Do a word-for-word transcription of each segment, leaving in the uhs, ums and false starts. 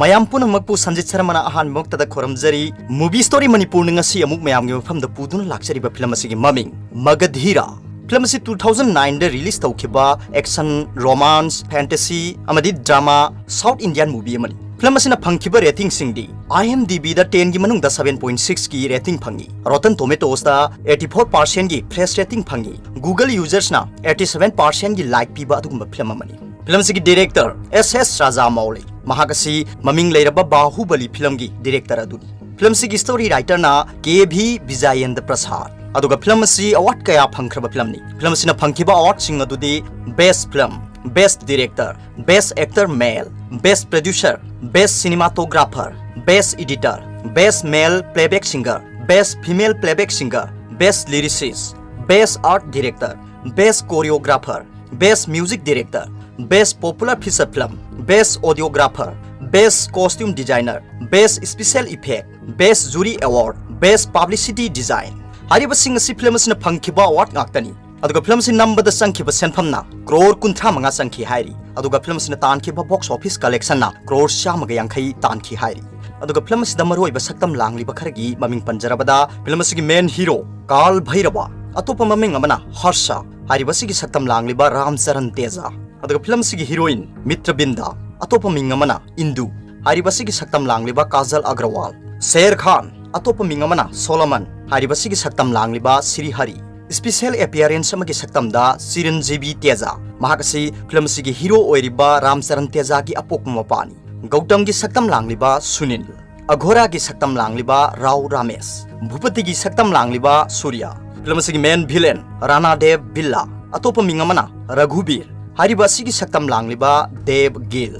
ꯃꯌꯥꯝ ꯄꯨꯝꯅꯃꯛꯄꯨ Sanjit ꯁꯔꯃꯅ ꯑꯍꯥꯟꯕꯃꯛꯇꯗ ꯈꯨꯔꯨꯝꯖꯔꯤ꯫ Movie Story Manipurꯅ ꯉꯁꯤ ꯑꯃꯨꯛ ꯃꯌꯥꯝꯒꯤ ꯃꯐꯝꯗ ꯄꯨꯗꯨꯅ ꯂꯥꯛꯆꯔꯤꯕ ꯐꯤꯂꯝ ꯑꯁꯤꯒꯤ ꯃꯃꯤꯡ ꯃꯒꯙꯤꯔꯥ꯫ ꯐꯤꯂꯝ ꯑꯁꯤ two thousand nineꯗ release ꯇꯧꯈꯤꯕ action, romance, fantasy ꯑꯃꯗꯤ drama South Indian movie ꯑꯃꯅꯤ꯫ ꯐꯤꯂꯝ ꯑꯁꯤꯅ ꯐꯪꯈꯤꯕ ratingꯁꯤꯡꯗꯤ IMDbꯗ tenꯒꯤ ꯃꯅꯨꯡꯗ seven point sixꯀꯤ rating ꯐꯪꯉꯤ꯫ Rotten Tomatoesꯇ eighty four percentꯒꯤ fresh rating ꯐꯪꯉꯤ꯫ Google usersꯅ eighty seven percentꯒꯤ like ꯄꯤꯕ ꯑꯗꯨꯒꯨꯝꯕ ꯐꯤꯂꯝ ꯑꯃꯅꯤ꯫ ꯐꯤꯂꯝ ꯑꯁꯤꯒꯤ director S S Rajamouli꯫ ꯃꯍꯥꯛ ꯑꯁꯤ ꯃꯃꯤꯡ ꯂꯩꯔꯕ ꯕꯥꯍꯨꯕꯂꯤ ꯐꯤꯂꯝꯒꯤ director ꯑꯗꯨꯅꯤ꯫ ꯐꯤꯂꯝ ꯑꯁꯤꯒꯤ story writerꯅ K V Vijayendra Prasad꯫ ꯑꯗꯨꯒ ꯐꯤꯂꯝ ꯑꯁꯤ award ꯀꯌꯥ ꯐꯪꯈ꯭ꯔꯕ ꯐꯤꯂꯝꯅꯤ꯫ ꯐꯤꯂꯝ ꯑꯁꯤꯅ ꯐꯪꯈꯤꯕ awardꯁꯤꯡ ꯑꯗꯨꯗꯤ Best Film, Best Director, Best Actor Male, Best Producer, Best Cinematographer, Best Editor, Best Male Playback Singer, Best Female Playback Singer, Best Lyricist, Best Art Director, Best Choreographer, Best Music Director, Best Popular Feature Film, Best Audiographer, Best Costume Designer, Best Special Effect, Best Jury Award, Best Publicity Design꯫ ꯍꯥꯏꯔꯤꯕꯁꯤꯡ ꯑꯁꯤ film ꯑꯁꯤꯅ ꯐꯪꯈꯤꯕ award ꯉꯥꯛꯇꯅꯤ꯫ ꯑꯗꯨꯒ film ꯑꯁꯤ ꯅꯝꯕꯗ ꯆꯪꯈꯤꯕ ꯁꯦꯟꯐꯝꯅ crore ꯀꯨꯟꯊ꯭ꯔꯥ ꯃꯉꯥ ꯆꯪꯈꯤ ꯍꯥꯏꯔꯤ꯫ ꯑꯗꯨꯒ ꯐꯤꯂꯝ ꯑꯁꯤꯅ ꯇꯥꯟꯈꯤꯕ box office collectionꯅ crore ꯆꯥꯝꯃꯒ ꯌꯥꯡꯈꯩ ꯇꯥꯟꯈꯤ ꯍꯥꯏꯔꯤ꯫ ꯑꯗꯨꯒ ꯐꯤꯂꯝ ꯑꯁꯤꯗ ꯃꯔꯨꯑꯣꯏꯕ ꯁꯛꯇꯝ ꯂꯥꯡꯂꯤꯕ ꯈꯔꯒꯤ ꯃꯃꯤꯡ ꯄꯟꯖꯔꯕꯗ, ꯐꯤꯂꯝ ꯑꯁꯤꯒꯤ main hero ꯀꯥꯜ ꯚꯩꯔꯕ, ꯑꯇꯣꯞꯄ ꯃꯃꯤꯡ ꯑꯃꯅ ꯍꯔꯁ, ꯍꯥꯏꯔꯤꯕ ꯑꯁꯤꯒꯤ ꯁꯛꯇꯝ ꯂꯥꯡꯂꯤꯕ ꯔꯥꯝ ꯆꯔꯟ ꯇꯦꯖ꯫ ꯑꯗꯨꯒ ꯐꯤꯂꯝ ꯑꯁꯤꯒꯤ heroine ꯃꯤꯇ꯭ꯔꯕꯤꯟꯗ, ꯑꯇꯣꯞꯄ ꯃꯤꯡ ꯑꯃꯅ ꯏꯟꯗꯨ, ꯍꯥꯏꯔꯤꯕ ꯑꯁꯤꯒꯤ ꯁꯛꯇꯝ ꯂꯥꯡꯂꯤꯕ ꯀꯥꯖꯜ ꯑꯒ꯭ꯔꯋꯥꯜ꯫ ꯁꯦꯔ ꯈꯥꯟ, ꯑꯇꯣꯞꯄ ꯃꯤꯡ ꯑꯃꯅ ꯁꯣꯂꯣꯃꯟ, ꯍꯥꯏꯔꯤꯕ ꯑꯁꯤꯒꯤ ꯁꯛꯇꯝ ꯂꯥꯡꯂꯤꯕ ꯁ꯭ꯔꯤ ꯍꯔꯤ꯫ Special appearance ꯑꯃꯒꯤ ꯁꯛꯇꯝꯗ ꯆꯤꯔꯟꯖꯤꯕꯤ ꯇꯦꯖ꯫ ꯃꯍꯥꯛ ꯑꯁꯤ ꯐꯤꯂꯝ ꯑꯁꯤꯒꯤ hero ꯑꯣꯏꯔꯤꯕ ꯔꯥꯝ ꯆꯔꯟ ꯇꯦꯖꯒꯤ ꯑꯄꯣꯛꯄ ꯃꯄꯥꯅꯤ꯫ ꯒꯧꯇꯝꯒꯤ ꯁꯛꯇꯝ ꯂꯥꯡꯂꯤꯕ ꯁꯨꯅꯤꯜ꯫ ꯑꯘꯣꯔꯥꯒꯤ ꯁꯛꯇꯝ ꯂꯥꯡꯂꯤꯕ ꯔꯥꯎ ꯔꯥꯃꯦꯁ꯫ ꯚꯨꯄꯇꯤꯒꯤ ꯁꯛꯇꯝ ꯂꯥꯡꯂꯤꯕ ꯁꯨꯔ꯭ꯌ꯫ ꯐꯤꯂꯝ ꯑꯁꯤꯒꯤ main villain ꯔꯥꯅꯥ ꯗꯦꯕ ꯕꯤꯔꯂꯥ꯫ ꯑꯇꯣꯞꯄ ꯃꯤꯡ ꯑꯃꯅ ꯔꯘꯨꯕꯤꯔ꯫ ꯍꯥꯏꯔꯤꯕ ꯑꯁꯤꯒꯤ ꯁꯛꯇꯝ ꯂꯥꯡꯂꯤꯕ ꯗꯦꯕ ꯒꯤꯜ꯫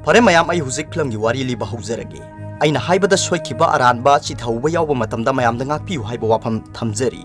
ꯐꯔꯦ ꯃꯌꯥꯝ, ꯑꯩ ꯍꯧꯖꯤꯛ ꯐꯤꯂꯝꯒꯤ ꯋꯥꯔꯤ ꯂꯤꯕ ꯍꯧꯖꯔꯒꯦ꯫ ꯑꯩꯅ ꯍꯥꯏꯕꯗ ꯁꯣꯏꯈꯤꯕ, ꯑꯔꯥꯟꯕ, ꯆꯤꯊꯍꯧꯕ ꯌꯥꯎꯕ ꯃꯇꯝꯗ ꯃꯌꯥꯝꯗ ꯉꯥꯛꯄꯤꯌꯨ ꯍꯥꯏꯕ ꯋꯥꯐꯝ ꯊꯝꯖꯔꯤ꯫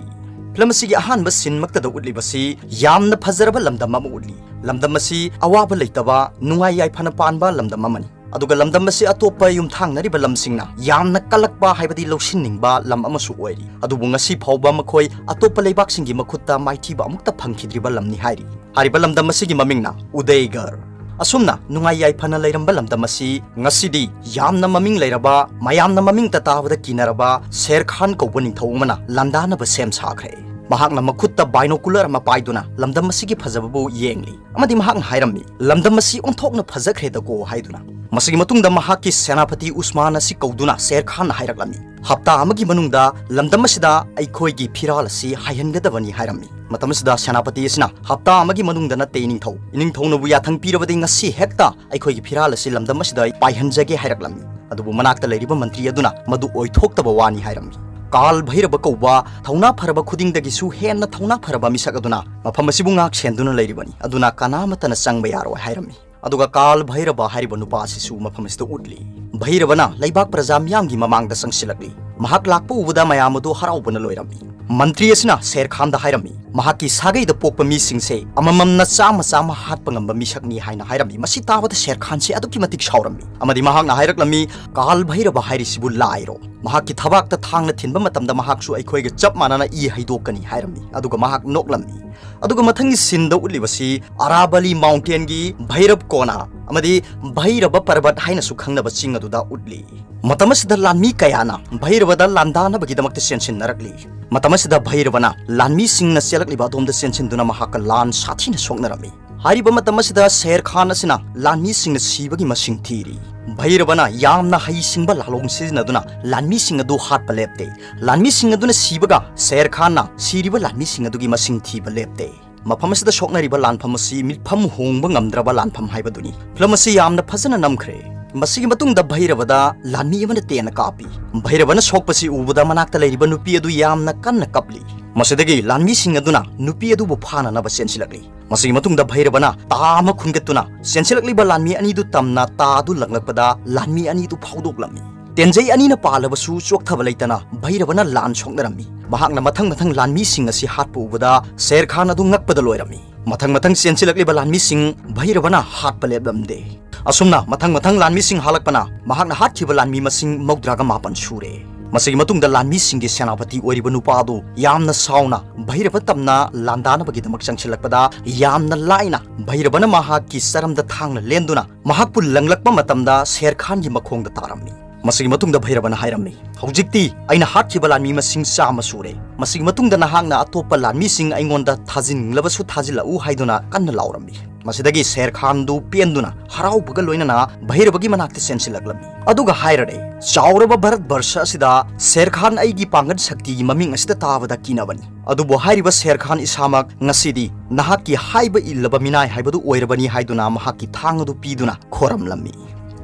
ꯐꯤꯂꯝ ꯑꯁꯤꯒꯤ ꯑꯍꯥꯟꯕ scene ꯃꯛꯇꯗ ꯎꯠꯂꯤꯕꯁꯤ ꯌꯥꯝꯅ ꯐꯖꯔꯕ ꯂꯝꯗꯝ ꯑꯃ ꯎꯠꯂꯤ꯫ ꯂꯝꯗꯝ ꯑꯁꯤ ꯑꯋꯥꯕ ꯂꯩꯇꯕ, ꯅꯨꯡꯉꯥꯏ ꯌꯥꯏꯐꯅ ꯄꯥꯟꯕ ꯂꯝꯗꯝ ꯑꯃꯅꯤ꯫ ꯑꯗꯨꯒ ꯂꯝꯗꯝ ꯑꯁꯤ ꯑꯇꯣꯞꯄ ꯌꯨꯝꯊꯥꯡꯅꯔꯤꯕ ꯂꯝꯁꯤꯡꯅ ꯌꯥꯝꯅ ꯀꯜꯂꯛꯄ ꯍꯥꯏꯕꯗꯤ ꯂꯧꯁꯤꯟꯅꯤꯡꯕ ꯂꯝ ꯑꯃꯁꯨ ꯑꯣꯏꯔꯤ꯫ ꯑꯗꯨꯕꯨ ꯉꯁꯤ ꯐꯥꯎꯕ ꯃꯈꯣꯏ ꯑꯇꯣꯞꯄ ꯂꯩꯕꯥꯛꯁꯤꯡꯒꯤ ꯃꯈꯨꯠꯇ ꯃꯥꯏꯊꯤꯕ ꯑꯃꯨꯛꯇ ꯐꯪꯈꯤꯗ꯭ꯔꯤꯕ ꯂꯝꯅꯤ ꯍꯥꯏꯔꯤ꯫ ꯍꯥꯏꯔꯤꯕ ꯂꯝꯗꯝ ꯑꯁꯤꯒꯤ ꯃꯃꯤꯡꯅ ꯎꯗꯩꯒꯔ꯫ ꯑꯁꯨꯝꯅ ꯅꯨꯡꯉꯥꯏ ꯌꯥꯏꯐꯅ ꯂꯩꯔꯝꯕ ꯂꯝꯗꯝ ꯑꯁꯤ ꯉꯁꯤꯗꯤ ꯌꯥꯝꯅ ꯃꯃꯤꯡ ꯂꯩꯔꯕ, ꯃꯌꯥꯝꯅ ꯃꯃꯤꯡ ꯇꯇꯥꯕꯗ ꯀꯤꯅꯔꯕ ꯁꯦꯔ ꯈꯥꯟ ꯀꯧꯕ ꯅꯤꯡꯊꯧ ꯑꯃꯅ ꯂꯥꯟꯗꯥꯅꯕ ꯁꯦꯝ ꯁꯥꯈ꯭ꯔꯦ꯫ ꯃꯍꯥꯛꯅ ꯃꯈꯨꯠꯇ ꯕꯥꯏꯅꯣꯀꯨꯂꯔ ꯑꯃ ꯄꯥꯏꯗꯨꯅ ꯂꯝꯗꯝ ꯑꯁꯤꯒꯤ ꯐꯖꯕꯕꯨ ꯌꯦꯡꯂꯤ ꯑꯃꯗꯤ ꯃꯍꯥꯛꯅ ꯍꯥꯏꯔꯝꯃꯤ, "ꯂꯝꯗꯝ ꯑꯁꯤ ꯑꯣꯟꯊꯣꯛꯅ ꯐꯖꯈ꯭ꯔꯦꯗꯀꯣ" ꯍꯥꯏꯗꯨꯅ꯫ ꯃꯁꯤꯒꯤ ꯃꯇꯨꯡꯗ ꯃꯍꯥꯛꯀꯤ ꯁꯦꯅꯥꯄꯇꯤ ꯎꯁꯃꯥꯟ ꯑꯁꯤ ꯀꯧꯗꯨꯅ ꯁꯦꯔ ꯈꯥꯟꯅ ꯍꯥꯏꯔꯛꯂꯝꯃꯤ, "ꯍꯞꯇꯥ ꯑꯃꯒꯤ ꯃꯅꯨꯡꯗ ꯂꯝꯗꯝ ꯑꯁꯤꯗ ꯑꯩꯈꯣꯏꯒꯤ ꯐꯤꯔꯥꯜ ꯑꯁꯤ ꯍꯥꯏꯍꯟꯒꯗꯕꯅꯤ" ꯍꯥꯏꯔꯝꯃꯤ꯫ ꯃꯇꯝ ꯑꯁꯤꯗ ꯁꯦꯅꯥꯄꯇꯤ ꯑꯁꯤꯅ, "ꯍꯞꯇꯥ ꯑꯃꯒꯤ ꯃꯅꯨꯡꯗ ꯅꯠꯇꯦ ꯏꯅꯤꯡꯊꯧ, ꯏꯅꯤꯡꯊꯧꯅꯕꯨ ꯌꯥꯊꯪ ꯄꯤꯔꯕꯗꯤ ꯉꯁꯤ ꯍꯦꯛꯇ ꯑꯩꯈꯣꯏꯒꯤ ꯐꯤꯔꯥꯜ ꯑꯁꯤ ꯂꯝꯗꯝ ꯑꯁꯤꯗ ꯄꯥꯏꯍꯟꯖꯒꯦ" ꯍꯥꯏꯔꯛꯂꯝꯃꯤ꯫ ꯑꯗꯨꯕꯨ ꯃꯅꯥꯛꯇ ꯂꯩꯔꯤꯕ ꯃꯟꯇ꯭ꯔꯤ ꯑꯗꯨꯅ ꯃꯗꯨ ꯑꯣꯏꯊꯣꯛꯇꯕ ꯋꯥꯅꯤ ꯍꯥꯏꯔꯝꯃꯤ꯫ ꯀꯥꯜ ꯚꯩꯔꯕ ꯀꯧꯕ ꯊꯧꯅꯥ ꯐꯔꯕ ꯈꯨꯗꯤꯡꯗꯒꯤꯁꯨ ꯍꯦꯟꯅ ꯊꯧꯅꯥ ꯐꯔꯕ ꯃꯤꯁꯛ ꯑꯗꯨꯅ ꯃꯐꯝ ꯑꯁꯤꯕꯨ ꯉꯥꯛ ꯁꯦꯟꯗꯨꯅ ꯂꯩꯔꯤꯕꯅꯤ, ꯑꯗꯨꯅ ꯀꯅꯥꯃꯠꯇꯅ ꯆꯪꯕ ꯌꯥꯔꯣꯏ ꯍꯥꯏꯔꯝꯃꯤ꯫ ꯑꯗꯨꯒ ꯀꯥꯜ ꯚꯩꯔꯕ ꯍꯥꯏꯔꯤꯕ ꯅꯨꯄꯥ ꯑꯁꯤꯁꯨ ꯃꯐꯝ ꯑꯁꯤꯗ ꯎꯠꯂꯤ꯫ ꯚꯩꯔꯕꯅ ꯂꯩꯕꯥꯛ ꯄ꯭ꯔꯖꯥ ꯃꯤꯌꯥꯝꯒꯤ ꯃꯃꯥꯡꯗ ꯆꯪꯁꯤꯜꯂꯛꯂꯤ꯫ ꯃꯍꯥꯛ ꯂꯥꯛꯄ ꯎꯕꯗ ꯃꯌꯥꯝ ꯑꯗꯨ ꯍꯔꯥꯎꯕꯅ ꯂꯣꯏꯔꯝꯃꯤ꯫ ꯃꯟꯇ꯭ꯔꯤ ꯑꯁꯤꯅ ꯁꯦꯔ ꯈꯥꯟꯗ ꯍꯥꯏꯔꯝꯃꯤ, ꯃꯍꯥꯛꯀꯤ ꯁꯥꯒꯩꯗ ꯄꯣꯛꯄ ꯃꯤꯁꯤꯡꯁꯦ ꯑꯃꯃꯝꯅ ꯆꯥꯝꯃ ꯆꯥꯝꯃ ꯍꯥꯠꯄ ꯉꯝꯕ ꯃꯤꯁꯛꯅꯤ ꯍꯥꯏꯅ ꯍꯥꯏꯔꯝꯃꯤ꯫ ꯃꯁꯤ ꯇꯥꯕꯗ ꯁꯦꯔ ꯈꯥꯟꯁꯦ ꯑꯗꯨꯛꯀꯤ ꯃꯇꯤꯛ ꯁꯥꯎꯔꯝꯃꯤ ꯑꯃꯗꯤ ꯃꯍꯥꯛꯅ ꯍꯥꯏꯔꯛꯂꯝꯃꯤ, "ꯀꯥꯜ ꯚꯩꯔꯕ ꯍꯥꯏꯔꯤꯁꯤꯕꯨ ꯂꯥꯏꯔꯣ? ꯃꯍꯥꯛꯀꯤ ꯊꯕꯥꯛꯇ ꯊꯥꯡꯅ ꯊꯤꯟꯕ ꯃꯇꯝꯗ ꯃꯍꯥꯛꯁꯨ ꯑꯩꯈꯣꯏꯒ ꯆꯞ ꯃꯥꯟꯅꯅ ꯏ ꯍꯩꯗꯣꯛꯀꯅꯤ" ꯍꯥꯏꯔꯝꯃꯤ꯫ ꯑꯗꯨꯒ ꯃꯍꯥꯛ ꯅꯣꯛꯂꯝꯃꯤ꯫ ꯑꯗꯨꯒ ꯃꯊꯪꯒꯤ ꯁꯤꯟꯗ ꯎꯠꯂꯤꯕꯁꯤ ꯑꯔꯥꯕꯂꯤ ꯃꯥꯎꯟꯇꯦꯟꯒꯤ ꯚꯩꯔꯕ ꯀꯣꯅꯥ ꯑꯃꯗꯤ ꯚꯩꯔꯕ ꯄꯔꯕꯠ ꯍꯥꯏꯅꯁꯨ ꯈꯪꯅꯕ ꯆꯤꯡ ꯑꯗꯨꯗ ꯎꯠꯂꯤ꯫ ꯃꯇꯝ ꯑꯁꯤꯗ ꯂꯥꯟꯃꯤ ꯀꯌꯥꯅ ꯚꯩꯔꯕꯗ ꯂꯥꯟꯗꯥꯅꯕꯒꯤꯗꯃꯛꯇ ꯆꯦꯟꯁꯤꯟꯅꯔꯛꯂꯤ꯫ ꯃꯇꯝ ꯑꯁꯤꯗ ꯚꯩꯔꯕꯅ ꯂꯥꯟꯃꯤꯁꯤꯡꯅ ꯆꯦꯜꯂꯛꯂꯤꯕ ꯑꯗꯣꯝꯗ ꯆꯦꯟꯁꯤꯟꯗꯨꯅ ꯃꯍꯥꯛꯀ ꯂꯥꯟ ꯁꯥꯊꯤꯅ ꯁꯣꯛꯅꯔꯝꯃꯤ꯫ ꯍꯥꯏꯔꯤꯕ ꯃꯇꯝ ꯑꯁꯤꯗ ꯁꯦꯔ ꯈꯥꯟ ꯑꯁꯤꯅ ꯂꯥꯟꯃꯤꯁꯤꯡꯅ ꯁꯤꯕꯒꯤ ꯃꯁꯤꯡ ꯊꯤꯔꯤ꯫ ꯚꯩꯔꯕꯅ ꯌꯥꯝꯅ ꯍꯩꯁꯤꯡꯕ ꯂꯥꯂꯣꯡ ꯁꯤꯖꯤꯟꯅꯗꯨꯅ ꯂꯥꯟꯃꯤꯁꯤꯡ ꯑꯗꯨ ꯍꯥꯠꯄ ꯂꯦꯞꯇꯦ꯫ ꯂꯥꯟꯃꯤꯁꯤꯡ ꯑꯗꯨꯅ ꯁꯤꯕꯒ ꯁꯦꯔ ꯈꯥꯟꯅ ꯁꯤꯔꯤꯕ ꯂꯥꯟꯃꯤꯁꯤꯡ ꯑꯗꯨꯒꯤ ꯃꯁꯤꯡ ꯊꯤꯕ ꯂꯦꯞꯇꯦ꯫ ꯃꯐꯝ ꯑꯁꯤꯗ ꯁꯣꯛꯅꯔꯤꯕ ꯂꯥꯟꯐꯝ ꯑꯁꯤ ꯃꯤꯠꯐꯝ ꯍꯣꯡꯕ ꯉꯝꯗ꯭ꯔꯕ ꯂꯥꯟꯐꯝ ꯍꯥꯏꯕꯗꯨꯅꯤ꯫ ꯐꯤꯂꯝ ꯑꯁꯤ ꯌꯥꯝꯅ ꯐꯖꯅ ꯅꯝꯈ꯭ꯔꯦ꯫ ꯃꯁꯤꯒꯤ ꯃꯇꯨꯡꯗ ꯚꯩꯔꯕꯗ ꯂꯥꯟꯃꯤ ꯑꯃꯅ ꯇꯦꯟꯅ ꯀꯥꯞꯄꯤ꯫ ꯚꯩꯔꯕꯅ ꯁꯣꯛꯄꯁꯤ ꯎꯕꯗ ꯃꯅꯥꯛꯇ ꯂꯩꯔꯤꯕ ꯅꯨꯄꯤ ꯑꯗꯨ ꯌꯥꯝꯅ ꯀꯟꯅ ꯀꯞꯂꯤ꯫ ꯃꯁꯤꯗꯒꯤ ꯂꯥꯟꯃꯤꯁꯤꯡ ꯑꯗꯨꯅ ꯅꯨꯄꯤ ꯑꯗꯨꯕꯨ ꯐꯥꯅꯅꯕ ꯆꯦꯟꯁꯤꯜꯂꯛꯂꯤ꯫ ꯃꯁꯤꯒꯤ ꯃꯇꯨꯡꯗ ꯚꯩꯔꯕꯅ ꯇꯥ ꯑꯃ ꯈꯨꯟꯒꯠꯇꯨꯅ ꯆꯦꯟꯁꯤꯜꯂꯛꯂꯤꯕ ꯂꯥꯟꯃꯤ ꯑꯅꯤꯗꯨ ꯇꯝꯅ ꯇꯥ ꯑꯗꯨ ꯂꯪꯂꯛꯄꯗ ꯂꯥꯟꯃꯤ ꯑꯅꯤꯗꯨ ꯐꯥꯎꯗꯣꯛꯂꯝꯃꯤ꯫ ꯇꯦꯟꯖꯩ ꯑꯅꯤꯅ ꯄꯥꯜꯂꯕꯁꯨ ꯆꯣꯛꯊꯕ ꯂꯩꯇꯅ ꯚꯩꯔꯕꯅ ꯂꯥꯟ ꯁꯣꯛꯅꯔꯝꯃꯤ꯫ ꯃꯍꯥꯛꯅ ꯃꯊꯪ ꯃꯊꯪ ꯂꯥꯟꯃꯤꯁꯤꯡ ꯑꯁꯤ ꯍꯥꯠꯄ ꯎꯕꯗ ꯁꯦꯔ ꯈꯥꯟ ꯑꯗꯨ ꯉꯛꯄꯗ ꯂꯣꯏꯔꯝꯃꯤ꯫ ꯃꯊꯪ ꯃꯊꯪ ꯆꯦꯟꯁꯤꯜꯂꯛꯂꯤꯕ ꯂꯥꯟꯃꯤꯁꯤꯡ ꯚꯩꯔꯕꯅ ꯍꯥꯠꯄ ꯂꯦꯞꯂꯝꯗꯦ꯫ ꯑꯁꯨꯝꯅ ꯃꯊꯪ ꯃꯊꯪ ꯂꯥꯟꯃꯤꯁꯤꯡ ꯍꯥꯠꯂꯛꯄꯅ ꯃꯍꯥꯛꯅ ꯍꯥꯠꯈꯤꯕ ꯂꯥꯟꯃꯤ ꯃꯁꯤꯡ ꯃꯧꯗ꯭ꯔꯥꯒ ꯃꯥꯄꯟ ꯁꯨꯔꯦ꯫ ꯃꯁꯤꯒꯤ ꯃꯇꯨꯡꯗ ꯂꯥꯟꯃꯤꯁꯤꯡꯒꯤ ꯁꯦꯅꯥꯄꯇꯤ ꯑꯣꯏꯔꯤꯕ ꯅꯨꯄꯥ ꯑꯗꯨ ꯌꯥꯝꯅ ꯁꯥꯎꯅ ꯚꯩꯔꯕ ꯇꯝꯅ ꯂꯥꯟꯗꯥꯅꯕꯒꯤꯗꯃꯛ ꯆꯪꯁꯤꯜꯂꯛꯄꯗ, ꯌꯥꯝꯅ ꯂꯥꯏꯅ ꯚꯩꯔꯕꯅ ꯃꯍꯥꯛꯀꯤ ꯆꯔꯝꯗ ꯊꯥꯡꯅ ꯂꯦꯟꯗꯨꯅ ꯃꯍꯥꯛꯄꯨ ꯂꯪꯂꯛꯄ ꯃꯇꯝꯗ ꯁꯦꯔ ꯈꯥꯟꯒꯤ ꯃꯈꯣꯡꯗ ꯇꯥꯔꯝꯃꯤ꯫ ꯃꯁꯤꯒꯤ ꯃꯇꯨꯡꯗ ꯚꯩꯔꯕꯅ ꯍꯥꯏꯔꯝꯃꯤ, "ꯍꯧꯖꯤꯛꯇꯤ ꯑꯩꯅ ꯍꯥꯠꯈꯤꯕ ꯂꯥꯟꯃꯤ ꯃꯁꯤꯡ ꯆꯥꯝꯃ ꯁꯨꯔꯦ꯫ ꯃꯁꯤꯒꯤ ꯃꯇꯨꯡꯗ ꯅꯍꯥꯛꯅ ꯑꯇꯣꯞꯄ ꯂꯥꯟꯃꯤꯁꯤꯡ ꯑꯩꯉꯣꯟꯗ ꯊꯥꯖꯤꯟꯅꯤꯡꯂꯕꯁꯨ ꯊꯥꯖꯤꯜꯂꯛꯎ" ꯍꯥꯏꯗꯨꯅ ꯀꯟꯅ ꯂꯥꯎꯔꯝꯃꯤ꯫ ꯃꯁꯤꯗꯒꯤ ꯁꯦꯔ ꯈꯥꯟꯗꯨ ꯄꯦꯟꯗꯨꯅ ꯍꯔꯥꯎꯕꯒ ꯂꯣꯏꯅꯅ ꯚꯩꯔꯕꯒꯤ ꯃꯅꯥꯛꯇ ꯆꯦꯟꯁꯤꯜꯂꯛꯂꯝꯃꯤ꯫ ꯑꯗꯨꯒ ꯍꯥꯏꯔꯔꯦ, "ꯆꯥꯎꯔꯕ ꯚꯥꯔꯠ ꯕꯔꯁ ꯑꯁꯤꯗ ꯁꯦꯔ ꯈꯥꯟ ꯑꯩꯒꯤ ꯄꯥꯡꯒꯜ ꯁꯛꯇꯤꯒꯤ ꯃꯃꯤꯡ ꯑꯁꯤꯗ ꯇꯥꯕꯗ ꯀꯤꯅꯕꯅꯤ꯫ ꯑꯗꯨꯕꯨ ꯍꯥꯏꯔꯤꯕ ꯁꯦꯔ ꯈꯥꯟ ꯏꯁꯥꯃꯛ ꯉꯁꯤꯗꯤ ꯅꯍꯥꯛꯀꯤ ꯍꯥꯏꯕ ꯏꯜꯂꯕ ꯃꯤꯅꯥꯏ ꯍꯥꯏꯕꯗꯨ ꯑꯣꯏꯔꯕꯅꯤ" ꯍꯥꯏꯗꯨꯅ ꯃꯍꯥꯛꯀꯤ ꯊꯥꯡ ꯑꯗꯨ ꯄꯤꯗꯨꯅ ꯈꯣꯔꯝꯂꯝꯃꯤ꯫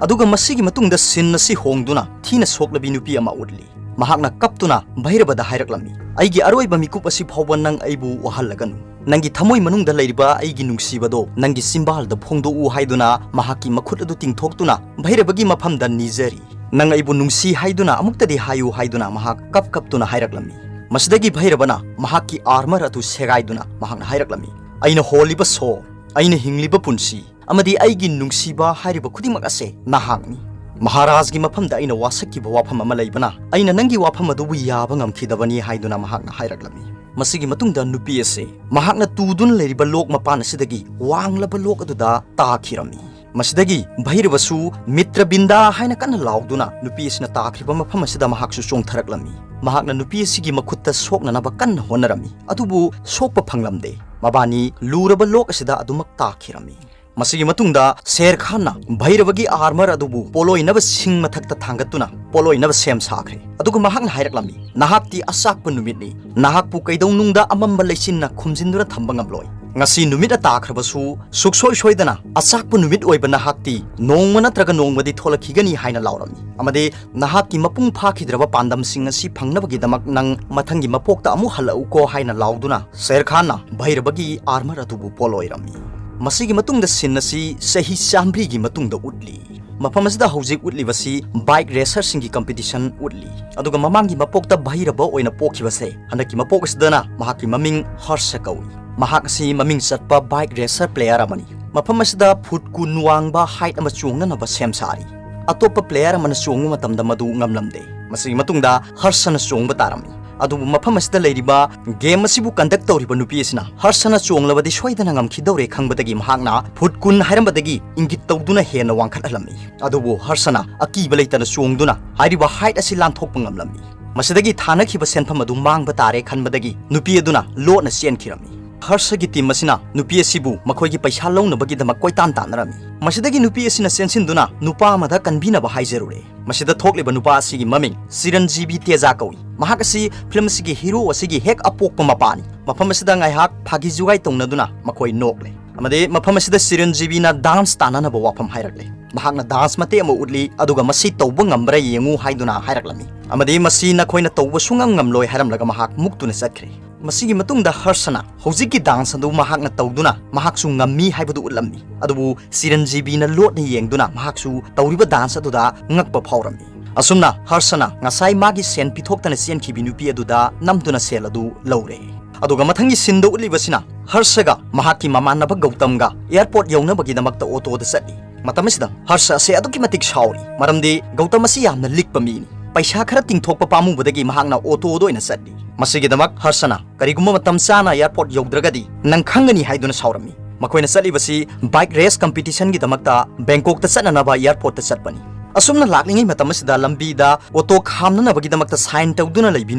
ꯑꯗꯨꯒ ꯃꯁꯤꯒꯤ ꯃꯇꯨꯡꯗ ꯁꯤꯟ ꯑꯁꯤ ꯍꯣꯡꯗꯨꯅ ꯊꯤꯅ ꯁꯣꯛꯂꯕꯤ ꯅꯨꯄꯤ ꯑꯃ ꯎꯠꯂꯤ꯫ ꯃꯍꯥꯛꯅ ꯀꯞꯇꯨꯅ ꯚꯩꯔꯕꯗ ꯍꯥꯏꯔꯛꯂꯝꯃꯤ, "ꯑꯩꯒꯤ ꯑꯔꯣꯏꯕ ꯃꯤꯀꯨꯞ ꯑꯁꯤ ꯐꯥꯎꯕ ꯅꯪ ꯑꯩꯕꯨ ꯋꯥꯍꯜꯂꯒꯅꯨ꯫ ꯅꯪꯒꯤ ꯊꯃꯣꯏ ꯃꯅꯨꯡꯗ ꯂꯩꯔꯤꯕ ꯑꯩꯒꯤ ꯅꯨꯡꯁꯤꯕꯗꯣ ꯅꯪꯒꯤ ꯆꯤꯝꯕꯥꯜꯗ ꯐꯣꯡꯗꯣꯛꯎ" ꯍꯥꯏꯗꯨꯅ ꯃꯍꯥꯛꯀꯤ ꯃꯈꯨꯠ ꯑꯗꯨ ꯇꯤꯡꯊꯣꯛꯇꯨꯅ ꯚꯩꯔꯕꯒꯤ ꯃꯐꯝꯗ ꯅꯤꯖꯔꯤ꯫ "ꯅꯪ ꯑꯩꯕꯨ ꯅꯨꯡꯁꯤ ꯍꯥꯏꯗꯨꯅ ꯑꯃꯨꯛꯇꯗꯤ ꯍꯥꯏꯌꯨ" ꯍꯥꯏꯗꯨꯅ ꯃꯍꯥꯛ ꯀꯞ ꯀꯞꯇꯨꯅ ꯍꯥꯏꯔꯛꯂꯝꯃꯤ꯫ ꯃꯁꯤꯗꯒꯤ ꯚꯩꯔꯕꯅ ꯃꯍꯥꯛꯀꯤ ꯑꯥꯔꯃꯔ ꯑꯗꯨ ꯁꯦꯒꯥꯏꯗꯨꯅ ꯃꯍꯥꯛꯅ ꯍꯥꯏꯔꯛꯂꯝꯃꯤ, "ꯑꯩꯅ ꯍꯣꯜꯂꯤꯕ ꯁꯣꯔ, ꯑꯩꯅ ꯍꯤꯡꯂꯤꯕ ꯄꯨꯟꯁꯤ, ꯑꯃꯗꯤ ꯑꯩꯒꯤ ꯅꯨꯡꯁꯤꯕ ꯍꯥꯏꯔꯤꯕ ꯈꯨꯗꯤꯡꯃꯛ ꯑꯁꯦ ꯅꯍꯥꯛꯅꯤ꯫ ꯃꯍꯥꯔꯥꯖꯒꯤ ꯃꯐꯝꯗ ꯑꯩꯅ ꯋꯥꯁꯛꯈꯤꯕ ꯋꯥꯐꯝ ꯑꯃ ꯂꯩꯕꯅ ꯑꯩꯅ ꯅꯪꯒꯤ ꯋꯥꯐꯝ ꯑꯗꯨꯕꯨ ꯌꯥꯕ ꯉꯝꯈꯤꯗꯕꯅꯤ" ꯍꯥꯏꯗꯨꯅ ꯃꯍꯥꯛꯅ ꯍꯥꯏꯔꯛꯂꯝꯃꯤ꯫ ꯃꯁꯤꯒꯤ ꯃꯇꯨꯡꯗ ꯅꯨꯄꯤ ꯑꯁꯤ ꯃꯍꯥꯛꯅ ꯇꯨꯗꯨꯅ ꯂꯩꯔꯤꯕ ꯂꯣꯛ ꯃꯄꯥꯟ ꯑꯁꯤꯗꯒꯤ ꯋꯥꯡꯂꯕ ꯂꯣꯛ ꯑꯗꯨꯗ ꯇꯥꯈꯤꯔꯝꯃꯤ꯫ ꯃꯁꯤꯗꯒꯤ ꯚꯩꯔꯕꯁꯨ "ꯃꯤꯇ꯭ꯔꯕꯤꯟꯗꯥ" ꯍꯥꯏꯅ ꯀꯟꯅ ꯂꯥꯎꯗꯨꯅ ꯅꯨꯄꯤ ꯑꯁꯤꯅ ꯇꯥꯈ꯭ꯔꯤꯕ ꯃꯐꯝ ꯑꯁꯤꯗ ꯃꯍꯥꯛꯁꯨ ꯆꯣꯡꯊꯔꯛꯂꯝꯃꯤ꯫ ꯃꯍꯥꯛꯅ ꯅꯨꯄꯤ ꯑꯁꯤꯒꯤ ꯃꯈꯨꯠꯇ ꯁꯣꯛꯅꯅꯕ ꯀꯟꯅ ꯍꯣꯠꯅꯔꯝꯃꯤ, ꯑꯗꯨꯕꯨ ꯁꯣꯛꯄ ꯐꯪꯂꯝꯗꯦ꯫ ꯃꯕꯥꯅꯤ ꯂꯨꯔꯕ ꯂꯣꯛ ꯑꯁꯤꯗ ꯑꯗꯨꯃꯛ ꯇꯥꯈꯤꯔꯝꯃꯤ꯫ ꯃꯁꯤꯒꯤ ꯃꯇꯨꯡꯗ ꯁꯦꯔ ꯈꯥꯟꯅ ꯚꯩꯔꯕꯒꯤ ꯑꯥꯔꯃꯔ ꯑꯗꯨꯕꯨ ꯄꯣꯠꯂꯣꯏꯅꯕ ꯁꯤꯡ ꯃꯊꯛꯇ ꯊꯥꯡꯒꯠꯇꯨꯅ ꯄꯣꯠꯂꯣꯏꯅꯕ ꯁꯦꯝ ꯁꯥꯈ꯭ꯔꯦ꯫ ꯑꯗꯨꯒ ꯃꯍꯥꯛꯅ ꯍꯥꯏꯔꯛꯂꯝꯃꯤ, "ꯅꯍꯥꯛꯇꯤ ꯑꯆꯥꯛꯄ ꯅꯨꯃꯤꯠꯅꯤ꯫ ꯅꯍꯥꯛꯄꯨ ꯀꯩꯗꯧꯅꯨꯡꯗ ꯑꯃꯝꯕ ꯂꯩꯆꯤꯟꯅ ꯈꯨꯝꯖꯤꯟꯗꯨꯅ ꯊꯝꯕ ꯉꯝꯂꯣꯏ꯫ ꯉꯁꯤ ꯅꯨꯃꯤꯠ ꯇꯥꯈ꯭ꯔꯕꯁꯨ ꯁꯨꯛꯁꯣꯏ ꯁꯣꯏꯗꯅ ꯑꯆꯥꯛꯄ ꯅꯨꯃꯤꯠ ꯑꯣꯏꯕ ꯅꯍꯥꯛꯇꯤ ꯅꯣꯡꯃ ꯅꯠꯇ꯭ꯔꯒ ꯅꯣꯡꯃꯗꯤ ꯊꯣꯛꯂꯛꯈꯤꯒꯅꯤ" ꯍꯥꯏꯅ ꯂꯥꯎꯔꯝꯃꯤ꯫ ꯑꯃꯗꯤ ꯅꯍꯥꯛꯀꯤ ꯃꯄꯨꯡ ꯐꯥꯈꯤꯗ꯭ꯔꯕ ꯄꯥꯟꯗꯝꯁꯤꯡ ꯑꯁꯤ ꯐꯪꯅꯕꯒꯤꯗꯃꯛ ꯅꯪ ꯃꯊꯪꯒꯤ ꯃꯄꯣꯛꯇ ꯑꯃꯨꯛ ꯍꯜꯂꯛꯎꯀꯣ ꯍꯥꯏꯅ ꯂꯥꯎꯗꯨꯅ ꯁꯦꯔ ꯈꯥꯟꯅ ꯚꯩꯔꯕꯒꯤ ꯑꯥꯔꯃꯔ ꯑꯗꯨꯕꯨ ꯄꯣꯠꯂꯣꯏꯔꯝꯃꯤ꯫ ꯃꯁꯤꯒꯤ ꯃꯇꯨꯡꯗ ꯁꯤꯟ ꯑꯁꯤ ꯆꯍꯤ ꯆꯥꯃꯔꯤꯒꯤ ꯃꯇꯨꯡꯗ ꯎꯠꯂꯤ꯫ ꯃꯐꯝ ꯑꯁꯤꯗ ꯍꯧꯖꯤꯛ ꯎꯠꯂꯤꯕꯁꯤ ꯕꯥꯏꯛ ꯔꯦꯁꯔꯁꯤꯡꯒꯤ ꯀꯝꯄꯤꯇꯤꯁꯟ ꯎꯠꯂꯤ꯫ ꯑꯗꯨꯒ ꯃꯃꯥꯡꯒꯤ ꯃꯄꯣꯛꯇ ꯚꯩꯔꯕ ꯑꯣꯏꯅ ꯄꯣꯛꯈꯤꯕꯁꯦ ꯍꯟꯗꯛꯀꯤ ꯃꯄꯣꯛ ꯑꯁꯤꯗꯅ ꯃꯍꯥꯛꯀꯤ ꯃꯃꯤꯡ ꯍꯔꯁ ꯀꯧꯏ꯫ ꯃꯍꯥꯛ ꯑꯁꯤ ꯃꯃꯤꯡ ꯆꯠꯄ ꯕꯥꯏꯛ ꯔꯦꯁꯔ ꯄ꯭ꯂꯦꯌꯔ ꯑꯃꯅꯤ꯫ ꯃꯐꯝ ꯑꯁꯤꯗ ꯐꯨꯠ ꯀꯨꯟ ꯋꯥꯡꯕ ꯍꯥꯏꯠ ꯑꯃ ꯆꯣꯡꯅꯅꯕ ꯁꯦꯝ ꯁꯥꯔꯤ꯫ ꯑꯇꯣꯞꯄ ꯄ꯭ꯂꯦꯌꯔ ꯑꯃꯅ ꯆꯣꯡꯕ ꯃꯇꯝꯗ ꯃꯗꯨ ꯉꯝꯂꯝꯗꯦ꯫ ꯃꯁꯤꯒꯤ ꯃꯇꯨꯡꯗ ꯍꯔꯁꯅ ꯆꯣꯡꯕ ꯇꯥꯔꯝꯃꯤ꯫ ꯑꯗꯨꯕꯨ ꯃꯐꯝ ꯑꯁꯤꯗ ꯂꯩꯔꯤꯕ ꯒꯦꯝ ꯑꯁꯤꯕꯨ ꯀꯟꯗꯛ ꯇꯧꯔꯤꯕ ꯅꯨꯄꯤ ꯑꯁꯤꯅ ꯍꯔꯁꯅ ꯆꯣꯡꯂꯕꯗꯤ ꯁꯣꯏꯗꯅ ꯉꯝꯈꯤꯗꯧꯔꯦ ꯈꯪꯕꯗꯒꯤ ꯃꯍꯥꯛꯅ ꯐꯨꯠ ꯀꯨꯟ ꯍꯥꯏꯔꯝꯕꯗꯒꯤ ꯏꯪꯒꯤꯠ ꯇꯧꯗꯨꯅ ꯍꯦꯟꯅ ꯋꯥꯡꯈꯠꯍꯜꯂꯝꯃꯤ꯫ ꯑꯗꯨꯕꯨ ꯍꯔꯁꯅ ꯑꯀꯤꯕ ꯂꯩꯇꯅ ꯆꯣꯡꯗꯨꯅ ꯍꯥꯏꯔꯤꯕ ꯍꯥꯏꯠ ꯑꯁꯤ ꯂꯥꯟꯊꯣꯛꯄ ꯉꯝꯂꯝꯃꯤ꯫ ꯃꯁꯤꯗꯒꯤ ꯊꯥꯅꯈꯤꯕ ꯁꯦꯟꯐꯝ ꯑꯗꯨ ꯃꯥꯡꯕ ꯇꯥꯔꯦ ꯈꯟꯕꯗꯒꯤ ꯅꯨꯄꯤ ꯑꯗꯨꯅ ꯂꯣꯠꯅ ꯆꯦꯟꯈꯤꯔꯝꯃꯤ꯫ ꯍꯔꯁꯒꯤ ꯇꯤꯝ ꯑꯁꯤꯅ ꯅꯨꯄꯤ ꯑꯁꯤꯕꯨ ꯃꯈꯣꯏꯒꯤ ꯄꯩꯁꯥ ꯂꯧꯅꯕꯒꯤꯗꯃꯛ ꯀꯣꯏꯇꯥꯟ ꯇꯥꯟꯅꯔꯝꯃꯤ꯫ ꯃꯁꯤꯗꯒꯤ ꯅꯨꯄꯤ ꯑꯁꯤꯅ ꯆꯦꯟꯁꯤꯟꯗꯨꯅ ꯅꯨꯄꯥ ꯑꯃꯗ ꯀꯟꯕꯤꯅꯕ ꯍꯥꯏꯖꯔꯨꯔꯦ꯫ ꯃꯁꯤꯗ ꯊꯣꯛꯂꯤꯕ ꯅꯨꯄꯥ ꯑꯁꯤꯒꯤ ꯃꯃꯤꯡ ꯆꯤꯔꯟꯖꯤꯕꯤ ꯇꯦꯖꯥ ꯀꯧꯏ꯫ ꯃꯍꯥꯛ ꯑꯁꯤ ꯐꯤꯂꯝ ꯑꯁꯤꯒꯤ ꯍꯤꯔꯣ ꯑꯁꯤꯒꯤ ꯍꯦꯛ ꯑꯄꯣꯛꯄ ꯃꯄꯥꯅꯤ꯫ ꯃꯐꯝ ꯑꯁꯤꯗ ꯉꯥꯏꯍꯥꯛ ꯐꯥꯒꯤ ꯖꯨꯒꯥꯏ ꯇꯧꯅꯗꯨꯅ ꯃꯈꯣꯏ ꯅꯣꯛꯂꯦ꯫ ꯑꯃꯗꯤ ꯃꯐꯝ ꯑꯁꯤꯗ ꯆꯤꯔꯟꯖꯤꯕꯤꯅ ꯗꯥꯟꯁ ꯇꯥꯟꯅꯅꯕ ꯋꯥꯐꯝ ꯍꯥꯏꯔꯛꯂꯦ꯫ ꯃꯍꯥꯛꯅ ꯗꯥꯟꯁ ꯃꯇꯦꯛ ꯑꯃ ꯎꯠꯂꯤ, ꯑꯗꯨꯒ ꯃꯁꯤ ꯇꯧꯕ ꯉꯝꯕ꯭ꯔꯥ ꯌꯦꯡꯉꯨ ꯍꯥꯏꯗꯨꯅ ꯍꯥꯏꯔꯛꯂꯝꯃꯤ꯫ ꯑꯃꯗꯤ ꯃꯁꯤ ꯅꯈꯣꯏꯅ ꯇꯧꯕ ꯁꯨꯡꯉꯝ ꯉꯝꯂꯣꯏ ꯍꯥꯏꯔꯝꯂꯒ ꯃꯍꯥꯛ ꯃꯨꯛꯇꯨꯅ ꯆꯠꯈ꯭ꯔꯦ꯫ ꯃꯁꯤꯒꯤ ꯃꯇꯨꯡꯗ ꯍꯔꯁꯅ ꯍꯧꯖꯤꯛꯀꯤ ꯗꯥꯟꯁ ꯑꯗꯨ ꯃꯍꯥꯛꯅ ꯇꯧꯗꯨꯅ ꯃꯍꯥꯛꯁꯨ ꯉꯝꯃꯤ ꯍꯥꯏꯕꯗꯨ ꯎꯠꯂꯝꯃꯤ꯫ ꯑꯗꯨꯕꯨ ꯆꯤꯔꯟꯖꯤꯕꯤꯅ ꯂꯣꯠꯅ ꯌꯦꯡꯗꯨꯅ ꯃꯍꯥꯛꯁꯨ ꯇꯧꯔꯤꯕ ꯗꯥꯟꯁ ꯑꯗꯨꯗ ꯉꯛꯄ ꯐꯥꯎꯔꯝꯃꯤ꯫ ꯑꯁꯨꯝꯅ ꯍꯔꯁꯅ ꯉꯁꯥꯏ ꯃꯥꯒꯤ ꯁꯦꯟ ꯄꯤꯊꯣꯛꯇꯅ ꯆꯦꯟꯈꯤꯕꯤ ꯅꯨꯄꯤ ꯑꯗꯨꯗ ꯅꯝꯗꯨꯅ ꯁꯦꯜ ꯑꯗꯨ ꯂꯧꯔꯦ꯫ ꯑꯗꯨꯒ ꯃꯊꯪꯒꯤ ꯁꯤꯟꯗ ꯎꯠꯂꯤꯕꯁꯤꯅ ꯍꯔꯁꯒ ꯃꯍꯥꯛꯀꯤ ꯃꯃꯥꯟꯅꯕ ꯒꯧꯇꯝꯒ ꯑꯦꯌꯔꯄꯣꯔꯠ ꯌꯧꯅꯕꯒꯤꯗꯃꯛꯇ ꯑꯣꯇꯣꯗ ꯆꯠꯂꯤ꯫ ꯃꯇꯝ ꯑꯁꯤꯗ ꯍꯔꯁ ꯑꯁꯤ ꯑꯗꯨꯛꯀꯤ ꯃꯇꯤꯛ ꯁꯥꯎꯔꯤ, ꯃꯔꯝꯗꯤ ꯒꯧꯇꯝ ꯑꯁꯤ ꯌꯥꯝꯅ ꯂꯤꯛꯄ ꯃꯤꯅꯤ꯫ ꯄꯩꯁꯥ ꯈꯔ ꯇꯤꯡꯊꯣꯛꯄ ꯄꯥꯝꯃꯨꯕꯗꯒꯤ ꯃꯍꯥꯛꯅ ꯑꯣꯇꯣꯗ ꯑꯣꯏꯅ ꯆꯠꯂꯤ꯫ ꯃꯁꯤꯒꯤꯗꯃꯛ ꯍꯔꯁꯅ ꯀꯔꯤꯒꯨꯝꯕ ꯃꯇꯝ ꯆꯥꯅ ꯑꯦꯌꯔꯄꯣꯔꯠ ꯌꯧꯗ꯭ꯔꯒꯗꯤ ꯅꯪ ꯈꯪꯒꯅꯤ ꯍꯥꯏꯗꯨꯅ ꯁꯥꯎꯔꯝꯃꯤ꯫ ꯃꯈꯣꯏꯅ ꯆꯠꯂꯤꯕꯁꯤ ꯕꯥꯏꯛ ꯔꯦꯁ ꯀꯝꯄꯤꯇꯤꯁꯟꯒꯤꯗꯃꯛꯇ ꯕꯦꯡꯀꯣꯛꯇ ꯆꯠꯅꯅꯕ ꯑꯦꯌꯔꯄꯣꯔꯠꯇ ꯆꯠꯄꯅꯤ꯫ ꯑꯁꯨꯝꯅ ꯂꯥꯛꯂꯤꯉꯩ ꯃꯇꯝ ꯑꯁꯤꯗ ꯂꯝꯕꯤꯗ ꯑꯣꯇꯣ ꯈꯥꯝꯅꯅꯕꯒꯤꯗꯃꯛꯇ ꯁꯥꯏꯟ ꯇꯧꯗꯨꯅ ꯂꯩꯕꯤ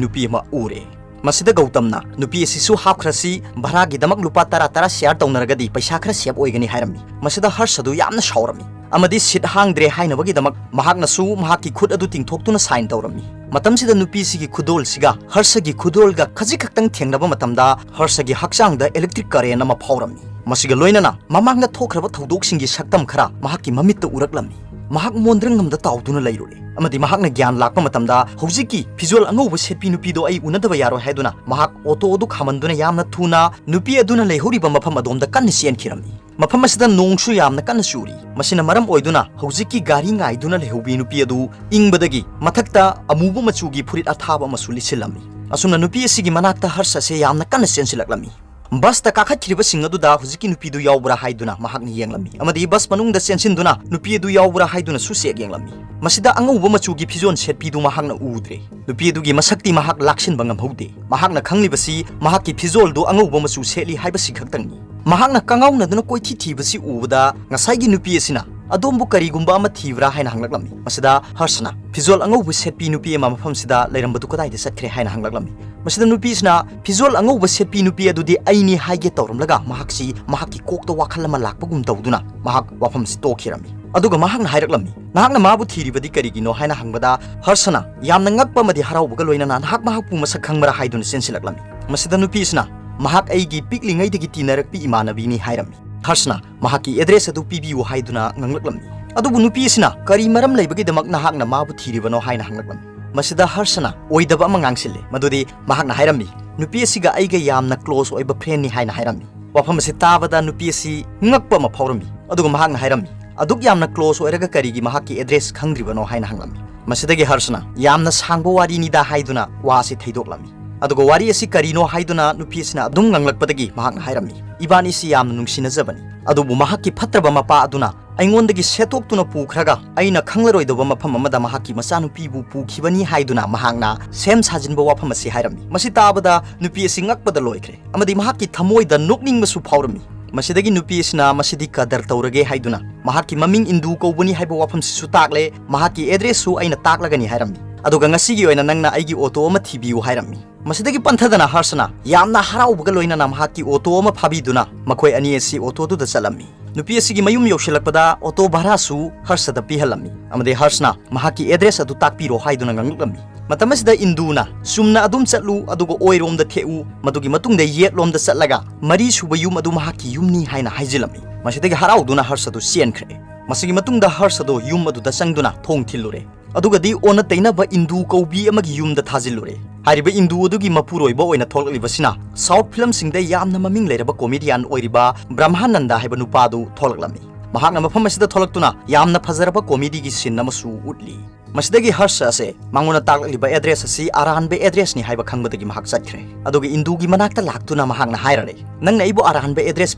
ꯅꯨꯄꯤ ꯑꯃ ꯎꯔꯦ꯫ ꯃꯁꯤꯗ ꯒꯧꯇꯝꯅ ꯅꯨꯄꯤ ꯑꯁꯤꯁꯨ ꯍꯥꯞꯈ꯭ꯔꯁꯤ, ꯚꯔꯥꯒꯤꯗꯃꯛ ꯂꯨꯄꯥ ꯇꯔꯥ ꯇꯔꯥ ꯁꯤꯌꯥꯔ ꯇꯧꯅꯔꯒꯗꯤ ꯄꯩꯁꯥ ꯈꯔ ꯁꯦꯞ ꯑꯣꯏꯒꯅꯤ ꯍꯥꯏꯔꯝꯃꯤ꯫ ꯃꯁꯤꯗ ꯍꯔꯁ ꯑꯗꯨ ꯌꯥꯝꯅ ꯁꯥꯎꯔꯝꯃꯤ ꯑꯃꯗꯤ ꯁꯤꯠ ꯍꯥꯡꯗ꯭ꯔꯦ ꯍꯥꯏꯅꯕꯒꯤꯗꯃꯛ ꯃꯍꯥꯛꯅꯁꯨ ꯃꯍꯥꯛꯀꯤ ꯈꯨꯠ ꯑꯗꯨ ꯇꯤꯡꯊꯣꯛꯇꯨꯅ ꯁꯥꯏꯟ ꯇꯧꯔꯝꯃꯤ꯫ ꯃꯇꯝꯁꯤꯗ ꯅꯨꯄꯤꯁꯤꯒꯤ ꯈꯨꯗꯣꯜꯁꯤꯒ ꯍꯔꯁꯒꯤ ꯈꯨꯗꯣꯜꯒ ꯈꯖꯤꯛ ꯈꯛꯇꯪ ꯊꯦꯡꯅꯕ ꯃꯇꯝꯗ ꯍꯔꯁꯒꯤ ꯍꯛꯆꯥꯡꯗ ꯏꯂꯦꯛꯇ꯭ꯔꯤꯛ ꯀꯔꯦꯟ ꯑꯃ ꯐꯥꯎꯔꯝꯃꯤ꯫ ꯃꯁꯤꯒ ꯂꯣꯏꯅꯅ ꯃꯃꯥꯡꯗ ꯊꯣꯛꯈ꯭ꯔꯕ ꯊꯧꯗꯣꯛꯁꯤꯡꯒꯤ ꯁꯛꯇꯝ ꯈꯔ ꯃꯍꯥꯛꯀꯤ ꯃꯃꯤꯠꯇ ꯎꯔꯛꯂꯝꯃꯤ꯫ ꯃꯍꯥꯛ ꯃꯣꯟꯗ꯭ꯔꯪ ꯑꯃꯗ ꯇꯥꯎꯗꯨꯅ ꯂꯩꯔꯨꯔꯦ ꯑꯃꯗꯤ ꯃꯍꯥꯛꯅ ꯒ꯭ꯌꯥꯟ ꯂꯥꯛꯄ ꯃꯇꯝꯗ ꯍꯧꯖꯤꯛꯀꯤ ꯐꯤꯖꯣꯜ ꯑꯉꯧꯕ ꯁꯦꯠꯄꯤ ꯅꯨꯄꯤꯗꯣ ꯑꯩ ꯎꯅꯗꯕ ꯌꯥꯔꯣꯏ ꯍꯥꯏꯗꯨꯅ ꯃꯍꯥꯛ ꯑꯣꯇꯣ ꯑꯗꯨ ꯈꯥꯝꯃꯟꯗꯨꯅ ꯌꯥꯝꯅ ꯊꯨꯅ ꯅꯨꯄꯤ ꯑꯗꯨꯅ ꯂꯩꯍꯧꯔꯤꯕ ꯃꯐꯝ ꯑꯗꯣꯝꯗ ꯀꯟꯅ ꯆꯦꯟꯈꯤꯔꯝꯃꯤ꯫ ꯃꯐꯝ ꯑꯁꯤꯗ ꯅꯣꯡꯁꯨ ꯌꯥꯝꯅ ꯀꯟꯅ ꯆꯨꯔꯤ꯫ ꯃꯁꯤꯅ ꯃꯔꯝ ꯑꯣꯏꯗꯨꯅ ꯍꯧꯖꯤꯛꯀꯤ ꯒꯥꯔꯤ ꯉꯥꯏꯗꯨꯅ ꯂꯩꯍꯧꯕꯤ ꯅꯨꯄꯤ ꯑꯗꯨ ꯏꯪꯕꯗꯒꯤ ꯃꯊꯛꯇ ꯑꯃꯨꯕ ꯃꯆꯨꯒꯤ ꯐꯨꯔꯤꯠ ꯑꯊꯥꯕ ꯑꯃꯁꯨ ꯂꯤꯠꯁꯤꯜꯂꯝꯃꯤ꯫ ꯑꯁꯨꯝꯅ ꯅꯨꯄꯤ ꯑꯁꯤꯒꯤ ꯃꯅꯥꯛꯇ ꯍꯔꯁ ꯑꯁꯦ ꯌꯥꯝꯅ ꯀꯟꯅ ꯆꯦꯟꯁꯤꯜꯂꯛꯂꯝꯃꯤ꯫ ꯕꯁꯇ ꯀꯥꯈꯠꯈꯤꯕꯁꯤꯡ ꯑꯗꯨꯗ ꯍꯧꯖꯤꯛꯀꯤ ꯅꯨꯄꯤꯗꯨ ꯌꯥꯎꯕ꯭ꯔꯥ ꯍꯥꯏꯗꯨꯅ ꯃꯍꯥꯛꯅ ꯌꯦꯡꯂꯝꯃꯤ, ꯑꯃꯗꯤ ꯕꯁ ꯃꯅꯨꯡꯗ ꯆꯦꯟꯁꯤꯟꯗꯨꯅ ꯅꯨꯄꯤ ꯑꯗꯨ ꯌꯥꯎꯕ꯭ꯔꯥ ꯍꯥꯏꯗꯨꯅꯁꯨ ꯆꯦꯛ ꯌꯦꯡꯂꯝꯃꯤ꯫ ꯃꯁꯤꯗ ꯑꯉꯧꯕ ꯃꯆꯨꯒꯤ ꯐꯤꯖꯣꯜ ꯁꯦꯠꯄꯤꯗꯨ ꯃꯍꯥꯛꯅ ꯎꯗ꯭ꯔꯦ꯫ ꯅꯨꯄꯤ ꯑꯗꯨꯒꯤ ꯃꯁꯛꯇꯤ ꯃꯍꯥꯛ ꯂꯥꯛꯁꯤꯟꯕ ꯉꯝꯍꯧꯗꯦ꯫ ꯃꯍꯥꯛꯅ ꯈꯪꯂꯤꯕꯁꯤ ꯃꯍꯥꯛꯀꯤ ꯐꯤꯖꯣꯜꯗꯨ ꯑꯉꯧꯕ ꯃꯆꯨ ꯁꯦꯠꯂꯤ ꯍꯥꯏꯕꯁꯤ ꯈꯛꯇꯪꯅꯤ꯫ ꯃꯍꯥꯛꯅ ꯀꯉꯥꯎꯅꯗꯨꯅ ꯀꯣꯏꯊꯤ ꯊꯤꯕꯁꯤ ꯎꯕꯗ ꯉꯁꯥꯏꯒꯤ ꯅꯨꯄꯤ ꯑꯁꯤꯅ, "ꯑꯗꯣꯝꯕꯨ ꯀꯔꯤꯒꯨꯝꯕ ꯑꯃ ꯊꯤꯕ꯭ꯔꯥ?" ꯍꯥꯏꯅ ꯍꯪꯂꯛꯂꯝꯃꯤ꯫ ꯃꯁꯤꯗ ꯍꯔꯁꯅ, "ꯐꯤꯖꯣꯜ ꯑꯉꯧꯕ ꯁꯦꯠꯄꯤ ꯅꯨꯄꯤ ꯑꯃ ꯃꯐꯝꯁꯤꯗ ꯂꯩꯔꯝꯕꯗꯨ ꯀꯗꯥꯏꯗ ꯆꯠꯈ꯭ꯔꯦ?" ꯍꯥꯏꯅ ꯍꯪꯂꯛꯂꯝꯃꯤ꯫ ꯃꯁꯤꯗ ꯅꯨꯄꯤꯁꯤꯅ, "ꯐꯤꯖꯣꯜ ꯑꯉꯧꯕ ꯁꯦꯠꯄꯤ ꯅꯨꯄꯤ ꯑꯗꯨꯗꯤ ꯑꯩꯅꯤ" ꯍꯥꯏꯒꯦ ꯇꯧꯔꯝꯂꯒ ꯃꯍꯥꯛꯁꯤ, ꯃꯍꯥꯛꯀꯤ ꯀꯣꯛꯇ ꯋꯥꯈꯜ ꯑꯃ ꯂꯥꯛꯄꯒꯨꯝ ꯇꯧꯗꯨꯅ ꯃꯍꯥꯛ ꯋꯥꯐꯝꯁꯤ ꯇꯣꯛꯈꯤꯔꯝꯃꯤ꯫ ꯑꯗꯨꯒ ꯃꯍꯥꯛꯅ ꯍꯥꯏꯔꯛꯂꯝꯃꯤ, "ꯅꯍꯥꯛꯅ ꯃꯥꯕꯨ ꯊꯤꯔꯤꯕꯗꯤ ꯀꯔꯤꯒꯤꯅꯣ?" ꯍꯥꯏꯅ ꯍꯪꯕꯗ ꯍꯔꯁꯅ ꯌꯥꯝꯅ ꯉꯛꯄ ꯑꯃꯗꯤ ꯍꯔꯥꯎꯕꯒ ꯂꯣꯏꯅꯅ, "ꯅꯍꯥꯛ ꯃꯍꯥꯛꯄꯨ ꯃꯁꯛ ꯈꯪꯕ꯭ꯔꯥ?" ꯍꯥꯏꯗꯨꯅ ꯆꯦꯟꯁꯤꯜꯂꯛꯂꯝꯃꯤ꯫ ꯃꯁꯤꯗ ꯅꯨꯄꯤꯁꯤꯅ, "ꯃꯍꯥꯛ ꯑꯩꯒꯤ ꯄꯤꯛꯂꯤꯉꯩꯗꯒꯤ ꯇꯤꯟꯅꯔꯛꯄꯤ ꯏꯃꯥꯟꯅꯕꯤꯅꯤ" ꯍꯥꯏꯔꯝꯃꯤ꯫ ꯍꯔꯁꯅ, "ꯃꯍꯥꯛꯀꯤ ꯑꯦꯗ꯭ꯔꯦꯁ ꯑꯗꯨ ꯄꯤꯕꯤꯌꯨ" ꯍꯥꯏꯗꯨꯅ ꯉꯥꯡꯂꯛꯂꯝꯃꯤ꯫ ꯑꯗꯨꯕꯨ ꯅꯨꯄꯤ ꯑꯁꯤꯅ, "ꯀꯔꯤ ꯃꯔꯝ ꯂꯩꯕꯒꯤꯗꯃꯛ ꯅꯍꯥꯛꯅ ꯃꯥꯕꯨ ꯊꯤꯔꯤꯕꯅꯣ?" ꯍꯥꯏꯅ ꯍꯪꯂꯛꯂꯝꯃꯤ꯫ ꯃꯁꯤꯗ ꯍꯔꯁꯅ ꯑꯣꯏꯗꯕ ꯑꯃ ꯉꯥꯡꯁꯤꯜꯂꯦ, ꯃꯗꯨꯗꯤ ꯃꯍꯥꯛꯅ ꯍꯥꯏꯔꯝꯃꯤ, "ꯅꯨꯄꯤ ꯑꯁꯤꯒ ꯑꯩꯒ ꯌꯥꯝꯅ ꯀ꯭ꯂꯣꯁ ꯑꯣꯏꯕ ꯐ꯭ꯔꯦꯟꯅꯤ" ꯍꯥꯏꯅ ꯍꯥꯏꯔꯝꯃꯤ꯫ ꯋꯥꯐꯝ ꯑꯁꯤ ꯇꯥꯕꯗ ꯅꯨꯄꯤ ꯑꯁꯤ ꯉꯛꯄ ꯑꯃ ꯐꯥꯎꯔꯝꯃꯤ, ꯑꯗꯨꯒ ꯃꯍꯥꯛꯅ ꯍꯥꯏꯔꯝꯃꯤ, "ꯑꯗꯨꯛ ꯌꯥꯝꯅ ꯀ꯭ꯂꯣꯁ ꯑꯣꯏꯔꯒ ꯀꯔꯤꯒꯤ ꯃꯍꯥꯛꯀꯤ ꯑꯦꯗ꯭ꯔꯦꯁ ꯈꯪꯗ꯭ꯔꯤꯕꯅꯣ?" ꯍꯥꯏꯅ ꯍꯪꯂꯝꯃꯤ꯫ ꯃꯁꯤꯗꯒꯤ ꯍꯔꯁꯅ ꯌꯥꯝꯅ ꯁꯥꯡꯕ ꯋꯥꯔꯤꯅꯤꯗ ꯍꯥꯏꯗꯨꯅ ꯋꯥ ꯑꯁꯤ ꯊꯩꯗꯣꯛꯂꯝꯃꯤ꯫ ꯑꯗꯨꯒ ꯋꯥꯔꯤ ꯑꯁꯤ ꯀꯔꯤꯅꯣ ꯍꯥꯏꯗꯨꯅ ꯅꯨꯄꯤ ꯑꯁꯤꯅ ꯑꯗꯨꯝ ꯉꯥꯡꯂꯛꯄꯗꯒꯤ ꯃꯍꯥꯛꯅ ꯍꯥꯏꯔꯝꯃꯤ, "ꯏꯕꯥꯅꯤꯁꯤ ꯌꯥꯝꯅ ꯅꯨꯡꯁꯤꯅꯖꯕꯅꯤ, ꯑꯗꯨꯕꯨ ꯃꯍꯥꯛꯀꯤ ꯐꯠꯇ꯭ꯔꯕ ꯃꯄꯥ ꯑꯗꯨꯅ ꯑꯩꯉꯣꯟꯗꯒꯤ ꯁꯦꯠꯇꯣꯛꯇꯨꯅ ꯄꯨꯈ꯭ꯔꯒ ꯑꯩꯅ ꯈꯪꯂꯔꯣꯏꯗꯕ ꯃꯐꯝ ꯑꯃꯗ ꯃꯍꯥꯛꯀꯤ ꯃꯆꯥꯅꯨꯄꯤꯕꯨ ꯄꯨꯈꯤꯕꯅꯤ" ꯍꯥꯏꯗꯨꯅ ꯃꯍꯥꯛꯅ ꯁꯦꯝ ꯁꯥꯖꯤꯟꯕ ꯋꯥꯐꯝ ꯑꯁꯤ ꯍꯥꯏꯔꯝꯃꯤ꯫ ꯃꯁꯤ ꯇꯥꯕꯗ ꯅꯨꯄꯤ ꯑꯁꯤ ꯉꯛꯄꯗ ꯂꯣꯏꯈ꯭ꯔꯦ, ꯑꯃꯗꯤ ꯃꯍꯥꯛꯀꯤ ꯊꯃꯣꯏꯗ ꯅꯣꯛꯅꯤꯡꯕꯁꯨ ꯐꯥꯎꯔꯝꯃꯤ꯫ ꯃꯁꯤꯗꯒꯤ ꯅꯨꯄꯤ ꯑꯁꯤꯅ ꯃꯁꯤꯗꯤ ꯀꯗꯔ ꯇꯧꯔꯒꯦ ꯍꯥꯏꯗꯨꯅ ꯃꯍꯥꯛꯀꯤ ꯃꯃꯤꯡ ꯏꯟꯗꯨ ꯀꯧꯕꯅꯤ ꯍꯥꯏꯕ ꯋꯥꯐꯝꯁꯤꯁꯨ ꯇꯥꯛꯂꯦ, ꯃꯍꯥꯛꯀꯤ ꯑꯦꯗ꯭ꯔꯦꯁꯁꯨ ꯑꯩꯅ ꯇꯥꯛꯂꯒꯅꯤ ꯍꯥꯏꯔꯝꯃꯤ꯫ ꯑꯗꯨꯒ ꯉꯁꯤꯒꯤ ꯑꯣꯏꯅ ꯅꯪꯅ ꯑꯩꯒꯤ ꯑꯣꯇꯣ ꯑꯃ ꯊꯤꯕꯤꯌꯨ ꯍꯥꯏꯔꯝꯃꯤ꯫ ꯃꯁꯤꯗꯒꯤ ꯄꯟꯊꯗꯅ ꯍꯔꯁꯅ ꯌꯥꯝꯅ ꯍꯔꯥꯎꯕꯒ ꯂꯣꯏꯅꯅ ꯃꯍꯥꯛꯀꯤ ꯑꯣꯇꯣ ꯑꯃ ꯐꯥꯕꯤꯗꯨꯅ ꯃꯈꯣꯏ ꯑꯅꯤ ꯑꯁꯤ ꯑꯣꯇꯣꯗꯨꯗ ꯆꯠꯂꯝꯃꯤ꯫ ꯅꯨꯄꯤ ꯑꯁꯤꯒꯤ ꯃꯌꯨꯝ ꯌꯧꯁꯤꯜꯂꯛꯄꯗ ꯑꯣꯇꯣ ꯚꯔꯥꯁꯨ ꯍꯔꯁꯗ ꯄꯤꯍꯜꯂꯝꯃꯤ, ꯑꯃꯗꯤ ꯍꯔꯁꯅ ꯃꯍꯥꯛꯀꯤ ꯑꯦꯗ꯭ꯔꯦꯁ ꯑꯗꯨ ꯇꯥꯛꯄꯤꯔꯣ ꯍꯥꯏꯗꯨꯅ ꯉꯥꯡꯂꯛꯂꯝꯃꯤ꯫ ꯃꯇꯝ ꯑꯁꯤꯗ ꯏꯟꯗꯨꯅ ꯆꯨꯝꯅ ꯑꯗꯨꯝ ꯆꯠꯂꯨ, ꯑꯗꯨꯒ ꯑꯣꯏꯔꯣꯝꯗ ꯊꯦꯛꯎ, ꯃꯗꯨꯒꯤ ꯃꯇꯨꯡꯗ ꯌꯦꯠꯂꯣꯝꯗ ꯆꯠꯂꯒ ꯃꯔꯤꯁꯨꯕ ꯌꯨꯝ ꯑꯗꯨ ꯃꯍꯥꯛꯀꯤ ꯌꯨꯝꯅꯤ ꯍꯥꯏꯅ ꯍꯥꯏꯖꯤꯜꯂꯝꯃꯤ꯫ ꯃꯁꯤꯗꯒꯤ ꯍꯔꯥꯎꯗꯨꯅ ꯍꯔꯁꯗꯨ ꯆꯦꯟꯈ꯭ꯔꯦ꯫ ꯃꯁꯤꯒꯤ ꯃꯇꯨꯡꯗ ꯍꯔꯁꯗꯨ ꯌꯨꯝ ꯑꯗꯨꯗ ꯆꯪꯗꯨꯅ ꯊꯣꯡ ꯊꯤꯜꯂꯨꯔꯦ꯫ ꯑꯗꯨꯒꯗꯤ ꯑꯣꯟꯅ ꯇꯩꯅꯕ ꯏꯟꯗꯨ ꯀꯧꯕꯤ ꯑꯃꯒꯤ ꯌꯨꯝꯗ ꯊꯥꯖꯤꯜꯂꯨꯔꯦ꯫ ꯍꯥꯏꯔꯤꯕ ꯏꯟꯗꯨ ꯑꯗꯨꯒꯤ ꯃꯄꯨꯔꯣꯏꯕ ꯑꯣꯏꯅ ꯊꯣꯛꯂꯛꯂꯤꯕꯁꯤꯅ ꯁꯥꯎꯠ ꯐꯤꯂꯝꯁꯤꯡꯗ ꯌꯥꯝꯅ ꯃꯃꯤꯡ ꯂꯩꯔꯕ ꯀꯣꯃꯦꯗꯤꯌꯥꯟ ꯑꯣꯏꯔꯤꯕ ꯕ꯭ꯔꯍ꯭ꯃꯥꯅꯟꯗ ꯍꯥꯏꯕ ꯅꯨꯄꯥꯗꯨ ꯊꯣꯛꯂꯛꯂꯝꯃꯤ꯫ ꯃꯍꯥꯛꯅ ꯃꯐꯝ ꯑꯁꯤꯗ ꯊꯣꯛꯂꯛꯇꯨꯅ ꯌꯥꯝꯅ ꯐꯖꯔꯕ ꯀꯣꯃꯦꯗꯤꯒꯤ ꯁꯤꯟ ꯑꯃꯁꯨ ꯎꯠꯂꯤ꯫ ꯃꯁꯤꯗꯒꯤ ꯍꯔꯁ ꯑꯁꯦ ꯃꯉꯣꯟꯗ ꯇꯥꯛꯂꯛꯂꯤꯕ ꯑꯦꯗ꯭ꯔꯦꯁ ꯑꯁꯤ ꯑꯔꯥꯟꯕ ꯑꯦꯗ꯭ꯔꯦꯁꯅꯤ ꯍꯥꯏꯕ ꯈꯪꯕꯗꯒꯤ ꯃꯍꯥꯛ ꯆꯠꯈ꯭ꯔꯦ꯫ ꯑꯗꯨꯒ ꯏꯟꯗꯨꯒꯤ ꯃꯅꯥꯛꯇ ꯂꯥꯛꯇꯨꯅ ꯃꯍꯥꯛꯅ ꯍꯥꯏꯔꯔꯦ, "ꯅꯪꯅ ꯑꯩꯕꯨ ꯑꯔꯥꯟꯕ ꯑꯦꯗ꯭ꯔꯦꯁ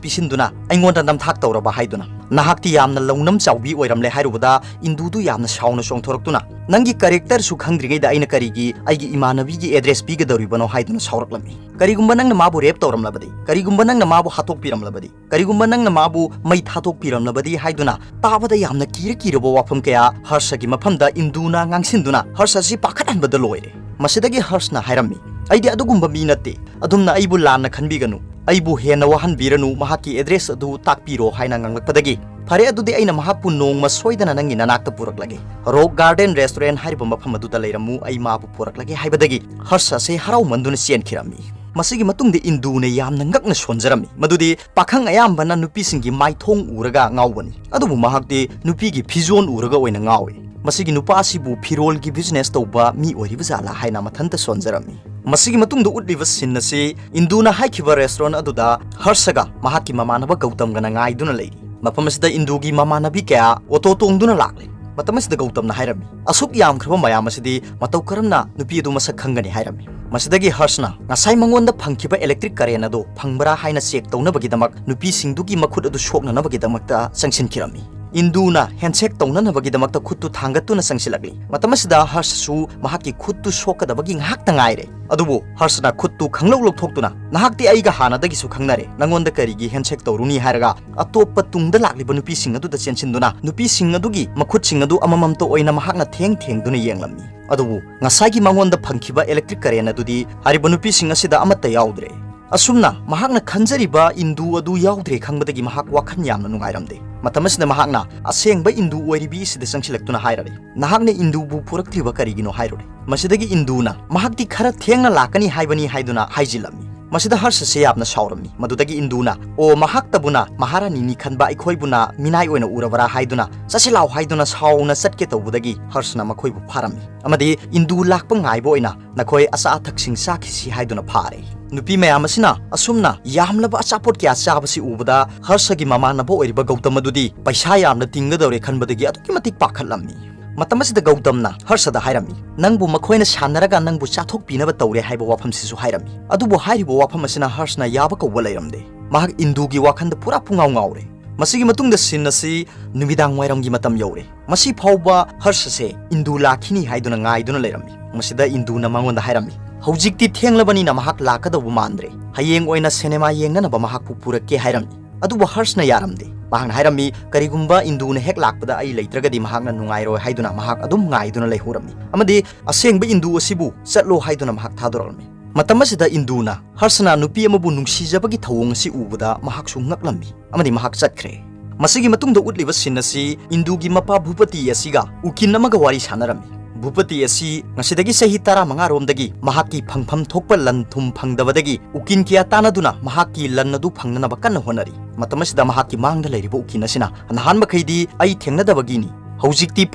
ꯄꯤꯁꯤꯟꯗꯨꯅ ꯑꯩꯉꯣꯟꯗ ꯅꯝꯊꯥꯛ ꯇꯧꯔꯕ?" ꯍꯥꯏꯗꯨꯅ꯫ ꯅꯍꯥꯛꯇꯤ ꯌꯥꯝꯅ ꯂꯧꯅꯝ ꯆꯥꯎꯕꯤ ꯑꯣꯏꯔꯝꯂꯦ ꯍꯥꯏꯔꯨꯕꯗ ꯏꯟꯗꯨꯗꯨ ꯌꯥꯝꯅ ꯁꯥꯎꯅ ꯆꯣꯡꯊꯣꯔꯛꯇꯨꯅ, "ꯅꯪꯒꯤ ꯀꯦꯔꯦꯛꯇꯔꯁꯨ ꯈꯪꯗ꯭ꯔꯤꯉꯩꯗ ꯑꯩꯅ ꯀꯔꯤꯒꯤ ꯑꯩꯒꯤ ꯏꯃꯥꯟꯅꯕꯤꯒꯤ ꯑꯦꯗ꯭ꯔꯦꯁ ꯄꯤꯒꯗꯧꯔꯤꯕꯅꯣ?" ꯍꯥꯏꯗꯨꯅ ꯁꯥꯎꯔꯛꯂꯝꯃꯤ꯫ "ꯀꯔꯤꯒꯨꯝꯕ ꯅꯪꯅ ꯃꯥꯕꯨ ꯔꯦꯞ ꯇꯧꯔꯝꯂꯕꯗꯤ, ꯀꯔꯤꯒꯨꯝꯕ ꯅꯪꯅ ꯃꯥꯕꯨ ꯍꯥꯠꯇꯣꯛꯄꯤꯔꯝꯂꯕꯗꯤ, ꯀꯔꯤꯒꯨꯝꯕ ꯅꯪꯅ ꯃꯥꯕꯨ ꯃꯩ ꯊꯥꯗꯣꯛꯄꯤꯔꯝꯂꯕꯗꯤ?" ꯍꯥꯏꯗꯨꯅ ꯇꯥꯕꯗ ꯌꯥꯝꯅ ꯀꯤꯔ ꯀꯤꯔꯕ ꯋꯥꯐꯝ ꯀꯌꯥ ꯍꯔꯁꯒꯤ ꯃꯐꯝꯗ ꯏꯟꯗꯨꯅ ꯉꯥꯡꯁꯤꯟꯗꯨꯅ ꯍꯔꯁ ꯑꯁꯤ ꯄꯥꯈꯠꯍꯟꯕꯗ ꯂꯣꯏꯔꯦ꯫ ꯃꯁꯤꯗꯒꯤ ꯍꯔꯁꯅ ꯍꯥꯏꯔꯝꯃꯤ, "ꯑꯩꯗꯤ ꯑꯗꯨꯒꯨꯝꯕ ꯃꯤ ꯅꯠꯇꯦ꯫ ꯑꯗꯨꯝꯅ ꯑꯩꯕꯨ ꯂꯥꯟꯅ ꯈꯟꯕꯤꯒꯅꯨ꯫ ꯑꯩꯕꯨ ꯍꯦꯟꯅ ꯋꯥꯍꯟꯕꯤꯔꯅꯨ꯫ ꯃꯍꯥꯛꯀꯤ ꯑꯦꯗ꯭ꯔꯦꯁ ꯑꯗꯨ ꯇꯥꯛꯄꯤꯔꯣ" ꯍꯥꯏꯅ ꯉꯥꯡꯂꯛꯄꯗꯒꯤ, "ꯐꯔꯦ, ꯑꯗꯨꯗꯤ ꯑꯩꯅ ꯃꯍꯥꯛꯄꯨ ꯅꯣꯡꯃ ꯁꯣꯏꯗꯅ ꯅꯪꯒꯤ ꯅꯅꯥꯛꯇ ꯄꯨꯔꯛꯂꯒꯦ꯫ ꯔꯣꯛ ꯒꯥꯔꯗꯦꯟ ꯔꯦꯁꯇꯨꯔꯦꯟ ꯍꯥꯏꯔꯤꯕ ꯃꯐꯝ ꯑꯗꯨꯗ ꯂꯩꯔꯝꯃꯨ, ꯑꯩ ꯃꯥꯕꯨ ꯄꯨꯔꯛꯂꯒꯦ" ꯍꯥꯏꯕꯗꯒꯤ ꯍꯔꯁ ꯑꯁꯦ ꯍꯔꯥꯎꯃꯟꯗꯨꯅ ꯆꯦꯟꯈꯤꯔꯝꯃꯤ꯫ ꯃꯁꯤꯒꯤ ꯃꯇꯨꯡꯗ ꯏꯟꯗꯨꯅ ꯌꯥꯝꯅ ꯉꯛꯅ ꯁꯣꯟꯖꯔꯝꯃꯤ꯫ ꯃꯗꯨꯗꯤ ꯄꯥꯈꯪ ꯑꯌꯥꯝꯕꯅ ꯅꯨꯄꯤꯁꯤꯡꯒꯤ ꯃꯥꯏꯊꯣꯡ ꯎꯔꯒ ꯉꯥꯎꯕꯅꯤ, ꯑꯗꯨꯕꯨ ꯃꯍꯥꯛꯇꯤ ꯅꯨꯄꯤꯒꯤ ꯐꯤꯖꯣꯜ ꯎꯔꯒ ꯑꯣꯏꯅ ꯉꯥꯎꯏ꯫ ꯃꯁꯤꯒꯤ ꯅꯨꯄꯥ ꯑꯁꯤꯕꯨ ꯐꯤꯔꯣꯜꯒꯤ ꯕꯤꯖꯤꯅꯦꯁ ꯇꯧꯕ ꯃꯤ ꯑꯣꯏꯔꯤꯕ ꯖꯥꯠꯂꯥ ꯍꯥꯏꯅ ꯃꯊꯟꯇ ꯁꯣꯟꯖꯔꯝꯃꯤ꯫ ꯃꯁꯤꯒꯤ ꯃꯇꯨꯡꯗ ꯎꯠꯂꯤꯕ ꯁꯤꯟ ꯑꯁꯤ ꯏꯟꯗꯨꯅ ꯍꯥꯏꯈꯤꯕ ꯔꯦꯁꯇꯨꯔꯦꯟ ꯑꯗꯨꯗ ꯍꯔꯁꯒ ꯃꯍꯥꯛꯀꯤ ꯃꯃꯥꯟꯅꯕ ꯒꯧꯇꯝꯒꯅ ꯉꯥꯏꯗꯨꯅ ꯂꯩꯔꯤ꯫ ꯃꯐꯝ ꯑꯁꯤꯗ ꯏꯟꯗꯨꯒꯤ ꯃꯃꯥꯟꯅꯕꯤ ꯀꯌꯥ ꯑꯣꯇꯣ ꯇꯣꯡꯗꯨꯅ ꯂꯥꯛꯂꯤ꯫ ꯃꯇꯝ ꯑꯁꯤꯗ ꯒꯧꯇꯝꯅ ꯍꯥꯏꯔꯝꯃꯤ, "ꯑꯁꯨꯛ ꯌꯥꯝꯈ꯭ꯔꯕ ꯃꯌꯥꯝ ꯑꯁꯤꯗꯤ ꯃꯇꯧ ꯀꯔꯝꯅ ꯅꯨꯄꯤ ꯑꯗꯨ ꯃꯁꯛ ꯈꯪꯒꯅꯤ?" ꯍꯥꯏꯔꯝꯃꯤ꯫ ꯃꯁꯤꯗꯒꯤ ꯍꯔꯁꯅ ꯉꯁꯥꯏ ꯃꯉꯣꯟꯗ ꯐꯪꯈꯤꯕ ꯏꯂꯦꯛꯇ꯭ꯔꯤꯛ ꯀꯔꯦꯟ ꯑꯗꯨ ꯐꯪꯕ꯭ꯔꯥ ꯍꯥꯏꯅ ꯆꯦꯛ ꯇꯧꯅꯕꯒꯤꯗꯃꯛ ꯅꯨꯄꯤꯁꯤꯡꯗꯨꯒꯤ ꯃꯈꯨꯠ ꯑꯗꯨ ꯁꯣꯛꯅꯅꯕꯒꯤꯗꯃꯛꯇ ꯆꯪꯁꯤꯟꯈꯤꯔꯝꯃꯤ꯫ ꯏꯟꯗꯨꯅ ꯍꯦꯟꯁꯦꯛ ꯇꯧꯅꯅꯕꯒꯤꯗꯃꯛꯇ ꯈꯨꯠꯇꯨ ꯊꯥꯡꯒꯠꯇꯨꯅ ꯆꯪꯁꯤꯜꯂꯛꯂꯤ꯫ ꯃꯇꯝ ꯑꯁꯤꯗ ꯍꯔꯁꯁꯨ ꯃꯍꯥꯛꯀꯤ ꯈꯨꯠꯇꯨ ꯁꯣꯛꯀꯗꯕꯒꯤ ꯉꯥꯏꯍꯥꯛꯇ ꯉꯥꯏꯔꯦ꯫ ꯑꯗꯨꯕꯨ ꯍꯔꯁꯅ ꯈꯨꯠꯇꯨ ꯈꯪꯂꯧ ꯂꯧꯊꯣꯛꯇꯨꯅ, "ꯅꯍꯥꯛꯇꯤ ꯑꯩꯒ ꯍꯥꯟꯅꯗꯒꯤꯁꯨ ꯈꯪꯅꯔꯦ, ꯅꯉꯣꯟꯗ ꯀꯔꯤꯒꯤ ꯍꯦꯟꯁꯦꯛ ꯇꯧꯔꯨꯅꯤ?" ꯍꯥꯏꯔꯒ ꯑꯇꯣꯞꯄ ꯇꯨꯡꯗ ꯂꯥꯛꯂꯤꯕ ꯅꯨꯄꯤꯁꯤꯡ ꯑꯗꯨꯗ ꯆꯦꯟꯁꯤꯟꯗꯨꯅ ꯅꯨꯄꯤꯁꯤꯡ ꯑꯗꯨꯒꯤ ꯃꯈꯨꯠꯁꯤꯡ ꯑꯗꯨ ꯑꯃꯃꯝꯇ ꯑꯣꯏꯅ ꯃꯍꯥꯛꯅ ꯊꯦꯡ ꯊꯦꯡꯗꯨꯅ ꯌꯦꯡꯂꯝꯃꯤ꯫ ꯑꯗꯨꯕꯨ ꯉꯁꯥꯏꯒꯤ ꯃꯉꯣꯟꯗ ꯐꯪꯈꯤꯕ ꯏꯂꯦꯛꯇ꯭ꯔꯤꯛ ꯀꯔꯦꯟ ꯑꯗꯨꯗꯤ ꯍꯥꯏꯔꯤꯕ ꯅꯨꯄꯤꯁꯤꯡ ꯑꯁꯤꯗ ꯑꯃꯠꯇ ꯌꯥꯎꯗ꯭ꯔꯦ꯫ ꯑꯁꯨꯝꯅ ꯃꯍꯥꯛꯅ ꯈꯟꯖꯔꯤꯕ ꯏꯟꯗꯨ ꯑꯗꯨ ꯌꯥꯎꯗ꯭ꯔꯦ ꯈꯪꯕꯗꯒꯤ ꯃꯍꯥꯛ ꯋꯥꯈꯜ ꯌꯥꯝꯅ ꯅꯨꯡꯉꯥꯏꯔꯝꯗꯦ꯫ ꯃꯇꯝ ꯑꯁꯤꯗ ꯃꯍꯥꯛꯅ ꯑꯁꯦꯡꯕ ꯏꯟꯗꯨ ꯑꯣꯏꯔꯤꯕꯤ ꯑꯁꯤꯗ ꯆꯪꯁꯤꯜꯂꯛꯇꯨꯅ ꯍꯥꯏꯔꯔꯦ, "ꯅꯍꯥꯛꯅ ꯏꯟꯗꯨꯕꯨ ꯄꯨꯔꯛꯇ꯭ꯔꯤꯕ ꯀꯔꯤꯒꯤꯅꯣ?" ꯍꯥꯏꯔꯨꯔꯦ꯫ ꯃꯁꯤꯗꯒꯤ ꯏꯟꯗꯨꯅ, "ꯃꯍꯥꯛꯇꯤ ꯈꯔ ꯊꯦꯡꯅ ꯂꯥꯛꯀꯅꯤ ꯍꯥꯏꯕꯅꯤ" ꯍꯥꯏꯗꯨꯅ ꯍꯥꯏꯖꯤꯜꯂꯝꯃꯤ꯫ ꯃꯁꯤꯗ ꯍꯔꯁꯁꯦ ꯌꯥꯝꯅ ꯁꯥꯎꯔꯝꯃꯤ꯫ ꯃꯗꯨꯗꯒꯤ ꯏꯟꯗꯨꯅ, "ꯑꯣ, ꯃꯍꯥꯛꯇꯕꯨꯅ ꯃꯍꯥꯔꯥꯅꯤꯅꯤ ꯈꯟꯕ ꯑꯩꯈꯣꯏꯕꯨꯅ ꯃꯤꯅꯥꯏ ꯑꯣꯏꯅ ꯎꯔꯕꯔꯥ?" ꯍꯥꯏꯗꯨꯅ, "ꯆꯠꯁꯤ ꯂꯥꯎ" ꯍꯥꯏꯗꯨꯅ ꯁꯥꯎꯅ ꯆꯠꯀꯦ ꯇꯧꯕꯗꯒꯤ ꯍꯔꯁꯅ ꯃꯈꯣꯏꯕꯨ ꯐꯥꯔꯝꯃꯤ ꯑꯃꯗꯤ, "ꯏꯟꯗꯨ ꯂꯥꯛꯄ ꯉꯥꯏꯕ ꯑꯣꯏꯅ ꯅꯈꯣꯏ ꯑꯆꯥ ꯑꯊꯛꯁꯤꯡ ꯆꯥꯈꯤꯁꯤ" ꯍꯥꯏꯗꯨꯅ ꯐꯥꯔꯦ꯫ ꯅꯨꯄꯤ ꯃꯌꯥꯝ ꯑꯁꯤꯅ ꯑꯁꯨꯝꯅ ꯌꯥꯝꯂꯕ ꯑꯆꯥꯄꯣꯠ ꯀꯌꯥ ꯆꯥꯕꯁꯤ ꯎꯕꯗ ꯍꯔꯁꯒꯤ ꯃꯃꯥꯟꯅꯕ ꯑꯣꯏꯔꯤꯕ ꯒꯧꯇꯝ ꯑꯗꯨꯗꯤ ꯄꯩꯁꯥ ꯌꯥꯝꯅ ꯇꯤꯡꯒꯗꯧꯔꯦ ꯈꯟꯕꯗꯒꯤ ꯑꯗꯨꯛꯀꯤ ꯃꯇꯤꯛ ꯄꯥꯈꯠꯂꯝꯃꯤ꯫ ꯃꯇꯝ ꯑꯁꯤꯗ ꯒꯧꯇꯝꯅ ꯍꯔꯁꯗ ꯍꯥꯏꯔꯝꯃꯤ, "ꯅꯪꯕꯨ ꯃꯈꯣꯏꯅ ꯁꯥꯟꯅꯔꯒ ꯅꯪꯕꯨ ꯆꯥꯊꯣꯛꯄꯤꯅꯕ ꯇꯧꯔꯦ" ꯍꯥꯏꯕ ꯋꯥꯐꯝꯁꯤꯁꯨ ꯍꯥꯏꯔꯝꯃꯤ꯫ ꯑꯗꯨꯕꯨ ꯍꯥꯏꯔꯤꯕ ꯋꯥꯐꯝ ꯑꯁꯤꯅ ꯍꯔꯁꯅ ꯌꯥꯕ ꯀꯧꯕ ꯂꯩꯔꯝꯗꯦ꯫ ꯃꯍꯥꯛ ꯏꯟꯗꯨꯒꯤ ꯋꯥꯈꯜꯗ ꯄꯨꯔꯥ ꯄꯨꯡꯉꯥꯎ ꯉꯥꯎꯔꯦ꯫ ꯃꯁꯤꯒꯤ ꯃꯇꯨꯡꯗ ꯁꯤꯟ ꯑꯁꯤ ꯅꯨꯃꯤꯗꯥꯡ ꯋꯥꯏꯔꯝꯒꯤ ꯃꯇꯝ ꯌꯧꯔꯦ꯫ ꯃꯁꯤ ꯐꯥꯎꯕ ꯍꯔꯁꯁꯦ ꯏꯟꯗꯨ ꯂꯥꯛꯈꯤꯅꯤ ꯍꯥꯏꯗꯨꯅ ꯉꯥꯏꯗꯨꯅ ꯂꯩꯔꯝꯃꯤ꯫ ꯃꯁꯤꯗ ꯏꯟꯗꯨꯅ ꯃꯉꯣꯟꯗ ꯍꯥꯏꯔꯝꯃꯤ, "ꯍꯧꯖꯤꯛꯇꯤ ꯊꯦꯡꯂꯕꯅꯤꯅ ꯃꯍꯥꯛ ꯂꯥꯛꯀꯗꯧꯕ ꯃꯥꯟꯗ꯭ꯔꯦ꯫ ꯍꯌꯦꯡ ꯑꯣꯏꯅ ꯁꯤꯅꯦꯃꯥ ꯌꯦꯡꯅꯅꯕ ꯃꯍꯥꯛꯄꯨ ꯄꯨꯔꯛꯀꯦ" ꯍꯥꯏꯔꯝꯃꯤ꯫ ꯑꯗꯨꯕꯨ ꯍꯔꯁꯅ ꯌꯥꯔꯝꯗꯦ꯫ ꯃꯍꯥꯛꯅ ꯍꯥꯏꯔꯝꯃꯤ, "ꯀꯔꯤꯒꯨꯝꯕ ꯏꯟꯗꯨꯅ ꯍꯦꯛ ꯂꯥꯛꯄꯗ ꯑꯩ ꯂꯩꯇ꯭ꯔꯒꯗꯤ ꯃꯍꯥꯛꯅ ꯅꯨꯡꯉꯥꯏꯔꯣꯏ" ꯍꯥꯏꯗꯨꯅ ꯃꯍꯥꯛ ꯑꯗꯨꯝ ꯉꯥꯏꯗꯨꯅ ꯂꯩꯍꯧꯔꯝꯃꯤ꯫ ꯑꯃꯗꯤ ꯑꯁꯦꯡꯕ ꯏꯟꯗꯨ ꯑꯁꯤꯕꯨ ꯆꯠꯂꯣ ꯍꯥꯏꯗꯨꯅ ꯃꯍꯥꯛ ꯊꯥꯗꯣꯔꯛꯂꯝꯃꯤ꯫ ꯃꯇꯝ ꯑꯁꯤꯗ ꯏꯟꯗꯨꯅ ꯍꯔꯁꯅ ꯅꯨꯄꯤ ꯑꯃꯕꯨ ꯅꯨꯡꯁꯤꯖꯕꯒꯤ ꯊꯧꯑꯣꯡ ꯑꯁꯤ ꯎꯕꯗ ꯃꯍꯥꯛꯁꯨ ꯉꯛꯂꯝꯃꯤ ꯑꯃꯗꯤ ꯃꯍꯥꯛ ꯆꯠꯈ꯭ꯔꯦ꯫ ꯃꯁꯤꯒꯤ ꯃꯇꯨꯡꯗ ꯎꯠꯂꯤꯕ ꯁꯤꯟ ꯑꯁꯤ ꯏꯟꯗꯨꯒꯤ ꯃꯄꯥ ꯚꯨꯄꯇꯤ ꯑꯁꯤꯒ ꯎꯀꯤꯜ ꯑꯃꯒ ꯋꯥꯔꯤ ꯁꯥꯟꯅꯔꯝꯃꯤ꯫ ꯚꯨꯄꯇꯤ ꯑꯁꯤ ꯉꯁꯤꯗꯒꯤ ꯆꯍꯤ ꯇꯔꯥꯃꯉꯥ ꯔꯣꯝꯗꯒꯤ ꯃꯍꯥꯛꯀꯤ ꯐꯪꯐꯝ ꯊꯣꯛꯄ ꯂꯟ ꯊꯨꯝ ꯐꯪꯗꯕꯗꯒꯤ ꯎꯀꯤꯜ ꯀꯌꯥ ꯇꯥꯟꯅꯗꯨꯅ ꯃꯍꯥꯛꯀꯤ ꯂꯟ ꯑꯗꯨ ꯐꯪꯅꯅꯕ ꯀꯟꯅ ꯍꯣꯠꯅꯔꯤ꯫ ꯃꯇꯝ ꯑꯁꯤꯗ ꯃꯍꯥꯛꯀꯤ ꯃꯥꯡꯗ ꯂꯩꯔꯤꯕ ꯎꯀꯤꯜ ꯑꯁꯤꯅ, "ꯅꯍꯥꯟ ꯃꯈꯩꯗꯤ ꯑꯩ ꯊꯦꯡꯅꯗꯕꯒꯤꯅꯤ, ꯍꯧꯖꯤꯛꯇꯤ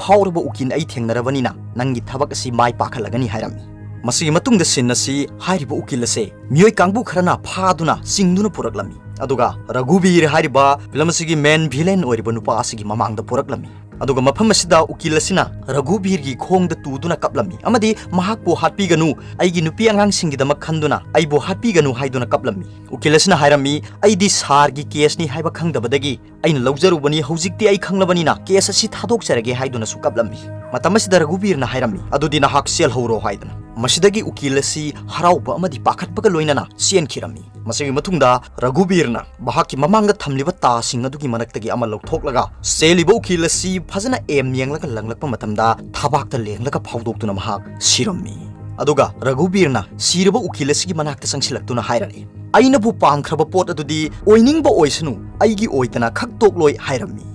ꯐꯥꯎꯔꯕ ꯎꯀꯤꯜ ꯑꯩ ꯊꯦꯡꯅꯔꯕꯅꯤꯅ ꯅꯪꯒꯤ ꯊꯕꯛ ꯑꯁꯤ ꯃꯥꯏ ꯄꯥꯛꯍꯜꯂꯒꯅꯤ" ꯍꯥꯏꯔꯝꯃꯤ꯫ ꯃꯁꯤꯒꯤ ꯃꯇꯨꯡꯗ ꯁꯤꯟ ꯑꯁꯤ ꯍꯥꯏꯔꯤꯕ ꯎꯀꯤꯜ ꯑꯁꯦ ꯃꯤꯑꯣꯏ ꯀꯥꯡꯕꯨ ꯈꯔꯅ ꯐꯥꯗꯨꯅ ꯆꯤꯡꯗꯨꯅ ꯄꯨꯔꯛꯂꯝꯃꯤ꯫ ꯑꯗꯨꯒ ꯔꯘꯨꯕꯤꯔ ꯍꯥꯏꯔꯤꯕ ꯐꯤꯂꯝ ꯑꯁꯤꯒꯤ main villain ꯑꯣꯏꯔꯤꯕ ꯅꯨꯄꯥ ꯑꯁꯤꯒꯤ ꯃꯃꯥꯡꯗ ꯄꯨꯔꯛꯂꯝꯃꯤ꯫ ꯑꯗꯨꯒ ꯃꯐꯝ ꯑꯁꯤꯗ ꯎꯀꯤꯜ ꯑꯁꯤꯅ ꯔꯘꯨꯕꯤꯔꯒꯤ ꯈꯣꯡꯗ ꯇꯨꯗꯨꯅ ꯀꯞꯂꯝꯃꯤ ꯑꯃꯗꯤ ꯃꯍꯥꯛꯄꯨ ꯍꯥꯠꯄꯤꯒꯅꯨ, ꯑꯩꯒꯤ ꯅꯨꯄꯤ ꯑꯉꯥꯡꯁꯤꯡꯒꯤꯗꯃꯛ ꯈꯟꯗꯨꯅ ꯑꯩꯕꯨ ꯍꯥꯠꯄꯤꯒꯅꯨ ꯍꯥꯏꯗꯨꯅ ꯀꯞꯂꯝꯃꯤ꯫ ꯎꯀꯤꯜ ꯑꯁꯤꯅ ꯍꯥꯏꯔꯝꯃꯤ, "ꯑꯩꯗꯤ ꯁꯥꯔꯒꯤ ꯀꯦꯁꯅꯤ ꯍꯥꯏꯕ ꯈꯪꯗꯕꯗꯒꯤ ꯑꯩꯅ ꯂꯧꯖꯔꯨꯕꯅꯤ, ꯍꯧꯖꯤꯛꯇꯤ ꯑꯩ ꯈꯪꯂꯕꯅꯤꯅ ꯀꯦꯁ ꯑꯁꯤ ꯊꯥꯗꯣꯛꯆꯔꯒꯦ" ꯍꯥꯏꯗꯨꯅꯁꯨ ꯀꯞꯂꯝꯃꯤ꯫ ꯃꯇꯝ ꯑꯁꯤꯗ ꯔꯘꯨꯕꯤꯔꯅ ꯍꯥꯏꯔꯝꯃꯤ, "ꯑꯗꯨꯗꯤ ꯅꯍꯥꯛ ꯆꯦꯜꯍꯧꯔꯣ" ꯍꯥꯏꯗꯨꯅ꯫ ꯃꯁꯤꯗꯒꯤ ꯎꯀꯤꯜ ꯑꯁꯤ ꯍꯔꯥꯎꯕ ꯑꯃꯗꯤ ꯄꯥꯈꯠꯄꯒ ꯂꯣꯏꯅꯅ ꯆꯦꯟꯈꯤꯔꯝꯃꯤ꯫ ꯃꯁꯤꯒꯤ ꯃꯇꯨꯡꯗ ꯔꯘꯨꯕꯤꯔꯅ ꯃꯍꯥꯛꯀꯤ ꯃꯃꯥꯡꯗ ꯊꯝꯂꯤꯕ ꯇꯥꯁꯤꯡ ꯑꯗꯨꯒꯤ ꯃꯔꯛꯇꯒꯤ ꯑꯃ ꯂꯧꯊꯣꯛꯂꯒ ꯆꯦꯜꯂꯤꯕ ꯎꯀꯤꯜ ꯑꯁꯤ ꯐꯖꯅ ꯑꯦꯝ ꯌꯦꯡꯂꯒ ꯂꯪꯂꯛꯄ ꯃꯇꯝꯗ ꯊꯕꯥꯛꯇ ꯂꯦꯡꯂꯒ ꯐꯥꯎꯗꯣꯛꯇꯨꯅ ꯃꯍꯥꯛ ꯁꯤꯔꯝꯃꯤ꯫ ꯑꯗꯨꯒ ꯔꯘꯨꯕꯤꯔꯅ ꯁꯤꯔꯕ ꯎꯀꯤꯜ ꯑꯁꯤꯒꯤ ꯃꯅꯥꯛꯇ ꯆꯪꯁꯤꯜꯂꯛꯇꯨꯅ ꯍꯥꯏꯔꯛꯏ, "ꯑꯩꯅꯕꯨ ꯄꯥꯝꯈ꯭ꯔꯕ ꯄꯣꯠ ꯑꯗꯨꯗꯤ ꯑꯣꯏꯅꯤꯡꯕ ꯑꯣꯏꯁꯅꯨ, ꯑꯩꯒꯤ ꯑꯣꯏꯗꯅ ꯈꯛꯇꯣꯛꯂꯣꯏ" ꯍꯥꯏꯔꯝꯃꯤ꯫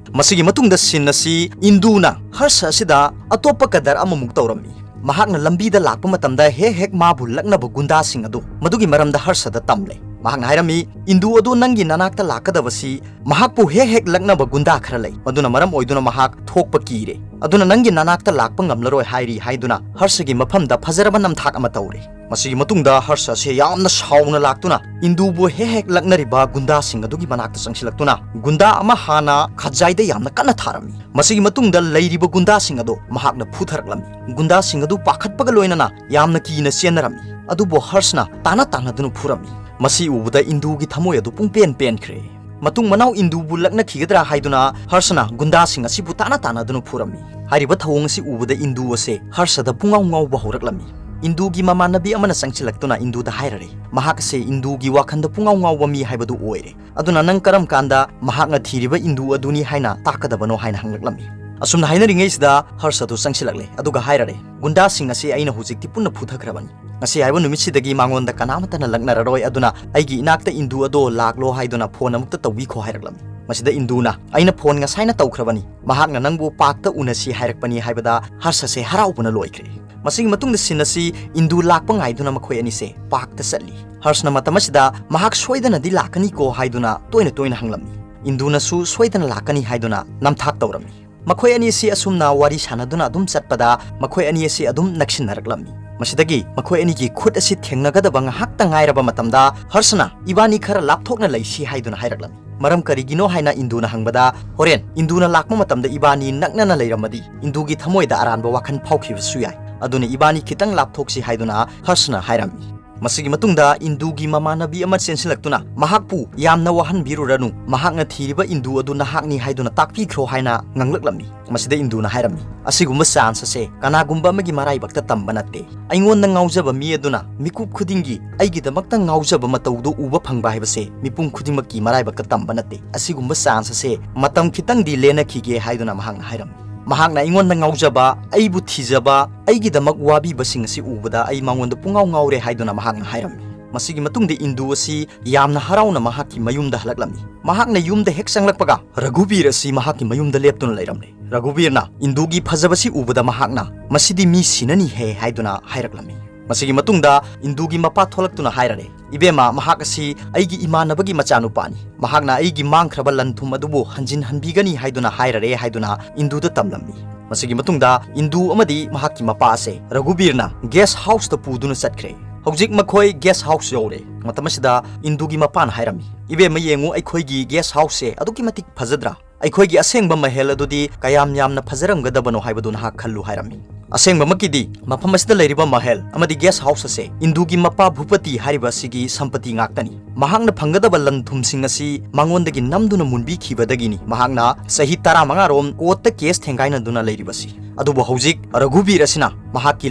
ꯃꯁꯤꯒꯤ ꯃꯇꯨꯡꯗ ꯁꯤꯟ ꯑꯁꯤ ꯏꯟꯗꯨꯅ ꯍꯔꯁ ꯑꯁꯤꯗ ꯑꯇꯣꯞꯄ ꯀꯗꯔ ꯑꯃꯃꯨꯛ ꯇꯧꯔꯝꯃꯤ꯫ ꯃꯍꯥꯛꯅ ꯂꯝꯕꯤꯗ ꯂꯥꯛꯄ ꯃꯇꯝꯗ ꯍꯦꯛ ꯍꯦꯛ ꯃꯥꯕꯨ ꯂꯛꯅꯕ ꯒꯨꯟꯗꯥꯁꯤꯡ ꯑꯗꯨ ꯃꯗꯨꯒꯤ ꯃꯔꯝꯗ ꯍꯔꯁꯗ ꯇꯝꯂꯦ꯫ ꯃꯍꯥꯛꯅ ꯍꯥꯏꯔꯝꯃꯤ, "ꯏꯟꯗꯨ ꯑꯗꯨ ꯅꯪꯒꯤ ꯅꯅꯥꯛꯇ ꯂꯥꯛꯀꯗꯕꯁꯤ ꯃꯍꯥꯛꯄꯨ ꯍꯦꯛ ꯍꯦꯛ ꯂꯛꯅꯕ ꯒꯨꯟꯗꯥ ꯈꯔ ꯂꯩ, ꯃꯗꯨꯅ ꯃꯔꯝ ꯑꯣꯏꯗꯨꯅ ꯃꯍꯥꯛ ꯊꯣꯛꯄ ꯀꯤꯔꯦ, ꯑꯗꯨꯅ ꯅꯪꯒꯤ ꯅꯅꯥꯛꯇ ꯂꯥꯛꯄ ꯉꯝꯂꯔꯣꯏ" ꯍꯥꯏꯔꯤ ꯍꯥꯏꯗꯨꯅ ꯍꯔꯁꯒꯤ ꯃꯐꯝꯗ ꯐꯖꯔꯕ ꯅꯝꯊꯥꯛ ꯑꯃ ꯇꯧꯔꯦ꯫ ꯃꯁꯤꯒꯤ ꯃꯇꯨꯡꯗ ꯍꯔꯁ ꯑꯁꯦ ꯌꯥꯝꯅ ꯁꯥꯎꯅ ꯂꯥꯛꯇꯨꯅ ꯏꯟꯗꯨꯕꯨ ꯍꯦꯛ ꯍꯦꯛ ꯂꯛꯅꯔꯤꯕ ꯒꯨꯟꯗꯥꯁꯤꯡ ꯑꯗꯨꯒꯤ ꯃꯅꯥꯛꯇ ꯆꯪꯁꯤꯜꯂꯛꯇꯨꯅ ꯒꯨꯟꯗꯥ ꯑꯃ ꯍꯥꯟꯅ ꯈꯖꯥꯏꯗ ꯌꯥꯝꯅ ꯀꯟꯅ ꯊꯥꯔꯝꯃꯤ꯫ ꯃꯁꯤꯒꯤ ꯃꯇꯨꯡꯗ ꯂꯩꯔꯤꯕ ꯒꯨꯟꯗꯥꯁꯤꯡ ꯑꯗꯨ ꯃꯍꯥꯛꯅ ꯐꯨꯊꯔꯛꯂꯝꯃꯤ꯫ ꯒꯨꯟꯗꯥꯁꯤꯡ ꯑꯗꯨ ꯄꯥꯈꯠꯄꯒ ꯂꯣꯏꯅꯅ ꯌꯥꯝꯅ ꯀꯤꯅ ꯆꯦꯟꯅꯔꯝꯃꯤ꯫ ꯑꯗꯨꯕꯨ ꯍꯔꯁꯅ ꯇꯥꯅ ꯇꯥꯅꯗꯨꯅ ꯐꯨꯔꯝꯃꯤ꯫ ꯃꯁꯤ ꯎꯕꯗ ꯏꯟꯗꯨꯒꯤ ꯊꯃꯣꯏ ꯑꯗꯨ ꯄꯨꯡꯄꯦꯟ ꯄꯦꯟꯈ꯭ꯔꯦ꯫ ꯃꯇꯨꯡ ꯃꯅꯥꯎ ꯏꯟꯗꯨꯕꯨ ꯂꯛꯅꯈꯤꯒꯗ꯭ꯔꯥ ꯍꯥꯏꯗꯨꯅ ꯍꯔꯁꯅ ꯒꯨꯟꯗꯥꯁꯤꯡ ꯑꯁꯤꯕꯨ ꯇꯥꯅ ꯇꯥꯅꯗꯨꯅ ꯐꯨꯔꯝꯃꯤ꯫ ꯍꯥꯏꯔꯤꯕ ꯊꯧꯑꯣꯡ ꯑꯁꯤ ꯎꯕꯗ ꯏꯟꯗꯨ ꯑꯁꯦ ꯍꯔꯁꯗ ꯄꯨꯡꯉꯥꯎ ꯉꯥꯎꯕ ꯍꯧꯔꯛꯂꯝꯃꯤ꯫ ꯏꯟꯗꯨꯒꯤ ꯃꯃꯥꯟꯅꯕꯤ ꯑꯃꯅ ꯆꯪꯁꯤꯜꯂꯛꯇꯨꯅ ꯏꯟꯗꯨꯗ ꯍꯥꯏꯔꯔꯦ, ꯃꯍꯥꯛ ꯑꯁꯦ ꯏꯟꯗꯨꯒꯤ ꯋꯥꯈꯟꯗ ꯄꯨꯡꯉꯥꯎ ꯉꯥꯎꯕ ꯃꯤ ꯍꯥꯏꯕꯗꯨ ꯑꯣꯏꯔꯦ꯫ ꯑꯗꯨꯅ ꯅꯪ ꯀꯔꯝ ꯀꯥꯟꯗ ꯃꯍꯥꯛꯅ ꯊꯤꯔꯤꯕ ꯏꯟꯗꯨ ꯑꯗꯨꯅꯤ ꯍꯥꯏꯅ ꯇꯥꯛꯀꯗꯕꯅꯣ ꯍꯥꯏꯅ ꯍꯪꯂꯛꯂꯝꯃꯤ꯫ ꯑꯁꯨꯝꯅ ꯍꯥꯏꯅꯔꯤꯉꯩꯁꯤꯗ ꯍꯔꯁ ꯑꯗꯨ ꯆꯪꯁꯤꯜꯂꯛꯂꯦ, ꯑꯗꯨꯒ ꯍꯥꯏꯔꯔꯦ, ꯒꯨꯟꯗꯥꯁꯤꯡ ꯑꯁꯤ ꯑꯩꯅ ꯍꯧꯖꯤꯛꯇꯤ ꯄꯨꯟꯅ ꯐꯨꯊꯈ꯭ꯔꯕꯅꯤ꯫ ꯉꯁꯤ ꯍꯥꯏꯕ ꯅꯨꯃꯤꯠꯁꯤꯗꯒꯤ ꯃꯉꯣꯟꯗ ꯀꯅꯥꯃꯠꯇꯅ ꯂꯛꯅꯔꯔꯣꯏ, ꯑꯗꯨꯅ ꯑꯩꯒꯤ ꯏꯅꯥꯛꯇ ꯏꯟꯗꯨ ꯑꯗꯣ ꯂꯥꯛꯂꯣ ꯍꯥꯏꯗꯨꯅ ꯐꯣꯟ ꯑꯃꯨꯛꯇ ꯇꯧꯕꯤꯈꯣ ꯍꯥꯏꯔꯛꯂꯝꯃꯤ꯫ ꯃꯁꯤꯗ ꯏꯟꯗꯨꯅ, ꯑꯩꯅ ꯐꯣꯟ ꯉꯁꯥꯏꯅ ꯇꯧꯈ꯭ꯔꯕꯅꯤ, ꯃꯍꯥꯛꯅ ꯅꯪꯕꯨ ꯄꯥꯔꯛꯇ ꯎꯅꯁꯤ ꯍꯥꯏꯔꯛꯄꯅꯤ ꯍꯥꯏꯕꯗ ꯍꯔꯁ ꯑꯁꯦ ꯍꯔꯥꯎꯕꯅ ꯂꯣꯏꯈ꯭ꯔꯦ꯫ ꯃꯁꯤꯒꯤ ꯃꯇꯨꯡꯗ ꯁꯤꯟ ꯑꯁꯤ ꯏꯟꯗꯨ ꯂꯥꯛꯄ ꯉꯥꯏꯗꯨꯅ ꯃꯈꯣꯏ ꯑꯅꯤꯁꯦ ꯄꯥꯔꯛꯇ ꯆꯠꯂꯤ꯫ ꯍꯔꯁꯅ ꯃꯇꯝ ꯑꯁꯤꯗ ꯃꯍꯥꯛ ꯁꯣꯏꯗꯅꯗꯤ ꯂꯥꯛꯀꯅꯤꯀꯣ ꯍꯥꯏꯗꯨꯅ ꯇꯣꯏꯅ ꯇꯣꯏꯅ ꯍꯪꯂꯝꯃꯤ꯫ ꯏꯟꯗꯨꯅꯁꯨ ꯁꯣꯏꯗꯅ ꯂꯥꯛꯀꯅꯤ ꯍꯥꯏꯗꯨꯅ ꯅꯝꯊꯥꯛ ꯇꯧꯔꯝꯃꯤ꯫ ꯃꯈꯣꯏ ꯑꯅꯤ ꯑꯁꯤ ꯑꯁꯨꯝꯅ ꯋꯥꯔꯤ ꯁꯥꯟꯅꯗꯨꯅ ꯑꯗꯨꯝ ꯆꯠꯄꯗ ꯃꯈꯣꯏ ꯑꯅꯤ ꯑꯁꯤ ꯑꯗꯨꯝ ꯅꯛꯁꯤꯟꯅꯔꯛꯂꯝꯃꯤ꯫ ꯃꯁꯤꯗꯒꯤ ꯃꯈꯣꯏ ꯑꯅꯤꯒꯤ ꯈꯨꯠ ꯑꯁꯤ ꯊꯦꯡꯅꯒꯗꯕ ꯉꯥꯏꯍꯥꯛꯇ ꯉꯥꯏꯔꯕ ꯃꯇꯝꯗ ꯍꯔꯁꯅ, "ꯏꯕꯥꯅꯤ ꯈꯔ ꯂꯥꯞꯊꯣꯛꯅ ꯂꯩꯁꯤ" ꯍꯥꯏꯗꯨꯅ ꯍꯥꯏꯔꯛꯂꯝꯃꯤ꯫ ꯃꯔꯝ ꯀꯔꯤꯒꯤꯅꯣ ꯍꯥꯏꯅ ꯏꯟꯗꯨꯅ ꯍꯪꯕꯗ, "ꯍꯣꯔꯦꯟ ꯏꯟꯗꯨꯅ ꯂꯥꯛꯄ ꯃꯇꯝꯗ ꯏꯕꯥꯅꯤ ꯅꯛꯅꯅ ꯂꯩꯔꯝꯃꯗꯤ ꯏꯟꯗꯨꯒꯤ ꯊꯃꯣꯏꯗ ꯑꯔꯥꯟꯕ ꯋꯥꯈꯜ ꯐꯥꯎꯈꯤꯕꯁꯨ ꯌꯥꯏ, ꯑꯗꯨꯅ ꯏꯕꯥꯅꯤ ꯈꯤꯇꯪ ꯂꯥꯞꯊꯣꯛꯁꯤ" ꯍꯥꯏꯗꯨꯅ ꯍꯔꯁꯅ ꯍꯥꯏꯔꯝꯃꯤ꯫ ꯃꯁꯤꯒꯤ ꯃꯇꯨꯡꯗ ꯏꯟꯗꯨꯒꯤ ꯃꯃꯥꯟꯅꯕꯤ ꯑꯃ ꯆꯦꯟꯁꯤꯜꯂꯛꯇꯨꯅ, "ꯃꯍꯥꯛꯄꯨ ꯌꯥꯝꯅ ꯋꯥꯍꯟꯕꯤꯔꯨꯔꯅꯨ, ꯃꯍꯥꯛꯅ ꯊꯤꯔꯤꯕ ꯏꯟꯗꯨ ꯑꯗꯨ ꯅꯍꯥꯛꯅꯤ ꯍꯥꯏꯗꯨꯅ ꯇꯥꯛꯄꯤꯈ꯭ꯔꯣ" ꯍꯥꯏꯅ ꯉꯥꯡꯂꯛꯂꯝꯃꯤ꯫ ꯃꯁꯤꯗ ꯏꯟꯗꯨꯅ ꯍꯥꯏꯔꯝꯃꯤ, "ꯑꯁꯤꯒꯨꯝꯕ ꯆꯥꯟꯁ ꯑꯁꯦ ꯀꯅꯥꯒꯨꯝꯕ ꯑꯃꯒꯤ ꯃꯔꯥꯏꯕꯛꯇ ꯇꯝꯕ ꯅꯠꯇꯦ꯫ ꯑꯩꯉꯣꯟꯗ ꯉꯥꯎꯖꯕ ꯃꯤ ꯑꯗꯨꯅ ꯃꯤꯀꯨꯞ ꯈꯨꯗꯤꯡꯒꯤ ꯑꯩꯒꯤꯗꯃꯛꯇ ꯉꯥꯎꯖꯕ ꯃꯇꯧꯗꯨ ꯎꯕ ꯐꯪꯕ ꯍꯥꯏꯕꯁꯦ ꯃꯤꯄꯨꯝ ꯈꯨꯗꯤꯡꯃꯛꯀꯤ ꯃꯔꯥꯏꯕꯛꯇ ꯇꯝꯕ ꯅꯠꯇꯦ꯫ ꯑꯁꯤꯒꯨꯝꯕ ꯆꯥꯟꯁ ꯑꯁꯦ ꯃꯇꯝ ꯈꯤꯇꯪꯗꯤ ꯂꯦꯟꯅꯈꯤꯒꯦ" ꯍꯥꯏꯗꯨꯅ ꯃꯍꯥꯛꯅ ꯍꯥꯏꯔꯝꯃꯤ꯫ ꯃꯍꯥꯛꯅ ꯑꯩꯉꯣꯟꯗ ꯉꯥꯎꯖꯕ, ꯑꯩꯕꯨ ꯊꯤꯖꯕ, ꯑꯩꯒꯤꯗꯃꯛ ꯋꯥꯕꯤꯕꯁꯤꯡ ꯑꯁꯤ ꯎꯕꯗ ꯑꯩ ꯃꯉꯣꯟꯗ ꯄꯨꯡꯉꯥꯎ ꯉꯥꯎꯔꯦ ꯍꯥꯏꯗꯨꯅ ꯃꯍꯥꯛꯅ ꯍꯥꯏꯔꯝꯃꯤ꯫ ꯃꯁꯤꯒꯤ ꯃꯇꯨꯡꯗ ꯏꯟꯗꯨ ꯑꯁꯤ ꯌꯥꯝꯅ ꯍꯔꯥꯎꯅ ꯃꯍꯥꯛꯀꯤ ꯃꯌꯨꯝꯗ ꯍꯜꯂꯛꯂꯝꯃꯤ꯫ ꯃꯍꯥꯛꯅ ꯌꯨꯝꯗ ꯍꯦꯛ ꯆꯪꯂꯛꯄꯒ ꯔꯘꯨꯕꯤꯔ ꯑꯁꯤ ꯃꯍꯥꯛꯀꯤ ꯃꯌꯨꯝꯗ ꯂꯦꯞꯇꯨꯅ ꯂꯩꯔꯝꯂꯦ꯫ ꯔꯘꯨꯕꯤꯔꯅ ꯏꯟꯗꯨꯒꯤ ꯐꯖꯕꯁꯤ ꯎꯕꯗ ꯃꯍꯥꯛꯅ, "ꯃꯁꯤꯗꯤ ꯃꯤ ꯁꯤꯅꯅꯤꯍꯦ" ꯍꯥꯏꯗꯨꯅ ꯍꯥꯏꯔꯛꯂꯝꯃꯤ꯫ ꯃꯁꯤꯒꯤ ꯃꯇꯨꯡꯗ ꯏꯟꯗꯨꯒꯤ ꯃꯄꯥ ꯊꯣꯛꯂꯛꯇꯨꯅ ꯍꯥꯏꯔꯔꯦ, "ꯏꯕꯦꯝꯃ, ꯃꯍꯥꯛ ꯑꯁꯤ ꯑꯩꯒꯤ ꯏꯃꯥꯟꯅꯕꯒꯤ ꯃꯆꯥꯅꯨꯄꯥꯅꯤ꯫ ꯃꯍꯥꯛꯅ ꯑꯩꯒꯤ ꯃꯥꯡꯈ꯭ꯔꯕ ꯂꯟ ꯊꯨꯝ ꯑꯗꯨꯕꯨ ꯍꯟꯖꯤꯟ ꯍꯟꯕꯤꯒꯅꯤ" ꯍꯥꯏꯗꯨꯅ ꯍꯥꯏꯔꯔꯦ ꯍꯥꯏꯗꯨꯅ ꯏꯟꯗꯨꯗ ꯇꯝꯂꯝꯃꯤ꯫ ꯃꯁꯤꯒꯤ ꯃꯇꯨꯡꯗ ꯏꯟꯗꯨ ꯑꯃꯗꯤ ꯃꯍꯥꯛꯀꯤ ꯃꯄꯥ ꯑꯁꯦ ꯔꯘꯨꯕꯤꯔꯅ ꯒꯦꯁ ꯍꯥꯎꯁꯇ ꯄꯨꯗꯨꯅ ꯆꯠꯈ꯭ꯔꯦ꯫ ꯍꯧꯖꯤꯛ ꯃꯈꯣꯏ ꯒꯦꯁ ꯍꯥꯎꯁ ꯌꯧꯔꯦ꯫ ꯃꯇꯝ ꯑꯁꯤꯗ ꯏꯟꯗꯨꯒꯤ ꯃꯄꯥꯅ ꯍꯥꯏꯔꯝꯃꯤ, "ꯏꯕꯦꯝꯃ, ꯌꯦꯡꯉꯨ, ꯑꯩꯈꯣꯏꯒꯤ ꯒꯦꯁ ꯍꯥꯎꯁꯁꯦ ꯑꯗꯨꯛꯀꯤ ꯃꯇꯤꯛ ꯐꯖꯗ꯭ꯔꯥ? ꯑꯩꯈꯣꯏꯒꯤ ꯑꯁꯦꯡꯕ ꯃꯍꯜ ꯑꯗꯨꯗꯤ ꯀꯌꯥꯝ ꯌꯥꯝꯅ ꯐꯖꯔꯝꯒꯗꯕꯅꯣ ꯍꯥꯏꯕꯗꯨ ꯅꯍꯥꯛ ꯈꯜꯂꯨ" ꯍꯥꯏꯔꯝꯃꯤ꯫ ꯑꯁꯦꯡꯕꯃꯛꯀꯤꯗꯤ ꯃꯐꯝ ꯑꯁꯤꯗ ꯂꯩꯔꯤꯕ ꯃꯍꯜ ꯑꯃꯗꯤ ꯒꯦꯁ ꯍꯥꯎꯁ ꯑꯁꯦ ꯏꯟꯗꯨꯒꯤ ꯃꯄꯥ ꯚꯨꯄꯇꯤ ꯍꯥꯏꯔꯤꯕ ꯑꯁꯤꯒꯤ ꯁꯝꯄꯇꯤ ꯉꯥꯛꯇꯅꯤ꯫ ꯃꯍꯥꯛꯅ ꯐꯪꯒꯗꯕ ꯂꯟ ꯊꯨꯝꯁꯤꯡ ꯑꯁꯤ ꯃꯉꯣꯟꯗꯒꯤ ꯅꯝꯗꯨꯅ ꯃꯨꯟꯕꯤꯈꯤꯕꯗꯒꯤꯅꯤ ꯃꯍꯥꯛꯅ ꯆꯍꯤ ꯇꯔꯥꯃꯉꯥ ꯔꯣꯝ ꯀꯣꯔꯠꯇ ꯀꯦꯁ ꯊꯦꯡꯒꯥꯏꯅꯗꯨꯅ ꯂꯩꯔꯤꯕꯁꯤ꯫ ꯑꯗꯨꯕꯨ ꯍꯧꯖꯤꯛ ꯔꯘꯨꯕꯤꯔ ꯑꯁꯤꯅ ꯃꯍꯥꯛꯀꯤ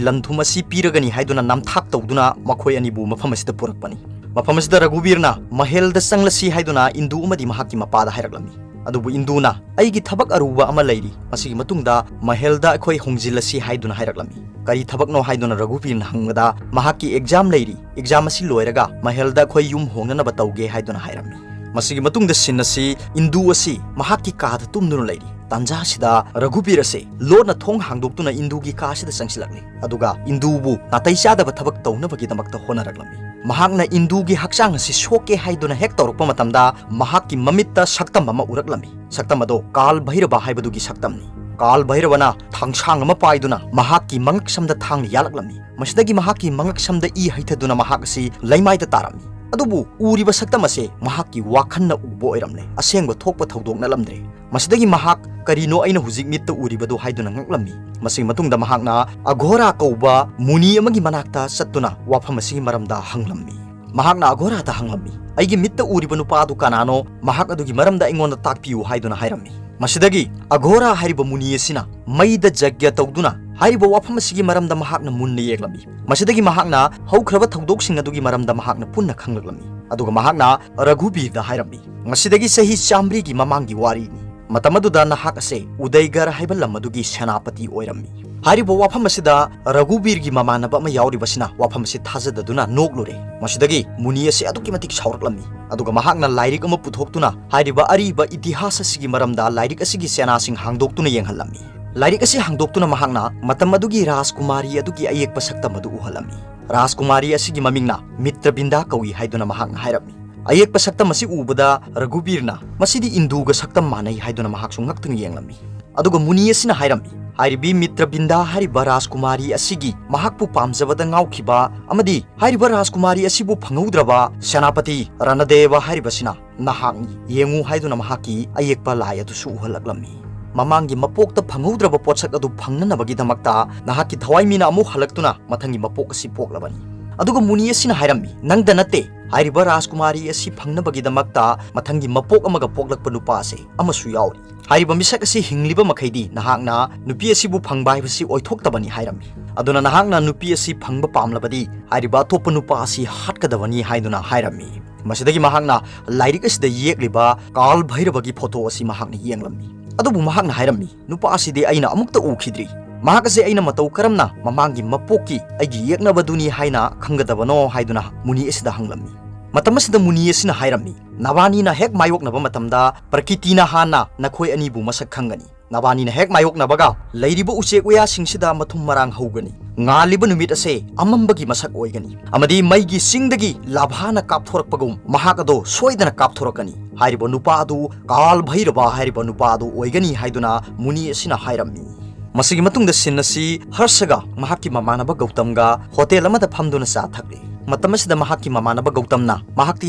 ꯂꯟ ꯊꯨꯝ ꯑꯁꯤ ꯄꯤꯔꯒꯅꯤ ꯍꯥꯏꯗꯨꯅ ꯅꯝꯊꯥꯛ ꯇꯧꯗꯨꯅ ꯃꯈꯣꯏ ꯑꯅꯤꯕꯨ ꯃꯐꯝ ꯑꯁꯤꯗ ꯄꯨꯔꯛꯄꯅꯤ꯫ ꯃꯐꯝ ꯑꯁꯤꯗ ꯔꯘꯨꯕꯤꯔꯅ ꯃꯍꯜꯗ ꯆꯪꯂꯁꯤ ꯍꯥꯏꯗꯨꯅ ꯏꯟꯗꯨ ꯑꯃꯗꯤ ꯃꯍꯥꯛꯀꯤ ꯃꯄꯥꯗ ꯍꯥꯏꯔꯛꯂꯝꯃꯤ꯫ ꯑꯗꯨꯕꯨ ꯏꯟꯗꯨꯅ, "ꯑꯩꯒꯤ ꯊꯕꯛ ꯑꯔꯨꯕ ꯑꯃ ꯂꯩꯔꯤ, ꯃꯁꯤꯒꯤ ꯃꯇꯨꯡꯗ ꯃꯍꯜꯗ ꯑꯩꯈꯣꯏ ꯍꯣꯡꯖꯤꯜꯂꯁꯤ" ꯍꯥꯏꯗꯨꯅ ꯍꯥꯏꯔꯛꯂꯝꯃꯤ꯫ "ꯀꯔꯤ ꯊꯕꯛꯅꯣ?" ꯍꯥꯏꯗꯨꯅ ꯔꯘꯨꯕꯤꯔꯅ ꯍꯪꯕꯗ, "ꯃꯍꯥꯛꯀꯤ ꯑꯦꯛꯖꯥꯝ ꯂꯩꯔꯤ, ꯑꯦꯛꯖꯥꯝ ꯑꯁꯤ ꯂꯣꯏꯔꯒ ꯃꯍꯜꯗ ꯑꯩꯈꯣꯏ ꯌꯨꯝ ꯍꯣꯡꯅꯅꯕ ꯇꯧꯒꯦ" ꯍꯥꯏꯗꯨꯅ ꯍꯥꯏꯔꯝꯃꯤ꯫ ꯃꯁꯤꯒꯤ ꯃꯇꯨꯡꯗ ꯁꯤꯟ ꯑꯁꯤ ꯏꯟꯗꯨ ꯑꯁꯤ ꯃꯍꯥꯛꯀꯤ ꯀꯥꯗ ꯇꯨꯝꯗꯨꯅ ꯂꯩꯔꯤ꯫ ꯇꯥꯟꯖꯥ ꯑꯁꯤꯗ ꯔꯘꯨꯕꯤꯔ ꯑꯁꯤ ꯂꯣꯟꯅ ꯊꯣꯡ ꯍꯥꯡꯗꯣꯛꯇꯨꯅ ꯏꯟꯗꯨꯒꯤ ꯀꯥ ꯑꯁꯤꯗ ꯆꯪꯁꯤꯜꯂꯛꯂꯤ, ꯑꯗꯨꯒ ꯏꯟꯗꯨꯕꯨ ꯅꯥꯇꯩ ꯆꯥꯗꯕ ꯊꯕꯛ ꯇꯧꯅꯕꯒꯤꯗꯃꯛꯇ ꯍꯣꯠꯅꯔꯛꯂꯝꯃꯤ꯫ ꯃꯍꯥꯛꯅ ꯏꯟꯗꯨꯒꯤ ꯍꯛꯆꯥꯡ ꯑꯁꯤ ꯁꯣꯛꯀꯦ ꯍꯥꯏꯗꯨꯅ ꯍꯦꯛ ꯇꯧꯔꯛꯄ ꯃꯇꯝꯗ, ꯃꯍꯥꯛꯀꯤ ꯃꯃꯤꯠꯇ ꯁꯛꯇꯝ ꯑꯃ ꯎꯔꯛꯂꯝꯃꯤ꯫ ꯁꯛꯇꯝ ꯑꯗꯣ ꯀꯥꯜ ꯚꯩꯔꯕ ꯍꯥꯏꯕꯗꯨꯒꯤ ꯁꯛꯇꯝꯅꯤ꯫ ꯀꯥꯜ ꯚꯩꯔꯕꯅ ꯊꯥꯡꯁꯥꯡ ꯑꯃ ꯄꯥꯏꯗꯨꯅ ꯃꯍꯥꯛꯀꯤ ꯃꯉꯛꯁꯝꯗ ꯊꯥꯡꯅ ꯌꯥꯜꯂꯛꯂꯝꯃꯤ꯫ ꯃꯁꯤꯗꯒꯤ ꯃꯍꯥꯛꯀꯤ ꯃꯉꯛꯁꯝꯗ ꯏ ꯍꯩꯊꯗꯨꯅ ꯃꯍꯥꯛ ꯑꯁꯤ ꯂꯩꯃꯥꯏꯗ ꯇꯥꯔꯝꯃꯤ꯫ ꯑꯗꯨꯕꯨ ꯎꯔꯤꯕ ꯁꯛꯇꯝ ꯑꯁꯦ ꯃꯍꯥꯛꯀꯤ ꯋꯥꯈꯜꯅ ꯎꯕ ꯑꯣꯏꯔꯝꯂꯦ, ꯑꯁꯦꯡꯕ ꯊꯣꯛꯄ ꯊꯧꯗꯣꯛ ꯅꯠꯂꯝꯗ꯭ꯔꯦ꯫ ꯃꯁꯤꯗꯒꯤ ꯃꯍꯥꯛ, "ꯀꯔꯤꯅꯣ ꯑꯩꯅ ꯍꯧꯖꯤꯛ ꯃꯤꯠꯇ ꯎꯔꯤꯕꯗꯨ?" ꯍꯥꯏꯗꯨꯅ ꯉꯛꯂꯝꯃꯤ꯫ ꯃꯁꯤꯒꯤ ꯃꯇꯨꯡꯗ ꯃꯍꯥꯛꯅ ꯑꯘꯣꯔꯥ ꯀꯧꯕ ꯃꯨꯅꯤ ꯑꯃꯒꯤ ꯃꯅꯥꯛꯇ ꯆꯠꯇꯨꯅ ꯋꯥꯐꯝ ꯑꯁꯤꯒꯤ ꯃꯔꯝꯗ ꯍꯪꯂꯝꯃꯤ꯫ ꯃꯍꯥꯛꯅ ꯑꯘꯣꯔꯥꯗ ꯍꯪꯂꯝꯃꯤ, "ꯑꯩꯒꯤ ꯃꯤꯠꯇ ꯎꯔꯤꯕ ꯅꯨꯄꯥ ꯑꯗꯨ ꯀꯅꯥꯅꯣ? ꯃꯍꯥꯛ ꯑꯗꯨꯒꯤ ꯃꯔꯝꯗ ꯑꯩꯉꯣꯟꯗ ꯇꯥꯛꯄꯤꯌꯨ" ꯍꯥꯏꯗꯨꯅ ꯍꯥꯏꯔꯝꯃꯤ꯫ ꯃꯁꯤꯗꯒꯤ ꯑꯘꯣꯔꯥ ꯍꯥꯏꯔꯤꯕ ꯃꯨꯅꯤ ꯑꯁꯤꯅ ꯃꯩꯗ ꯖꯒ꯭ꯌ ꯇꯧꯗꯨꯅ ꯍꯥꯏꯔꯤꯕ ꯋꯥꯐꯝ ꯑꯁꯤꯒꯤ ꯃꯔꯝꯗ ꯃꯍꯥꯛꯅ ꯃꯨꯟꯅ ꯌꯦꯡꯂꯝꯃꯤ꯫ ꯃꯁꯤꯗꯒꯤ ꯃꯍꯥꯛꯅ ꯍꯧꯈ꯭ꯔꯕ ꯊꯧꯗꯣꯛꯁꯤꯡ ꯑꯗꯨꯒꯤ ꯃꯔꯝꯗ ꯃꯍꯥꯛꯅ ꯄꯨꯟꯅ ꯈꯪꯂꯛꯂꯝꯃꯤ꯫ ꯑꯗꯨꯒ ꯃꯍꯥꯛꯅ ꯔꯘꯨꯕꯤꯔꯗ ꯍꯥꯏꯔꯝꯃꯤ, "ꯉꯁꯤꯗꯒꯤ ꯆꯍꯤ ꯆꯥꯃꯔꯤꯒꯤ ꯃꯃꯥꯡꯒꯤ ꯋꯥꯔꯤꯅꯤ꯫ ꯃꯇꯝ ꯑꯗꯨꯗ ꯅꯍꯥꯛ ꯑꯁꯦ ꯎꯗꯩꯒꯔ ꯍꯥꯏꯕ ꯂꯝ ꯑꯗꯨꯒꯤ ꯁꯦꯅꯥꯄꯇꯤ ꯑꯣꯏꯔꯝꯃꯤ꯫" ꯍꯥꯏꯔꯤꯕ ꯋꯥꯐꯝ ꯑꯁꯤꯗ ꯔꯘꯨꯕꯤꯔꯒꯤ ꯃꯃꯥꯟꯅꯕ ꯑꯃ ꯌꯥꯎꯔꯤꯕꯁꯤꯅ ꯋꯥꯐꯝ ꯑꯁꯤ ꯊꯥꯖꯗꯗꯨꯅ ꯅꯣꯛꯂꯨꯔꯦ꯫ ꯃꯁꯤꯗꯒꯤ ꯃꯨꯅꯤ ꯑꯁꯤ ꯑꯗꯨꯛꯀꯤ ꯃꯇꯤꯛ ꯁꯥꯎꯔꯛꯂꯝꯃꯤ꯫ ꯑꯗꯨꯒ ꯃꯍꯥꯛꯅ ꯂꯥꯏꯔꯤꯛ ꯑꯃ ꯄꯨꯊꯣꯛꯇꯨꯅ ꯍꯥꯏꯔꯤꯕ ꯑꯔꯤꯕ ꯏꯇꯤꯍꯥꯁ ꯑꯁꯤꯒꯤ ꯃꯔꯝꯗ ꯂꯥꯏꯔꯤꯛ ꯑꯁꯤꯒꯤ ꯆꯦꯅꯥꯁꯤꯡ ꯍꯥꯡꯗꯣꯛꯇꯨꯅ ꯌꯦꯡꯍꯜꯂꯝꯃꯤ꯫ ꯂꯥꯏꯔꯤꯛ ꯑꯁꯤ ꯍꯥꯡꯗꯣꯛꯇꯨꯅ ꯃꯍꯥꯛꯅ ꯃꯇꯝ ꯑꯗꯨꯒꯤ ꯔꯥꯖꯀꯨꯃꯥꯔꯤ ꯑꯗꯨꯒꯤ ꯑꯌꯦꯛꯄ ꯁꯛꯇꯝ ꯑꯗꯨ ꯎꯍꯜꯂꯝꯃꯤ꯫ ꯔꯥꯖꯀꯨꯃꯥꯔꯤ ꯑꯁꯤꯒꯤ ꯃꯃꯤꯡꯅ ꯃꯤꯇ꯭ꯔꯕꯤꯟꯗꯥ ꯀꯧꯏ ꯍꯥꯏꯗꯨꯅ ꯃꯍꯥꯛꯅ ꯍꯥꯏꯔꯝꯃꯤ꯫ ꯑꯌꯦꯛꯄ ꯁꯛꯇꯝ ꯑꯁꯤ ꯎꯕꯗ ꯔꯘꯨꯕꯤꯔꯅ, "ꯃꯁꯤꯗꯤ ꯏꯟꯗꯨꯒ ꯁꯛꯇꯝ ꯃꯥꯟꯅꯩ" ꯍꯥꯏꯗꯨꯅ ꯃꯍꯥꯛꯁꯨ ꯉꯛꯇꯨꯅ ꯌꯦꯡꯂꯝꯃꯤ꯫ ꯑꯗꯨꯒ ꯃꯨꯅꯤ ꯑꯁꯤꯅ ꯍꯥꯏꯔꯝꯃꯤ, ꯍꯥꯏꯔꯤꯕꯤ ꯃꯤꯇ꯭ꯔꯕꯤꯟꯗꯥ ꯍꯥꯏꯔꯤꯕ ꯔꯥꯖꯀꯨꯃꯥꯔꯤ ꯑꯁꯤꯒꯤ ꯃꯍꯥꯛꯄꯨ ꯄꯥꯝꯖꯕꯗ ꯉꯥꯎꯈꯤꯕ ꯑꯃꯗꯤ ꯍꯥꯏꯔꯤꯕ ꯔꯥꯖꯀꯨꯃꯥꯔꯤ ꯑꯁꯤꯕꯨ ꯐꯪꯍꯧꯗ꯭ꯔꯕ ꯁꯦꯅꯥꯄꯇꯤ ꯔꯅꯗꯦꯕ ꯍꯥꯏꯔꯤꯕꯁꯤꯅ ꯅꯍꯥꯛꯅꯤ, ꯌꯦꯡꯉꯨ ꯍꯥꯏꯗꯨꯅ ꯃꯍꯥꯛꯀꯤ ꯑꯌꯦꯛꯄ ꯂꯥꯏ ꯑꯗꯨꯁꯨ ꯎꯍꯜꯂꯛꯂꯝꯃꯤ꯫ ꯃꯃꯥꯡꯒꯤ ꯃꯄꯣꯛꯇ ꯐꯪꯍꯧꯗ꯭ꯔꯕ ꯄꯣꯠꯁꯛ ꯑꯗꯨ ꯐꯪꯅꯅꯕꯒꯤꯗꯃꯛꯇ ꯅꯍꯥꯛꯀꯤ ꯊꯋꯥꯏ ꯃꯤꯅ ꯑꯃꯨꯛ ꯍꯜꯂꯛꯇꯨꯅ ꯃꯊꯪꯒꯤ ꯃꯄꯣꯛ ꯑꯁꯤ ꯄꯣꯛꯂꯕꯅꯤ꯫ ꯑꯗꯨꯒ ꯃꯨꯅꯤ ꯑꯁꯤꯅ ꯍꯥꯏꯔꯝꯃꯤ, ꯅꯪꯗ ꯅꯠꯇꯦ, ꯍꯥꯏꯔꯤꯕ ꯔꯥꯖꯀꯨꯃꯥꯔꯤ ꯑꯁꯤ ꯐꯪꯅꯕꯒꯤꯗꯃꯛꯇ ꯃꯊꯪꯒꯤ ꯃꯄꯣꯛ ꯑꯃꯒ ꯄꯣꯛꯂꯛꯄ ꯅꯨꯄꯥ ꯑꯁꯦ ꯑꯃꯁꯨ ꯌꯥꯎꯔꯤ꯫ ꯍꯥꯏꯔꯤꯕ ꯃꯤꯁꯛ ꯑꯁꯤ ꯍꯤꯡꯂꯤꯕ ꯃꯈꯩꯗꯤ ꯅꯍꯥꯛꯅ ꯅꯨꯄꯤ ꯑꯁꯤꯕꯨ ꯐꯪꯕ ꯍꯥꯏꯕꯁꯤ ꯑꯣꯏꯊꯣꯛꯇꯕꯅꯤ ꯍꯥꯏꯔꯝꯃꯤ꯫ ꯑꯗꯨꯅ ꯅꯍꯥꯛꯅ ꯅꯨꯄꯤ ꯑꯁꯤ ꯐꯪꯕ ꯄꯥꯝꯂꯕꯗꯤ ꯍꯥꯏꯔꯤꯕ ꯑꯇꯣꯞꯄ ꯅꯨꯄꯥ ꯑꯁꯤ ꯍꯥꯠꯀꯗꯕꯅꯤ ꯍꯥꯏꯗꯨꯅ ꯍꯥꯏꯔꯝꯃꯤ꯫ ꯃꯁꯤꯗꯒꯤ ꯃꯍꯥꯛꯅ ꯂꯥꯏꯔꯤꯛ ꯑꯁꯤꯗ ꯌꯦꯛꯂꯤꯕ ꯀꯥꯜ ꯚꯩꯔꯕꯒꯤ ꯐꯣꯇꯣ ꯑꯁꯤ ꯃꯍꯥꯛꯅ ꯌꯦꯡꯂꯝꯃꯤ꯫ ꯑꯗꯨꯕꯨ ꯃꯍꯥꯛꯅ ꯍꯥꯏꯔꯝꯃꯤ, ꯅꯨꯄꯥ ꯑꯁꯤꯗꯤ ꯑꯩꯅ ꯑꯃꯨꯛꯇ ꯎꯈꯤꯗ꯭ꯔꯤ꯫ ꯃꯍꯥꯛ ꯑꯁꯤ ꯑꯩꯅ ꯃꯇꯧ ꯀꯔꯝꯅ ꯃꯃꯥꯡꯒꯤ ꯃꯄꯣꯛꯀꯤ ꯑꯩꯒꯤ ꯌꯦꯛꯅꯕꯗꯨꯅꯤ ꯍꯥꯏꯅ ꯈꯪꯒꯗꯕꯅꯣ ꯍꯥꯏꯗꯨꯅ ꯃꯨꯅꯤ ꯑꯁꯤꯗ ꯍꯪꯂꯝꯃꯤ꯫ ꯃꯇꯝ ꯑꯁꯤꯗ ꯃꯨꯅꯤ ꯑꯁꯤꯅ ꯍꯥꯏꯔꯝꯃꯤ, ꯅꯕꯥꯅꯤꯅ ꯍꯦꯛ ꯃꯥꯌꯣꯛꯅꯕ ꯃꯇꯝꯗ ꯄ꯭ꯔꯀꯤꯇꯤꯅ ꯍꯥꯟꯅ ꯅꯈꯣꯏ ꯑꯅꯤꯕꯨ ꯃꯁꯛ ꯈꯪꯒꯅꯤ꯫ ꯅꯕꯥꯅꯤꯅ ꯍꯦꯛ ꯃꯥꯌꯣꯛꯅꯕꯒ ꯂꯩꯔꯤꯕ ꯎꯆꯦꯛ ꯋꯥꯌꯥꯁꯤꯡꯁꯤꯗ ꯃꯊꯨꯝ ꯃꯔꯥꯡ ꯍꯧꯒꯅꯤ꯫ ꯉꯥꯜꯂꯤꯕ ꯅꯨꯃꯤꯠ ꯑꯁꯦ ꯑꯃꯝꯕꯒꯤ ꯃꯁꯛ ꯑꯣꯏꯒꯅꯤ, ꯑꯃꯗꯤ ꯃꯩꯒꯤ ꯆꯤꯡꯗꯒꯤ ꯂꯥꯚꯥꯅ ꯀꯥꯞꯊꯣꯔꯛꯄꯒꯨꯝ ꯃꯍꯥꯛ ꯑꯗꯣ ꯁꯣꯏꯗꯅ ꯀꯥꯞꯊꯣꯔꯛꯀꯅꯤ꯫ ꯍꯥꯏꯔꯤꯕ ꯅꯨꯄꯥ ꯑꯗꯨ ꯀꯥꯜ ꯚꯩꯔꯕ ꯍꯥꯏꯔꯤꯕ ꯅꯨꯄꯥ ꯑꯗꯨ ꯑꯣꯏꯒꯅꯤ ꯍꯥꯏꯗꯨꯅ ꯃꯨꯅꯤ ꯑꯁꯤꯅ ꯍꯥꯏꯔꯝꯃꯤ꯫ ꯃꯁꯤꯒꯤ ꯃꯇꯨꯡꯗ ꯁꯤꯟ ꯑꯁꯤ ꯍꯔꯁꯒ ꯃꯍꯥꯛꯀꯤ ꯃꯃꯥꯟꯅꯕ ꯒꯧꯇꯝꯒ ꯍꯣꯇꯦꯜ ꯑꯃꯗ ꯐꯝꯗꯨꯅ ꯆꯥ ꯊꯛꯂꯤ꯫ ꯃꯇꯝ ꯑꯁꯤꯗ ꯃꯍꯥꯛꯀꯤ ꯃꯃꯥꯟꯅꯕ ꯒꯧꯇꯝꯅ ꯃꯍꯥꯛꯇꯤ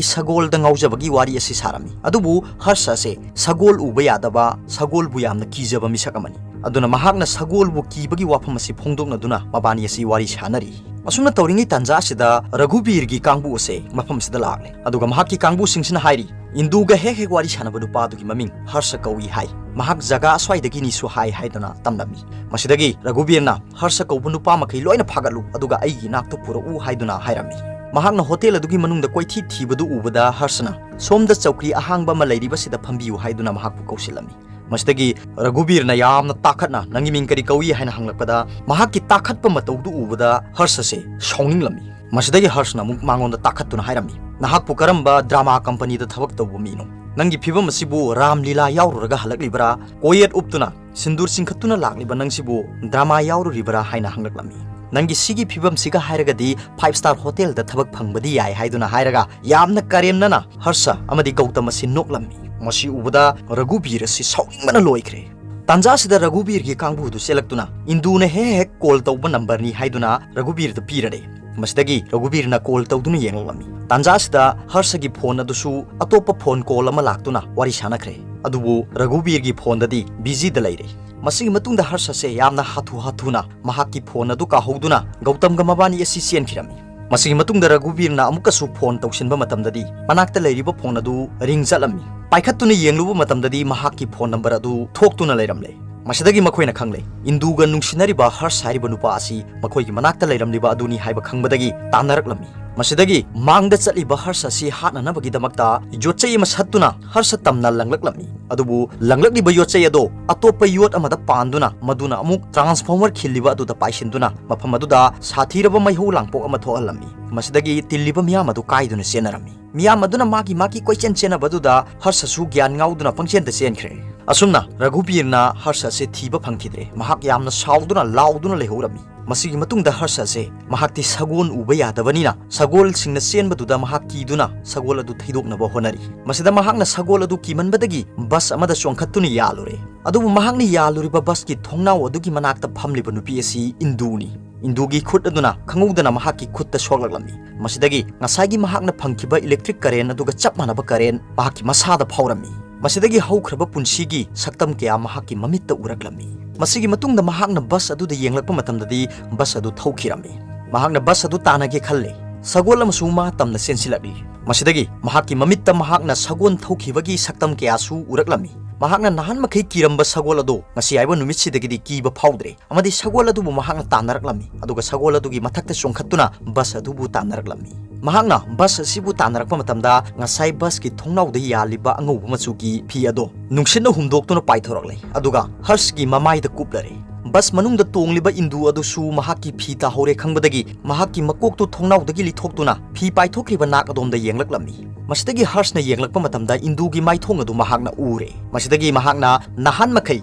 ꯁꯒꯣꯜꯗ ꯉꯥꯎꯖꯕꯒꯤ ꯋꯥꯔꯤ ꯑꯁꯤ ꯁꯥꯔꯝꯃꯤ꯫ ꯑꯗꯨꯕꯨ ꯍꯔꯁ ꯑꯁꯦ ꯁꯒꯣꯜ ꯎꯕ ꯌꯥꯗꯕ, ꯁꯒꯣꯜꯕꯨ ꯌꯥꯝꯅ ꯀꯤꯖꯕ ꯃꯤꯁꯛ ꯑꯃꯅꯤ꯫ ꯑꯗꯨꯅ ꯃꯍꯥꯛꯅ ꯁꯒꯣꯜꯕꯨ ꯀꯤꯕꯒꯤ ꯋꯥꯐꯝ ꯑꯁꯤ ꯐꯣꯡꯗꯣꯛꯅꯗꯨꯅ ꯃꯕꯥꯅꯤ ꯑꯁꯤ ꯋꯥꯔꯤ ꯁꯥꯅꯔꯤ꯫ ꯑꯁꯨꯝꯅ ꯇꯧꯔꯤꯉꯩ ꯇꯥꯟꯖꯥ ꯑꯁꯤꯗ ꯔꯘꯨꯕꯤꯔꯒꯤ ꯀꯥꯡꯕꯨ ꯑꯁꯦ ꯃꯐꯝ ꯑꯁꯤꯗ ꯂꯥꯛꯂꯦ꯫ ꯑꯗꯨꯒ ꯃꯍꯥꯛꯀꯤ ꯀꯥꯡꯕꯨꯁꯤꯡꯁꯤꯅ ꯍꯥꯏꯔꯤ, ꯏꯟꯗꯨꯒ ꯍꯦꯛ ꯍꯦꯛ ꯋꯥꯔꯤ ꯁꯥꯟꯅꯕ ꯅꯨꯄꯥ ꯑꯗꯨꯒꯤ ꯃꯃꯤꯡ ꯍꯔꯁ ꯀꯧꯏ ꯍꯥꯏ꯫ ꯃꯍꯥꯛ ꯖꯒꯥ ꯑꯁ꯭ꯋꯥꯏꯗꯒꯤꯅꯤꯁꯨ ꯍꯥꯏ ꯍꯥꯏꯗꯨꯅ ꯇꯝꯂꯝꯃꯤ꯫ ꯃꯁꯤꯗꯒꯤ ꯔꯘꯨꯕꯤꯔꯅ ꯍꯔꯁ ꯀꯧꯕ ꯅꯨꯄꯥ ꯃꯈꯩ ꯂꯣꯏꯅ ꯐꯥꯒꯠꯂꯨ, ꯑꯗꯨꯒ ꯑꯩꯒꯤ ꯏꯅꯥꯛꯇ ꯄꯨꯔꯛꯎ ꯍꯥꯏꯗꯨꯅ ꯍꯥꯏꯔꯝꯃꯤ꯫ ꯃꯍꯥꯛꯅ ꯍꯣꯇꯦꯜ ꯑꯗꯨꯒꯤ ꯃꯅꯨꯡꯗ ꯀꯣꯏꯊꯤ ꯊꯤꯕꯗꯨ ꯎꯕꯗ ꯍꯔꯁꯅ ꯁꯣꯝꯗ ꯆꯧꯀ꯭ꯔꯤ ꯑꯍꯥꯡꯕ ꯑꯃ ꯂꯩꯔꯤꯕꯁꯤꯗ ꯐꯝꯕꯤꯌꯨ ꯍꯥꯏꯗꯨꯅ ꯃꯍꯥꯛꯄꯨ ꯀꯧꯁꯤꯜꯂꯝꯃꯤ꯫ ꯃꯁꯤꯗꯒꯤ ꯔꯘꯨꯕꯤꯔꯅ ꯌꯥꯝꯅ ꯇꯥꯈꯠꯅ, "ꯅꯪꯒꯤ ꯃꯤꯡ ꯀꯔꯤ ꯀꯧꯏ?" ꯍꯥꯏꯅ ꯍꯪꯂꯛꯄꯗ, ꯃꯍꯥꯛꯀꯤ ꯇꯥꯈꯠꯄ ꯃꯇꯧꯗꯨ ꯎꯕꯗ ꯍꯔꯁ ꯑꯁꯦ ꯁꯥꯎꯅꯤꯡꯂꯝꯃꯤ꯫ ꯃꯁꯤꯗꯒꯤ ꯍꯔꯁꯅ ꯑꯃꯨꯛ ꯃꯉꯣꯟꯗ ꯇꯥꯈꯠꯇꯨꯅ ꯍꯥꯏꯔꯝꯃꯤ, "ꯅꯍꯥꯛꯄꯨ ꯀꯔꯝꯕ ꯗ꯭ꯔꯃꯥ ꯀꯝꯄꯅꯤꯗ ꯊꯕꯛ ꯇꯧꯕ ꯃꯤꯅꯣ? ꯅꯪꯒꯤ ꯐꯤꯕꯝ ꯑꯁꯤꯕꯨ ꯔꯥꯝ ꯂꯤꯂꯥ ꯌꯥꯎꯔꯨꯔꯒ ꯍꯜꯂꯛꯂꯤꯕ꯭ꯔꯥ? ꯀꯣꯌꯦꯠ ꯎꯞꯇꯨꯅ ꯁꯤꯟꯗꯨꯔ ꯆꯤꯡꯈꯠꯇꯨꯅ ꯂꯥꯛꯂꯤꯕ ꯅꯪꯁꯤꯕꯨ ꯗ꯭ꯔꯃꯥ ꯌꯥꯎꯔꯨꯔꯤꯕ꯭ꯔꯥ?" ꯍꯥꯏꯅ ꯍꯪꯂꯛꯂꯝꯃꯤ꯫ "ꯅꯪꯒꯤ ꯁꯤꯒꯤ ꯐꯤꯕꯝꯁꯤꯒ ꯍꯥꯏꯔꯒꯗꯤ ꯐꯥꯏꯚ ꯁ꯭ꯇꯥꯔ ꯍꯣꯇꯦꯜꯗ ꯊꯕꯛ ꯐꯪꯕꯗꯤ ꯌꯥꯏ" ꯍꯥꯏꯗꯨꯅ ꯍꯥꯏꯔꯒ ꯌꯥꯝꯅ ꯀꯔꯦꯝꯅꯅ ꯍꯔꯁ ꯑꯃꯗꯤ ꯒꯧꯇꯝ ꯑꯁꯤ ꯅꯣꯛꯂꯝꯃꯤ꯫ ꯃꯁꯤ ꯎꯕꯗ ꯔꯘꯨꯕꯤꯔ ꯑꯁꯤ ꯁꯥꯎꯅꯤꯡꯕꯅ ꯂꯣꯏꯈ꯭ꯔꯦ꯫ ꯇꯥꯟꯖꯥꯁꯤꯗ ꯔꯘꯨꯕꯤꯔꯒꯤ ꯀꯥꯡꯕꯨꯗꯨ ꯆꯦꯜꯂꯛꯇꯨꯅ ꯏꯟꯗꯨꯅ ꯍꯦꯛ ꯍꯦꯛ ꯀꯣꯜ ꯇꯧꯕ ꯅꯝꯕꯔꯅꯤ ꯍꯥꯏꯗꯨꯅ ꯔꯘꯨꯕꯤꯔꯗ ꯄꯤꯔꯔꯦ꯫ ꯃꯁꯤꯗꯒꯤ ꯔꯘꯨꯕꯤꯔꯅ ꯀꯣꯜ ꯇꯧꯗꯨꯅ ꯌꯦꯡꯂꯛꯂꯝꯃꯤ꯫ ꯇꯥꯟꯖꯥꯁꯤꯗ ꯍꯔꯁꯒꯤ ꯐꯣꯟ ꯑꯗꯨꯁꯨ ꯑꯇꯣꯞꯄ ꯐꯣꯟ ꯀꯣꯜ ꯑꯃ ꯂꯥꯛꯇꯨꯅ ꯋꯥꯔꯤ ꯁꯥꯟꯅꯈ꯭ꯔꯦ꯫ ꯑꯗꯨꯕꯨ ꯔꯘꯨꯕꯤꯔꯒꯤ ꯐꯣꯟꯗꯗꯤ ꯕꯤꯖꯤꯗ ꯂꯩꯔꯦ꯫ ꯃꯁꯤꯒꯤ ꯃꯇꯨꯡꯗ ꯍꯔꯁ ꯑꯁꯦ ꯌꯥꯝꯅ ꯍꯥꯊꯨ ꯍꯥꯊꯨꯅ ꯃꯍꯥꯛꯀꯤ ꯐꯣꯟ ꯑꯗꯨ ꯀꯥꯍꯧꯗꯨꯅ ꯒꯧꯇꯝꯒ ꯃꯕꯥꯅꯤ ꯑꯁꯤ ꯆꯦꯟꯈꯤꯔꯝꯃꯤ꯫ ꯃꯁꯤꯒꯤ ꯃꯇꯨꯡꯗ ꯔꯘꯨꯕꯤꯔꯅ ꯑꯃꯨꯛꯀꯁꯨ ꯐꯣꯟ ꯇꯧꯁꯤꯟꯕ ꯃꯇꯝꯗꯗꯤ ꯃꯅꯥꯛꯇ ꯂꯩꯔꯤꯕ ꯐꯣꯟ ꯑꯗꯨ ꯔꯤꯡ ꯆꯠꯂꯝꯃꯤ꯫ ꯄꯥꯏꯈꯠꯇꯨꯅ ꯌꯦꯡꯂꯨꯕ ꯃꯇꯝꯗꯗꯤ ꯃꯍꯥꯛꯀꯤ ꯐꯣꯟ ꯅꯝꯕꯔ ꯑꯗꯨ ꯊꯣꯛꯇꯨꯅ ꯂꯩꯔꯝꯂꯦ꯫ ꯃꯁꯤꯗꯒꯤ ꯃꯈꯣꯏꯅ ꯈꯪꯂꯦ, ꯏꯟꯗꯨꯒ ꯅꯨꯡꯁꯤꯅꯔꯤꯕ ꯍꯔꯁ ꯍꯥꯏꯔꯤꯕ ꯅꯨꯄꯥ ꯑꯁꯤ ꯃꯈꯣꯏꯒꯤ ꯃꯅꯥꯛꯇ ꯂꯩꯔꯝꯂꯤꯕ ꯑꯗꯨꯅꯤ ꯍꯥꯏꯕ ꯈꯪꯕꯗꯒꯤ ꯇꯥꯟꯅꯔꯛꯂꯝꯃꯤ꯫ ꯃꯁꯤꯗꯒꯤ ꯃꯥꯡꯗ ꯆꯠꯂꯤꯕ ꯍꯔꯁ ꯑꯁꯤ ꯍꯥꯠꯅꯅꯕꯒꯤꯗꯃꯛꯇ ꯌꯣꯠꯆꯩ ꯑꯃ ꯁꯠꯇꯨꯅ ꯍꯔꯁ ꯇꯝꯅ ꯂꯪꯂꯛꯂꯝꯃꯤ꯫ ꯑꯗꯨꯕꯨ ꯂꯪꯂꯛꯂꯤꯕ ꯌꯣꯠꯆꯩ ꯑꯗꯣ ꯑꯇꯣꯞꯄ ꯌꯣꯠ ꯑꯃꯗ ꯄꯥꯟꯗꯨꯅ ꯃꯗꯨꯅ ꯑꯃꯨꯛ ꯇ꯭ꯔꯥꯟꯁꯐꯣꯔꯃꯔ ꯈꯤꯜꯂꯤꯕ ꯑꯗꯨꯗ ꯄꯥꯏꯁꯤꯟꯗꯨꯅ ꯃꯐꯝ ꯑꯗꯨꯗ ꯁꯥꯊꯤꯔꯕ ꯃꯩꯍꯧ ꯂꯥꯡꯄꯣꯛ ꯑꯃ ꯊꯣꯛꯍꯜꯂꯝꯃꯤ꯫ ꯃꯁꯤꯗꯒꯤ ꯇꯤꯜꯂꯤꯕ ꯃꯤꯌꯥꯝ ꯑꯗꯨ ꯀꯥꯏꯗꯨꯅ ꯆꯦꯟꯅꯔꯝꯃꯤ꯫ ꯃꯤꯌꯥꯝ ꯑꯗꯨꯅ ꯃꯥꯒꯤ ꯃꯥꯒꯤ ꯀꯣꯏꯆꯦꯟ ꯆꯦꯟꯅꯕꯗꯨꯗ ꯍꯔꯁꯁꯨ ꯒ꯭ꯌꯥꯟ ꯉꯥꯎꯗꯨꯅ ꯄꯪꯆꯦꯟꯗ ꯆꯦꯟꯈ꯭ꯔꯦ꯫ ꯑꯁꯨꯝꯅ ꯔꯘꯨꯕꯤꯔꯅ ꯍꯔꯁ ꯑꯁꯤ ꯊꯤꯕ ꯐꯪꯈꯤꯗ꯭ꯔꯦ꯫ ꯃꯍꯥꯛ ꯌꯥꯝꯅ ꯁꯥꯎꯗꯨꯅ ꯂꯥꯎꯗꯨꯅ ꯂꯩꯍꯧꯔꯝꯃꯤ꯫ ꯃꯁꯤꯒꯤ ꯃꯇꯨꯡꯗ ꯍꯔꯁ ꯑꯁꯦ ꯃꯍꯥꯛꯇꯤ ꯁꯒꯣꯜ ꯎꯕ ꯌꯥꯗꯕꯅꯤꯅ ꯁꯒꯣꯜꯁꯤꯡꯅ ꯆꯦꯟꯕꯗꯨꯗ ꯃꯍꯥꯛ ꯀꯤꯗꯨꯅ ꯁꯒꯣꯜ ꯑꯗꯨ ꯊꯩꯗꯣꯛꯅꯕ ꯍꯣꯠꯅꯔꯤ꯫ ꯃꯁꯤꯗ ꯃꯍꯥꯛꯅ ꯁꯒꯣꯜ ꯑꯗꯨ ꯀꯤꯃꯟꯕꯗꯒꯤ ꯕꯁ ꯑꯃꯗ ꯆꯣꯡꯈꯠꯇꯨꯅ ꯌꯥꯜꯂꯨꯔꯦ꯫ ꯑꯗꯨꯕꯨ ꯃꯍꯥꯛꯅ ꯌꯥꯜꯂꯨꯔꯤꯕ ꯕꯁꯀꯤ ꯊꯣꯡꯅꯥꯎ ꯑꯗꯨꯒꯤ ꯃꯅꯥꯛꯇ ꯐꯝꯂꯤꯕ ꯅꯨꯄꯤ ꯑꯁꯤ ꯏꯟꯗꯨꯅꯤ꯫ ꯏꯟꯗꯨꯒꯤ ꯈꯨꯠ ꯑꯗꯨꯅ ꯈꯪꯍꯧꯗꯅ ꯃꯍꯥꯛꯀꯤ ꯈꯨꯠꯇ ꯁꯣꯛꯂꯛꯂꯝꯃꯤ꯫ ꯃꯁꯤꯗꯒꯤ ꯉꯁꯥꯏꯒꯤ ꯃꯍꯥꯛꯅ ꯐꯪꯈꯤꯕ ꯏꯂꯦꯛꯇ꯭ꯔꯤꯛ ꯀꯔꯦꯟ ꯑꯗꯨꯒ ꯆꯞ ꯃꯥꯟꯅꯕ ꯀꯔꯦꯟ ꯃꯍꯥꯛꯀꯤ ꯃꯁꯥꯗ ꯐꯥꯎꯔꯝꯃꯤ꯫ ꯃꯁꯤꯗꯒꯤ ꯍꯧꯈ꯭ꯔꯕ ꯄꯨꯟꯁꯤꯒꯤ ꯁꯛꯇꯝ ꯀꯌꯥ ꯃꯍꯥꯛꯀꯤ ꯃꯃꯤꯠꯇ ꯎꯔꯛꯂꯝꯃꯤ꯫ ꯃꯁꯤꯒꯤ ꯃꯇꯨꯡꯗ ꯃꯍꯥꯛꯅ ꯕꯁ ꯑꯗꯨꯗ ꯌꯦꯡꯂꯛꯄ ꯃꯇꯝꯗꯗꯤ ꯕꯁ ꯑꯗꯨ ꯊꯧꯈꯤꯔꯝꯃꯤ꯫ ꯃꯍꯥꯛꯅ ꯕꯁ ꯑꯗꯨ ꯇꯥꯟꯅꯒꯦ ꯈꯜꯂꯦ꯫ ꯁꯒꯣꯜ ꯑꯃꯁꯨ ꯃꯥ ꯇꯝꯅ ꯆꯦꯟꯁꯤꯜꯂꯛꯂꯤ꯫ ꯃꯁꯤꯗꯒꯤ ꯃꯍꯥꯛꯀꯤ ꯃꯃꯤꯠꯇ ꯃꯍꯥꯛꯅ ꯁꯒꯣꯜ ꯊꯧꯈꯤꯕꯒꯤ ꯁꯛꯇꯝ ꯀꯌꯥꯁꯨ ꯎꯔꯛꯂꯝꯃꯤ꯫ ꯃꯍꯥꯛꯅ ꯅꯍꯥꯟ ꯃꯈꯩ ꯀꯤꯔꯝꯕ ꯁꯒꯣꯜ ꯑꯗꯨ ꯉꯁꯤ ꯍꯥꯏꯕ ꯅꯨꯃꯤꯠꯁꯤꯗꯒꯤꯗꯤ ꯀꯤꯕ ꯐꯥꯎꯗ꯭ꯔꯦ꯫ ꯑꯃꯗꯤ ꯁꯒꯣꯜ ꯑꯗꯨꯕꯨ ꯃꯍꯥꯛꯅ ꯇꯥꯟꯅꯔꯛꯂꯝꯃꯤ꯫ ꯑꯗꯨꯒ ꯁꯒꯣꯜ ꯑꯗꯨꯒꯤ ꯃꯊꯛꯇ ꯆꯣꯡꯈꯠꯇꯨꯅ ꯕꯁ ꯑꯗꯨꯕꯨ ꯇꯥꯟꯅꯔꯛꯂꯝꯃꯤ꯫ ꯃꯍꯥꯛꯅ ꯕꯁ ꯑꯁꯤꯕꯨ ꯇꯥꯟꯅꯔꯛꯄ ꯃꯇꯝꯗ ꯉꯁꯥꯏ ꯕꯁꯀꯤ ꯊꯣꯡꯅꯥꯎꯗ ꯌꯥꯜꯂꯤꯕ ꯑꯉꯧꯕ ꯃꯆꯨꯒꯤ ꯐꯤ ꯑꯗꯣ ꯅꯨꯡꯁꯤꯠꯅ ꯍꯨꯝꯗꯣꯛꯇꯨꯅ ꯄꯥꯏꯊꯣꯔꯛꯂꯦ꯫ ꯑꯗꯨꯒ ꯍꯔꯁꯀꯤ ꯃꯃꯥꯏꯗ ꯀꯨꯞꯂꯔꯦ꯫ ꯕꯁ ꯃꯅꯨꯡꯗ ꯇꯣꯡꯂꯤꯕ ꯏꯟꯗꯨ ꯑꯗꯨꯁꯨ ꯃꯍꯥꯛꯀꯤ ꯐꯤ ꯇꯥꯍꯧꯔꯦ ꯈꯪꯕꯗꯒꯤ ꯃꯍꯥꯛꯀꯤ ꯃꯀꯣꯛꯇꯨ ꯊꯣꯡꯅꯥꯎꯗꯒꯤ ꯂꯤꯊꯣꯛꯇꯨꯅ ꯐꯤ ꯄꯥꯏꯊꯣꯛꯈ꯭ꯔꯤꯕ ꯅꯥꯛ ꯑꯗꯣꯝꯗ ꯌꯦꯡꯂꯛꯂꯝꯃꯤ꯫ ꯃꯁꯤꯗꯒꯤ ꯍꯔꯁꯅ ꯌꯦꯡꯂꯛꯄ ꯃꯇꯝꯗ ꯏꯟꯗꯨꯒꯤ ꯃꯥꯏꯊꯣꯡ ꯑꯗꯨ ꯃꯍꯥꯛꯅ ꯎꯔꯦ꯫ ꯃꯁꯤꯗꯒꯤ ꯃꯍꯥꯛꯅ ꯅꯍꯥꯟ ꯃꯈꯩ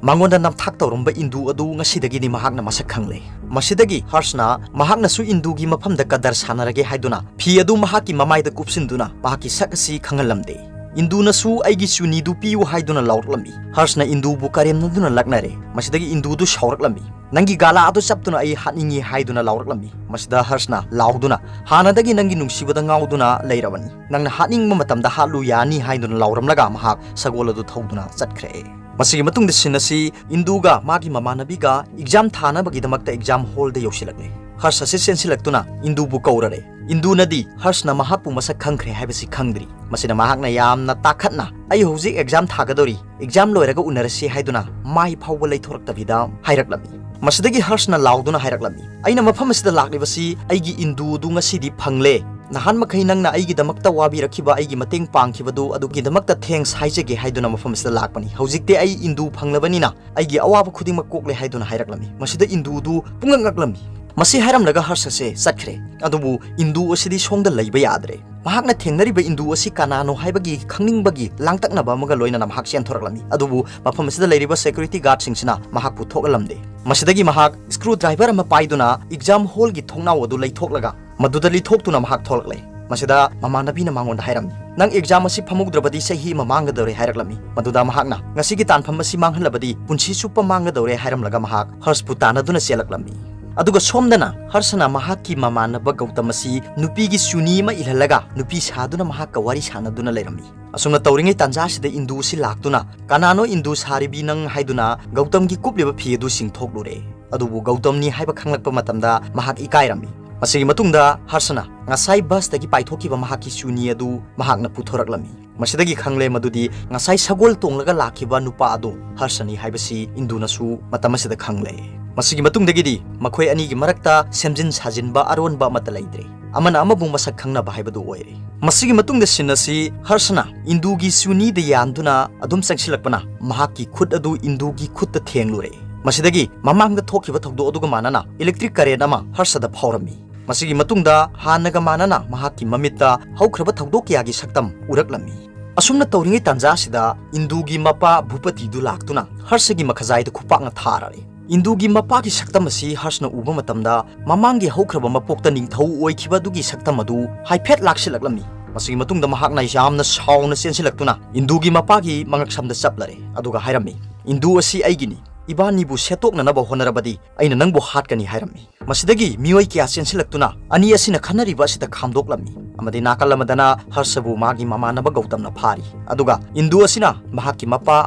ꯃꯉꯣꯟꯗ ꯅꯝꯊꯥꯛ ꯇꯧꯔꯝꯕ ꯏꯟꯗꯨ ꯑꯗꯨ ꯉꯁꯤꯗꯒꯤꯗꯤ ꯃꯍꯥꯛꯅ ꯃꯁꯛ ꯈꯪꯂꯦ꯫ ꯃꯁꯤꯗꯒꯤ ꯍꯔꯁꯅ ꯃꯍꯥꯛꯅꯁꯨ ꯏꯟꯗꯨꯒꯤ ꯃꯐꯝꯗ ꯀꯗꯔ ꯁꯥꯟꯅꯔꯒꯦ ꯍꯥꯏꯗꯨꯅ ꯐꯤ ꯑꯗꯨ ꯃꯍꯥꯛꯀꯤ ꯃꯃꯥꯏꯗ ꯀꯨꯞꯁꯤꯟꯗꯨꯅ ꯃꯍꯥꯛꯀꯤ ꯁꯛ ꯑꯁꯤ ꯈꯪꯍꯜꯂꯝꯗꯦ꯫ ꯏꯟꯗꯨꯅꯁꯨ "ꯑꯩꯒꯤ ꯆꯨꯅꯤꯗꯨ ꯄꯤꯌꯨ" ꯍꯥꯏꯗꯨꯅ ꯂꯥꯎꯔꯛꯂꯝꯃꯤ꯫ ꯍꯔꯁꯅ ꯏꯟꯗꯨꯕꯨ ꯀꯔꯦꯝꯅꯗꯨꯅ ꯂꯛꯅꯔꯦ꯫ ꯃꯁꯤꯗꯒꯤ ꯏꯟꯗꯨꯗꯨ ꯁꯥꯎꯔꯛꯂꯝꯃꯤ꯫ "ꯅꯪꯒꯤ ꯒꯥꯂꯥ ꯑꯗꯨ ꯆꯞꯇꯨꯅ ꯑꯩ ꯍꯥꯠꯅꯤꯡꯏ" ꯍꯥꯏꯗꯨꯅ ꯂꯥꯎꯔꯛꯂꯝꯃꯤ꯫ ꯃꯁꯤꯗ ꯍꯔꯁꯅ ꯂꯥꯎꯗꯨꯅ, "ꯍꯥꯟꯅꯗꯒꯤ ꯅꯪꯒꯤ ꯅꯨꯡꯁꯤꯕꯗ ꯉꯥꯎꯗꯨꯅ ꯂꯩꯔꯕꯅꯤ꯫ ꯅꯪꯅ ꯍꯥꯠꯅꯤꯡꯕ ꯃꯇꯝꯗ ꯍꯥꯠꯂꯨ ꯌꯥꯅꯤ" ꯍꯥꯏꯗꯨꯅ ꯂꯥꯎꯔꯝꯂꯒ ꯃꯍꯥꯛ ꯁꯒꯣꯜ ꯑꯗꯨ ꯊꯧꯗꯨꯅ ꯆꯠꯈ꯭ꯔꯦ꯫ ꯃꯁꯤꯒꯤ ꯃꯇꯨꯡꯗ ꯁꯤꯟ ꯑꯁꯤ ꯏꯟꯗꯨꯒ ꯃꯥꯒꯤ ꯃꯃꯥꯟꯅꯕꯤꯒ ꯑꯦꯛꯖꯥꯝ ꯊꯥꯅꯕꯒꯤꯗꯃꯛꯇ ꯑꯦꯛꯖꯥꯝ ꯍꯣꯜꯗ ꯌꯧꯁꯤꯜꯂꯛꯂꯦ꯫ ꯍꯔꯁ ꯑꯁꯤ ꯆꯦꯟꯁꯤꯜꯂꯛꯇꯨꯅ ꯏꯟꯗꯨꯕꯨ ꯀꯧꯔꯔꯦ꯫ ꯏꯟꯗꯨꯅꯗꯤ ꯍꯔꯁꯅ ꯃꯍꯥꯛꯄꯨ ꯃꯁꯛ ꯈꯪꯈ꯭ꯔꯦ ꯍꯥꯏꯕꯁꯤ ꯈꯪꯗ꯭ꯔꯤ꯫ ꯃꯁꯤꯅ ꯃꯍꯥꯛꯅ ꯌꯥꯝꯅ ꯇꯥꯈꯠꯅ, "ꯑꯩ ꯍꯧꯖꯤꯛ ꯑꯦꯛꯖꯥꯝ ꯊꯥꯒꯗꯧꯔꯤ, ꯑꯦꯛꯖꯥꯝ ꯂꯣꯏꯔꯒ ꯎꯅꯔꯁꯤ" ꯍꯥꯏꯗꯨꯅ ꯃꯥꯏ ꯐꯥꯎꯕ ꯂꯩꯊꯣꯔꯛꯇꯕꯤꯗ ꯍꯥꯏꯔꯛꯂꯝꯃꯤ꯫ ꯃꯁꯤꯗꯒꯤ ꯍꯔꯁꯅ ꯂꯥꯎꯗꯨꯅ ꯍꯥꯏꯔꯛꯂꯝꯃꯤ, "ꯑꯩꯅ ꯃꯐꯝ ꯑꯁꯤꯗ ꯂꯥꯛꯂꯤꯕꯁꯤ ꯑꯩꯒꯤ ꯏꯟꯗꯨ ꯑꯗꯨ ꯉꯁꯤꯗꯤ ꯐꯪꯂꯦ꯫ ꯅꯍꯥꯟ ꯃꯈꯩ ꯅꯪꯅ ꯑꯩꯒꯤꯗꯃꯛꯇ ꯋꯥꯕꯤꯔꯛꯈꯤꯕ, ꯑꯩꯒꯤ ꯃꯇꯦꯡ ꯄꯥꯡꯈꯤꯕꯗꯨ ꯑꯗꯨꯒꯤꯗꯃꯛꯇ thanks ꯍꯥꯏꯖꯒꯦ ꯍꯥꯏꯗꯨꯅ ꯃꯐꯝ ꯑꯁꯤꯗ ꯂꯥꯛꯄꯅꯤ꯫ ꯍꯧꯖꯤꯛꯇꯤ ꯑꯩ ꯏꯟꯗꯨ ꯐꯪꯂꯕꯅꯤꯅ ꯑꯩꯒꯤ ꯑꯋꯥꯕ ꯈꯨꯗꯤꯡꯃꯛ ꯀꯣꯛꯂꯦ" ꯍꯥꯏꯗꯨꯅ ꯍꯥꯏꯔꯛꯂꯝꯃꯤ꯫ ꯃꯁꯤꯗ ꯏꯟꯗꯨꯗꯨ ꯄꯨꯡꯉꯛ ꯉꯛꯂꯝꯃꯤ꯫ ꯃꯁꯤ ꯍꯥꯏꯔꯝꯂꯒ ꯍꯔꯁ ꯑꯁꯦ ꯆꯠꯈ꯭ꯔꯦ꯫ ꯑꯗꯨꯕꯨ ꯏꯟꯗꯨ ꯑꯁꯤꯗꯤ ꯁꯣꯝꯗ ꯂꯩꯕ ꯌꯥꯗ꯭ꯔꯦ꯫ ꯃꯍꯥꯛꯅ ꯊꯦꯡꯅꯔꯤꯕ ꯏꯟꯗꯨ ꯑꯁꯤ ꯀꯅꯥꯅꯣ ꯍꯥꯏꯕꯒꯤ ꯈꯪꯅꯤꯡꯕꯒꯤ ꯂꯥꯡꯇꯛꯅꯕ ꯑꯃꯒ ꯂꯣꯏꯅꯅ ꯃꯍꯥꯛ ꯆꯦꯟꯊꯣꯔꯛꯂꯝꯃꯤ꯫ ꯑꯗꯨꯕꯨ ꯃꯐꯝ ꯑꯁꯤꯗ ꯂꯩꯔꯤꯕ security guardꯁꯤꯡꯁꯤꯅ ꯃꯍꯥꯛꯄꯨ ꯊꯣꯛꯍꯜꯂꯝꯗꯦ꯫ ꯃꯁꯤꯗꯒꯤ ꯃꯍꯥꯛ screwdriver ꯑꯃ ꯄꯥꯏꯗꯨꯅ exam hallꯒꯤ ꯊꯣꯡꯅꯥꯎ ꯑꯗꯨ ꯂꯩꯊꯣꯛꯂꯒ ꯃꯗꯨꯗ ꯂꯤꯊꯣꯛꯇꯨꯅ ꯃꯍꯥꯛ ꯊꯣꯛꯂꯛꯂꯦ꯫ ꯃꯁꯤꯗ ꯃꯃꯥꯟꯅꯕꯤꯅ ꯃꯉꯣꯟꯗ ꯍꯥꯏꯔꯝꯃꯤ, "ꯅꯪ exam ꯑꯁꯤ ꯐꯝꯍꯧꯗ꯭ꯔꯕꯗꯤ ꯆꯍꯤ ꯑꯃ ꯃꯥꯡꯒꯗꯧꯔꯦ" ꯍꯥꯏꯔꯛꯂꯝꯃꯤ꯫ ꯃꯗꯨꯗ ꯃꯍꯥꯛꯅ, "ꯉꯁꯤꯒꯤ ꯇꯥꯟꯐꯝ ꯑꯁꯤ ꯃꯥꯡꯍꯜꯂꯕꯗꯤ ꯄꯨꯟꯁꯤ ꯆꯨꯞꯄ ꯃꯥꯡꯒꯗꯧꯔꯦ" ꯍꯥꯏꯔꯝꯂꯒ ꯃꯍꯥꯛ ꯍꯔꯁꯄꯨ ꯇꯥꯟꯅꯗꯨꯅ ꯆꯦꯜꯂꯛꯂꯝꯃꯤ꯫ ꯑꯗꯨꯒ ꯁꯣꯝꯗꯅ ꯍꯔꯁꯅ ꯃꯍꯥꯛꯀꯤ ꯃꯃꯥꯟꯅꯕ ꯒꯧꯇꯝ ꯑꯁꯤ ꯅꯨꯄꯤꯒꯤ ꯆꯨꯅꯤ ꯑꯃ ꯏꯜꯍꯜꯂꯒ ꯅꯨꯄꯤ ꯁꯥꯗꯨꯅ ꯃꯍꯥꯛꯀ ꯋꯥꯔꯤ ꯁꯥꯟꯅꯗꯨꯅ ꯂꯩꯔꯝꯃꯤ꯫ ꯑꯁꯨꯝꯅ ꯇꯧꯔꯤꯉꯩ ꯇꯥꯟꯖꯥꯁꯤꯗ ꯏꯟꯗꯨ ꯑꯁꯤ ꯂꯥꯛꯇꯨꯅ, "ꯀꯅꯥꯅꯣ ꯏꯟꯗꯨ ꯁꯥꯔꯤꯕꯤ ꯅꯪ?" ꯍꯥꯏꯗꯨꯅ ꯒꯧꯇꯝꯒꯤ ꯀꯨꯞꯂꯤꯕ ꯐꯤ ꯑꯗꯨ ꯆꯤꯡꯊꯣꯛꯂꯨꯔꯦ꯫ ꯑꯗꯨꯕꯨ ꯒꯧꯇꯝꯅꯤ ꯍꯥꯏꯕ ꯈꯪꯂꯛꯄ ꯃꯇꯝꯗ ꯃꯍꯥꯛ ꯏꯀꯥꯏꯔꯝꯃꯤ꯫ ꯃꯁꯤꯒꯤ ꯃꯇꯨꯡꯗ ꯍꯔꯁꯅ ꯉꯁꯥꯏ busꯇꯒꯤ ꯄꯥꯏꯊꯣꯛꯈꯤꯕ ꯃꯍꯥꯛꯀꯤ ꯆꯨꯅꯤ ꯑꯗꯨ ꯃꯍꯥꯛꯅ ꯄꯨꯊꯣꯔꯛꯂꯝꯃꯤ꯫ ꯃꯁꯤꯗꯒꯤ ꯈꯪꯂꯦ ꯃꯗꯨꯗꯤ ꯉꯁꯥꯏ ꯁꯒꯣꯜ ꯇꯣꯡꯂꯒ ꯂꯥꯛꯈꯤꯕ ꯅꯨꯄꯥ ꯑꯗꯨ ꯍꯔꯁꯅꯤ ꯍꯥꯏꯕꯁꯤ ꯏꯟꯗꯨꯅꯁꯨ ꯃꯇꯝ ꯑꯁꯤꯗ ꯈꯪꯂꯦ꯫ ꯃꯁꯤꯒꯤ ꯃꯇꯨꯡꯗꯒꯤꯗꯤ ꯃꯈꯣꯏ ꯑꯅꯤꯒꯤ ꯃꯔꯛꯇ ꯁꯦꯝꯖꯤꯟ ꯁꯥꯖꯤꯟꯕ ꯑꯔꯣꯟꯕ ꯑꯃꯠꯇ ꯂꯩꯇ꯭ꯔꯦ꯫ ꯑꯃꯅ ꯑꯃꯕꯨ ꯃꯁꯛ ꯈꯪꯅꯕ ꯍꯥꯏꯕꯗꯨ ꯑꯣꯏꯔꯦ꯫ ꯃꯁꯤꯒꯤ ꯃꯇꯨꯡꯗ ꯁꯤꯟ ꯑꯁꯤ ꯍꯔꯁꯅ ꯏꯟꯗꯨꯒꯤ ꯆꯨꯅꯤꯗ ꯌꯥꯟꯗꯨꯅ ꯑꯗꯨꯝ ꯆꯪꯁꯤꯜꯂꯛꯄꯅ ꯃꯍꯥꯛꯀꯤ ꯈꯨꯠ ꯑꯗꯨ ꯏꯟꯗꯨꯒꯤ ꯈꯨꯠꯇ ꯊꯦꯡꯂꯨꯔꯦ꯫ ꯃꯁꯤꯗꯒꯤ ꯃꯃꯥꯡꯗ ꯊꯣꯛꯈꯤꯕ ꯊꯧꯗꯣꯛ ꯑꯗꯨꯒ ꯃꯥꯟꯅꯅ electric current ꯑꯃ ꯍꯔꯁꯗ ꯐꯥꯎꯔꯝꯃꯤ꯫ ꯃꯁꯤꯒꯤ ꯃꯇꯨꯡꯗ ꯍꯥꯟꯅꯒ ꯃꯥꯟꯅꯅ ꯃꯍꯥꯛꯀꯤ ꯃꯃꯤꯠꯇ ꯍꯧꯈ꯭ꯔꯕ ꯊꯧꯗꯣꯛ ꯀꯌꯥꯒꯤ ꯁꯛꯇꯝ ꯎꯔꯛꯂꯝꯃꯤ꯫ ꯑꯁꯨꯝꯅ ꯇꯧꯔꯤꯉꯩ ꯇꯥꯟꯖꯥ ꯑꯁꯤꯗ ꯏꯟꯗꯨꯒꯤ ꯃꯄꯥ ꯚꯨꯄꯇꯤꯗꯨ ꯂꯥꯛꯇꯨꯅ ꯍꯔꯁꯒꯤ ꯃꯈꯖꯥꯏꯗ ꯈꯨꯄꯥꯛꯅ ꯊꯥꯔꯔꯦ꯫ ꯏꯟꯗꯨꯒꯤ ꯃꯄꯥꯒꯤ ꯁꯛꯇꯝ ꯑꯁꯤ ꯍꯔꯁꯅ ꯎꯕ ꯃꯇꯝꯗ ꯃꯃꯥꯡꯒꯤ ꯍꯧꯈ꯭ꯔꯕ ꯃꯄꯣꯛꯇ ꯅꯤꯡꯊꯧ ꯑꯣꯏꯈꯤꯕ ꯑꯗꯨꯒꯤ ꯁꯛꯇꯝ ꯑꯗꯨ ꯍꯥꯏꯐꯦꯠ ꯂꯥꯛꯁꯤꯜꯂꯛꯂꯝꯃꯤ꯫ ꯃꯁꯤꯒꯤ ꯃꯇꯨꯡꯗ ꯃꯍꯥꯛꯅ ꯌꯥꯝꯅ ꯁꯥꯎꯅ ꯆꯦꯟꯁꯤꯜꯂꯛꯇꯨꯅ ꯏꯟꯗꯨꯒꯤ ꯃꯄꯥꯒꯤ ꯃꯉꯛꯁꯝꯗ ꯆꯞꯂꯔꯦ, ꯑꯗꯨꯒ ꯍꯥꯏꯔꯝꯃꯤ, "ꯏꯟꯗꯨ ꯑꯁꯤ ꯑꯩꯒꯤꯅꯤ, ꯏꯕꯥꯅꯤꯕꯨ ꯁꯦꯠꯇꯣꯛꯅꯅꯕ ꯍꯣꯠꯅꯔꯕꯗꯤ ꯑꯩꯅ ꯅꯪꯕꯨ ꯍꯥꯠꯀꯅꯤ" ꯍꯥꯏꯔꯝꯃꯤ꯫ ꯃꯁꯤꯗꯒꯤ ꯃꯤꯑꯣꯏ ꯀꯌꯥ ꯆꯦꯟꯁꯤꯜꯂꯛꯇꯨꯅ ꯑꯅꯤ ꯑꯁꯤꯅ ꯈꯟꯅꯔꯤꯕ ꯑꯁꯤꯗ ꯈꯥꯝꯗꯣꯛꯂꯝꯃꯤ, ꯑꯃꯗꯤ ꯅꯥꯀꯜ ꯑꯃꯗꯅ ꯍꯔꯁꯕꯨ ꯃꯥꯒꯤ ꯃꯃꯥꯟꯅꯕ ꯒꯧꯇꯝꯅ ꯐꯥꯔꯤ, ꯑꯗꯨꯒ ꯏꯟꯗꯨ ꯑꯁꯤꯅ ꯃꯍꯥꯛꯀꯤ ꯃꯄꯥ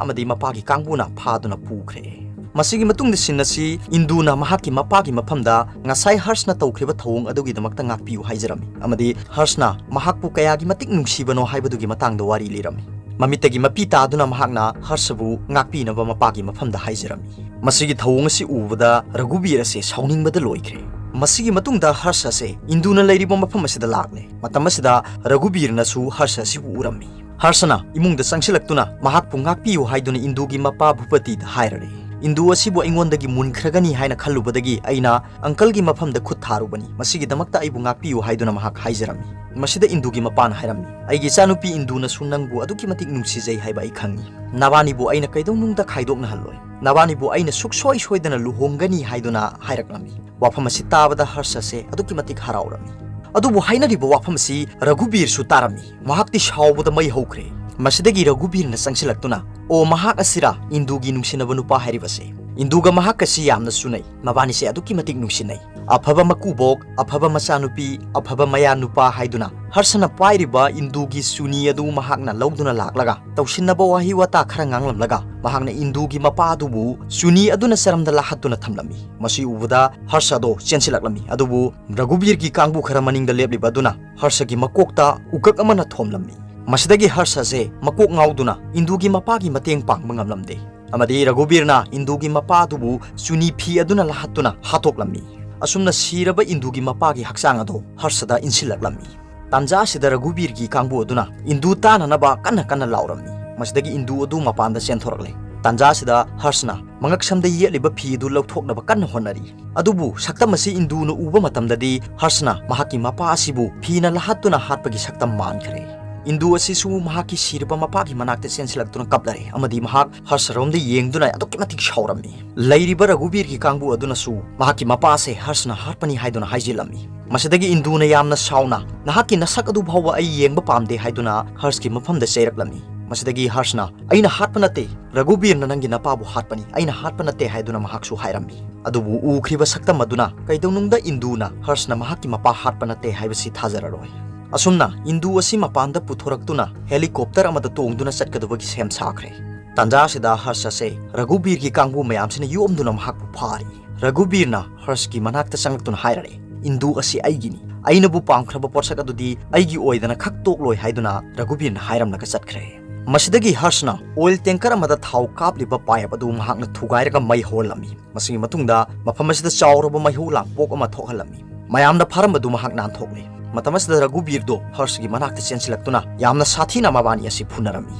ꯑꯃꯗꯤ ꯃꯄꯥꯒꯤ ꯀꯥꯡꯕꯨꯅ ꯐꯥꯗꯨꯅ ꯄꯨꯈ꯭ꯔꯦ꯫ ꯃꯁꯤꯒꯤ ꯃꯇꯨꯡꯗ ꯁꯤꯟ ꯑꯁꯤ ꯏꯟꯗꯨꯅ ꯃꯍꯥꯛꯀꯤ ꯃꯄꯥꯒꯤ ꯃꯐꯝꯗ ꯉꯁꯥꯏ ꯍꯔꯁꯅ ꯇꯧꯈ꯭ꯔꯤꯕ ꯊꯧꯑꯣꯡ ꯑꯗꯨꯒꯤꯗꯃꯛꯇ ꯉꯥꯛꯄꯤꯌꯨ ꯍꯥꯏꯖꯔꯝꯃꯤ, ꯑꯃꯗꯤ ꯍꯔꯁꯅ ꯃꯍꯥꯛꯄꯨ ꯀꯌꯥꯒꯤ ꯃꯇꯤꯛ ꯅꯨꯡꯁꯤꯕꯅꯣ ꯍꯥꯏꯕꯗꯨꯒꯤ ꯃꯇꯥꯡꯗ ꯋꯥꯔꯤ ꯂꯤꯔꯝꯃꯤ꯫ ꯃꯃꯤꯠꯇꯒꯤ ꯃꯄꯤ ꯇꯥꯗꯨꯅ ꯃꯍꯥꯛꯅ ꯍꯔꯁꯕꯨ ꯉꯥꯛꯄꯤꯅꯕ ꯃꯄꯥꯒꯤ ꯃꯐꯝꯗ ꯍꯥꯏꯖꯔꯝꯃꯤ꯫ ꯃꯁꯤꯒꯤ ꯊꯧꯑꯣꯡ ꯑꯁꯤ ꯎꯕꯗ ꯔꯘꯨꯕꯤꯔ ꯑꯁꯤ ꯁꯥꯎꯅꯤꯡꯕꯗ ꯂꯣꯏꯈ꯭ꯔꯦ꯫ ꯃꯁꯤꯒꯤ ꯃꯇꯨꯡꯗ ꯍꯔꯁ ꯑꯁꯤ ꯏꯟꯗꯨꯅ ꯂꯩꯔꯤꯕ ꯃꯐꯝ ꯑꯁꯤꯗ ꯂꯥꯛꯂꯦ꯫ ꯃꯇꯝ ꯑꯁꯤꯗ ꯔꯘꯨꯕꯤꯔꯅꯁꯨ ꯍꯔꯁ ꯑꯁꯤꯕꯨ ꯎꯔꯝꯃꯤ꯫ ꯍꯔꯁꯅ ꯏꯃꯨꯡꯗ ꯆꯪꯁꯤꯜꯂꯛꯇꯨꯅ ꯃꯍꯥꯛꯄꯨ ꯉꯥꯛꯄꯤꯌꯨ ꯍꯥꯏꯗꯨꯅ ꯏꯟꯗꯨꯒꯤ ꯃꯄꯥ ꯚꯨꯄꯇꯤꯗ ꯍꯥꯏꯔꯔꯦ꯫ "ꯏꯟꯗꯨ ꯑꯁꯤꯕꯨ ꯑꯩꯉꯣꯟꯗꯒꯤ ꯃꯨꯟꯈ꯭ꯔꯒꯅꯤ ꯍꯥꯏꯅ ꯈꯜꯂꯨꯕꯗꯒꯤ ꯑꯩꯅ ꯑꯪꯀꯜꯒꯤ ꯃꯐꯝꯗ ꯈꯨꯠ ꯊꯥꯔꯨꯕꯅꯤ, ꯃꯁꯤꯒꯤꯗꯃꯛꯇ ꯑꯩꯕꯨ ꯉꯥꯛꯄꯤꯌꯨ" ꯍꯥꯏꯗꯨꯅ ꯃꯍꯥꯛ ꯍꯥꯏꯖꯔꯝꯃꯤ꯫ ꯃꯁꯤꯗ ꯏꯟꯗꯨꯒꯤ ꯃꯄꯥꯅ ꯍꯥꯏꯔꯝꯃꯤ, "ꯑꯩꯒꯤ ꯏꯆꯥꯅꯨꯄꯤ ꯏꯟꯗꯨꯅꯁꯨ ꯅꯪꯕꯨ ꯑꯗꯨꯛꯀꯤ ꯃꯇꯤꯛ ꯅꯨꯡꯁꯤꯖꯩ ꯍꯥꯏꯕ ꯑꯩ ꯈꯪꯏ꯫ ꯅꯕꯥꯅꯤꯕꯨ ꯑꯩꯅ ꯀꯩꯗꯧꯅꯨꯡꯗ ꯈꯥꯏꯗꯣꯛꯅꯍꯜꯂꯣꯏ꯫ ꯅꯕꯥꯅꯤꯕꯨ ꯑꯩꯅ ꯁꯨꯛꯁꯣꯏ ꯁꯣꯏꯗꯅ ꯂꯨꯍꯣꯡꯒꯅꯤ" ꯍꯥꯏꯗꯨꯅ ꯍꯥꯏꯔꯛꯂꯝꯃꯤ꯫ ꯋꯥꯐꯝ ꯑꯁꯤ ꯇꯥꯕꯗ ꯍꯔꯁ ꯑꯁꯦ ꯑꯗꯨꯛꯀꯤ ꯃꯇꯤꯛ ꯍꯔꯥꯎꯔꯝꯃꯤ꯫ ꯑꯗꯨꯕꯨ ꯍꯥꯏꯅꯔꯤꯕ ꯋꯥꯐꯝ ꯑꯁꯤ ꯔꯘꯨꯕꯤꯔꯁꯨ ꯇꯥꯔꯝꯃꯤ꯫ ꯃꯍꯥꯛꯇꯤ ꯁꯥꯎꯕꯗ ꯃꯩ ꯍꯧꯈ꯭ꯔꯦ꯫ ꯃꯁꯤꯗꯒꯤ ꯔꯘꯨꯕꯤꯔꯅ ꯆꯪꯁꯤꯜꯂꯛꯇꯨꯅ, "ꯑꯣ, ꯃꯍꯥꯛ ꯑꯁꯤꯔꯥ ꯏꯟꯗꯨꯒꯤ ꯅꯨꯡꯁꯤꯅꯕ ꯅꯨꯄꯥ ꯍꯥꯏꯔꯤꯕꯁꯦ? ꯏꯟꯗꯨꯒ ꯃꯍꯥꯛꯀꯁꯤ ꯌꯥꯝꯅ ꯆꯨꯅꯩ꯫ ꯃꯕꯥꯅꯤꯁꯦ ꯑꯗꯨꯛꯀꯤ ꯃꯇꯤꯛ ꯅꯨꯡꯁꯤꯅꯩ꯫ ꯑꯐꯕ ꯃꯀꯨꯕꯣꯛ, ꯑꯐꯕ ꯃꯆꯥꯅꯨꯄꯤ, ꯑꯐꯕ ꯃꯌꯥ ꯅꯨꯄꯥ" ꯍꯥꯏꯗꯨꯅ ꯍꯔꯁꯅ ꯄꯥꯏꯔꯤꯕ ꯏꯟꯗꯨꯒꯤ ꯆꯨꯅꯤ ꯑꯗꯨ ꯃꯍꯥꯛꯅ ꯂꯧꯗꯨꯅ ꯂꯥꯛꯂꯒ ꯇꯧꯁꯤꯟꯅꯕ ꯋꯥꯍꯩ ꯋꯥꯇꯥ ꯈꯔ ꯉꯥꯡꯂꯝꯂꯒ ꯃꯍꯥꯛꯅ ꯏꯟꯗꯨꯒꯤ ꯃꯄꯥ ꯑꯗꯨꯕꯨ ꯆꯨꯅꯤ ꯑꯗꯨꯅ ꯆꯔꯝꯗ ꯂꯥꯍꯠꯇꯨꯅ ꯊꯝꯂꯝꯃꯤ꯫ ꯃꯁꯤ ꯎꯕꯗ ꯍꯔꯁ ꯑꯗꯣ ꯆꯦꯟꯁꯤꯜꯂꯛꯂꯝꯃꯤ꯫ ꯑꯗꯨꯕꯨ ꯔꯘꯨꯕꯤꯔꯒꯤ ꯀꯥꯡꯕꯨ ꯈꯔ ꯃꯅꯤꯡꯗ ꯂꯦꯞꯂꯤꯕ ꯑꯗꯨꯅ ꯍꯔꯁꯒꯤ ꯃꯀꯣꯛꯇ ꯎꯀꯛ ꯑꯃꯅ ꯊꯣꯝꯂꯝꯃꯤ꯫ ꯃꯁꯤꯗꯒꯤ ꯍꯔꯁꯁꯦ ꯃꯀꯣꯛ ꯉꯥꯎꯗꯨꯅ ꯏꯟꯗꯨꯒꯤ ꯃꯄꯥꯒꯤ ꯃꯇꯦꯡ ꯄꯥꯡꯕ ꯉꯝꯂꯝꯗꯦ, ꯑꯃꯗꯤ ꯔꯘꯨꯕꯤꯔꯅ ꯏꯟꯗꯨꯒꯤ ꯃꯄꯥ ꯑꯗꯨꯕꯨ ꯆꯨꯅꯤ ꯐꯤ ꯑꯗꯨꯅ ꯂꯥꯍꯠꯇꯨꯅ ꯍꯥꯠꯇꯣꯛꯂꯝꯃꯤ꯫ ꯑꯁꯨꯝꯅ ꯁꯤꯔꯕ ꯏꯟꯗꯨꯒꯤ ꯃꯄꯥꯒꯤ ꯍꯛꯆꯥꯡ ꯑꯗꯣ ꯍꯔꯁꯗ ꯏꯟꯁꯤꯜꯂꯛꯂꯝꯃꯤ꯫ ꯇꯥꯟꯖꯥ ꯑꯁꯤꯗ ꯔꯘꯨꯕꯤꯔꯒꯤ ꯀꯥꯡꯕꯨ ꯑꯗꯨꯅ ꯏꯟꯗꯨ ꯇꯥꯅꯅꯕ ꯀꯟꯅ ꯀꯟꯅ ꯂꯥꯎꯔꯝꯃꯤ꯫ ꯃꯁꯤꯗꯒꯤ ꯏꯟꯗꯨ ꯑꯗꯨ ꯃꯄꯥꯟꯗ ꯆꯦꯟꯊꯣꯔꯛꯂꯦ꯫ ꯇꯥꯟꯖꯥ ꯑꯁꯤꯗ ꯍꯔꯁꯅ ꯃꯉꯛꯁꯝꯗ ꯌꯦꯠꯂꯤꯕ ꯐꯤ ꯑꯗꯨ ꯂꯧꯊꯣꯛꯅꯕ ꯀꯟꯅ ꯍꯣꯠꯅꯔꯤ꯫ ꯑꯗꯨꯕꯨ ꯁꯛꯇꯝ ꯑꯁꯤ ꯏꯟꯗꯨꯅ ꯎꯕ ꯃꯇꯝꯗꯗꯤ ꯍꯔꯁꯅ ꯃꯍꯥꯛꯀꯤ ꯃꯄꯥ ꯑꯁꯤꯕꯨ ꯐꯤꯅ ꯂꯥꯍꯠꯇꯨꯅ ꯍꯥꯠꯄꯒꯤ ꯁꯛꯇꯝ ꯃꯥꯟꯈ꯭ꯔꯦ꯫ ꯏꯟꯗꯨ ꯑꯁꯤꯁꯨ ꯃꯍꯥꯛꯀꯤ ꯁꯤꯔꯕ ꯃꯄꯥꯒꯤ ꯃꯅꯥꯛꯇ ꯆꯦꯟꯁꯤꯜꯂꯛꯇꯨꯅ ꯀꯞꯂꯔꯦ ꯑꯃꯗꯤ ꯃꯍꯥꯛ ꯍꯔꯁꯔꯣꯝꯗ ꯌꯦꯡꯗꯨꯅ ꯑꯗꯨꯛꯀꯤ ꯃꯇꯤꯛ ꯁꯥꯎꯔꯝꯃꯤ꯫ ꯂꯩꯔꯤꯕ ꯔꯘꯨꯕꯤꯔꯒꯤ ꯀꯥꯡꯕꯨ ꯑꯗꯨꯅꯁꯨ ꯃꯍꯥꯛꯀꯤ ꯃꯄꯥ ꯑꯁꯦ ꯍꯔꯁꯅ ꯍꯥꯠꯄꯅꯤ ꯍꯥꯏꯗꯨꯅ ꯍꯥꯏꯖꯤꯜꯂꯝꯃꯤ꯫ ꯃꯁꯤꯗꯒꯤ ꯏꯟꯗꯨꯅ ꯌꯥꯝꯅ ꯁꯥꯎꯅ, "ꯅꯍꯥꯛꯀꯤ ꯅꯁꯛ ꯑꯗꯨ ꯐꯥꯎꯕ ꯑꯩ ꯌꯦꯡꯕ ꯄꯥꯝꯗꯦ" ꯍꯥꯏꯗꯨꯅ ꯍꯔꯁꯀꯤ ꯃꯐꯝꯗ ꯆꯩꯔꯛꯂꯝꯃꯤ꯫ ꯃꯁꯤꯗꯒꯤ ꯍꯔꯁꯅ, "ꯑꯩꯅ ꯍꯥꯠꯄ ꯅꯠꯇꯦ, ꯔꯘꯨꯕꯤꯔꯅ ꯅꯪꯒꯤ ꯅꯄꯥꯕꯨ ꯍꯥꯠꯄꯅꯤ, ꯑꯩꯅ ꯍꯥꯠꯄ ꯅꯠꯇꯦ" ꯍꯥꯏꯗꯨꯅ ꯃꯍꯥꯛꯁꯨ ꯍꯥꯏꯔꯝꯃꯤ꯫ ꯑꯗꯨꯕꯨ ꯎꯈ꯭ꯔꯤꯕ ꯁꯛꯇꯝ ꯑꯗꯨꯅ ꯀꯩꯗꯧꯅꯨꯡꯗ ꯏꯟꯗꯨꯅ ꯍꯔꯁꯅ ꯃꯍꯥꯛꯀꯤ ꯃꯄꯥ ꯍꯥꯠꯄ ꯅꯠꯇꯦ ꯍꯥꯏꯕꯁꯤ ꯊꯥꯖꯔꯔꯣꯏ꯫ ꯑꯁꯨꯝꯅ ꯏꯟꯗꯨ ꯑꯁꯤ ꯃꯄꯥꯟꯗ ꯄꯨꯊꯣꯔꯛꯇꯨꯅ ꯍꯦꯂꯤꯀꯣꯞꯇꯔ ꯑꯃꯗ ꯇꯣꯡꯗꯨꯅ ꯆꯠꯀꯗꯕꯒꯤ ꯁꯦꯝ ꯁꯥꯈ꯭ꯔꯦ꯫ ꯇꯥꯟꯖꯥ ꯑꯁꯤꯗ ꯍꯔꯁ ꯑꯁꯦ ꯔꯘꯨꯕꯤꯔꯒꯤ ꯀꯥꯡꯕꯨ ꯃꯌꯥꯝꯁꯤꯅ ꯌꯣꯝꯗꯨꯅ ꯃꯍꯥꯛꯄꯨ ꯐꯥꯔꯤ꯫ ꯔꯘꯨꯕꯤꯔꯅ ꯍꯔꯁꯀꯤ ꯃꯅꯥꯛꯇ ꯆꯪꯂꯛꯇꯨꯅ ꯍꯥꯏꯔꯔꯦ, "ꯏꯟꯗꯨ ꯑꯁꯤ ꯑꯩꯒꯤꯅꯤ, ꯑꯩꯅꯕꯨ ꯄꯥꯝꯈ꯭ꯔꯕ ꯄꯣꯠꯁꯛ ꯑꯗꯨꯗꯤ ꯑꯩꯒꯤ ꯑꯣꯏꯗꯅ ꯈꯛ ꯇꯣꯛꯂꯣꯏ" ꯍꯥꯏꯗꯨꯅ ꯔꯘꯨꯕꯤꯔꯅ ꯍꯥꯏꯔꯝꯂꯒ ꯆꯠꯈ꯭ꯔꯦ꯫ ꯃꯁꯤꯗꯒꯤ ꯍꯔꯁꯅ ꯑꯣꯏꯜ ꯇꯦꯡꯀꯔ ꯑꯃꯗ ꯊꯥꯎ ꯀꯥꯞꯂꯤꯕ ꯄꯥꯏꯞ ꯑꯗꯨ ꯃꯍꯥꯛꯅ ꯊꯨꯒꯥꯏꯔꯒ ꯃꯩ ꯍꯧꯍꯜꯂꯝꯃꯤ꯫ ꯃꯁꯤꯒꯤ ꯃꯇꯨꯡꯗ ꯃꯐꯝ ꯑꯁꯤꯗ ꯆꯥꯎꯔꯕ ꯃꯩꯍꯧ ꯂꯥꯡꯄꯣꯛ ꯑꯃ ꯊꯣꯛꯍꯜꯂꯝꯃꯤ꯫ ꯃꯌꯥꯝꯅ ꯐꯥꯔꯝꯕꯗꯨ ꯃꯍꯥꯛ ꯅꯥꯟꯊꯣꯛꯂꯦ꯫ ꯃꯇꯝ ꯑꯁꯤꯗ ꯔꯘꯨꯕꯤꯔꯗꯣ ꯍꯔꯁꯀꯤ ꯃꯅꯥꯛꯇ ꯆꯦꯟꯁꯤꯜꯂꯛꯇꯨꯅ ꯌꯥꯝꯅ ꯁꯥꯊꯤꯅ ꯃꯕꯥꯅꯤ ꯑꯁꯤ ꯐꯨꯅꯔꯝꯃꯤ꯫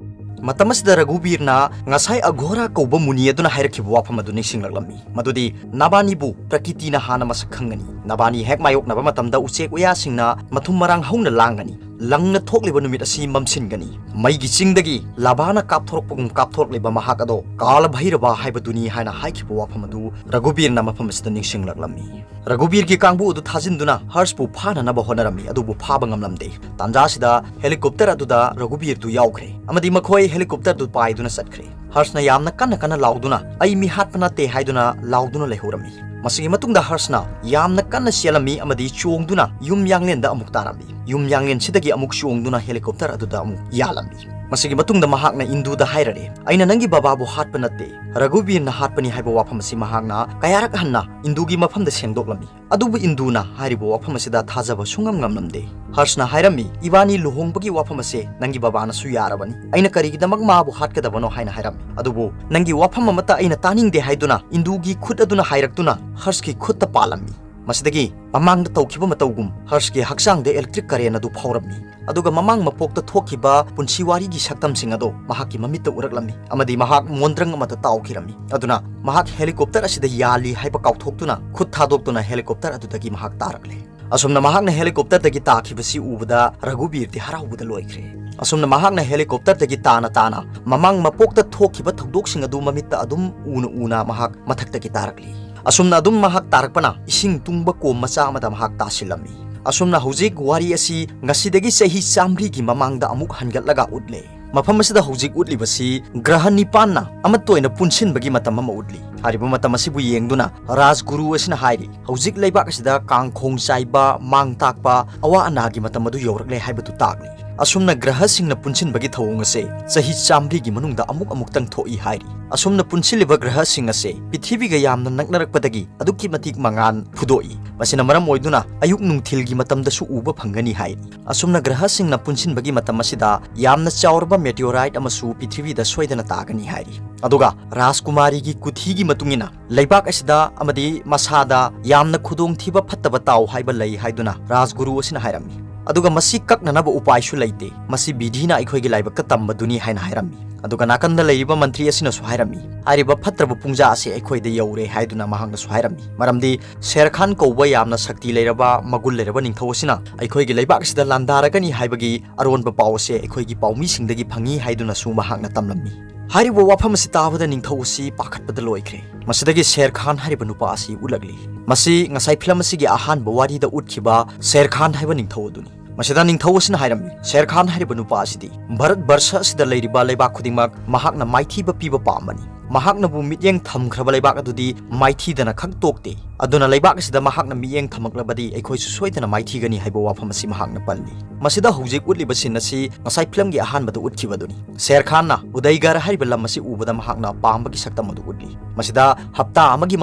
ꯃꯇꯝ ꯑꯁꯤꯗ ꯔꯘꯨꯕꯤꯔꯅ ꯉꯁꯥꯏ ꯑꯘꯣꯔꯥ ꯀꯧꯕ ꯃꯨꯅꯤ ꯑꯗꯨꯅ ꯍꯥꯏꯔꯛꯈꯤꯕ ꯋꯥꯐꯝ ꯑꯗꯨ ꯅꯤꯡꯁꯤꯡꯂꯛꯂꯝꯃꯤ, ꯃꯗꯨꯗꯤ ꯅꯕꯥꯅꯤꯕꯨ ꯄ꯭ꯔꯀꯤꯇꯤꯅ ꯍꯥꯟꯅ ꯃꯁꯛ ꯈꯪꯒꯅꯤ, ꯅꯕꯥꯅꯤ ꯍꯦꯛ ꯃꯥꯌꯣꯛꯅꯕ ꯃꯇꯝꯗ ꯎꯆꯦꯛ ꯎꯌꯥꯁꯤꯡꯅ ꯃꯊꯨꯝ ꯃꯔꯥꯡ ꯍꯧꯅ ꯂꯥꯡꯒꯅꯤ, ꯂꯪꯅ ꯊꯣꯛꯂꯤꯕ ꯅꯨꯃꯤꯠ ꯑꯁꯤ ꯃꯝꯁꯤꯟꯒꯅꯤ, ꯃꯩꯒꯤ ꯆꯤꯡꯗꯒꯤ ꯂꯥꯚꯥꯅ ꯀꯥꯞꯊꯣꯔꯛꯄꯒꯨꯝ ꯀꯥꯞꯊꯣꯔꯛꯂꯤꯕ ꯃꯍꯥꯛ ꯑꯗꯣ ꯀꯥꯂ ꯚꯩꯔꯕ ꯍꯥꯏꯕꯗꯨꯅꯤ ꯍꯥꯏꯅ ꯍꯥꯏꯈꯤꯕ ꯋꯥꯐꯝ ꯑꯗꯨ ꯔꯘꯨꯕꯤꯔꯅ ꯃꯐꯝ ꯑꯁꯤꯗ ꯅꯤꯡꯁꯤꯡꯂꯛꯂꯝꯃꯤ꯫ ꯔꯘꯨꯕꯤꯔꯒꯤ ꯀꯥꯡꯕꯨ ꯑꯗꯨ ꯊꯥꯖꯤꯟꯗꯨꯅ ꯍꯔꯁꯄꯨ ꯐꯥꯅꯅꯕ ꯍꯣꯠꯅꯔꯝꯃꯤ, ꯑꯗꯨꯕꯨ ꯐꯥꯕ ꯉꯝꯂꯝꯗꯦ꯫ ꯇꯥꯟꯖꯥ ꯑꯁꯤꯗ ꯍꯦꯂꯤꯀꯣꯞꯇꯔ ꯑꯗꯨꯗ ꯔꯘꯨꯕꯤꯔꯗꯨ ꯌꯥꯎꯈ꯭ꯔꯦ ꯑꯃꯗꯤ ꯃꯈꯣꯏ ꯍꯦꯂꯤꯀꯣꯞꯇꯔꯗꯨ ꯄꯥꯏꯗꯨꯅ ꯆꯠꯈ꯭ꯔꯦ꯫ ꯍꯔꯁꯅ ꯌꯥꯝꯅ ꯀꯟꯅ ꯀꯟꯅ ꯂꯥꯎꯗꯨꯅ, "ꯑꯩ ꯃꯤ ꯍꯥꯠꯄ ꯅꯠꯇꯦ" ꯍꯥꯏꯗꯨꯅ ꯂꯥꯎꯗꯨꯅ ꯂꯩꯍꯧꯔꯝꯃꯤ꯫ ꯃꯁꯤꯒꯤ ꯃꯇꯨꯡꯗ ꯍꯔꯁꯅ ꯌꯥꯝꯅ ꯀꯟꯅ ꯆꯦꯜꯂꯝꯃꯤ ꯑꯃꯗꯤ ꯆꯣꯡꯗꯨꯅ ꯌꯨꯝ ꯌꯥꯡꯂꯦꯟꯗ ꯑꯃꯨꯛ ꯇꯥꯔꯝꯃꯤ꯫ ꯌꯨꯝ ꯌꯥꯡꯂꯦꯟꯁꯤꯗꯒꯤ ꯑꯃꯨꯛ ꯆꯣꯡꯗꯨꯅ ꯍꯦꯂꯤꯀꯣꯞꯇꯔ ꯑꯗꯨꯗ ꯑꯃꯨꯛ ꯌꯥꯜꯂꯝꯃꯤ꯫ ꯃꯁꯤꯒꯤ ꯃꯇꯨꯡꯗ ꯃꯍꯥꯛꯅ ꯏꯟꯗꯨꯗ ꯍꯥꯏꯔꯔꯦ, "ꯑꯩꯅ ꯅꯪꯒꯤ ꯕꯕꯥꯕꯨ ꯍꯥꯠꯄ ꯅꯠꯇꯦ, ꯔꯘꯨꯕꯤꯔꯅ ꯍꯥꯠꯄꯅꯤ" ꯍꯥꯏꯕ ꯋꯥꯐꯝ ꯑꯁꯤ ꯃꯍꯥꯛꯅ ꯀꯌꯥꯔꯛ ꯍꯟꯅ ꯏꯟꯗꯨꯒꯤ ꯃꯐꯝꯗ ꯁꯦꯡꯗꯣꯛꯂꯝꯃꯤ꯫ ꯑꯗꯨꯕꯨ ꯏꯟꯗꯨꯅ ꯍꯥꯏꯔꯤꯕ ꯋꯥꯐꯝ ꯑꯁꯤꯗ ꯊꯥꯖꯕ ꯁꯨꯡꯉꯝ ꯉꯝꯂꯝꯗꯦ꯫ ꯍꯔꯁꯅ ꯍꯥꯏꯔꯝꯃꯤ, "ꯏꯕꯥꯅꯤ ꯂꯨꯍꯣꯡꯕꯒꯤ ꯋꯥꯐꯝ ꯑꯁꯦ ꯅꯪꯒꯤ ꯕꯕꯥꯅꯁꯨ ꯌꯥꯔꯕꯅꯤ, ꯑꯩꯅ ꯀꯔꯤꯒꯤꯗꯃꯛ ꯃꯥꯕꯨ ꯍꯥꯠꯀꯗꯕꯅꯣ?" ꯍꯥꯏꯅ ꯍꯥꯏꯔꯝꯃꯤ꯫ ꯑꯗꯨꯕꯨ ꯅꯪꯒꯤ ꯋꯥꯐꯝ ꯑꯃꯠꯇ ꯑꯩꯅ ꯇꯥꯅꯤꯡꯗꯦ ꯍꯥꯏꯗꯨꯅ ꯏꯟꯗꯨꯒꯤ ꯈꯨꯠ ꯑꯗꯨꯅ ꯍꯥꯏꯔꯛꯇꯨꯅ ꯍꯔꯁꯀꯤ ꯈꯨꯠꯇ ꯄꯥꯜꯂꯝꯃꯤ꯫ ꯃꯁꯤꯗꯒꯤ ꯃꯃꯥꯡꯗ ꯇꯧꯈꯤꯕ ꯃꯇꯧꯒꯨꯝ ꯍꯔꯁꯀꯤ ꯍꯛꯆꯥꯡꯗ electric current ꯑꯗꯨ ꯐꯥꯎꯔꯝꯃꯤ꯫ ꯑꯗꯨꯒ ꯃꯃꯥꯡ ꯃꯄꯣꯛꯇ ꯊꯣꯛꯈꯤꯕ ꯄꯨꯟꯁꯤ ꯋꯥꯔꯤꯒꯤ ꯁꯛꯇꯝꯁꯤꯡ ꯑꯗꯨ ꯃꯍꯥꯛꯀꯤ ꯃꯃꯤꯠꯇ ꯎꯔꯛꯂꯝꯃꯤ, ꯑꯃꯗꯤ ꯃꯍꯥꯛ ꯃꯣꯟꯗ꯭ꯔꯪ ꯑꯃꯗ ꯇꯥꯎꯈꯤꯔꯝꯃꯤ꯫ ꯑꯗꯨꯅ ꯃꯍꯥꯛ helicopter ꯑꯁꯤꯗ ꯌꯥꯜꯂꯤ ꯍꯥꯏꯕ ꯀꯥꯎꯊꯣꯛꯇꯨꯅ ꯈꯨꯠ ꯊꯥꯗꯣꯛꯇꯨꯅ helicopter ꯑꯗꯨꯗꯒꯤ ꯃꯍꯥꯛ ꯇꯥꯔꯛꯂꯦ꯫ ꯑꯁꯨꯝꯅ ꯃꯍꯥꯛꯅ helicopterꯗꯒꯤ ꯇꯥꯈꯤꯕꯁꯤ ꯎꯕꯗ ꯔꯘꯨꯕꯤꯔꯗꯤ ꯍꯔꯥꯎꯕꯗ ꯂꯣꯏꯈ꯭ꯔꯦ꯫ ꯑꯁꯨꯝꯅ ꯃꯍꯥꯛꯅ helicopterꯗꯒꯤ ꯇꯥꯅ ꯇꯥꯅ ꯃꯃꯥꯡ ꯃꯄꯣꯛꯇ ꯊꯣꯛꯈꯤꯕ ꯊꯧꯗꯣꯛꯁꯤꯡ ꯑꯗꯨ ꯃꯃꯤꯠꯇ ꯑꯗꯨꯝ ꯎꯅ ꯎꯅ ꯃꯍꯥꯛ ꯃꯊꯛꯇꯒꯤ ꯇꯥꯔꯛꯂꯤ꯫ ꯑꯁꯨꯝꯅ ꯑꯗꯨꯝ ꯃꯍꯥꯛ ꯇꯥꯔꯛꯄꯅ ꯏꯁꯤꯡ ꯇꯨꯡꯕ ꯀꯣꯝ ꯃꯆꯥ ꯑꯃꯗ ꯃꯍꯥꯛ ꯇꯥꯁꯤꯜꯂꯝꯃꯤ꯫ ꯑꯁꯨꯝꯅ ꯍꯧꯖꯤꯛ ꯋꯥꯔꯤ ꯑꯁꯤ ꯉꯁꯤꯗꯒꯤ ꯆꯍꯤ ꯆꯥꯃꯔꯤꯒꯤ ꯃꯃꯥꯡꯗ ꯑꯃꯨꯛ ꯍꯟꯒꯠꯂꯒ ꯎꯠꯂꯦ꯫ ꯃꯐꯝ ꯑꯁꯤꯗ ꯍꯧꯖꯤꯛ ꯎꯠꯂꯤꯕꯁꯤ ꯒ꯭ꯔꯍ ꯅꯤꯄꯥꯟꯅ ꯑꯃꯠꯇ ꯑꯣꯏꯅ ꯄꯨꯟꯁꯤꯟꯕꯒꯤ ꯃꯇꯝ ꯑꯃ ꯎꯠꯂꯤ꯫ ꯍꯥꯏꯔꯤꯕ ꯃꯇꯝ ꯑꯁꯤꯕꯨ ꯌꯦꯡꯗꯨꯅ ꯔꯥꯖꯒꯨꯔꯨ ꯑꯁꯤꯅ ꯍꯥꯏꯔꯤ, ꯍꯧꯖꯤꯛ ꯂꯩꯕꯥꯛ ꯑꯁꯤꯗ ꯀꯥꯡꯈꯣꯡ ꯆꯥꯏꯕ, ꯃꯥꯡ ꯇꯥꯛꯄ, ꯑꯋꯥ ꯑꯅꯥꯒꯤ ꯃꯇꯝ ꯑꯗꯨ ꯌꯧꯔꯛꯂꯦ ꯍꯥꯏꯕꯗꯨ ꯇꯥꯛꯂꯤ꯫ ꯑꯁꯨꯝꯅ ꯒ꯭ꯔꯍꯁꯤꯡꯅ ꯄꯨꯟꯁꯤꯟꯕꯒꯤ ꯊꯧꯑꯣꯡ ꯑꯁꯦ ꯆꯍꯤ ꯆꯥꯃꯔꯤꯒꯤ ꯃꯅꯨꯡꯗ ꯑꯃꯨꯛ ꯑꯃꯨꯛꯇꯪ ꯊꯣꯛꯏ ꯍꯥꯏꯔꯤ꯫ ꯑꯁꯨꯝꯅ ꯄꯨꯟꯁꯤꯜꯂꯤꯕ ꯒ꯭ꯔꯍꯁꯤꯡ ꯑꯁꯦ ꯄ꯭ꯔꯤꯊꯤꯕꯤꯒ ꯌꯥꯝꯅ ꯅꯛꯅꯔꯛꯄꯗꯒꯤ ꯑꯗꯨꯛꯀꯤ ꯃꯇꯤꯛ ꯃꯉꯥꯜ ꯐꯨꯗꯣꯛꯏ꯫ ꯃꯁꯤꯅ ꯃꯔꯝ ꯑꯣꯏꯗꯨꯅ ꯑꯌꯨꯛ ꯅꯨꯡꯊꯤꯜꯒꯤ ꯃꯇꯝꯗꯁꯨ ꯎꯕ ꯐꯪꯒꯅꯤ ꯍꯥꯏꯔꯤ꯫ ꯑꯁꯨꯝꯅ ꯒ꯭ꯔꯍꯁꯤꯡꯅ ꯄꯨꯟꯁꯤꯟꯕꯒꯤ ꯃꯇꯝ ꯑꯁꯤꯗ ꯌꯥꯝꯅ ꯆꯥꯎꯔꯕ meteorite ꯑꯃꯁꯨ ꯄ꯭ꯔꯤꯊꯤꯕꯤꯗ ꯁꯣꯏꯗꯅ ꯇꯥꯒꯅꯤ ꯍꯥꯏꯔꯤ꯫ ꯑꯗꯨꯒ ꯔꯥꯖꯀꯨꯃꯥꯔꯤꯒꯤ ꯀꯨꯊꯤꯒꯤ ꯃꯇꯨꯡ ꯏꯟꯅ ꯂꯩꯕꯥꯛ ꯑꯁꯤꯗ ꯑꯃꯗꯤ ꯃꯁꯥꯗ ꯌꯥꯝꯅ ꯈꯨꯗꯣꯡꯊꯤꯕ ꯐꯠꯇꯕ ꯇꯥꯎ ꯍꯥꯏꯕ ꯂꯩ ꯍꯥꯏꯗꯨꯅ ꯔꯥꯖꯒꯨꯔꯨ ꯑꯁꯤꯅ ꯍꯥꯏꯔꯝꯃꯤ꯫ ꯑꯗꯨꯒ ꯃꯁꯤ ꯀꯛꯅꯅꯕ ꯎꯄꯥꯏꯁꯨ ꯂꯩꯇꯦ, ꯃꯁꯤ ꯕꯤꯙꯤꯅ ꯑꯩꯈꯣꯏꯒꯤ ꯂꯥꯏꯕꯛꯇ ꯇꯝꯕꯗꯨꯅꯤ ꯍꯥꯏꯅ ꯍꯥꯏꯔꯝꯃꯤ꯫ ꯑꯗꯨꯒ ꯅꯥꯀꯟꯗ ꯂꯩꯔꯤꯕ ꯃꯟꯇ꯭ꯔꯤ ꯑꯁꯤꯅꯁꯨ ꯍꯥꯏꯔꯝꯃꯤ, ꯍꯥꯏꯔꯤꯕ ꯐꯠꯇ꯭ꯔꯕ ꯄꯨꯡꯖꯥ ꯑꯁꯤ ꯑꯩꯈꯣꯏꯗ ꯌꯧꯔꯦ ꯍꯥꯏꯗꯨꯅ ꯃꯍꯥꯛꯅꯁꯨ ꯍꯥꯏꯔꯝꯃꯤ꯫ ꯃꯔꯝꯗꯤ ꯁꯦꯔ ꯈꯥꯟ ꯀꯧꯕ ꯌꯥꯝꯅ ꯁꯛꯇꯤ ꯂꯩꯔꯕ, ꯃꯒꯨꯟ ꯂꯩꯔꯕ ꯅꯤꯡꯊꯧ ꯑꯁꯤꯅ ꯑꯩꯈꯣꯏꯒꯤ ꯂꯩꯕꯥꯛ ꯑꯁꯤꯗ ꯂꯥꯟꯗꯥꯔꯒꯅꯤ ꯍꯥꯏꯕꯒꯤ ꯑꯔꯣꯟꯕ ꯄꯥꯎ ꯑꯁꯦ ꯑꯩꯈꯣꯏꯒꯤ ꯄꯥꯎꯃꯤꯁꯤꯡꯗꯒꯤ ꯐꯪꯉꯤ ꯍꯥꯏꯗꯨꯅꯁꯨ ꯃꯍꯥꯛꯅ ꯇꯝꯂꯝꯃꯤ꯫ ꯍꯥꯏꯔꯤꯕ ꯋꯥꯐꯝ ꯑꯁꯤ ꯇꯥꯕꯗ ꯅꯤꯡꯊꯧ ꯑꯁꯤ ꯄꯥꯈꯠꯄꯗ ꯂꯣꯏꯈ꯭ꯔꯦ꯫ ꯃꯁꯤꯗꯒꯤ ꯁꯦꯔ ꯈꯥꯟ ꯍꯥꯏꯔꯤꯕ ꯅꯨꯄꯥ ꯑꯁꯤ ꯎꯠꯂꯛꯂꯤ꯫ ꯃꯁꯤ ꯉꯁꯥꯏ ꯐꯤꯂꯝ ꯑꯁꯤꯒꯤ ꯑꯍꯥꯟꯕ ꯋꯥꯔꯤꯗ ꯎꯠꯈꯤꯕ ꯁꯦꯔ ꯈꯥꯟ ꯍꯥꯏꯕ ꯅꯤꯡꯊꯧ ꯑꯗꯨꯅꯤ꯫ ꯃꯁꯤꯗ ꯅꯤꯡꯊꯧ ꯑꯁꯤꯅ ꯍꯥꯏꯔꯝꯃꯤ, ꯁꯦꯔ ꯈꯥꯟ ꯍꯥꯏꯔꯤꯕ ꯅꯨꯄꯥ ꯑꯁꯤꯗꯤ ꯚꯥꯔꯠ ꯕꯔꯁ ꯑꯁꯤꯗ ꯂꯩꯔꯤꯕ ꯂꯩꯕꯥꯛ ꯈꯨꯗꯤꯡꯃꯛ ꯃꯍꯥꯛꯅ ꯃꯥꯏꯊꯤꯕ ꯄꯤꯕ ꯄꯥꯝꯕꯅꯤ꯫ ꯃꯍꯥꯛꯅꯕꯨ ꯃꯤꯠꯌꯦꯡ ꯊꯝꯈ꯭ꯔꯕ ꯂꯩꯕꯥꯛ ꯑꯗꯨꯗꯤ ꯃꯥꯏꯊꯤꯗꯅ ꯈꯛ ꯇꯣꯛꯇꯦ꯫ ꯑꯗꯨꯅ ꯂꯩꯕꯥꯛ ꯑꯁꯤꯗ ꯃꯍꯥꯛꯅ ꯃꯤꯠꯌꯦꯡ ꯊꯝꯃꯛꯂꯕꯗꯤ ꯑꯩꯈꯣꯏꯁꯨ ꯁꯣꯏꯗꯅ ꯃꯥꯏꯊꯤꯒꯅꯤ ꯍꯥꯏꯕ ꯋꯥꯐꯝ ꯑꯁꯤ ꯃꯍꯥꯛꯅ ꯄꯜꯂꯤ꯫ ꯃꯁꯤꯗ ꯍꯧꯖꯤꯛ ꯎꯠꯂꯤꯕ scene ꯑꯁꯤ ꯉꯁꯥꯏ ꯐꯤꯂꯝꯒꯤ ꯑꯍꯥꯟꯕꯗ ꯎꯠꯈꯤꯕꯗꯨꯅꯤ꯫ ꯁꯦꯔ ꯈꯥꯟꯅ ꯎꯗꯩꯒꯔ ꯍꯥꯏꯔꯤꯕ ꯂꯝ ꯑꯁꯤ ꯎꯕꯗ ꯃꯍꯥꯛꯅ ꯄꯥꯝꯕꯒꯤ ꯁꯛꯇꯝ ꯑꯗꯨ ꯎꯠꯂꯤ꯫ ꯃꯁꯤꯗ ꯍꯞꯇꯥ ꯑꯃꯒꯤ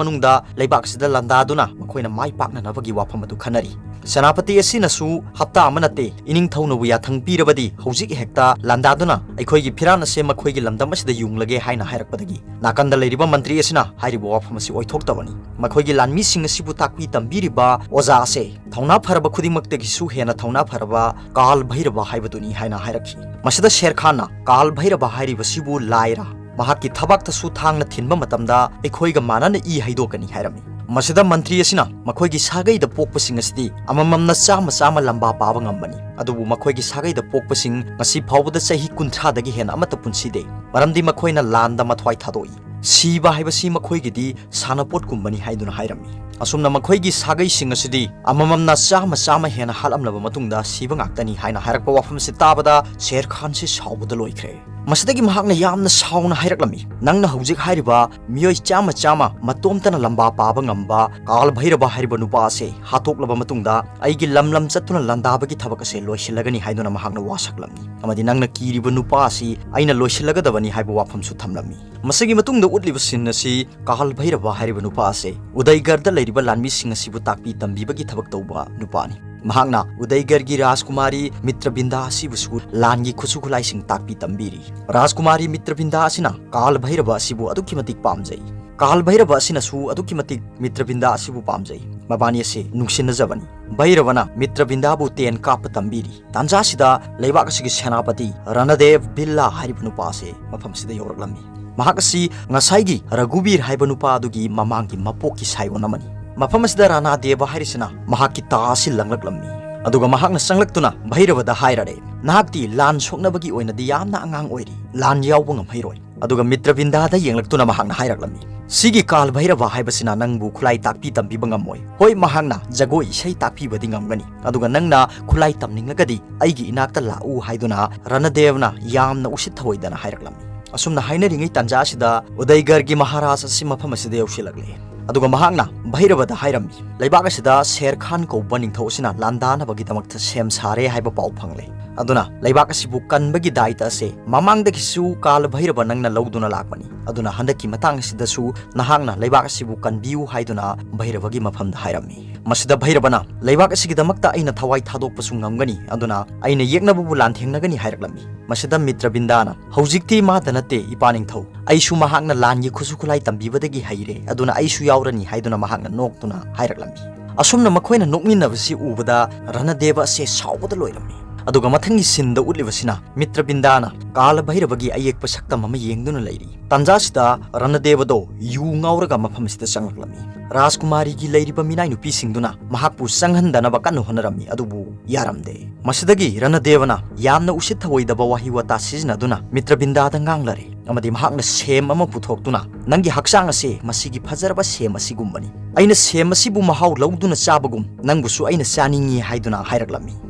ꯃꯅꯨꯡꯗ ꯂꯩꯕꯥꯛ ꯑꯁꯤꯗ ꯂꯥꯟꯗꯥꯗꯨꯅ ꯃꯈꯣꯏꯅ ꯃꯥꯏ ꯄꯥꯛꯅꯅꯕꯒꯤ ꯋꯥꯐꯝ ꯑꯗꯨ ꯈꯟꯅꯔꯤ꯫ ꯁꯦꯅꯥꯄꯇꯤ ꯑꯁꯤꯅꯁꯨ ꯍꯞꯇꯥ ꯑꯃ ꯅꯠꯇꯦ, ꯏꯅꯤꯡꯊꯧꯅꯕꯨ ꯌꯥꯊꯪ ꯄꯤꯔꯕꯗꯤ ꯍꯧꯖꯤꯛ ꯍꯦꯛꯇ ꯂꯥꯟꯗꯥꯗꯨꯅ ꯑꯩꯈꯣꯏꯒꯤ ꯐꯤꯔꯥꯟ ꯑꯁꯦ ꯃꯈꯣꯏꯒꯤ ꯂꯝꯗꯝ ꯑꯁꯤꯗ ꯌꯨꯡꯂꯒꯦ ꯍꯥꯏꯅ ꯍꯥꯏꯔꯛꯄꯗꯒꯤ ꯅꯥꯀꯟꯗ ꯂꯩꯔꯤꯕ ꯃꯟꯇ꯭ꯔꯤ ꯑꯁꯤꯅ ꯍꯥꯏꯔꯤꯕ ꯋꯥꯐꯝ ꯑꯁꯤ ꯑꯣꯏꯊꯣꯛꯇꯕꯅꯤ꯫ ꯃꯈꯣꯏꯒꯤ ꯂꯥꯟꯃꯤꯁꯤꯡ ꯑꯁꯤꯕꯨ ꯇꯥꯛꯄꯤ ꯇꯝꯕꯤꯔꯤꯕ ꯑꯣꯖꯥ ꯑꯁꯦ ꯊꯧꯅꯥ ꯐꯔꯕ ꯈꯨꯗꯤꯡꯃꯛꯇꯒꯤꯁꯨ ꯍꯦꯟꯅ ꯊꯧꯅꯥ ꯐꯔꯕ ꯀꯥꯜ ꯚꯩꯔꯕ ꯍꯥꯏꯕꯗꯨꯅꯤ ꯍꯥꯏꯅ ꯍꯥꯏꯔꯛꯈꯤ꯫ ꯃꯁꯤꯗ ꯁꯦꯔ ꯈꯥꯟꯅ ꯀꯥꯜ ꯚꯩꯔꯕ ꯍꯥꯏꯔꯤꯕꯁꯤꯕꯨ ꯂꯥꯏꯔ, ꯃꯍꯥꯛꯀꯤ ꯊꯕꯥꯛꯇꯁꯨ ꯊꯥꯡꯅ ꯊꯤꯟꯕ ꯃꯇꯝꯗ ꯑꯩꯈꯣꯏꯒ ꯃꯥꯟꯅꯅ ꯏ ꯍꯩꯗꯣꯛꯀꯅꯤ ꯍꯥꯏꯔꯝꯃꯤ꯫ ꯃꯁꯤꯗ ꯃꯟꯇ꯭ꯔꯤ ꯑꯁꯤꯅ ꯃꯈꯣꯏꯒꯤ ꯁꯥꯒꯩꯗ ꯄꯣꯛꯄꯁꯤꯡ ꯑꯁꯤꯗꯤ ꯑꯃꯃꯝꯅ ꯆꯥꯝꯃ ꯆꯥꯝꯃ ꯂꯝꯕꯥ ꯄꯥꯕ ꯉꯝꯕꯅꯤ, ꯑꯗꯨꯕꯨ ꯃꯈꯣꯏꯒꯤ ꯁꯥꯒꯩꯗ ꯄꯣꯛꯄꯁꯤꯡ ꯉꯁꯤ ꯐꯥꯎꯕꯗ ꯆꯍꯤ ꯀꯨꯟꯊ꯭ꯔꯥꯗꯒꯤ ꯍꯦꯟꯅ ꯑꯃꯠꯇ ꯄꯨꯟꯁꯤꯗꯦ, ꯃꯔꯝꯗꯤ ꯃꯈꯣꯏꯅ ꯂꯥꯟꯗ ꯃꯊ꯭ꯋꯥꯏ ꯊꯥꯗꯣꯛꯏ꯫ ꯁꯤꯕ ꯍꯥꯏꯕꯁꯤ ꯃꯈꯣꯏꯒꯤꯗꯤ ꯁꯥꯟꯅꯄꯣꯠꯀꯨꯝꯕꯅꯤ ꯍꯥꯏꯗꯨꯅ ꯍꯥꯏꯔꯝꯃꯤ꯫ ꯑꯁꯨꯝꯅ ꯃꯈꯣꯏꯒꯤ ꯁꯥꯒꯩꯁꯤꯡ ꯑꯁꯤꯗꯤ ꯑꯃꯃꯝꯅ ꯆꯥꯝꯃ ꯆꯥꯝꯃ ꯍꯦꯟꯅ ꯍꯥꯠꯂꯝꯂꯕ ꯃꯇꯨꯡꯗ ꯁꯤꯕ ꯉꯥꯛꯇꯅꯤ ꯍꯥꯏꯅ ꯍꯥꯏꯔꯛꯄ ꯋꯥꯐꯝꯁꯤ ꯇꯥꯕꯗ ꯁꯦꯔ ꯈꯥꯟꯁꯤ ꯁꯥꯎꯕꯗ ꯂꯣꯏꯈ꯭ꯔꯦ꯫ ꯃꯁꯤꯗꯒꯤ ꯃꯍꯥꯛꯅ ꯌꯥꯝꯅ ꯁꯥꯎꯅ ꯍꯥꯏꯔꯛꯂꯝꯃꯤ, "ꯅꯪꯅ ꯍꯧꯖꯤꯛ ꯍꯥꯏꯔꯤꯕ ꯃꯤꯑꯣꯏ ꯆꯥꯝꯃ ꯆꯥꯝꯃ ꯃꯇꯣꯝꯇꯅ ꯂꯝꯕꯥ ꯄꯥꯕ ꯉꯝꯕ ꯀꯥꯜ ꯚꯩꯔꯕ ꯍꯥꯏꯔꯤꯕ ꯅꯨꯄꯥ ꯑꯁꯤ ꯍꯥꯠꯇꯣꯛꯂꯕ ꯃꯇꯨꯡꯗ ꯑꯩꯒꯤ ꯂꯝ ꯂꯝ ꯆꯠꯇꯨꯅ ꯂꯥꯟꯗꯥꯕꯒꯤ ꯊꯕꯛ ꯑꯁꯦ ꯂꯣꯏꯁꯤꯜꯂꯒꯅꯤ" ꯍꯥꯏꯗꯨꯅ ꯃꯍꯥꯛꯅ ꯋꯥꯁꯛꯂꯝꯃꯤ꯫ ꯑꯃꯗꯤ "ꯅꯪꯅ ꯀꯤꯔꯤꯕ ꯅꯨꯄꯥ ꯑꯁꯤ ꯑꯩꯅ ꯂꯣꯏꯁꯤꯜꯂꯒꯗꯕꯅꯤ" ꯍꯥꯏꯕ ꯋꯥꯐꯝꯁꯨ ꯊꯝꯂꯝꯃꯤ꯫ ꯃꯁꯤꯒꯤ ꯃꯇꯨꯡꯗ ꯎꯠꯂꯤꯕ ꯁꯤꯟ ꯑꯁꯤ ꯀꯥꯜ ꯚꯩꯔꯕ ꯍꯥꯏꯔꯤꯕ ꯅꯨꯄꯥ ꯑꯁꯦ ꯎꯗꯩꯒꯔꯗ ꯂꯩꯔꯤꯕ ꯂꯥꯟꯃꯤꯁꯤꯡ ꯑꯁꯤꯕꯨ ꯇꯥꯛꯄꯤ ꯇꯝꯕꯤꯕꯒꯤ ꯊꯕꯛ ꯇꯧꯕ ꯅꯨꯄꯥꯅꯤ꯫ ꯃꯍꯥꯛꯅ ꯎꯗꯩꯒꯔꯒꯤ ꯔꯥꯖꯀꯨꯃꯥꯔꯤ ꯃꯤꯇ꯭ꯔꯕꯤꯟꯗꯥ ꯑꯁꯤꯕꯨꯁꯨ ꯂꯥꯟꯒꯤ ꯈꯨꯠꯁꯨ ꯈꯨꯠꯂꯥꯏꯁꯤꯡ ꯇꯥꯛꯄꯤ ꯇꯝꯕꯤꯔꯤ꯫ ꯔꯥꯖꯀꯨꯃꯥꯔꯤ ꯃꯤꯇ꯭ꯔꯕꯤꯟꯗꯥ ꯑꯁꯤꯅ ꯀꯥꯜ ꯚꯩꯔꯕ ꯑꯁꯤꯕꯨ ꯑꯗꯨꯛꯀꯤ ꯃꯇꯤꯛ ꯄꯥꯝꯖꯩ꯫ ꯀꯥꯜ ꯚꯩꯔꯕ ꯑꯁꯤꯅꯁꯨ ꯑꯗꯨꯛꯀꯤ ꯃꯇꯤꯛ ꯃꯤꯇ꯭ꯔꯕꯤꯟꯗꯥ ꯑꯁꯤꯕꯨ ꯄꯥꯝꯖꯩ꯫ ꯃꯕꯥꯅꯤ ꯑꯁꯤ ꯅꯨꯡꯁꯤꯅꯖꯕꯅꯤ꯫ ꯚꯩꯔꯕꯅ ꯃꯤꯇ꯭ꯔꯕꯤꯟꯗꯥꯕꯨ ꯇꯦꯟ ꯀꯥꯞꯄ ꯇꯝꯕꯤꯔꯤ꯫ ꯇꯥꯟꯖꯥꯁꯤꯗ ꯂꯩꯕꯥꯛ ꯑꯁꯤꯒꯤ ꯁꯦꯅꯥꯄꯇꯤ ꯔꯅꯗꯦꯕ ꯕꯤꯜꯂꯥ ꯍꯥꯏꯔꯤꯕ ꯅꯨꯄꯥ ꯑꯁꯤ ꯃꯐꯝ ꯑꯁꯤꯗ ꯌꯧꯔꯛꯂꯝꯃꯤ꯫ ꯃꯍꯥꯛ ꯑꯁꯤ ꯉꯁꯥꯏꯒꯤ ꯔꯘꯨꯕꯤꯔ ꯍꯥꯏꯕ ꯅꯨꯄꯥ ꯑꯗꯨꯒꯤ ꯃꯃꯥꯡꯒꯤ ꯃꯄꯣꯛꯀꯤ ꯁꯥꯏꯑꯣꯟ ꯑꯃꯅꯤ꯫ ꯃꯐꯝ ꯑꯁꯤꯗ ꯔꯥꯅꯥꯗꯦꯕ ꯍꯥꯏꯔꯤꯁꯤꯅ ꯃꯍꯥꯛꯀꯤ ꯇꯥ ꯑꯁꯤ ꯂꯪꯂꯛꯂꯝꯃꯤ꯫ ꯑꯗꯨꯒ ꯃꯍꯥꯛꯅ ꯆꯪꯂꯛꯇꯨꯅ ꯚꯩꯔꯕꯗ ꯍꯥꯏꯔꯔꯦ, "ꯅꯍꯥꯛꯇꯤ ꯂꯥꯟ ꯁꯣꯛꯅꯕꯒꯤ ꯑꯣꯏꯅꯗꯤ ꯌꯥꯝꯅ ꯑꯉꯥꯡ ꯑꯣꯏꯔꯤ, ꯂꯥꯟ ꯌꯥꯎꯕ ꯉꯝꯍꯩꯔꯣꯏ"꯫ ꯑꯗꯨꯒ ꯃꯤꯇ꯭ꯔꯕꯤꯟꯗꯥꯗ ꯌꯦꯡꯂꯛꯇꯨꯅ ꯃꯍꯥꯛꯅ ꯍꯥꯏꯔꯛꯂꯝꯃꯤ, "ꯁꯤꯒꯤ ꯀꯥꯜ ꯚꯩꯔꯕ ꯍꯥꯏꯕꯁꯤꯅ ꯅꯪꯕꯨ ꯈꯨꯠꯂꯥꯏ ꯇꯥꯛꯄꯤ ꯇꯝꯕꯤꯕ ꯉꯝꯃꯣꯏ꯫ ꯍꯣꯏ, ꯃꯍꯥꯛꯅ ꯖꯒꯣꯏ ꯏꯁꯩ ꯇꯥꯛꯄꯤꯕꯗꯤ ꯉꯝꯒꯅꯤ, ꯑꯗꯨꯒ ꯅꯪꯅ ꯈꯨꯠꯂꯥꯏ ꯇꯝꯅꯤꯡꯂꯒꯗꯤ ꯑꯩꯒꯤ ꯏꯅꯥꯛꯇ ꯂꯥꯛꯎ" ꯍꯥꯏꯗꯨꯅ ꯔꯅꯗꯦꯕꯅ ꯌꯥꯝꯅ ꯎꯁꯤꯠ ꯊꯑꯣꯏꯗꯅ ꯍꯥꯏꯔꯛꯂꯝꯃꯤ꯫ ꯑꯁꯨꯝꯅ ꯍꯥꯏꯅꯔꯤꯉꯩ ꯇꯥꯟꯖꯥ ꯑꯁꯤꯗ ꯎꯗꯩꯒꯔꯒꯤ ꯃꯍꯥꯔꯥꯖ ꯑꯁꯤ ꯃꯐꯝ ꯑꯁꯤꯗ ꯌꯧꯁꯤꯜꯂꯛꯂꯦ꯫ ꯑꯗꯨꯒ ꯃꯍꯥꯛꯅ ꯚꯩꯔꯕꯗ ꯍꯥꯏꯔꯝꯃꯤ, "ꯂꯩꯕꯥꯛ ꯑꯁꯤꯗ ꯁꯦꯔ ꯈꯥꯟ ꯀꯧꯕ ꯅꯤꯡꯊꯧ ꯑꯁꯤꯅ ꯂꯥꯟꯗꯥꯅꯕꯒꯤꯗꯃꯛꯇ ꯁꯦꯝ ꯁꯥꯔꯦ ꯍꯥꯏꯕ ꯄꯥꯎ ꯐꯪꯂꯦ꯫ ꯑꯗꯨꯅ ꯂꯩꯕꯥꯛ ꯑꯁꯤꯕꯨ ꯀꯟꯕꯒꯤ ꯗꯥꯏꯇ ꯑꯁꯤ ꯃꯃꯥꯡꯗꯒꯤꯁꯨ ꯀꯥꯜ ꯚꯩꯔꯕ ꯅꯪꯅ ꯂꯧꯗꯨꯅ ꯂꯥꯛꯄꯅꯤ꯫ ꯑꯗꯨꯅ ꯍꯟꯗꯛꯀꯤ ꯃꯇꯥꯡ ꯑꯁꯤꯗꯁꯨ ꯅꯍꯥꯛꯅ ꯂꯩꯕꯥꯛ ꯑꯁꯤꯕꯨ ꯀꯟꯕꯤꯌꯨ ꯍꯥꯏꯗꯨꯅ ꯚꯩꯔꯕꯒꯤ ꯃꯐꯝꯗ ꯍꯥꯏꯔꯝꯃꯤ꯫ ꯃꯁꯤꯗ ꯚꯩꯔꯕꯅ, "ꯂꯩꯕꯥꯛ ꯑꯁꯤꯒꯤꯗꯃꯛꯇ ꯑꯩꯅ ꯊꯋꯥꯏ ꯊꯥꯗꯣꯛꯄꯁꯨ ꯉꯝꯒꯅꯤ, ꯑꯗꯨꯅ ꯑꯩꯅ ꯌꯦꯛꯅꯕꯕꯨ ꯂꯥꯟꯊꯦꯡꯅꯒꯅꯤ" ꯍꯥꯏꯔꯛꯂꯝꯃꯤ꯫ ꯃꯁꯤꯗ ꯃꯤꯇ꯭ꯔꯕꯤꯟꯗꯥꯅ, "ꯍꯧꯖꯤꯛꯇꯤ ꯃꯥꯗ ꯅꯠꯇꯦ, ꯏꯄꯥ ꯅꯤꯡꯊꯧ, ꯑꯩꯁꯨ ꯃꯍꯥꯛꯅ ꯂꯥꯟꯒꯤ ꯈꯨꯠꯁꯨ ꯈꯨꯠꯂꯥꯏ ꯇꯝꯕꯤꯕꯗꯒꯤ ꯍꯩꯔꯦ, ꯑꯗꯨꯅ ꯑꯩꯁꯨ ꯌꯥꯎꯔꯅꯤ" ꯍꯥꯏꯗꯨꯅ ꯃꯍꯥꯛꯅ ꯅꯣꯛꯇꯨꯅ ꯍꯥꯏꯔꯛꯂꯝꯃꯤ꯫ ꯑꯁꯨꯝꯅ ꯃꯈꯣꯏꯅ ꯅꯣꯛꯃꯤꯟꯅꯕꯁꯤ ꯎꯕꯗ ꯔꯅꯗꯦꯕ ꯑꯁꯦ ꯁꯥꯎꯕꯗ ꯂꯣꯏꯔꯝꯃꯤ꯫ ꯑꯗꯨꯒ ꯃꯊꯪꯒꯤ ꯁꯤꯟꯗ ꯎꯠꯂꯤꯕꯁꯤꯅ ꯃꯤꯇ꯭ꯔꯕꯤꯟꯗꯥꯅ ꯀꯥꯂ ꯚꯩꯔꯕꯒꯤ ꯑꯌꯦꯛꯄ ꯁꯛꯇꯝ ꯑꯃ ꯌꯦꯡꯗꯨꯅ ꯂꯩꯔꯤ꯫ ꯇꯥꯟꯖꯥꯁꯤꯗ ꯔꯅꯗꯦꯕꯗꯣ ꯌꯨ ꯉꯥꯎꯔꯒ ꯃꯐꯝ ꯑꯁꯤꯗ ꯆꯪꯂꯛꯂꯝꯃꯤ꯫ ꯔꯥꯖꯀꯨꯃꯥꯔꯤꯒꯤ ꯂꯩꯔꯤꯕ ꯃꯤꯅꯥꯏ ꯅꯨꯄꯤꯁꯤꯡꯗꯨꯅ ꯃꯍꯥꯛꯄꯨ ꯆꯪꯍꯟꯗꯅꯕ ꯀꯟꯅ ꯍꯣꯠꯅꯔꯝꯃꯤ, ꯑꯗꯨꯕꯨ ꯌꯥꯔꯝꯗꯦ꯫ ꯃꯁꯤꯗꯒꯤ ꯔꯅꯗꯦꯕꯅ ꯌꯥꯝꯅ ꯎꯁꯤꯠ ꯊꯑꯣꯏꯗꯕ ꯋꯥꯍꯩ ꯋꯥꯇꯥ ꯁꯤꯖꯤꯟꯅꯗꯨꯅ ꯃꯤꯇ꯭ꯔꯕꯤꯟꯗꯥꯗ ꯉꯥꯡꯂꯔꯦ ꯑꯃꯗꯤ ꯃꯍꯥꯛꯅ ꯁꯦꯝ ꯑꯃ ꯄꯨꯊꯣꯛꯇꯨꯅ, "ꯅꯪꯒꯤ ꯍꯛꯆꯥꯡ ꯑꯁꯦ ꯃꯁꯤꯒꯤ ꯐꯖꯔꯕ ꯁꯦꯝ ꯑꯁꯤꯒꯨꯝꯕꯅꯤ꯫ ꯑꯩꯅ ꯁꯦꯝ ꯑꯁꯤꯕꯨ ꯃꯍꯥꯎ ꯂꯧꯗꯨꯅ ꯆꯥꯕꯒꯨꯝ ꯅꯪꯕꯨꯁꯨ ꯑꯩꯅ ꯆꯥꯅꯤꯡꯏ" ꯍꯥꯏꯗꯨꯅ ꯍꯥꯏꯔꯛꯂꯝꯃꯤ꯫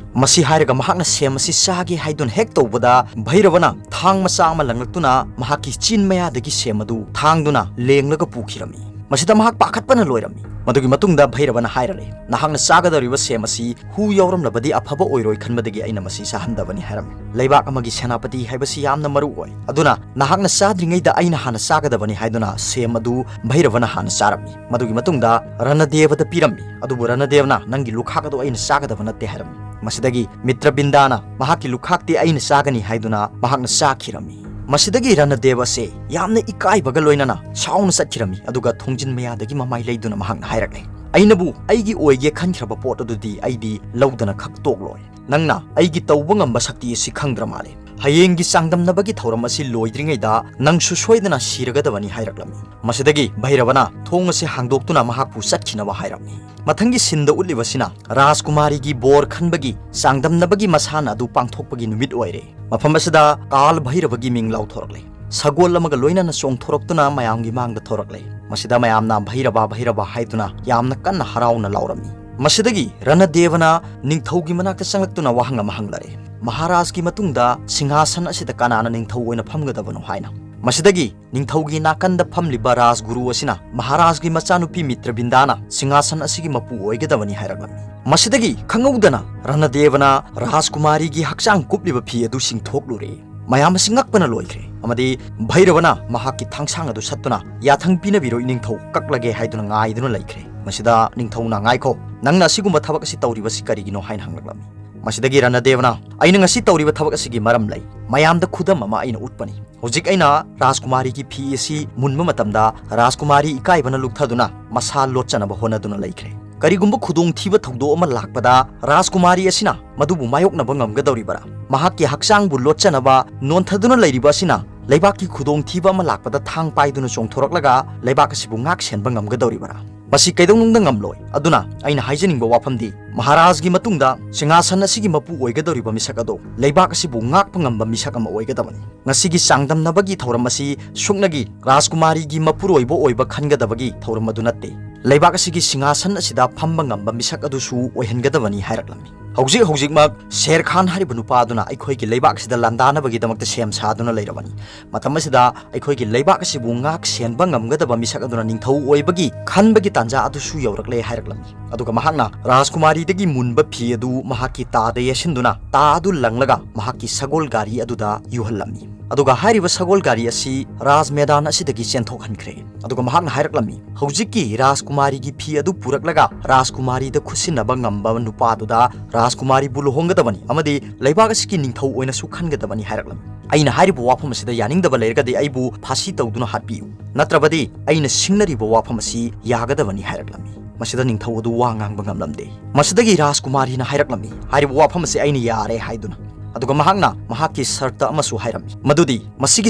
ꯃꯁꯤ ꯍꯥꯏꯔꯒ ꯃꯍꯥꯛꯅ ꯁꯦꯝ ꯑꯁꯤ ꯆꯥꯒꯦ ꯍꯥꯏꯗꯨꯅ ꯍꯦꯛ ꯇꯧꯕꯗ, ꯚꯩꯔꯕꯅ ꯊꯥꯡ ꯃꯆꯥ ꯑꯃ ꯂꯪꯂꯛꯇꯨꯅ ꯃꯍꯥꯛꯀꯤ ꯆꯤꯟ ꯃꯌꯥꯗꯒꯤ ꯁꯦꯝ ꯑꯗꯨ ꯊꯥꯡꯗꯨꯅ ꯂꯦꯡꯂꯒ ꯄꯨꯈꯤꯔꯝꯃꯤ꯫ ꯃꯁꯤꯗ ꯃꯍꯥꯛ ꯄꯥꯈꯠꯄꯅ ꯂꯣꯏꯔꯝꯃꯤ꯫ ꯃꯗꯨꯒꯤ ꯃꯇꯨꯡꯗ ꯚꯩꯔꯕꯅ ꯍꯥꯏꯔꯔꯦ, "ꯅꯍꯥꯛꯅ ꯆꯥꯒꯗꯧꯔꯤꯕ ꯁꯦꯝ ꯑꯁꯤ ꯍꯨ ꯌꯥꯎꯔꯝꯂꯕꯗꯤ ꯑꯐꯕ ꯑꯣꯏꯔꯣꯏ ꯈꯟꯕꯗꯒꯤ ꯑꯩꯅ ꯃꯁꯤ ꯆꯥꯍꯟꯗꯕꯅꯤ" ꯍꯥꯏꯔꯝꯃꯤ꯫ ꯂꯩꯕꯥꯛ ꯑꯃꯒꯤ ꯁꯦꯅꯥꯄꯇꯤ ꯍꯥꯏꯕꯁꯤ ꯌꯥꯝꯅ ꯃꯔꯨ ꯑꯣꯏ꯫ ꯑꯗꯨꯅ ꯅꯍꯥꯛꯅ ꯆꯥꯗ꯭ꯔꯤꯉꯩꯗ ꯑꯩꯅ ꯍꯥꯟꯅ ꯆꯥꯒꯗꯕꯅꯤ ꯍꯥꯏꯗꯨꯅ ꯁꯦꯝ ꯑꯗꯨ ꯚꯩꯔꯕꯅ ꯍꯥꯟꯅ ꯆꯥꯔꯝꯃꯤ꯫ ꯃꯗꯨꯒꯤ ꯃꯇꯨꯡꯗ ꯔꯅꯗꯦꯕꯗ ꯄꯤꯔꯝꯃꯤ꯫ ꯑꯗꯨꯕꯨ ꯔꯅꯗꯦꯕꯅ, "ꯅꯪꯒꯤ ꯂꯨꯈꯥꯛ ꯑꯗꯨ ꯑꯩꯅ ꯆꯥꯒꯗꯕ ꯅꯠꯇꯦ" ꯍꯥꯏꯔꯝꯃꯤ꯫ ꯃꯁꯤꯗꯒꯤ ꯃꯤꯇ꯭ꯔꯕꯤꯟꯗꯥꯅ ꯃꯍꯥꯛꯀꯤ ꯂꯨꯈꯥꯛꯇꯤ ꯑꯩꯅ ꯆꯥꯒꯅꯤ ꯍꯥꯏꯗꯨꯅ ꯃꯍꯥꯛꯅ ꯆꯥꯈꯤꯔꯝꯃꯤ꯫ ꯃꯁꯤꯗꯒꯤ ꯔꯅꯗꯦꯕ ꯑꯁꯦ ꯌꯥꯝꯅ ꯏꯀꯥꯏꯕꯒ ꯂꯣꯏꯅꯅ ꯁꯥꯎꯅ ꯆꯠꯈꯤꯔꯝꯃꯤ, ꯑꯗꯨꯒ ꯊꯣꯡꯖꯤꯟ ꯃꯌꯥꯗꯒꯤ ꯃꯃꯥꯏ ꯂꯩꯗꯨꯅ ꯃꯍꯥꯛꯅ ꯍꯥꯏꯔꯛꯂꯦ, "ꯑꯩꯅꯕꯨ ꯑꯩꯒꯤ ꯑꯣꯏꯒꯦ ꯈꯟꯈ꯭ꯔꯕ ꯄꯣꯠ ꯑꯗꯨꯗꯤ ꯑꯩꯗꯤ ꯂꯧꯗꯅ ꯈꯛ ꯇꯣꯛꯂꯣꯏ꯫ ꯅꯪꯅ ꯑꯩꯒꯤ ꯇꯧꯕ ꯉꯝꯕ ꯁꯛꯇꯤ ꯑꯁꯤ ꯈꯪꯗ꯭ꯔ ꯃꯥꯜꯂꯦ꯫ ꯍꯌꯦꯡꯒꯤ ꯆꯥꯡꯗꯝꯅꯕꯒꯤ ꯊꯧꯔꯝ ꯑꯁꯤ ꯂꯣꯏꯗ꯭ꯔꯤꯉꯩꯗ ꯅꯪꯁꯨ ꯁꯣꯏꯗꯅ ꯁꯤꯔꯒꯗꯕꯅꯤ" ꯍꯥꯏꯔꯛꯂꯝꯃꯤ꯫ ꯃꯁꯤꯗꯒꯤ ꯚꯩꯔꯕꯅ ꯊꯣꯡ ꯑꯁꯤ ꯍꯥꯡꯗꯣꯛꯇꯨꯅ ꯃꯍꯥꯛꯄꯨ ꯆꯠꯈꯤꯅꯕ ꯍꯥꯏꯔꯝꯃꯤ꯫ ꯃꯊꯪꯒꯤ ꯁꯤꯟꯗ ꯎꯠꯂꯤꯕꯁꯤꯅ ꯔꯥꯖꯀꯨꯃꯥꯔꯤꯒꯤ ꯕꯣꯔ ꯈꯟꯕꯒꯤ ꯆꯥꯡꯗꯝꯅꯕꯒꯤ ꯃꯁꯥꯟꯅ ꯑꯗꯨ ꯄꯥꯡꯊꯣꯛꯄꯒꯤ ꯅꯨꯃꯤꯠ ꯑꯣꯏꯔꯦ꯫ ꯃꯐꯝ ꯑꯁꯤꯗ ꯀꯥꯜ ꯚꯩꯔꯕꯒꯤ ꯃꯤꯡ ꯂꯥꯎꯊꯣꯔꯛꯂꯦ꯫ ꯁꯒꯣꯜ ꯑꯃꯒ ꯂꯣꯏꯅꯅ ꯆꯣꯡꯊꯣꯔꯛꯇꯨꯅ ꯃꯌꯥꯝꯒꯤ ꯃꯥꯡꯗ ꯊꯣꯔꯛꯂꯦ꯫ ꯃꯁꯤꯗ ꯃꯌꯥꯝꯅ "ꯚꯩꯔꯕ, ꯚꯩꯔꯕ" ꯍꯥꯏꯗꯨꯅ ꯌꯥꯝꯅ ꯀꯟꯅ ꯍꯔꯥꯎꯅ ꯂꯥꯎꯔꯝꯃꯤ꯫ ꯃꯁꯤꯗꯒꯤ ꯔꯅꯗꯦꯕꯅ ꯅꯤꯡꯊꯧꯒꯤ ꯃꯅꯥꯛꯇ ꯆꯪꯂꯛꯇꯨꯅ ꯋꯥꯍꯪ ꯑꯃ ꯍꯪꯂꯔꯦ, "ꯃꯍꯥꯔꯥꯖꯒꯤ ꯃꯇꯨꯡꯗ ꯁꯤꯡꯍꯥꯁꯟ ꯑꯁꯤꯗ ꯀꯅꯥꯅ ꯅꯤꯡꯊꯧ ꯑꯣꯏꯅ ꯐꯝꯒꯗꯕꯅꯣ?" ꯍꯥꯏꯅ꯫ ꯃꯁꯤꯗꯒꯤ ꯅꯤꯡꯊꯧꯒꯤ ꯅꯥꯀꯟꯗ ꯐꯝꯂꯤꯕ ꯔꯥꯖꯒꯨꯔꯨ ꯑꯁꯤꯅ ꯃꯍꯥꯔꯥꯖꯒꯤ ꯃꯆꯥꯅꯨꯄꯤ ꯃꯤꯇ꯭ꯔꯕꯤꯟꯗꯥꯅ ꯁꯤꯡꯍꯥꯁꯟ ꯑꯁꯤꯒꯤ ꯃꯄꯨ ꯑꯣꯏꯒꯗꯕꯅꯤ ꯍꯥꯏꯔꯛꯂꯝꯃꯤ꯫ ꯃꯁꯤꯗꯒꯤ ꯈꯪꯍꯧꯗꯅ ꯔꯅꯗꯦꯕꯅ ꯔꯥꯖꯀꯨꯃꯥꯔꯤꯒꯤ ꯍꯛꯆꯥꯡ ꯀꯨꯞꯂꯤꯕ ꯐꯤ ꯑꯗꯨ ꯆꯤꯡꯊꯣꯛꯂꯨꯔꯦ꯫ ꯃꯌꯥꯝ ꯑꯁꯤ ꯉꯛꯄꯅ ꯂꯣꯏꯈ꯭ꯔꯦ꯫ ꯑꯃꯗꯤ ꯚꯩꯔꯕꯅ ꯃꯍꯥꯛꯀꯤ ꯊꯥꯡꯁꯥꯡ ꯑꯗꯨ ꯁꯠꯇꯨꯅ, "ꯌꯥꯊꯪ ꯄꯤꯅꯕꯤꯔꯣ ꯏꯅꯤꯡꯊꯧ, ꯀꯛꯂꯒꯦ" ꯍꯥꯏꯗꯨꯅ ꯉꯥꯏꯗꯨꯅ ꯂꯩꯈ꯭ꯔꯦ꯫ ꯃꯁꯤꯗ ꯅꯤꯡꯊꯧꯅ, "ꯉꯥꯏꯈꯣ, ꯅꯪꯅ ꯑꯁꯤꯒꯨꯝꯕ ꯊꯕꯛ ꯑꯁꯤ ꯇꯧꯔꯤꯕꯁꯤ ꯀꯔꯤꯒꯤꯅꯣ?" ꯍꯥꯏꯅ ꯍꯪꯂꯛꯂꯝꯃꯤ꯫ ꯃꯁꯤꯗꯒꯤ ꯔꯅꯗꯦꯕꯅ, "ꯑꯩꯅ ꯉꯁꯤ ꯇꯧꯔꯤꯕ ꯊꯕꯛ ꯑꯁꯤꯒꯤ ꯃꯔꯝ ꯂꯩ꯫ ꯃꯌꯥꯝꯗ ꯈꯨꯗꯝ ꯑꯃ ꯑꯩꯅ ꯎꯠꯄꯅꯤ꯫ ꯍꯧꯖꯤꯛ ꯑꯩꯅ ꯔꯥꯖꯀꯨꯃꯥꯔꯤꯒꯤ ꯐꯤ ꯑꯁꯤ ꯃꯨꯟꯕ ꯃꯇꯝꯗ ꯔꯥꯖꯀꯨꯃꯥꯔꯤ ꯏꯀꯥꯏꯕꯅ ꯂꯨꯞꯊꯗꯨꯅ ꯃꯁꯥ ꯂꯣꯠꯆꯅꯕ ꯍꯣꯠꯅꯗꯨꯅ ꯂꯩꯈ꯭ꯔꯦ꯫ ꯀꯔꯤꯒꯨꯝꯕ ꯈꯨꯗꯣꯡꯊꯤꯕ ꯊꯧꯗꯣꯛ ꯑꯃ ꯂꯥꯛꯄꯗ ꯔꯥꯖꯀꯨꯃꯥꯔꯤ ꯑꯁꯤꯅ ꯃꯗꯨꯕꯨ ꯃꯥꯌꯣꯛꯅꯕ ꯉꯝꯒꯗꯧꯔꯤꯕꯔꯥ? ꯃꯍꯥꯛꯀꯤ ꯍꯛꯆꯥꯡꯕꯨ ꯂꯣꯠꯆꯅꯕ ꯅꯣꯟꯊꯗꯨꯅ ꯂꯩꯔꯤꯕ ꯑꯁꯤꯅ ꯂꯩꯕꯥꯛꯀꯤ ꯈꯨꯗꯣꯡꯊꯤꯕ ꯑꯃ ꯂꯥꯛꯄꯗ ꯊꯥꯡ ꯄꯥꯏꯗꯨꯅ ꯆꯣꯡꯊꯣꯔꯛꯂꯒ ꯂꯩꯕꯥꯛ ꯑꯁꯤꯕꯨ ꯉꯥꯛ ꯁꯦꯟꯕ ꯉꯝꯒꯗꯧꯔꯤꯕꯔꯥ? ꯃꯁꯤ ꯀꯩꯗꯧꯅꯨꯡꯗ ꯉꯝꯂꯣꯏ꯫ ꯑꯗꯨꯅ ꯑꯩꯅ ꯍꯥꯏꯖꯅꯤꯡꯕ ꯋꯥꯐꯝꯗꯤ, ꯃꯍꯥꯔꯥꯖꯒꯤ ꯃꯇꯨꯡꯗ ꯁꯤꯡꯍꯥꯁꯟ ꯑꯁꯤꯒꯤ ꯃꯄꯨ ꯑꯣꯏꯒꯗꯧꯔꯤꯕ ꯃꯤꯁꯛ ꯑꯗꯣ ꯂꯩꯕꯥꯛ ꯑꯁꯤꯕꯨ ꯉꯥꯛꯄ ꯉꯝꯕ ꯃꯤꯁꯛ ꯑꯃ ꯑꯣꯏꯒꯗꯕꯅꯤ꯫ ꯉꯁꯤꯒꯤ ꯆꯥꯡꯗꯝꯅꯕꯒꯤ ꯊꯧꯔꯝ ꯑꯁꯤ ꯁꯨꯞꯅꯒꯤ ꯔꯥꯖꯀꯨꯃꯥꯔꯤꯒꯤ ꯃꯄꯨꯔꯣꯏꯕ ꯑꯣꯏꯕ ꯈꯟꯒꯗꯕꯒꯤ ꯊꯧꯔꯝ ꯑꯗꯨ ꯅꯠꯇꯦ꯫ ꯂꯩꯕꯥꯛ ꯑꯁꯤꯒꯤ ꯁꯤꯡꯍꯥꯁꯟ ꯑꯁꯤꯗ ꯐꯝꯕ ꯉꯝꯕ ꯃꯤꯁꯛ ꯑꯗꯨꯁꯨ ꯑꯣꯏꯍꯟꯒꯗꯕꯅꯤ" ꯍꯥꯏꯔꯛꯂꯝꯃꯤ꯫ ꯍꯧꯖꯤꯛ ꯍꯧꯖꯤꯛꯃꯛ ꯁꯦꯔ ꯈꯥꯟ ꯍꯥꯏꯔꯤꯕ ꯅꯨꯄꯥ ꯑꯗꯨꯅ ꯑꯩꯈꯣꯏꯒꯤ ꯂꯩꯕꯥꯛ ꯑꯁꯤꯗ ꯂꯥꯟꯗꯥꯅꯕꯒꯤꯗꯃꯛꯇ ꯁꯦꯝ ꯁꯥꯗꯨꯅ ꯂꯩꯔꯕꯅꯤ꯫ ꯃꯇꯝ ꯑꯁꯤꯗ ꯑꯩꯈꯣꯏꯒꯤ ꯂꯩꯕꯥꯛ ꯑꯁꯤꯕꯨ ꯉꯥꯛ ꯁꯦꯟꯕ ꯉꯝꯒꯗꯕ ꯃꯤꯁꯛ ꯑꯗꯨꯅ ꯅꯤꯡꯊꯧ ꯑꯣꯏꯕꯒꯤ ꯈꯟꯕꯒꯤ ꯇꯥꯟꯖꯥ ꯑꯗꯨꯁꯨ ꯌꯧꯔꯛꯂꯦ ꯍꯥꯏꯔꯛꯂꯝꯃꯤ꯫ ꯑꯗꯨꯒ ꯃꯍꯥꯛꯅ ꯔꯥꯖꯀꯨꯃꯥꯔꯤꯗꯒꯤ ꯃꯨꯟꯕ ꯐꯤ ꯑꯗꯨ ꯃꯍꯥꯛꯀꯤ ꯇꯥꯗ ꯌꯩꯁꯤꯟꯗꯨꯅ ꯇꯥ ꯑꯗꯨ ꯂꯪꯂꯒ ꯃꯍꯥꯛꯀꯤ ꯁꯒꯣꯜ ꯒꯥꯔꯤ ꯑꯗꯨꯗ ꯌꯨꯍꯜꯂꯝꯃꯤ꯫ ꯑꯗꯨꯒ ꯍꯥꯏꯔꯤꯕ ꯁꯒꯣꯜ ꯒꯥꯔꯤ ꯑꯁꯤ ꯔꯥꯖ ꯃꯦꯗꯥꯟ ꯑꯁꯤꯗꯒꯤ ꯆꯦꯟꯊꯣꯛꯍꯟꯈ꯭ꯔꯦ꯫ ꯑꯗꯨꯒ ꯃꯍꯥꯛꯅ ꯍꯥꯏꯔꯛꯂꯝꯃꯤ, "ꯍꯧꯖꯤꯛꯀꯤ ꯔꯥꯖꯀꯨꯃꯥꯔꯤꯒꯤ ꯐꯤ ꯑꯗꯨ ꯄꯨꯔꯛꯂꯒ ꯔꯥꯖꯀꯨꯃꯥꯔꯤꯗ ꯈꯨꯠꯁꯤꯟꯅꯕ ꯉꯝꯕ ꯅꯨꯄꯥ ꯑꯗꯨꯗ ꯔꯥꯖꯀꯨꯃꯥꯔꯤꯕꯨ ꯂꯨꯍꯣꯡꯒꯗꯕꯅꯤ ꯑꯃꯗꯤ ꯂꯩꯕꯥꯛ ꯑꯁꯤꯒꯤ ꯅꯤꯡꯊꯧ ꯑꯣꯏꯅꯁꯨ ꯈꯟꯒꯗꯕꯅꯤ" ꯍꯥꯏꯔꯛꯂꯝꯃꯤ꯫ "ꯑꯩꯅ ꯍꯥꯏꯔꯤꯕ ꯋꯥꯐꯝ ꯑꯁꯤꯗ ꯌꯥꯅꯤꯡꯗꯕ ꯂꯩꯔꯒꯗꯤ ꯑꯩꯕꯨ ꯐꯥꯁꯤ ꯇꯧꯗꯨꯅ ꯍꯥꯠꯄꯤꯌꯨ, ꯅꯠꯇ꯭ꯔꯕꯗꯤ ꯑꯩꯅ ꯁꯤꯡꯅꯔꯤꯕ ꯋꯥꯐꯝ ꯑꯁꯤ ꯌꯥꯒꯗꯕꯅꯤ" ꯍꯥꯏꯔꯛꯂꯝꯃꯤ꯫ ꯃꯁꯤꯗ ꯅꯤꯡꯊꯧ ꯑꯗꯨ ꯋꯥ ꯉꯥꯡꯕ ꯉꯝꯂꯝꯗꯦ꯫ ꯃꯁꯤꯗꯒꯤ ꯔꯥꯖꯀꯨꯃꯥꯔꯤꯅ ꯍꯥꯏꯔꯛꯂꯝꯃꯤ, "ꯍꯥꯏꯔꯤꯕ ꯋꯥꯐꯝ ꯑꯁꯤ ꯑꯩꯅ ꯌꯥꯔꯦ" ꯍꯥꯏꯗꯨꯅ꯫ ꯑꯗꯨꯒ ꯃꯍꯥꯛꯅ ꯃꯍꯥꯛꯀꯤ ꯁꯔꯇ ꯑꯃꯁꯨ ꯍꯥꯏꯔꯝꯃꯤ, ꯃꯗꯨꯗꯤ ꯃꯁꯤꯒꯤ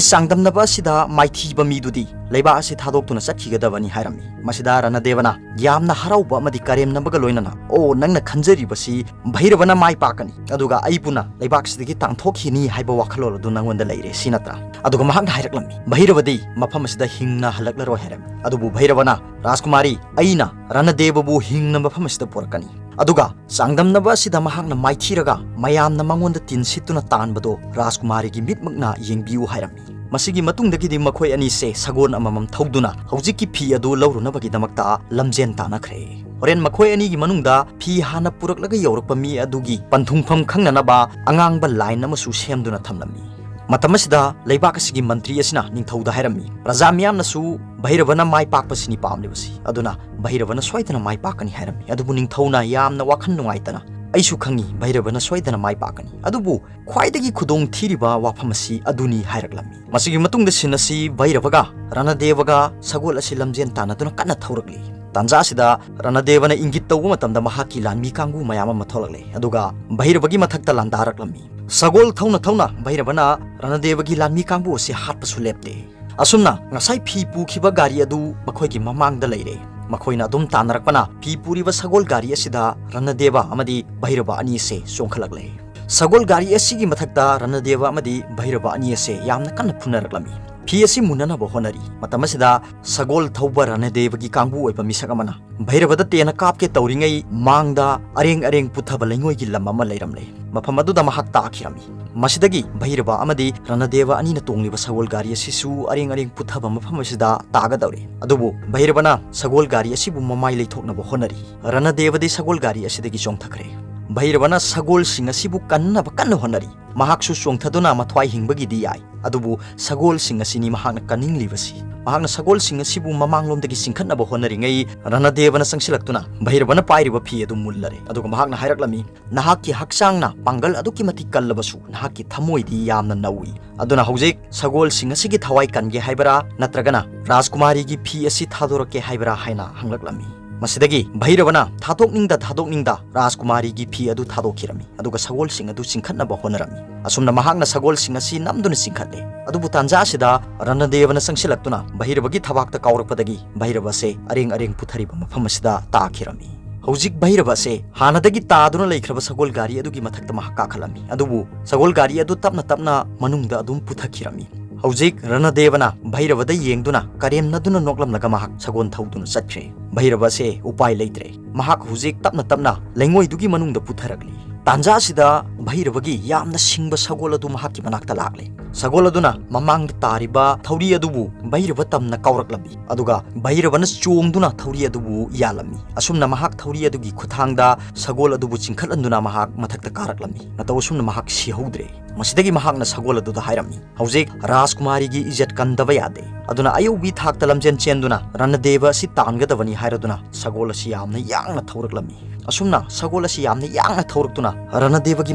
ꯆꯥꯡꯗꯝꯅꯕ ꯑꯁꯤꯗ ꯃꯥꯏꯊꯤꯕ ꯃꯤꯗꯨꯗꯤ ꯂꯩꯕꯥꯛ ꯑꯁꯤ ꯊꯥꯗꯣꯛꯇꯨꯅ ꯆꯠꯈꯤꯒꯗꯕꯅꯤ ꯍꯥꯏꯔꯝꯃꯤ꯫ ꯃꯁꯤꯗ ꯔꯅꯗꯦꯕꯅ ꯌꯥꯝꯅ ꯍꯔꯥꯎꯕ ꯑꯃꯗꯤ ꯀꯔꯦꯝꯅꯕꯒ ꯂꯣꯏꯅꯅ, "ꯑꯣ, ꯅꯪꯅ ꯈꯟꯖꯔꯤꯕꯁꯤ ꯚꯩꯔꯕꯅ ꯃꯥꯏ ꯄꯥꯛꯀꯅꯤ, ꯑꯗꯨꯒ ꯑꯩꯕꯨꯅ ꯂꯩꯕꯥꯛꯁꯤꯗꯒꯤ ꯇꯥꯟꯊꯣꯛꯈꯤꯅꯤ ꯍꯥꯏꯕ ꯋꯥꯈꯜꯂꯣꯟ ꯑꯗꯨ ꯅꯪꯉꯣꯟꯗ ꯂꯩꯔꯦ, ꯁꯤ ꯅꯠꯇ꯭ꯔꯥ?" ꯑꯗꯨꯒ ꯃꯍꯥꯛꯅ ꯍꯥꯏꯔꯛꯂꯝꯃꯤ, "ꯚꯩꯔꯕꯗꯤ ꯃꯐꯝ ꯑꯁꯤꯗ ꯍꯤꯡꯅ ꯍꯜꯂꯛꯂꯔꯣꯏ" ꯍꯥꯏꯔꯝꯃꯤ꯫ ꯑꯗꯨꯕꯨ ꯚꯩꯔꯕꯅ, "ꯔꯥꯖꯀꯨꯃꯥꯔꯤ, ꯑꯩꯅ ꯔꯅꯗꯦꯕꯕꯨ ꯍꯤꯡꯅ ꯃꯐꯝ ꯑꯁꯤꯗ ꯄꯨꯔꯛꯀꯅꯤ꯫ ꯑꯗꯨꯒ ꯆꯥꯡꯗꯝꯅꯕ ꯑꯁꯤꯗ ꯃꯍꯥꯛꯅ ꯃꯥꯏꯊꯤꯔꯒ ꯃꯌꯥꯝꯅ ꯃꯉꯣꯟꯗ ꯇꯤꯟ ꯁꯤꯠꯇꯨꯅ ꯇꯥꯟꯕꯗꯣ ꯔꯥꯖꯀꯨꯃꯥꯔꯤꯒꯤ ꯃꯤꯠꯃꯛꯅ ꯌꯦꯡꯕꯤꯌꯨ" ꯍꯥꯏꯔꯝꯃꯤ꯫ ꯃꯁꯤꯒꯤ ꯃꯇꯨꯡꯗꯒꯤꯗꯤ ꯃꯈꯣꯏ ꯑꯅꯤꯁꯦ ꯁꯒꯣꯜ ꯑꯃꯃꯝ ꯊꯧꯗꯨꯅ ꯍꯧꯖꯤꯛꯀꯤ ꯐꯤ ꯑꯗꯨ ꯂꯧꯔꯨꯅꯕꯒꯤꯗꯃꯛꯇ ꯂꯝꯖꯦꯟ ꯇꯥꯟꯅꯈ꯭ꯔꯦ꯫ ꯍꯣꯔꯦꯟ ꯃꯈꯣꯏ ꯑꯅꯤꯒꯤ ꯃꯅꯨꯡꯗ ꯐꯤ ꯍꯥꯟꯅ ꯄꯨꯔꯛꯂꯒ ꯌꯧꯔꯛꯄ ꯃꯤ ꯑꯗꯨꯒꯤ ꯄꯟꯊꯨꯡꯐꯝ ꯈꯪꯅꯅꯕ ꯑꯉꯥꯡꯕ line ꯑꯃꯁꯨ ꯁꯦꯝꯗꯨꯅ ꯊꯝꯂꯝꯃꯤ꯫ ꯃꯇꯝ ꯑꯁꯤꯗ ꯂꯩꯕꯥꯛ ꯑꯁꯤꯒꯤ ꯃꯟꯇ꯭ꯔꯤ ꯑꯁꯤꯅ ꯅꯤꯡꯊꯧꯗ ꯍꯥꯏꯔꯝꯃꯤ, ꯄ꯭ꯔꯖꯥ ꯃꯤꯌꯥꯝꯅꯁꯨ ꯚꯩꯔꯕꯅ ꯃꯥꯏ ꯄꯥꯛꯄꯁꯤꯅꯤ ꯄꯥꯝꯂꯤꯕꯁꯤ, ꯑꯗꯨꯅ ꯚꯩꯔꯕꯅ ꯁꯣꯏꯗꯅ ꯃꯥꯏ ꯄꯥꯛꯀꯅꯤ ꯍꯥꯏꯔꯝꯃꯤ꯫ ꯑꯗꯨꯕꯨ ꯅꯤꯡꯊꯧꯅ ꯌꯥꯝꯅ ꯋꯥꯈꯜ ꯅꯨꯡꯉꯥꯏꯇꯅ, "ꯑꯩꯁꯨ ꯈꯪꯏ, ꯚꯩꯔꯕꯅ ꯁꯣꯏꯗꯅ ꯃꯥꯏ ꯄꯥꯛꯀꯅꯤ, ꯑꯗꯨꯕꯨ ꯈ꯭ꯋꯥꯏꯗꯒꯤ ꯈꯨꯗꯣꯡ ꯊꯤꯔꯤꯕ ꯋꯥꯐꯝ ꯑꯁꯤ ꯑꯗꯨꯅꯤ" ꯍꯥꯏꯔꯛꯂꯝꯃꯤ꯫ ꯃꯁꯤꯒꯤ ꯃꯇꯨꯡꯗ ꯁꯤꯟ ꯑꯁꯤ ꯚꯩꯔꯕꯒ ꯔꯅꯗꯦꯕꯒ ꯁꯒꯣꯜ ꯑꯁꯤ ꯂꯝꯖꯦꯟ ꯇꯥꯟꯅꯗꯨꯅ ꯀꯟꯅ ꯊꯧꯔꯛꯂꯤ꯫ ꯇꯥꯟꯖꯥ ꯑꯁꯤꯗ ꯔꯅꯗꯦꯕꯅ ꯏꯪꯒꯤꯠ ꯇꯧꯕ ꯃꯇꯝꯗ ꯃꯍꯥꯛꯀꯤ ꯂꯥꯟꯃꯤ ꯀꯥꯡꯕꯨ ꯃꯌꯥꯝ ꯑꯃ ꯊꯣꯛꯂꯛꯂꯦ, ꯑꯗꯨꯒ ꯚꯩꯔꯕꯒꯤ ꯃꯊꯛꯇ ꯂꯥꯟꯗꯥꯔꯛꯂꯝꯃꯤ꯫ ꯁꯒꯣꯜ ꯊꯧꯅ ꯊꯧꯅ ꯚꯩꯔꯕꯅ ꯔꯅꯗꯦꯕꯒꯤ ꯂꯥꯟꯃꯤ ꯀꯥꯡꯕꯨ ꯑꯁꯤ ꯍꯥꯠꯄꯁꯨ ꯂꯦꯞꯇꯦ꯫ ꯑꯁꯨꯝꯅ ꯉꯁꯥꯏ ꯐꯤ ꯄꯨꯈꯤꯕ ꯒꯥꯔꯤ ꯑꯗꯨ ꯃꯈꯣꯏꯒꯤ ꯃꯃꯥꯡꯗ ꯂꯩꯔꯦ꯫ ꯃꯈꯣꯏꯅ ꯑꯗꯨꯝ ꯇꯥꯟꯅꯔꯛꯄꯅ ꯐꯤ ꯄꯨꯔꯤꯕ ꯁꯒꯣꯜ ꯒꯥꯔꯤ ꯑꯁꯤꯗ ꯔꯅꯗꯦꯕ ꯑꯃꯗꯤ ꯚꯩꯔꯕ ꯑꯅꯤ ꯑꯁꯦ ꯆꯣꯡꯈꯠꯂꯛꯂꯦ꯫ ꯁꯒꯣꯜ ꯒꯥꯔꯤ ꯑꯁꯤꯒꯤ ꯃꯊꯛꯇ ꯔꯅꯗꯦꯕ ꯑꯃꯗꯤ ꯚꯩꯔꯕ ꯑꯅꯤ ꯑꯁꯦ ꯌꯥꯝꯅ ꯀꯟꯅ ꯐꯨꯅꯔꯛꯂꯝꯃꯤ꯫ ꯐꯤ ꯑꯁꯤ ꯃꯨꯟꯅꯅꯕ ꯍꯣꯠꯅꯔꯤ꯫ ꯃꯇꯝ ꯑꯁꯤꯗ ꯁꯒꯣꯜ ꯊꯧꯕ ꯔꯅꯗꯦꯕꯒꯤ ꯀꯥꯡꯕꯨ ꯑꯣꯏꯕ ꯃꯤꯁꯛ ꯑꯃꯅ ꯚꯩꯔꯕꯗ ꯇꯦꯟꯅ ꯀꯥꯞꯀꯦ ꯇꯧꯔꯤꯉꯩ ꯃꯥꯡꯗ ꯑꯔꯦꯡ ꯑꯔꯦꯡ ꯄꯨꯊꯕ ꯂꯩꯉꯣꯏꯒꯤ ꯂꯝ ꯑꯃ ꯂꯩꯔꯝꯂꯦ꯫ ꯃꯐꯝ ꯑꯗꯨꯗ ꯃꯍꯥꯛ ꯇꯥꯈꯤꯔꯝꯃꯤ꯫ ꯃꯁꯤꯗꯒꯤ ꯚꯩꯔꯕ ꯑꯃꯗꯤ ꯔꯅꯗꯦꯕ ꯑꯅꯤꯅ ꯇꯣꯡꯂꯤꯕ ꯁꯒꯣꯜ ꯒꯥꯔꯤ ꯑꯁꯤꯁꯨ ꯑꯔꯦꯡ ꯑꯔꯦꯡ ꯄꯨꯊꯕ ꯃꯐꯝ ꯑꯁꯤꯗ ꯇꯥꯒꯗꯧꯔꯦ꯫ ꯑꯗꯨꯕꯨ ꯚꯩꯔꯕꯅ ꯁꯒꯣꯜ ꯒꯥꯔꯤ ꯑꯁꯤꯕꯨ ꯃꯃꯥꯏ ꯂꯩꯊꯣꯛꯅꯕ ꯍꯣꯠꯅꯔꯤ꯫ ꯔꯅꯗꯦꯕꯗꯤ ꯁꯒꯣꯜ ꯒꯥꯔꯤ ꯑꯁꯤꯗꯒꯤ ꯆꯣꯡꯊꯈ꯭ꯔꯦ꯫ ꯚꯩꯔꯕꯅ ꯁꯒꯣꯜꯁꯤꯡ ꯑꯁꯤꯕꯨ ꯀꯟꯅꯕ ꯀꯟꯅ ꯍꯣꯠꯅꯔꯤ꯫ ꯃꯍꯥꯛꯁꯨ ꯆꯣꯡꯊꯗꯨꯅ ꯃꯊ꯭ꯋꯥꯏ ꯍꯤꯡꯕꯒꯤꯗꯤ ꯌꯥꯏ, ꯑꯗꯨꯕꯨ ꯁꯒꯣꯜꯁꯤꯡ ꯑꯁꯤꯅꯤ ꯃꯍꯥꯛꯅ ꯀꯟꯅꯤꯡꯂꯤꯕꯁꯤ꯫ ꯃꯍꯥꯛꯅ ꯁꯒꯣꯜꯁꯤꯡ ꯑꯁꯤꯕꯨ ꯃꯃꯥꯡꯂꯣꯝꯗꯒꯤ ꯆꯤꯡꯈꯠꯅꯕ ꯍꯣꯠꯅꯔꯤꯉꯩ, ꯔꯅꯗꯦꯕꯅ ꯆꯪꯁꯤꯜꯂꯛꯇꯨꯅ ꯚꯩꯔꯕꯅ ꯄꯥꯏꯔꯤꯕ ꯐꯤ ꯑꯗꯨ ꯃꯨꯜꯂꯔꯦ, ꯑꯗꯨꯒ ꯃꯍꯥꯛꯅ ꯍꯥꯏꯔꯛꯂꯝꯃꯤ, "ꯅꯍꯥꯛꯀꯤ ꯍꯛꯆꯥꯡꯅ ꯄꯥꯡꯒꯜ ꯑꯗꯨꯛꯀꯤ ꯃꯇꯤꯛ ꯀꯜꯂꯕꯁꯨ ꯅꯍꯥꯛꯀꯤ ꯊꯃꯣꯏꯗꯤ ꯌꯥꯝꯅ ꯅꯧꯏ꯫ ꯑꯗꯨꯅ ꯍꯧꯖꯤꯛ ꯁꯒꯣꯜꯁꯤꯡ ꯑꯁꯤꯒꯤ ꯊꯋꯥꯏ ꯀꯟꯒꯦ ꯍꯥꯏꯕꯔꯥ, ꯅꯠꯇ꯭ꯔꯒꯅ ꯔꯥꯖꯀꯨꯃꯥꯔꯤꯒꯤ ꯐꯤ ꯑꯁꯤ ꯊꯥꯗꯣꯔꯛꯀꯦ ꯍꯥꯏꯕꯔꯥ?" ꯍꯥꯏꯅ ꯍꯪꯂꯛꯂꯝꯃꯤ꯫ ꯃꯁꯤꯗꯒꯤ ꯚꯩꯔꯕꯅ ꯊꯥꯗꯣꯛꯅꯤꯡꯗ ꯊꯥꯗꯣꯛꯅꯤꯡꯗ ꯔꯥꯖꯀꯨꯃꯥꯔꯤꯒꯤ ꯐꯤ ꯑꯗꯨ ꯊꯥꯗꯣꯛꯈꯤꯔꯝꯃꯤ, ꯑꯗꯨꯒ ꯁꯒꯣꯜꯁꯤꯡ ꯑꯗꯨ ꯆꯤꯡꯈꯠꯅꯕ ꯍꯣꯠꯅꯔꯝꯃꯤ꯫ ꯑꯁꯨꯝꯅ ꯃꯍꯥꯛꯅ ꯁꯒꯣꯜꯁꯤꯡ ꯑꯁꯤ ꯅꯝꯗꯨꯅ ꯆꯤꯡꯈꯠꯂꯦ꯫ ꯑꯗꯨꯕꯨ ꯇꯥꯟꯖꯥ ꯑꯁꯤꯗ ꯔꯅꯗꯦꯕꯅ ꯆꯪꯁꯤꯜꯂꯛꯇꯨꯅ ꯚꯩꯔꯕꯒꯤ ꯊꯕꯥꯛꯇ ꯀꯥꯎꯔꯛꯄꯗꯒꯤ ꯚꯩꯔꯕ ꯑꯁꯦ ꯑꯔꯦꯡ ꯑꯔꯦꯡ ꯄꯨꯊꯔꯤꯕ ꯃꯐꯝ ꯑꯁꯤꯗ ꯇꯥꯈꯤꯔꯝꯃꯤ꯫ ꯍꯧꯖꯤꯛ ꯚꯩꯔꯕ ꯑꯁꯦ ꯍꯥꯟꯅꯗꯒꯤ ꯇꯥꯗꯨꯅ ꯂꯩꯈ꯭ꯔꯕ ꯁꯒꯣꯜ ꯒꯥꯔꯤ ꯑꯗꯨꯒꯤ ꯃꯊꯛꯇ ꯃꯍꯥꯛ ꯀꯥꯈꯠꯂꯝꯃꯤ, ꯑꯗꯨꯕꯨ ꯁꯒꯣꯜ ꯒꯥꯔꯤ ꯑꯗꯨ ꯇꯞꯅ ꯇꯞꯅ ꯃꯅꯨꯡꯗ ꯑꯗꯨꯝ ꯄꯨꯊꯈꯤꯔꯝꯃꯤ꯫ ꯍꯧꯖꯤꯛ ꯔꯅꯗꯦꯕꯅ ꯚꯩꯔꯕꯗ ꯌꯦꯡꯗꯨꯅ ꯀꯔꯦꯝꯅꯗꯨꯅ ꯅꯣꯛꯂꯝꯂꯒ ꯃꯍꯥꯛ ꯁꯒꯣꯜ ꯊꯧꯗꯨꯅ ꯆꯠꯈ꯭ꯔꯦ꯫ ꯚꯩꯔꯕ ꯑꯁꯦ ꯎꯄꯥꯏ ꯂꯩꯇ꯭ꯔꯦ꯫ ꯃꯍꯥꯛ ꯍꯧꯖꯤꯛ ꯇꯞꯅ ꯇꯞꯅ ꯂꯩꯉꯣꯏꯗꯨꯒꯤ ꯃꯅꯨꯡꯗ ꯄꯨꯊꯔꯛꯂꯤ꯫ ꯇꯥꯟꯖꯥ ꯑꯁꯤꯗ ꯚꯩꯔꯕꯒꯤ ꯌꯥꯝꯅ ꯁꯤꯡꯕ ꯁꯒꯣꯜ ꯑꯗꯨ ꯃꯍꯥꯛꯀꯤ ꯃꯅꯥꯛꯇ ꯂꯥꯛꯂꯦ꯫ ꯁꯒꯣꯜ ꯑꯗꯨꯅ ꯃꯃꯥꯡꯗ ꯇꯥꯔꯤꯕ ꯊꯧꯔꯤ ꯑꯗꯨꯕꯨ ꯚꯩꯔꯕ ꯇꯝꯅ ꯀꯥꯎꯔꯛꯂꯝꯃꯤ, ꯑꯗꯨꯒ ꯚꯩꯔꯕꯅ ꯆꯣꯡꯗꯨꯅ ꯊꯧꯔꯤ ꯑꯗꯨꯕꯨ ꯌꯥꯜꯂꯝꯃꯤ꯫ ꯑꯁꯨꯝꯅ ꯃꯍꯥꯛ ꯊꯧꯔꯤ ꯑꯗꯨꯒꯤ ꯈꯨꯠꯊꯥꯡꯗ ꯁꯒꯣꯜ ꯑꯗꯨꯕꯨ ꯆꯤꯡꯈꯠꯍꯟꯗꯨꯅ ꯃꯍꯥꯛ ꯃꯊꯛꯇ ꯀꯥꯔꯛꯂꯝꯃꯤ꯫ ꯃꯇꯧ ꯑꯁꯨꯝꯅ ꯃꯍꯥꯛ ꯁꯤꯍꯧꯗ꯭ꯔꯦ꯫ ꯃꯁꯤꯗꯒꯤ ꯃꯍꯥꯛꯅ ꯁꯒꯣꯜ ꯑꯗꯨꯗ ꯍꯥꯏꯔꯝꯃꯤ, "ꯍꯧꯖꯤꯛ ꯔꯥꯖꯀꯨꯃꯥꯔꯤꯒꯤ ꯏꯖꯠ ꯀꯟꯗꯕ ꯌꯥꯗꯦ"꯫ ꯑꯗꯨꯅ ꯑꯌꯧꯕꯤ ꯊꯥꯛꯇ ꯂꯝꯖꯦꯟ ꯆꯦꯟꯗꯨꯅ ꯔꯅꯗꯦꯕ ꯑꯁꯤ ꯇꯥꯟꯒꯗꯕꯅꯤ ꯍꯥꯏꯔꯗꯨꯅ ꯁꯒꯣꯜ ꯑꯁꯤ ꯌꯥꯝꯅ ꯌꯥꯡꯅ ꯊꯧꯔꯛꯂꯝꯃꯤ꯫ ꯑꯁꯨꯝꯅ ꯁꯒꯣꯜ ꯑꯁꯤ ꯌꯥꯝꯅ ꯌꯥꯡꯅ ꯊꯧꯔꯛꯇꯨꯅ ꯔꯅꯗꯦꯕꯒꯤ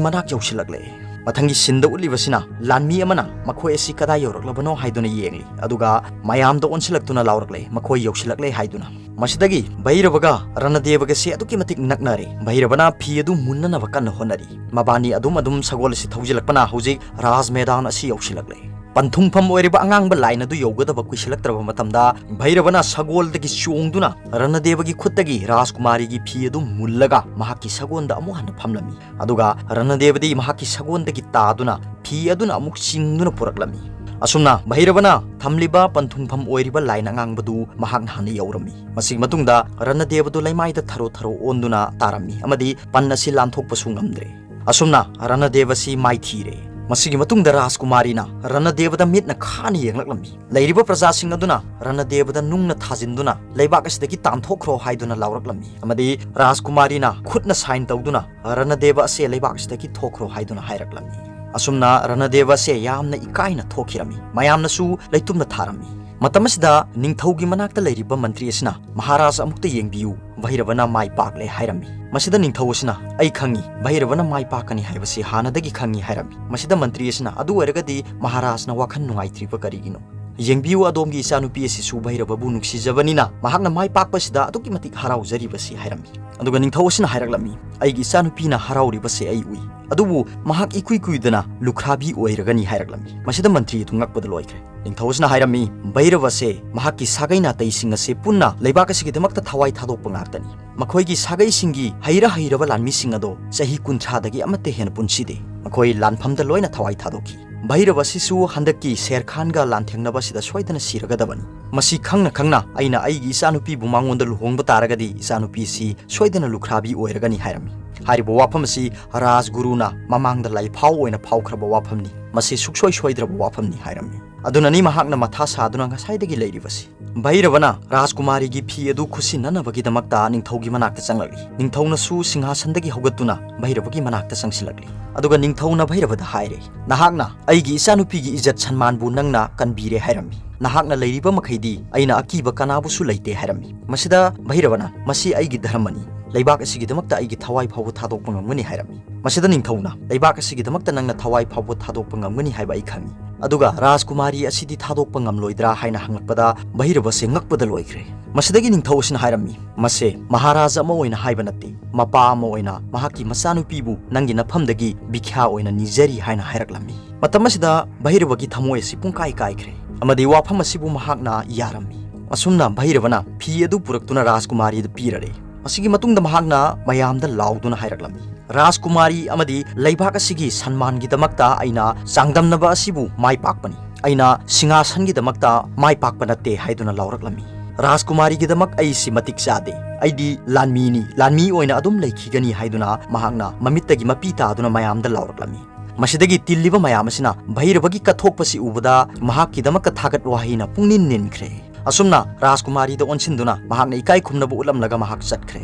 ꯃꯅꯥꯛ ꯌꯧꯁꯤꯜꯂꯛꯂꯦ꯫ ꯃꯊꯪꯒꯤ ꯁꯤꯟꯗ ꯎꯠꯂꯤꯕꯁꯤꯅ ꯂꯥꯟꯃꯤ ꯑꯃꯅ ꯃꯈꯣꯏ ꯑꯁꯤ ꯀꯗꯥꯏ ꯌꯧꯔꯛꯂꯕꯅꯣ ꯍꯥꯏꯗꯨꯅ ꯌꯦꯡꯂꯤ, ꯑꯗꯨꯒ ꯃꯌꯥꯝꯗ ꯑꯣꯟꯁꯤꯜꯂꯛꯇꯨꯅ ꯂꯥꯎꯔꯛꯂꯦ, "ꯃꯈꯣꯏ ꯌꯧꯁꯤꯜꯂꯛꯂꯦ" ꯍꯥꯏꯗꯨꯅ꯫ ꯃꯁꯤꯗꯒꯤ ꯚꯩꯔꯕꯒ ꯔꯅꯗꯦꯕꯒꯁꯦ ꯑꯗꯨꯛꯀꯤ ꯃꯇꯤꯛ ꯅꯛꯅꯔꯦ꯫ ꯚꯩꯔꯕꯅ ꯐꯤ ꯑꯗꯨ ꯃꯨꯟꯅꯅꯕ ꯀꯟꯅ ꯍꯣꯠꯅꯔꯤ꯫ ꯃꯕꯥꯅꯤ ꯑꯗꯨꯝ ꯑꯗꯨꯝ ꯁꯒꯣꯜ ꯑꯁꯤ ꯊꯧꯖꯤꯜꯂꯛꯄꯅ ꯍꯧꯖꯤꯛ ꯔꯥꯖ ꯃꯦꯗꯥꯟ ꯑꯁꯤ ꯌꯧꯁꯤꯜꯂꯛꯂꯦ꯫ ꯄꯟꯊꯨꯡꯐꯝ ꯑꯣꯏꯔꯤꯕ ꯑꯉꯥꯡꯕ ꯂꯥꯏꯟ ꯑꯗꯨ ꯌꯧꯒꯗꯕ ꯀꯨꯏꯁꯤꯜꯂꯛꯇ꯭ꯔꯕ ꯃꯇꯝꯗ ꯚꯩꯔꯕꯅ ꯁꯒꯣꯜꯗꯒꯤ ꯆꯣꯡꯗꯨꯅ ꯔꯅꯗꯦꯕꯒꯤ ꯈꯨꯠꯇꯒꯤ ꯔꯥꯖꯀꯨꯃꯥꯔꯤꯒꯤ ꯐꯤ ꯑꯗꯨ ꯃꯨꯜꯂꯒ ꯃꯍꯥꯛꯀꯤ ꯁꯒꯣꯜꯗ ꯑꯃꯨꯛ ꯍꯟꯅ ꯐꯝꯂꯝꯃꯤ꯫ ꯑꯗꯨꯒ ꯔꯅꯗꯦꯕꯗꯤ ꯃꯍꯥꯛꯀꯤ ꯁꯒꯣꯜꯗꯒꯤ ꯇꯥꯗꯨꯅ ꯐꯤ ꯑꯗꯨꯅ ꯑꯃꯨꯛ ꯆꯤꯡꯗꯨꯅ ꯄꯨꯔꯛꯂꯝꯃꯤ꯫ ꯑꯁꯨꯝꯅ ꯚꯩꯔꯕꯅ ꯊꯝꯂꯤꯕ ꯄꯟꯊꯨꯡꯐꯝ ꯑꯣꯏꯔꯤꯕ ꯂꯥꯏꯟ ꯑꯉꯥꯡꯕꯗꯨ ꯃꯍꯥꯛꯅ ꯍꯥꯟꯅ ꯌꯧꯔꯝꯃꯤ꯫ ꯃꯁꯤꯒꯤ ꯃꯇꯨꯡꯗ ꯔꯅꯗꯦꯕꯗꯨ ꯂꯩꯃꯥꯏꯗ ꯊꯔꯣ ꯊꯔꯣ ꯑꯣꯟꯗꯨꯅ ꯇꯥꯔꯝꯃꯤ ꯑꯃꯗꯤ ꯄꯟ ꯑꯁꯤ ꯂꯥꯟꯊꯣꯛꯄꯁꯨ ꯉꯝꯗ꯭ꯔꯦ꯫ ꯑꯁꯨꯝꯅ ꯔꯅꯗꯦꯕ ꯑꯁꯤ ꯃꯥꯏꯊꯤꯔꯦ꯫ ꯃꯁꯤꯒꯤ ꯃꯇꯨꯡꯗ ꯔꯥꯖꯀꯨꯃꯥꯔꯤꯅ ꯔꯅꯗꯦꯕꯗ ꯃꯤꯠꯅ ꯈꯥꯅ ꯌꯦꯡꯂꯛꯂꯝꯃꯤ꯫ ꯂꯩꯔꯤꯕ ꯄ꯭ꯔꯖꯥꯁꯤꯡ ꯑꯗꯨꯅ ꯔꯅꯗꯦꯕꯗ ꯅꯨꯡꯅ ꯊꯥꯖꯤꯟꯗꯨꯅ "ꯂꯩꯕꯥꯛ ꯑꯁꯤꯗꯒꯤ ꯇꯥꯟꯊꯣꯛꯈ꯭ꯔꯣ" ꯍꯥꯏꯗꯨꯅ ꯂꯥꯎꯔꯛꯂꯝꯃꯤ ꯑꯃꯗꯤ ꯔꯥꯖꯀꯨꯃꯥꯔꯤꯅ ꯈꯨꯠꯅ ꯁꯥꯏꯟ ꯇꯧꯗꯨꯅ "ꯔꯅꯗꯦꯕ ꯑꯁꯦ ꯂꯩꯕꯥꯛ ꯑꯁꯤꯗꯒꯤ ꯊꯣꯛꯈ꯭ꯔꯣ" ꯍꯥꯏꯗꯨꯅ ꯍꯥꯏꯔꯛꯂꯝꯃꯤ꯫ ꯑꯁꯨꯝꯅ ꯔꯅꯗꯦꯕ ꯑꯁꯦ ꯌꯥꯝꯅ ꯏꯀꯥꯏꯅ ꯊꯣꯛꯈꯤꯔꯝꯃꯤ꯫ ꯃꯌꯥꯝꯅꯁꯨ ꯂꯩꯇꯨꯝꯅ ꯊꯥꯔꯝꯃꯤ꯫ ꯃꯇꯝ ꯑꯁꯤꯗ ꯅꯤꯡꯊꯧꯒꯤ ꯃꯅꯥꯛꯇ ꯂꯩꯔꯤꯕ ꯃꯟꯇ꯭ꯔꯤ ꯑꯁꯤꯅ, "ꯃꯍꯥꯔꯥꯖ, ꯑꯃꯨꯛꯇ ꯌꯦꯡꯕꯤꯌꯨ, ꯚꯩꯔꯕꯅ ꯃꯥꯏ ꯄꯥꯛꯂꯦ" ꯍꯥꯏꯔꯝꯃꯤ꯫ ꯃꯁꯤꯗ ꯅꯤꯡꯊꯧ ꯑꯁꯤꯅ, "ꯑꯩ ꯈꯪꯏ, ꯚꯩꯔꯕꯅ ꯃꯥꯏ ꯄꯥꯛꯀꯅꯤ ꯍꯥꯏꯕꯁꯤ ꯍꯥꯟꯅꯗꯒꯤ ꯈꯪꯏ" ꯍꯥꯏꯔꯝꯃꯤ꯫ ꯃꯁꯤꯗ ꯃꯟꯇ꯭ꯔꯤ ꯑꯁꯤꯅ, "ꯑꯗꯨ ꯑꯣꯏꯔꯒꯗꯤ ꯃꯍꯥꯔꯥꯖꯅ ꯋꯥꯈꯜ ꯅꯨꯡꯉꯥꯏꯇ꯭ꯔꯤꯕ ꯀꯔꯤꯒꯤꯅꯣ? ꯌꯦꯡꯕꯤꯌꯨ, ꯑꯗꯣꯝꯒꯤ ꯏꯆꯥꯅꯨꯄꯤ ꯑꯁꯤꯁꯨ ꯚꯩꯔꯕꯕꯨ ꯅꯨꯡꯁꯤꯖꯕꯅꯤꯅ ꯃꯍꯥꯛꯅ ꯃꯥꯏ ꯄꯥꯛꯄꯁꯤꯗ ꯑꯗꯨꯛꯀꯤ ꯃꯇꯤꯛ ꯍꯔꯥꯎꯖꯔꯤꯕꯁꯤ" ꯍꯥꯏꯔꯝꯃꯤ꯫ ꯑꯗꯨꯒ ꯅꯤꯡꯊꯧ ꯑꯁꯤꯅ ꯍꯥꯏꯔꯛꯂꯝꯃꯤ, "ꯑꯩꯒꯤ ꯏꯆꯥꯅꯨꯄꯤꯅ ꯍꯔꯥꯎꯔꯤꯕꯁꯦ ꯑꯩ ꯎꯏ, ꯑꯗꯨꯕꯨ ꯃꯍꯥꯛ ꯏꯀꯨꯏ ꯀꯨꯏꯗꯅ ꯂꯨꯈ꯭ꯔꯥꯕꯤ ꯑꯣꯏꯔꯒꯅꯤ" ꯍꯥꯏꯔꯛꯂꯝꯃꯤ꯫ ꯃꯁꯤꯗ ꯃꯟꯇ꯭ꯔꯤ ꯑꯗꯨ ꯉꯛꯄꯗ ꯂꯣꯏꯈ꯭ꯔꯦ꯫ ꯅꯤꯡꯊꯧ ꯑꯁꯤꯅ ꯍꯥꯏꯔꯝꯃꯤ, "ꯚꯩꯔꯕ ꯑꯁꯦ ꯃꯍꯥꯛꯀꯤ ꯁꯥꯒꯩ ꯅꯥꯇꯩꯁꯤꯡ ꯑꯁꯦ ꯄꯨꯟꯅ ꯂꯩꯕꯥꯛ ꯑꯁꯤꯒꯤꯗꯃꯛꯇ ꯊꯋꯥꯏ ꯊꯥꯗꯣꯛꯄ ꯉꯥꯛꯇꯅꯤ꯫ ꯃꯈꯣꯏꯒꯤ ꯁꯥꯒꯩꯁꯤꯡꯒꯤ ꯍꯩꯔ ꯍꯩꯔꯕ ꯂꯥꯟꯃꯤꯁꯤꯡ ꯑꯗꯣ ꯆꯍꯤ ꯀꯨꯟꯊ꯭ꯔꯥꯗꯒꯤ ꯑꯃꯠꯇ ꯍꯦꯟꯅ ꯄꯨꯟꯁꯤꯗꯦ꯫ ꯃꯈꯣꯏ ꯂꯥꯟꯐꯝꯗ ꯂꯣꯏꯅ ꯊꯋꯥꯏ ꯊꯥꯗꯣꯛꯈꯤ꯫ ꯚꯩꯔꯕ ꯑꯁꯤꯁꯨ ꯍꯟꯗꯛꯀꯤ ꯁꯦꯔ ꯈꯥꯟꯒ ꯂꯥꯟꯊꯦꯡꯅꯕ ꯑꯁꯤꯗ ꯁꯣꯏꯗꯅ ꯁꯤꯔꯒꯗꯕꯅꯤ꯫ ꯃꯁꯤ ꯈꯪꯅ ꯈꯪꯅ ꯑꯩꯅ ꯑꯩꯒꯤ ꯏꯆꯥꯅꯨꯄꯤꯕꯨ ꯃꯉꯣꯟꯗ ꯂꯨꯍꯣꯡꯕ ꯇꯥꯔꯒꯗꯤ ꯏꯆꯥꯅꯨꯄꯤ ꯑꯁꯤ ꯁꯣꯏꯗꯅ ꯂꯨꯈ꯭ꯔꯥꯕꯤ ꯑꯣꯏꯔꯒꯅꯤ" ꯍꯥꯏꯔꯝꯃꯤ꯫ ꯍꯥꯏꯔꯤꯕ ꯋꯥꯐꯝ ꯑꯁꯤ ꯔꯥꯖꯒꯨꯔꯨꯅ ꯃꯃꯥꯡꯗ ꯂꯥꯏꯐꯥꯎ ꯑꯣꯏꯅ ꯐꯥꯎꯈ꯭ꯔꯕ ꯋꯥꯐꯝꯅꯤ꯫ ꯃꯁꯤ ꯁꯨꯛꯁꯣꯏ ꯁꯣꯏꯗ꯭ꯔꯕ ꯋꯥꯐꯝꯅꯤ ꯍꯥꯏꯔꯝꯃꯤ꯫ ꯑꯗꯨꯅꯅꯤ ꯃꯍꯥꯛꯅ ꯃꯊꯥ ꯁꯥꯗꯨꯅ ꯉꯁꯥꯏꯗꯒꯤ ꯂꯩꯔꯤꯕꯁꯤ꯫ ꯚꯩꯔꯕꯅ ꯔꯥꯖꯀꯨꯃꯥꯔꯤꯒꯤ ꯐꯤ ꯑꯗꯨ ꯈꯨꯠꯁꯤꯟꯅꯅꯕꯒꯤꯗꯃꯛꯇ ꯅꯤꯡꯊꯧꯒꯤ ꯃꯅꯥꯛꯇ ꯆꯪꯂꯛꯂꯤ꯫ ꯅꯤꯡꯊꯧꯅꯁꯨ ꯁꯤꯡꯍꯥꯁꯟꯗꯒꯤ ꯍꯧꯒꯠꯇꯨꯅ ꯚꯩꯔꯕꯒꯤ ꯃꯅꯥꯛꯇ ꯆꯪꯁꯤꯜꯂꯛꯂꯤ꯫ ꯑꯗꯨꯒ ꯅꯤꯡꯊꯧꯅ ꯚꯩꯔꯕꯗ ꯍꯥꯏꯔꯦ, "ꯅꯍꯥꯛꯅ ꯑꯩꯒꯤ ꯏꯆꯥꯅꯨꯄꯤꯒꯤ ꯏꯖꯠ ꯁꯟꯃꯥꯟꯕꯨ ꯅꯪꯅ ꯀꯟꯕꯤꯔꯦ ꯍꯥꯏꯔꯝꯃꯤ꯫ ꯅꯍꯥꯛꯅ ꯂꯩꯔꯤꯕ ꯃꯈꯩꯗꯤ ꯑꯩꯅ ꯑꯀꯤꯕ ꯀꯅꯥꯕꯨꯁꯨ ꯂꯩꯇꯦ" ꯍꯥꯏꯔꯝꯃꯤ꯫ ꯃꯁꯤꯗ ꯚꯩꯔꯕꯅ, "ꯃꯁꯤ ꯑꯩꯒꯤ ꯙꯔꯃꯅꯤ꯫ ꯂꯩꯕꯥꯛ ꯑꯁꯤꯒꯤꯗꯃꯛꯇ ꯑꯩꯒꯤ ꯊꯋꯥꯏ ꯐꯥꯎꯕ ꯊꯥꯗꯣꯛꯄ ꯉꯝꯒꯅꯤ" ꯍꯥꯏꯔꯝꯃꯤ꯫ ꯃꯁꯤꯗ ꯅꯤꯡꯊꯧꯅ, "ꯂꯩꯕꯥꯛ ꯑꯁꯤꯒꯤꯗꯃꯛꯇ ꯅꯪꯅ ꯊꯋꯥꯏ ꯐꯥꯎꯕ ꯊꯥꯗꯣꯛꯄ ꯉꯝꯒꯅꯤ ꯍꯥꯏꯕ ꯑꯩ ꯈꯪꯏ꯫ ꯑꯗꯨꯒ ꯔꯥꯖꯀꯨꯃꯥꯔꯤ ꯑꯁꯤꯗꯤ ꯊꯥꯗꯣꯛꯄ ꯉꯝꯂꯣꯏꯗ꯭ꯔꯥ?" ꯍꯥꯏꯅ ꯍꯪꯂꯛꯄꯗ ꯚꯩꯔꯕꯁꯦ ꯉꯛꯄꯗ ꯂꯣꯏꯈ꯭ꯔꯦ꯫ ꯃꯁꯤꯗꯒꯤ ꯅꯤꯡꯊꯧ ꯑꯁꯤꯅ ꯍꯥꯏꯔꯝꯃꯤ, "ꯃꯁꯦ ꯃꯍꯥꯔꯥꯖ ꯑꯃ ꯑꯣꯏꯅ ꯍꯥꯏꯕ ꯅꯠꯇꯦ, ꯃꯄꯥ ꯑꯃ ꯑꯣꯏꯅ ꯃꯍꯥꯛꯀꯤ ꯃꯆꯥꯅꯨꯄꯤꯕꯨ ꯅꯪꯒꯤ ꯅꯐꯝꯗꯒꯤ ꯚꯤꯈ꯭ꯌꯥ ꯑꯣꯏꯅ ꯅꯤꯖꯔꯤ" ꯍꯥꯏꯅ ꯍꯥꯏꯔꯛꯂꯝꯃꯤ꯫ ꯃꯇꯝ ꯑꯁꯤꯗ ꯚꯩꯔꯕꯒꯤ ꯊꯃꯣꯏ ꯑꯁꯤ ꯄꯨꯡꯀꯥꯏ ꯀꯥꯏꯈ꯭ꯔꯦ ꯑꯃꯗꯤ ꯋꯥꯐꯝ ꯑꯁꯤꯕꯨ ꯃꯍꯥꯛꯅ ꯌꯥꯔꯝꯃꯤ꯫ ꯑꯁꯨꯝꯅ ꯚꯩꯔꯕꯅ ꯐꯤ ꯑꯗꯨ ꯄꯨꯔꯛꯇꯨꯅ ꯔꯥꯖꯀꯨꯃꯥꯔꯤꯗ ꯄꯤꯔꯔꯦ꯫ ꯃꯁꯤꯒꯤ ꯃꯇꯨꯡꯗ ꯃꯍꯥꯛꯅ ꯃꯌꯥꯝꯗ ꯂꯥꯎꯗꯨꯅ ꯍꯥꯏꯔꯛꯂꯝꯃꯤ, "ꯔꯥꯖꯀꯨꯃꯥꯔꯤ ꯑꯃꯗꯤ ꯂꯩꯕꯥꯛ ꯑꯁꯤꯒꯤ ꯁꯟꯃꯥꯟꯒꯤꯗꯃꯛꯇ ꯑꯩꯅ ꯆꯥꯡꯗꯝꯅꯕ ꯑꯁꯤꯕꯨ ꯃꯥꯏ ꯄꯥꯛꯄꯅꯤ꯫ ꯑꯩꯅ ꯁꯤꯡꯍꯥꯁꯟꯒꯤꯗꯃꯛꯇ ꯃꯥꯏ ꯄꯥꯛꯄ ꯅꯠꯇꯦ" ꯍꯥꯏꯗꯨꯅ ꯂꯥꯎꯔꯛꯂꯝꯃꯤ꯫ "ꯔꯥꯖꯀꯨꯃꯥꯔꯤꯒꯤꯗꯃꯛ ꯑꯩꯁꯤ ꯃꯇꯤꯛ ꯆꯥꯗꯦ꯫ ꯑꯩꯗꯤ ꯂꯥꯟꯃꯤꯅꯤ, ꯂꯥꯟꯃꯤ ꯑꯣꯏꯅ ꯑꯗꯨꯝ ꯂꯩꯈꯤꯒꯅꯤ" ꯍꯥꯏꯗꯨꯅ ꯃꯍꯥꯛꯅ ꯃꯃꯤꯠꯇꯒꯤ ꯃꯄꯤ ꯇꯥꯗꯨꯅ ꯃꯌꯥꯝꯗ ꯂꯥꯎꯔꯛꯂꯝꯃꯤ꯫ ꯃꯁꯤꯗꯒꯤ ꯇꯤꯜꯂꯤꯕ ꯃꯌꯥꯝ ꯑꯁꯤꯅ ꯚꯩꯔꯕꯒꯤ ꯀꯠꯊꯣꯛꯄꯁꯤ ꯎꯕꯗ ꯃꯍꯥꯛꯀꯤꯗꯃꯛꯇ ꯊꯥꯒꯠ ꯋꯥꯍꯩꯅ ꯄꯨꯡꯅꯤꯟ ꯅꯤꯟꯈ꯭ꯔꯦ꯫ ꯑꯁꯨꯝꯅ ꯔꯥꯖꯀꯨꯃꯥꯔꯤꯗ ꯑꯣꯟꯁꯤꯟꯗꯨꯅ ꯃꯍꯥꯛꯅ ꯏꯀꯥꯏ ꯈꯨꯝꯅꯕ ꯎꯠꯂꯝꯂꯒ ꯃꯍꯥꯛ ꯆꯠꯈ꯭ꯔꯦ꯫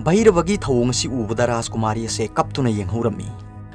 ꯚꯩꯔꯕꯒꯤ ꯊꯧꯑꯣꯡ ꯑꯁꯤ ꯎꯕꯗ ꯔꯥꯖꯀꯨꯃꯥꯔꯤ ꯑꯁꯦ ꯀꯞꯇꯨꯅ ꯌꯦꯡꯍꯧꯔꯝꯃꯤ꯫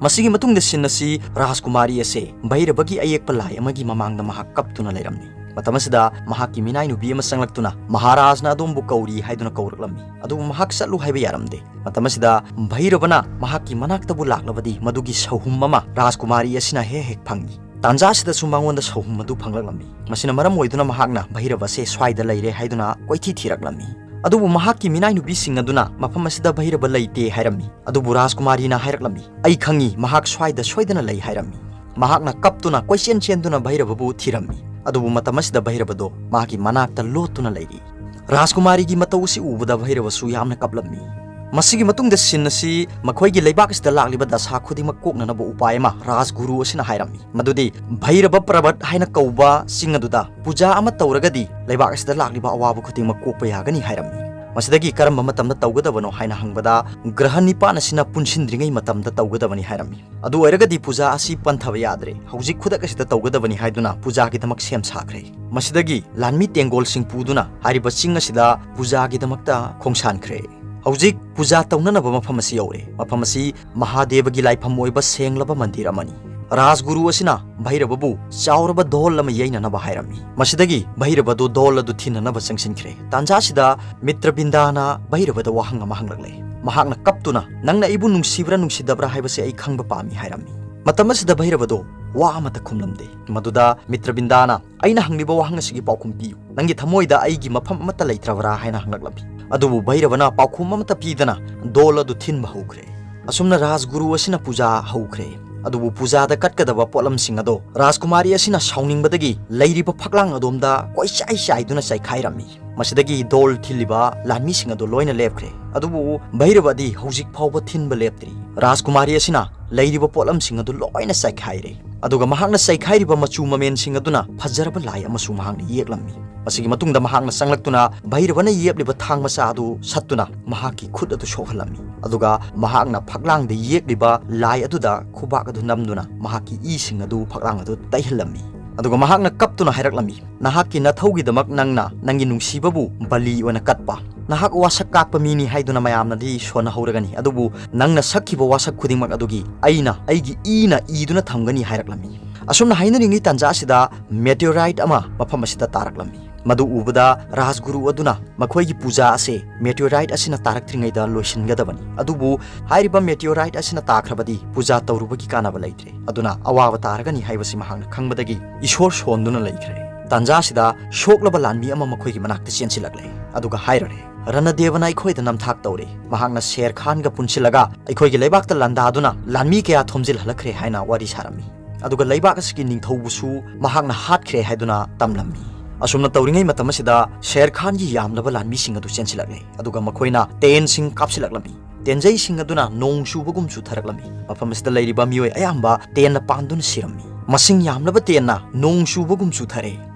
ꯃꯁꯤꯒꯤ ꯃꯇꯨꯡꯗ ꯁꯤꯟ ꯑꯁꯤ ꯔꯥꯖꯀꯨꯃꯥꯔꯤ ꯑꯁꯦ ꯚꯩꯔꯕꯒꯤ ꯑꯌꯦꯛꯄ ꯂꯥꯏ ꯑꯃꯒꯤ ꯃꯃꯥꯡꯗ ꯃꯍꯥꯛ ꯀꯞꯇꯨꯅ ꯂꯩꯔꯝꯃꯤ꯫ ꯃꯇꯝ ꯑꯁꯤꯗ ꯃꯍꯥꯛꯀꯤ ꯃꯤꯅꯥꯏ ꯅꯨꯄꯤ ꯑꯃ ꯆꯪꯂꯛꯇꯨꯅ, "ꯃꯍꯥꯔꯥꯖꯅ ꯑꯗꯣꯝꯕꯨ ꯀꯧꯔꯤ" ꯍꯥꯏꯗꯨꯅ ꯀꯧꯔꯛꯂꯝꯃꯤ꯫ ꯑꯗꯨꯕꯨ ꯃꯍꯥꯛ ꯆꯠꯂꯨ ꯍꯥꯏꯕ ꯌꯥꯔꯝꯗꯦ꯫ ꯃꯇꯝ ꯑꯁꯤꯗ ꯚꯩꯔꯕꯅ ꯃꯍꯥꯛꯀꯤ ꯃꯅꯥꯛꯇꯕꯨ ꯂꯥꯛꯂꯕꯗꯤ ꯃꯗꯨꯒꯤ ꯁꯧꯍꯨꯝ ꯑꯃ ꯔꯥꯖꯀꯨꯃꯥꯔꯤ ꯑꯁꯤꯅ ꯍꯦꯛ ꯍꯦꯛ ꯐꯪꯏ꯫ ꯇꯥꯟꯖꯥ ꯑꯁꯤꯗꯁꯨ ꯃꯉꯣꯟꯗ ꯁꯧꯍꯨꯝ ꯑꯗꯨ ꯐꯪꯂꯛꯂꯝꯃꯤ꯫ ꯃꯁꯤꯅ ꯃꯔꯝ ꯑꯣꯏꯗꯨꯅ ꯃꯍꯥꯛꯅ ꯚꯩꯔꯕ ꯑꯁꯦ ꯁ꯭ꯋꯥꯏꯗ ꯂꯩꯔꯦ ꯍꯥꯏꯗꯨꯅ ꯀꯣꯏꯊꯤ ꯊꯤꯔꯛꯂꯝꯃꯤ꯫ ꯑꯗꯨꯕꯨ ꯃꯍꯥꯛꯀꯤ ꯃꯤꯅꯥꯏ ꯅꯨꯄꯤꯁꯤꯡ ꯑꯗꯨꯅ ꯃꯐꯝ ꯑꯁꯤꯗ ꯚꯩꯔꯕ ꯂꯩꯇꯦ ꯍꯥꯏꯔꯝꯃꯤ꯫ ꯑꯗꯨꯕꯨ ꯔꯥꯖꯀꯨꯃꯥꯔꯤꯅ ꯍꯥꯏꯔꯛꯂꯝꯃꯤ, "ꯑꯩ ꯈꯪꯏ, ꯃꯍꯥꯛ ꯁ꯭ꯋꯥꯏꯗ ꯁꯣꯏꯗꯅ ꯂꯩ" ꯍꯥꯏꯔꯝꯃꯤ꯫ ꯃꯍꯥꯛꯅ ꯀꯞꯇꯨꯅ ꯀꯣꯏꯆꯦꯟ ꯆꯦꯟꯗꯨꯅ ꯚꯩꯔꯕꯕꯨ ꯊꯤꯔꯝꯃꯤ꯫ ꯑꯗꯨꯕꯨ ꯃꯇꯝ ꯑꯁꯤꯗ ꯚꯩꯔꯕꯗꯣ ꯃꯍꯥꯛꯀꯤ ꯃꯅꯥꯛꯇ ꯂꯣꯠꯇꯨꯅ ꯂꯩꯔꯤ꯫ ꯔꯥꯖꯀꯨꯃꯥꯔꯤꯒꯤ ꯃꯇꯧ ꯑꯁꯤ ꯎꯕꯗ ꯚꯩꯔꯕꯁꯨ ꯌꯥꯝꯅ ꯀꯞꯂꯝꯃꯤ꯫ ꯃꯁꯤꯒꯤ ꯃꯇꯨꯡꯗ ꯁꯤꯟ ꯑꯁꯤ ꯃꯈꯣꯏꯒꯤ ꯂꯩꯕꯥꯛ ꯑꯁꯤꯗ ꯂꯥꯛꯂꯤꯕ ꯗꯁꯥ ꯈꯨꯗꯤꯡꯃꯛ ꯀꯣꯛꯅꯅꯕ ꯎꯄꯥꯏ ꯑꯃ ꯔꯥꯖꯒꯨꯔꯨ ꯑꯁꯤꯅ ꯍꯥꯏꯔꯝꯃꯤ, ꯃꯗꯨꯗꯤ ꯚꯩꯔꯕ ꯄ꯭ꯔꯕꯠ ꯍꯥꯏꯅ ꯀꯧꯕ ꯆꯤꯡ ꯑꯗꯨꯗ ꯄꯨꯖꯥ ꯑꯃ ꯇꯧꯔꯒꯗꯤ ꯂꯩꯕꯥꯛ ꯑꯁꯤꯗ ꯂꯥꯛꯂꯤꯕ ꯑꯋꯥꯕ ꯈꯨꯗꯤꯡꯃꯛ ꯀꯣꯛꯄ ꯌꯥꯒꯅꯤ ꯍꯥꯏꯔꯝꯃꯤ꯫ ꯃꯁꯤꯗꯒꯤ ꯀꯔꯝꯕ ꯃꯇꯝꯗ ꯇꯧꯒꯗꯕꯅꯣ ꯍꯥꯏꯅ ꯍꯪꯕꯗ, ꯒ꯭ꯔꯍ ꯅꯤꯄꯥꯟ ꯑꯁꯤꯅ ꯄꯨꯟꯁꯤꯟꯗ꯭ꯔꯤꯉꯩ ꯃꯇꯝꯗ ꯇꯧꯒꯗꯕꯅꯤ ꯍꯥꯏꯔꯝꯃꯤ꯫ ꯑꯗꯨ ꯑꯣꯏꯔꯒꯗꯤ ꯄꯨꯖꯥ ꯑꯁꯤ ꯄꯟꯊꯕ ꯌꯥꯗ꯭ꯔꯦ, ꯍꯧꯖꯤꯛ ꯈꯨꯗꯛ ꯑꯁꯤꯗ ꯇꯧꯒꯗꯕꯅꯤ ꯍꯥꯏꯗꯨꯅ ꯄꯨꯖꯥꯒꯤꯗꯃꯛ ꯁꯦꯝ ꯁꯥꯈ꯭ꯔꯦ꯫ ꯃꯁꯤꯗꯒꯤ ꯂꯥꯟꯃꯤ ꯇꯦꯡꯒꯣꯜꯁꯤꯡ ꯄꯨꯗꯨꯅ ꯍꯥꯏꯔꯤꯕ ꯆꯤꯡ ꯑꯁꯤꯗ ꯄꯨꯖꯥꯒꯤꯗꯃꯛꯇ ꯈꯣꯡꯁꯥꯟꯈ꯭ꯔꯦ꯫ ꯍꯧꯖꯤꯛ ꯄꯨꯖꯥ ꯇꯧꯅꯅꯕ ꯃꯐꯝ ꯑꯁꯤ ꯌꯧꯔꯦ꯫ ꯃꯐꯝ ꯑꯁꯤ ꯃꯍꯥꯗꯦꯕꯒꯤ ꯂꯥꯏꯐꯝ ꯑꯣꯏꯕ ꯁꯦꯡꯂꯕ ꯃꯟꯗꯤꯔ ꯑꯃꯅꯤ꯫ ꯔꯥꯖꯒꯨꯔꯨ ꯑꯁꯤꯅ ꯚꯩꯔꯕꯕꯨ ꯆꯥꯎꯔꯕ ꯙꯣꯜ ꯑꯃ ꯌꯩꯅꯅꯕ ꯍꯥꯏꯔꯝꯃꯤ꯫ ꯃꯁꯤꯗꯒꯤ ꯚꯩꯔꯕꯗꯨ ꯙꯣꯜ ꯑꯗꯨ ꯊꯤꯟꯅꯅꯕ ꯆꯪꯁꯤꯟꯈ꯭ꯔꯦ꯫ ꯇꯥꯟꯖꯥꯁꯤꯗ ꯃꯤꯇ꯭ꯔꯕꯤꯟꯗꯥꯅ ꯚꯩꯔꯕꯗ ꯋꯥꯍꯪ ꯑꯃ ꯍꯪꯂꯛꯂꯦ꯫ ꯃꯍꯥꯛꯅ ꯀꯞꯇꯨꯅ, "ꯅꯪꯅ ꯑꯩꯕꯨ ꯅꯨꯡꯁꯤꯕ꯭ꯔꯥ ꯅꯨꯡꯁꯤꯗꯕ꯭ꯔꯥ ꯍꯥꯏꯕꯁꯤ ꯑꯩ ꯈꯪꯕ ꯄꯥꯝꯃꯤ" ꯍꯥꯏꯔꯝꯃꯤ꯫ ꯃꯇꯝ ꯑꯁꯤꯗ ꯚꯩꯔꯕꯗꯣ ꯋꯥ ꯑꯃꯠꯇ ꯈꯨꯝꯂꯝꯗꯦ꯫ ꯃꯗꯨꯗ ꯃꯤꯇ꯭ꯔꯕꯤꯟꯗꯥꯅ, "ꯑꯩꯅ ꯍꯪꯂꯤꯕ ꯋꯥꯍꯪ ꯑꯁꯤꯒꯤ ꯄꯥꯎꯈꯨꯝ ꯄꯤꯌꯨ꯫ ꯅꯪꯒꯤ ꯊꯃꯣꯏꯗ ꯑꯩꯒꯤ ꯃꯐꯝ ꯑꯃꯠꯇ ꯂꯩꯇ꯭ꯔꯕ꯭ꯔꯥ?" ꯍꯥꯏꯅ ꯍꯪꯂꯛꯂꯝꯃꯤ꯫ ꯑꯗꯨꯕꯨ ꯚꯩꯔꯕꯅ ꯄꯥꯎꯈꯨꯝ ꯑꯃꯠꯇ ꯄꯤꯗꯅ ꯙꯣꯜ ꯑꯗꯨ ꯊꯤꯟꯕ ꯍꯧꯈ꯭ꯔꯦ꯫ ꯑꯁꯨꯝꯅ ꯔꯥꯖꯒꯨꯔꯨ ꯑꯁꯤꯅ ꯄꯨꯖꯥ ꯍꯧꯈ꯭ꯔꯦ꯫ ꯑꯗꯨꯕꯨ ꯄꯨꯖꯥꯗ ꯀꯠꯀꯗꯕ ꯄꯣꯠꯂꯝꯁꯤꯡ ꯑꯗꯣ ꯔꯥꯖꯀꯨꯃꯥꯔꯤ ꯑꯁꯤꯅ ꯁꯥꯎꯅꯤꯡꯕꯗꯒꯤ ꯂꯩꯔꯤꯕ ꯐꯛꯂꯥꯡ ꯑꯗꯣꯝꯗ ꯀꯣꯏꯆꯥꯏ ꯆꯥꯏꯗꯨꯅ ꯆꯥꯏꯈꯥꯏꯔꯝꯃꯤ꯫ ꯃꯁꯤꯗꯒꯤ ꯙꯣꯜ ꯊꯤꯜꯂꯤꯕ ꯂꯥꯟꯃꯤꯁꯤꯡ ꯑꯗꯨ ꯂꯣꯏꯅ ꯂꯦꯞꯈ꯭ꯔꯦ꯫ ꯑꯗꯨꯕꯨ ꯚꯩꯔꯕꯗꯤ ꯍꯧꯖꯤꯛ ꯐꯥꯎꯕ ꯊꯤꯟꯕ ꯂꯦꯞꯇ꯭ꯔꯤ꯫ ꯔꯥꯖꯀꯨꯃꯥꯔꯤ ꯑꯁꯤꯅ ꯂꯩꯔꯤꯕ ꯄꯣꯠꯂꯝꯁꯤꯡ ꯑꯗꯨ ꯂꯣꯏꯅ ꯆꯥꯏꯈꯥꯏꯔꯦ꯫ ꯑꯗꯨꯒ ꯃꯍꯥꯛꯅ ꯆꯥꯏꯈꯥꯏꯔꯤꯕ ꯃꯆꯨ ꯃꯃꯦꯟꯁꯤꯡ ꯑꯗꯨꯅ ꯐꯖꯔꯕ ꯂꯥꯏ ꯑꯃꯁꯨ ꯃꯍꯥꯛꯅ ꯌꯦꯛꯂꯝꯃꯤ꯫ ꯃꯁꯤꯒꯤ ꯃꯇꯨꯡꯗ ꯃꯍꯥꯛꯅ ꯆꯪꯂꯛꯇꯨꯅ ꯚꯩꯔꯕꯅ ꯌꯦꯞꯂꯤꯕ ꯊꯥꯡ ꯃꯆꯥ ꯑꯗꯨ ꯁꯠꯇꯨꯅ ꯃꯍꯥꯛꯀꯤ ꯈꯨꯠ ꯑꯗꯨ ꯁꯣꯛꯍꯜꯂꯝꯃꯤ꯫ ꯑꯗꯨꯒ ꯃꯍꯥꯛꯅ ꯐꯛꯂꯥꯡꯗ ꯌꯦꯛꯂꯤꯕ ꯂꯥꯏ ꯑꯗꯨꯗ ꯈꯨꯕꯥꯛ ꯑꯗꯨ ꯅꯝꯗꯨꯅ ꯃꯍꯥꯛꯀꯤ ꯏꯁꯤꯡ ꯑꯗꯨ ꯐꯛꯂꯥꯡ ꯑꯗꯨ ꯇꯩꯍꯜꯂꯝꯃꯤ꯫ ꯑꯗꯨꯒ ꯃꯍꯥꯛꯅ ꯀꯞꯇꯨꯅ ꯍꯥꯏꯔꯛꯂꯝꯃꯤ, "ꯅꯍꯥꯛꯀꯤ ꯅꯊꯧꯒꯤꯗꯃꯛ ꯅꯪꯅ ꯅꯪꯒꯤ ꯅꯨꯡꯁꯤꯕꯕꯨ ꯕꯂꯤ ꯑꯣꯏꯅ ꯀꯠꯄ, ꯅꯍꯥꯛ ꯋꯥꯁꯛ ꯀꯥꯛꯄ ꯃꯤꯅꯤ ꯍꯥꯏꯗꯨꯅ ꯃꯌꯥꯝꯅꯗꯤ ꯁꯣꯟꯅꯍꯧꯔꯒꯅꯤ, ꯑꯗꯨꯕꯨ ꯅꯪꯅ ꯁꯛꯈꯤꯕ ꯋꯥꯁꯛ ꯈꯨꯗꯤꯡꯃꯛ ꯑꯗꯨꯒꯤ ꯑꯩꯅ ꯑꯩꯒꯤ ꯏꯅ ꯏꯗꯨꯅ ꯊꯝꯒꯅꯤ" ꯍꯥꯏꯔꯛꯂꯝꯃꯤ꯫ ꯑꯁꯨꯝꯅ ꯍꯥꯏꯅꯔꯤꯉꯩ ꯇꯥꯟꯖꯥ ꯑꯁꯤꯗ ꯃꯦꯇꯤꯑꯣꯔꯥꯏꯠ ꯑꯃ ꯃꯐꯝ ꯑꯁꯤꯗ ꯇꯥꯔꯛꯂꯝꯃꯤ꯫ ꯃꯗꯨ ꯎꯕꯗ ꯔꯥꯖꯒꯨꯔꯨ ꯑꯗꯨꯅ ꯃꯈꯣꯏꯒꯤ ꯄꯨꯖꯥ ꯑꯁꯦ ꯃꯦꯇꯤꯑꯣꯔꯥꯏꯠ ꯑꯁꯤꯅ ꯇꯥꯔꯛꯇ꯭ꯔꯤꯉꯩꯗ ꯂꯣꯏꯁꯤꯟꯒꯗꯕꯅꯤ, ꯑꯗꯨꯕꯨ ꯍꯥꯏꯔꯤꯕ ꯃꯦꯇꯤꯑꯣꯔꯥꯏꯠ ꯑꯁꯤꯅ ꯇꯥꯈ꯭ꯔꯕꯗꯤ ꯄꯨꯖꯥ ꯇꯧꯔꯨꯕꯒꯤ ꯀꯥꯟꯅꯕ ꯂꯩꯇ꯭ꯔꯦ, ꯑꯗꯨꯅ ꯑꯋꯥꯕ ꯇꯥꯔꯒꯅꯤ ꯍꯥꯏꯕꯁꯤ ꯃꯍꯥꯛꯅ ꯈꯪꯕꯗꯒꯤ ꯏꯁꯣꯔ ꯁꯣꯟꯗꯨꯅ ꯂꯩꯈ꯭ꯔꯦ꯫ ꯇꯥꯟꯖꯥꯁꯤꯗ ꯁꯣꯛꯂꯕ ꯂꯥꯟꯃꯤ ꯑꯃ ꯃꯈꯣꯏꯒꯤ ꯃꯅꯥꯛꯇ ꯆꯦꯟꯁꯤꯜꯂꯛꯂꯦ, ꯑꯗꯨꯒ ꯍꯥꯏꯔꯔꯦ, "ꯔꯅꯗꯦꯕꯅ ꯑꯩꯈꯣꯏꯗ ꯅꯝꯊꯥꯛ ꯇꯧꯔꯦ꯫ ꯃꯍꯥꯛꯅ ꯁꯦꯔ ꯈꯥꯟꯒ ꯄꯨꯟꯁꯤꯜꯂꯒ ꯑꯩꯈꯣꯏꯒꯤ ꯂꯩꯕꯥꯛꯇ ꯂꯥꯟꯗꯥꯗꯨꯅ ꯂꯥꯟꯃꯤ ꯀꯌꯥ ꯊꯣꯝꯖꯤꯜꯍꯜꯂꯛꯈ꯭ꯔꯦ" ꯍꯥꯏꯅ ꯋꯥꯔꯤ ꯁꯥꯔꯝꯃꯤ꯫ ꯑꯗꯨꯒ ꯂꯩꯕꯥꯛ ꯑꯁꯤꯒꯤ ꯅꯤꯡꯊꯧꯕꯨꯁꯨ ꯃꯍꯥꯛꯅ ꯍꯥꯠꯈ꯭ꯔꯦ ꯍꯥꯏꯗꯨꯅ ꯇꯝꯂꯝꯃꯤ꯫ ꯑꯁꯨꯝꯅ ꯇꯧꯔꯤꯉꯩ ꯃꯇꯝ ꯑꯁꯤꯗ ꯁꯦꯔ ꯈꯥꯟꯒꯤ ꯌꯥꯝꯂꯕ ꯂꯥꯟꯃꯤꯁꯤꯡ ꯑꯗꯨ ꯆꯦꯟꯁꯤꯜꯂꯛꯂꯦ, ꯑꯗꯨꯒ ꯃꯈꯣꯏꯅ ꯇꯦꯟꯁꯤꯡ ꯀꯥꯞꯁꯤꯜꯂꯛꯂꯝꯃꯤ꯫ ꯇꯦꯟꯖꯩꯁꯤꯡ ꯑꯗꯨꯅ ꯅꯣꯡ ꯆꯨꯕꯒꯨꯝ ꯆꯨꯊꯔꯛꯂꯝꯃꯤ꯫ ꯃꯐꯝ ꯑꯁꯤꯗ ꯂꯩꯔꯤꯕ ꯃꯤꯑꯣꯏ ꯑꯌꯥꯝꯕ ꯇꯦꯟꯅ ꯄꯥꯟꯗꯨꯅ ꯁꯤꯔꯝꯃꯤ꯫ ꯃꯁꯤꯡ ꯌꯥꯝꯂꯕ ꯇꯦꯟꯅ ꯅꯣꯡ ꯆꯨꯕꯒꯨꯝ ꯆꯨꯊꯔꯦ꯫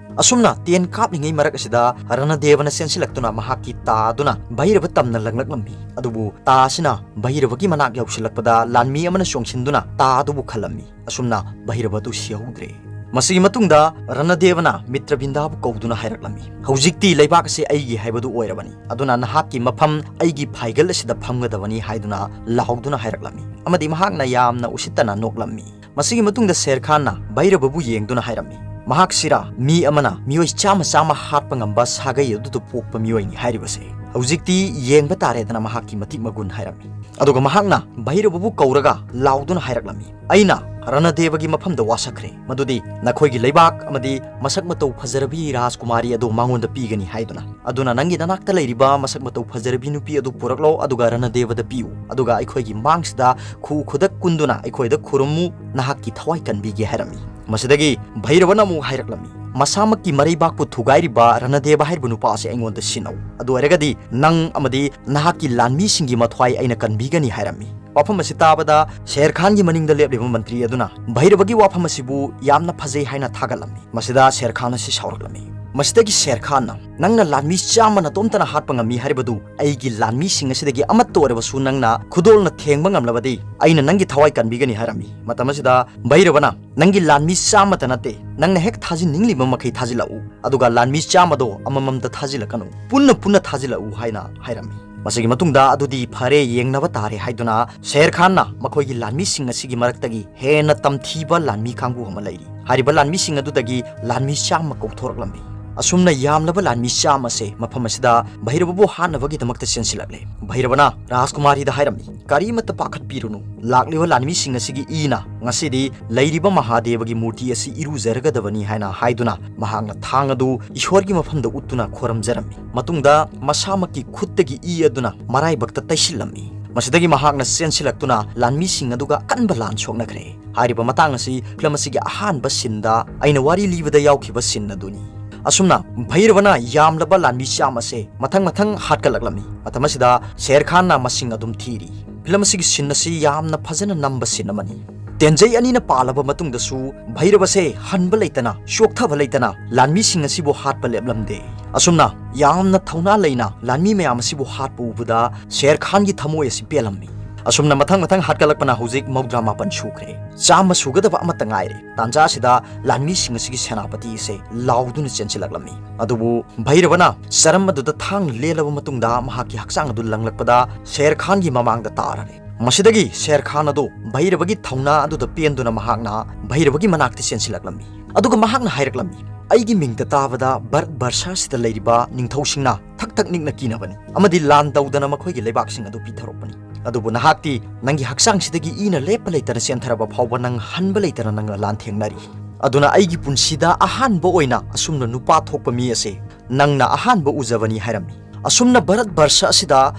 ꯑꯁꯨꯝꯅ ꯇꯦꯟ ꯀꯥꯞꯂꯤꯉꯩ ꯃꯔꯛ ꯑꯁꯤꯗ ꯔꯅꯗꯦꯕꯅ ꯆꯦꯟꯁꯤꯜꯂꯛꯇꯨꯅ ꯃꯍꯥꯛꯀꯤ ꯇꯥ ꯑꯗꯨꯅ ꯚꯩꯔꯕ ꯇꯝꯅ ꯂꯪꯂꯛꯂꯝꯃꯤ꯫ ꯑꯗꯨꯕꯨ ꯇꯥ ꯑꯁꯤꯅ ꯚꯩꯔꯕꯒꯤ ꯃꯅꯥꯛ ꯌꯧꯁꯤꯜꯂꯛꯄꯗ ꯂꯥꯟꯃꯤ ꯑꯃꯅ ꯆꯣꯡꯁꯤꯟꯗꯨꯅ ꯇꯥ ꯑꯗꯨꯕꯨ ꯈꯜꯂꯝꯃꯤ꯫ ꯑꯁꯨꯝꯅ ꯚꯩꯔꯕ ꯑꯗꯨ ꯁꯤꯍꯧꯗ꯭ꯔꯦ꯫ ꯃꯁꯤꯒꯤ ꯃꯇꯨꯡꯗ ꯔꯅꯗꯦꯕꯅ ꯃꯤꯇ꯭ꯔꯕꯤꯟꯗꯥꯕꯨ ꯀꯧꯗꯨꯅ ꯍꯥꯏꯔꯛꯂꯝꯃꯤ, "ꯍꯧꯖꯤꯛꯇꯤ ꯂꯩꯕꯥꯛ ꯑꯁꯤ ꯑꯩꯒꯤ ꯍꯥꯏꯕꯗꯨ ꯑꯣꯏꯔꯕꯅꯤ, ꯑꯗꯨꯅ ꯅꯍꯥꯛꯀꯤ ꯃꯐꯝ ꯑꯩꯒꯤ ꯐꯥꯏꯒꯜ ꯑꯁꯤꯗ ꯐꯝꯒꯗꯕꯅꯤ" ꯍꯥꯏꯗꯨꯅ ꯂꯥꯎꯗꯨꯅ ꯍꯥꯏꯔꯛꯂꯝꯃꯤ꯫ ꯑꯃꯗꯤ ꯃꯍꯥꯛꯅ ꯌꯥꯝꯅ ꯎꯁꯤꯠꯇꯅ ꯅꯣꯛꯂꯝꯃꯤ꯫ ꯃꯁꯤꯒꯤ ꯃꯇꯨꯡꯗ ꯁꯦꯔ ꯈꯥꯟꯅ ꯚꯩꯔꯕꯕꯨ ꯌꯦꯡꯗꯨꯅ ꯍꯥꯏꯔꯝꯃꯤ, "ꯃꯍꯥꯛꯁꯤꯔꯥ ꯃꯤ ꯑꯃꯅ ꯃꯤꯑꯣꯏ ꯆꯥꯝꯃ ꯆꯥꯝꯃ ꯍꯥꯠꯄ ꯉꯝꯕ ꯁꯥꯒꯩ ꯑꯗꯨꯗ ꯄꯣꯛꯄ ꯃꯤꯑꯣꯏꯅꯤ ꯍꯥꯏꯔꯤꯕꯁꯦ? ꯍꯧꯖꯤꯛꯇꯤ ꯌꯦꯡꯕ ꯇꯥꯔꯦꯗꯅ ꯃꯍꯥꯛꯀꯤ ꯃꯇꯤꯛ ꯃꯒꯨꯟ" ꯍꯥꯏꯔꯝꯃꯤ꯫ ꯑꯗꯨꯒ ꯃꯍꯥꯛꯅ ꯚꯩꯔꯕꯕꯨ ꯀꯧꯔꯒ ꯂꯥꯎꯗꯨꯅ ꯍꯥꯏꯔꯛꯂꯝꯃꯤ, "ꯑꯩꯅ ꯔꯅꯗꯦꯕꯒꯤ ꯃꯐꯝꯗ ꯋꯥꯁꯛꯈ꯭ꯔꯦ, ꯃꯗꯨꯗꯤ ꯅꯈꯣꯏꯒꯤ ꯂꯩꯕꯥꯛ ꯑꯃꯗꯤ ꯃꯁꯛ ꯃꯇꯧ ꯐꯖꯔꯕꯤ ꯔꯥꯖꯀꯨꯃꯥꯔꯤ ꯑꯗꯨ ꯃꯉꯣꯟꯗ ꯄꯤꯒꯅꯤ ꯍꯥꯏꯗꯨꯅ꯫ ꯑꯗꯨꯅ ꯅꯪꯒꯤ ꯅꯅꯥꯛꯇ ꯂꯩꯔꯤꯕ ꯃꯁꯛ ꯃꯇꯧ ꯐꯖꯔꯕꯤ ꯅꯨꯄꯤ ꯑꯗꯨ ꯄꯨꯔꯛꯂꯣ, ꯑꯗꯨꯒ ꯔꯅꯗꯦꯕꯗ ꯄꯤꯌꯨ, ꯑꯗꯨꯒ ꯑꯩꯈꯣꯏꯒꯤ ꯃꯥꯡꯁꯤꯗ ꯈꯨ ꯈꯨꯗꯛ ꯀꯨꯟꯗꯨꯅ ꯑꯩꯈꯣꯏꯗ ꯈꯨꯔꯨꯝꯃꯨ, ꯅꯍꯥꯛꯀꯤ ꯊꯋꯥꯏ ꯀꯟꯕꯤꯒꯦ" ꯍꯥꯏꯔꯝꯃꯤ꯫ ꯃꯁꯤꯗꯒꯤ ꯚꯩꯔꯕꯅ ꯑꯃꯨꯛ ꯍꯥꯏꯔꯛꯂꯝꯃꯤ, "ꯃꯁꯥꯃꯛꯀꯤ ꯃꯔꯩꯕꯥꯛꯄꯨ ꯊꯨꯒꯥꯏꯔꯤꯕ ꯔꯅꯗꯦꯕ ꯍꯥꯏꯔꯤꯕ ꯅꯨꯄꯥ ꯑꯁꯤ ꯑꯩꯉꯣꯟꯗ ꯁꯤꯟꯅꯧ, ꯑꯗꯨ ꯑꯣꯏꯔꯒꯗꯤ ꯅꯪ ꯑꯃꯗꯤ ꯅꯍꯥꯛꯀꯤ ꯂꯥꯟꯃꯤꯁꯤꯡꯒꯤ ꯃꯊ꯭ꯋꯥꯏ ꯑꯩꯅ ꯀꯟꯕꯤꯒꯅꯤ" ꯍꯥꯏꯔꯝꯃꯤ꯫ ꯋꯥꯐꯝ ꯑꯁꯤ ꯇꯥꯕꯗ ꯁꯦꯔ ꯈꯥꯟꯒꯤ ꯃꯅꯤꯡꯗ ꯂꯦꯞꯂꯤꯕ ꯃꯟꯇ꯭ꯔꯤ ꯑꯗꯨꯅ ꯚꯩꯔꯕꯒꯤ ꯋꯥꯐꯝ ꯑꯁꯤꯕꯨ ꯌꯥꯝꯅ ꯐꯖꯩ ꯍꯥꯏꯅ ꯊꯥꯒꯠꯂꯝꯃꯤ꯫ ꯃꯁꯤꯗ ꯁꯦꯔ ꯈꯥꯟ ꯑꯁꯤ ꯁꯥꯎꯔꯛꯂꯝꯃꯤ꯫ ꯃꯁꯤꯗꯒꯤ ꯁꯦꯔ ꯈꯥꯟꯅ, "ꯅꯪꯅ ꯂꯥꯟꯃꯤ ꯆꯥꯝꯃ ꯅꯇꯣꯝꯇꯅ ꯍꯥꯠꯄ ꯉꯝꯃꯤ ꯍꯥꯏꯔꯤꯕꯗꯨ ꯑꯩꯒꯤ ꯂꯥꯟꯃꯤꯁꯤꯡ ꯑꯁꯤꯗꯒꯤ ꯑꯃꯠꯇ ꯑꯣꯏꯔꯕꯁꯨ ꯅꯪꯅ ꯈꯨꯗꯣꯜꯅ ꯊꯦꯡꯕ ꯉꯝꯂꯕꯗꯤ ꯑꯩꯅ ꯅꯪꯒꯤ ꯊꯋꯥꯏ ꯀꯟꯕꯤꯒꯅꯤ" ꯍꯥꯏꯔꯝꯃꯤ꯫ ꯃꯇꯝ ꯑꯁꯤꯗ ꯚꯩꯔꯕꯅ, "ꯅꯪꯒꯤ ꯂꯥꯟꯃꯤ ꯆꯥꯝꯃꯇ ꯅꯠꯇꯦ, ꯅꯪꯅ ꯍꯦꯛ ꯊꯥꯖꯤꯟꯅꯤꯡꯂꯤꯕ ꯃꯈꯩ ꯊꯥꯖꯤꯜꯂꯛꯎ, ꯑꯗꯨꯒ ꯂꯥꯟꯃꯤ ꯆꯥꯝꯃꯗꯣ ꯑꯃꯃꯝꯇ ꯊꯥꯖꯤꯜꯂꯛꯀꯅꯨ, ꯄꯨꯟꯅ ꯄꯨꯟꯅ ꯊꯥꯖꯤꯜꯂꯛꯎ" ꯍꯥꯏꯅ ꯍꯥꯏꯔꯝꯃꯤ꯫ ꯃꯁꯤꯒꯤ ꯃꯇꯨꯡꯗ, "ꯑꯗꯨꯗꯤ ꯐꯔꯦ, ꯌꯦꯡꯅꯕ ꯇꯥꯔꯦ" ꯍꯥꯏꯗꯨꯅ ꯁꯦꯔ ꯈꯥꯟꯅ ꯃꯈꯣꯏꯒꯤ ꯂꯥꯟꯃꯤꯁꯤꯡ ꯑꯁꯤꯒꯤ ꯃꯔꯛꯇꯒꯤ ꯍꯦꯟꯅ ꯇꯝꯊꯤꯕ ꯂꯥꯟꯃꯤ ꯀꯥꯡꯕꯨ ꯑꯃ ꯂꯩꯔꯤ꯫ ꯍꯥꯏꯔꯤꯕ ꯂꯥꯟꯃꯤꯁꯤꯡ ꯑꯗꯨꯗꯒꯤ ꯂꯥꯟꯃꯤ ꯆꯥꯝꯃ ꯀꯧꯊꯣꯔꯛꯂꯝꯃꯤ꯫ ꯑꯁꯨꯝꯅ ꯌꯥꯝꯂꯕ ꯂꯥꯟꯃꯤ ꯆꯥꯝꯃ ꯑꯁꯦ ꯃꯐꯝ ꯑꯁꯤꯗ ꯚꯩꯔꯕꯕꯨ ꯍꯥꯠꯅꯕꯒꯤꯗꯃꯛꯇ ꯆꯦꯟꯁꯤꯜꯂꯛꯂꯦ꯫ ꯚꯩꯔꯕꯅ ꯔꯥꯖꯀꯨꯃꯥꯔꯤꯗ ꯍꯥꯏꯔꯝꯃꯤ, "ꯀꯔꯤꯃꯠꯇ ꯄꯥꯈꯠꯄꯤꯔꯨꯅꯨ, ꯂꯥꯛꯂꯤꯕ ꯂꯥꯟꯃꯤꯁꯤꯡ ꯑꯁꯤꯒꯤ ꯏꯅ ꯉꯁꯤꯗꯤ ꯂꯩꯔꯤꯕ ꯃꯍꯥꯗꯦꯕꯒꯤ ꯃꯨꯔꯇꯤ ꯑꯁꯤ ꯏꯔꯨꯖꯔꯒꯗꯕꯅꯤ" ꯍꯥꯏꯅ ꯍꯥꯏꯗꯨꯅ ꯃꯍꯥꯛꯅ ꯊꯥꯡ ꯑꯗꯨ ꯏꯁꯣꯔꯒꯤ ꯃꯐꯝꯗ ꯎꯠꯇꯨꯅ ꯈꯣꯔꯝꯖꯔꯝꯃꯤ꯫ ꯃꯇꯨꯡꯗ ꯃꯁꯥꯃꯛꯀꯤ ꯈꯨꯠꯇꯒꯤ ꯏ ꯑꯗꯨꯅ ꯃꯔꯥꯏꯕꯛꯇ ꯇꯩꯁꯤꯜꯂꯝꯃꯤ꯫ ꯃꯁꯤꯗꯒꯤ ꯃꯍꯥꯛꯅ ꯆꯦꯟꯁꯤꯜꯂꯛꯇꯨꯅ ꯂꯥꯟꯃꯤꯁꯤꯡ ꯑꯗꯨꯒ ꯑꯀꯟꯕ ꯂꯥꯟ ꯁꯣꯛꯅꯈ꯭ꯔꯦ꯫ ꯍꯥꯏꯔꯤꯕ ꯃꯇꯥꯡ ꯑꯁꯤ ꯐꯤꯂꯝ ꯑꯁꯤꯒꯤ ꯑꯍꯥꯟꯕ ꯁꯤꯟꯗ ꯑꯩꯅ ꯋꯥꯔꯤ ꯂꯤꯕꯗ ꯌꯥꯎꯈꯤꯕ ꯁꯤꯟ ꯑꯗꯨꯅꯤ꯫ ꯑꯁꯨꯝꯅ ꯚꯩꯔꯕꯅ ꯌꯥꯝꯂꯕ ꯂꯥꯟꯃꯤ ꯆꯥꯝꯃ ꯑꯁꯦ ꯃꯊꯪ ꯃꯊꯪ ꯍꯥꯠꯀꯠꯂꯛꯂꯝꯃꯤ꯫ ꯃꯇꯝ ꯑꯁꯤꯗ ꯁꯦꯔ ꯈꯥꯟꯅ ꯃꯁꯤꯡ ꯑꯗꯨꯝ ꯊꯤꯔꯤ꯫ ꯐꯤꯂꯝ ꯑꯁꯤꯒꯤ ꯁꯤꯟ ꯑꯁꯤ ꯌꯥꯝꯅ ꯐꯖꯅ ꯅꯝꯕ ꯁꯤꯟ ꯑꯃꯅꯤ꯫ ꯇꯦꯟꯖꯩ ꯑꯅꯤꯅ ꯄꯥꯜꯂꯕ ꯃꯇꯨꯡꯗꯁꯨ ꯚꯩꯔꯕꯁꯦ ꯍꯟꯕ ꯂꯩꯇꯅ, ꯆꯣꯛꯊꯕ ꯂꯩꯇꯅ ꯂꯥꯟꯃꯤꯁꯤꯡ ꯑꯁꯤꯕꯨ ꯍꯥꯠꯄ ꯂꯦꯞꯂꯝꯗꯦ꯫ ꯑꯁꯨꯝꯅ ꯌꯥꯝꯅ ꯊꯧꯅꯥ ꯂꯩꯅ ꯂꯥꯟꯃꯤ ꯃꯌꯥꯝ ꯑꯁꯤꯕꯨ ꯍꯥꯠꯄ ꯎꯕꯗ ꯁꯦꯔ ꯈꯥꯟꯒꯤ ꯊꯃꯣꯏ ꯑꯁꯤ ꯄꯦꯜꯂꯝꯃꯤ꯫ ꯑꯁꯨꯝꯅ ꯃꯊꯪ ꯃꯊꯪ ꯍꯥꯠꯀꯠꯂꯛꯄꯅ ꯍꯧꯖꯤꯛ ꯃꯧꯗ꯭ꯔꯥ ꯃꯥꯄꯟ ꯁꯨꯈ꯭ꯔꯦ꯫ ꯆꯥꯝꯃ ꯁꯨꯒꯗꯕ ꯑꯃꯠꯇ ꯉꯥꯏꯔꯦ꯫ ꯇꯥꯟꯖꯥ ꯑꯁꯤꯗ ꯂꯥꯟꯃꯤꯁꯤꯡ ꯑꯁꯤꯒꯤ ꯁꯦꯅꯥꯄꯇꯤ ꯑꯁꯦ ꯂꯥꯎꯗꯨꯅ ꯆꯦꯟꯁꯤꯜꯂꯛꯂꯝꯃꯤ꯫ ꯑꯗꯨꯕꯨ ꯚꯩꯔꯕꯅ ꯆꯔꯝ ꯑꯗꯨꯗ ꯊꯥꯡꯅ ꯂꯦꯜꯂꯕ ꯃꯇꯨꯡꯗ ꯃꯍꯥꯛꯀꯤ ꯍꯛꯆꯥꯡ ꯑꯗꯨ ꯂꯪꯂꯛꯄꯗ ꯁꯦꯔ ꯈꯥꯟꯒꯤ ꯃꯃꯥꯡꯗ ꯇꯥꯔꯔꯦ꯫ ꯃꯁꯤꯗꯒꯤ ꯁꯦꯔ ꯈꯥꯟ ꯑꯗꯨ ꯚꯩꯔꯕꯒꯤ ꯊꯧꯅꯥ ꯑꯗꯨꯗ ꯄꯦꯟꯗꯨꯅ ꯃꯍꯥꯛꯅ ꯚꯩꯔꯕꯒꯤ ꯃꯅꯥꯛꯇ ꯆꯦꯟꯁꯤꯜꯂꯛꯂꯝꯃꯤ꯫ ꯑꯗꯨꯒ ꯃꯍꯥꯛꯅ ꯍꯥꯏꯔꯛꯂꯝꯃꯤ, "ꯑꯩꯒꯤ ꯃꯤꯡꯗ ꯇꯥꯕꯗ ꯚꯥꯔꯠ ꯚꯔꯁ ꯑꯁꯤꯗ ꯂꯩꯔꯤꯕ ꯅꯤꯡꯊꯧꯁꯤꯡꯅ ꯊꯛ ꯊꯛ ꯅꯤꯛꯅ ꯀꯤꯅꯕꯅꯤ ꯑꯃꯗꯤ ꯂꯥꯟ ꯇꯧꯗꯅ ꯃꯈꯣꯏꯒꯤ ꯂꯩꯕꯥꯛꯁꯤꯡ ꯑꯗꯨ ꯄꯤꯊꯔꯛꯄꯅꯤ꯫ ꯑꯗꯨꯕꯨ ꯅꯍꯥꯛꯇꯤ ꯅꯪꯒꯤ ꯍꯛꯆꯥꯡꯁꯤꯗꯒꯤ ꯏꯅ ꯂꯦꯞꯄ ꯂꯩꯇꯅ ꯆꯦꯟꯊꯔꯕ ꯐꯥꯎꯕ ꯅꯪ ꯍꯟꯕ ꯂꯩꯇꯅ ꯅꯪꯅ ꯂꯥꯟꯊꯦꯡꯅꯔꯤ꯫ ꯑꯗꯨꯅ ꯑꯩꯒꯤ ꯄꯨꯟꯁꯤꯗ ꯑꯍꯥꯟꯕ ꯑꯣꯏꯅ ꯑꯁꯨꯝꯅ ꯅꯨꯄꯥ ꯊꯣꯛꯄ ꯃꯤ ꯑꯁꯦ ꯅꯪꯅ ꯑꯍꯥꯟꯕ ꯎꯖꯕꯅꯤ" ꯍꯥꯏꯔꯝꯃꯤ꯫ ꯑꯁꯨꯝꯅ ꯚꯥꯔꯠ ꯚꯔꯁ ꯑꯁꯤꯗ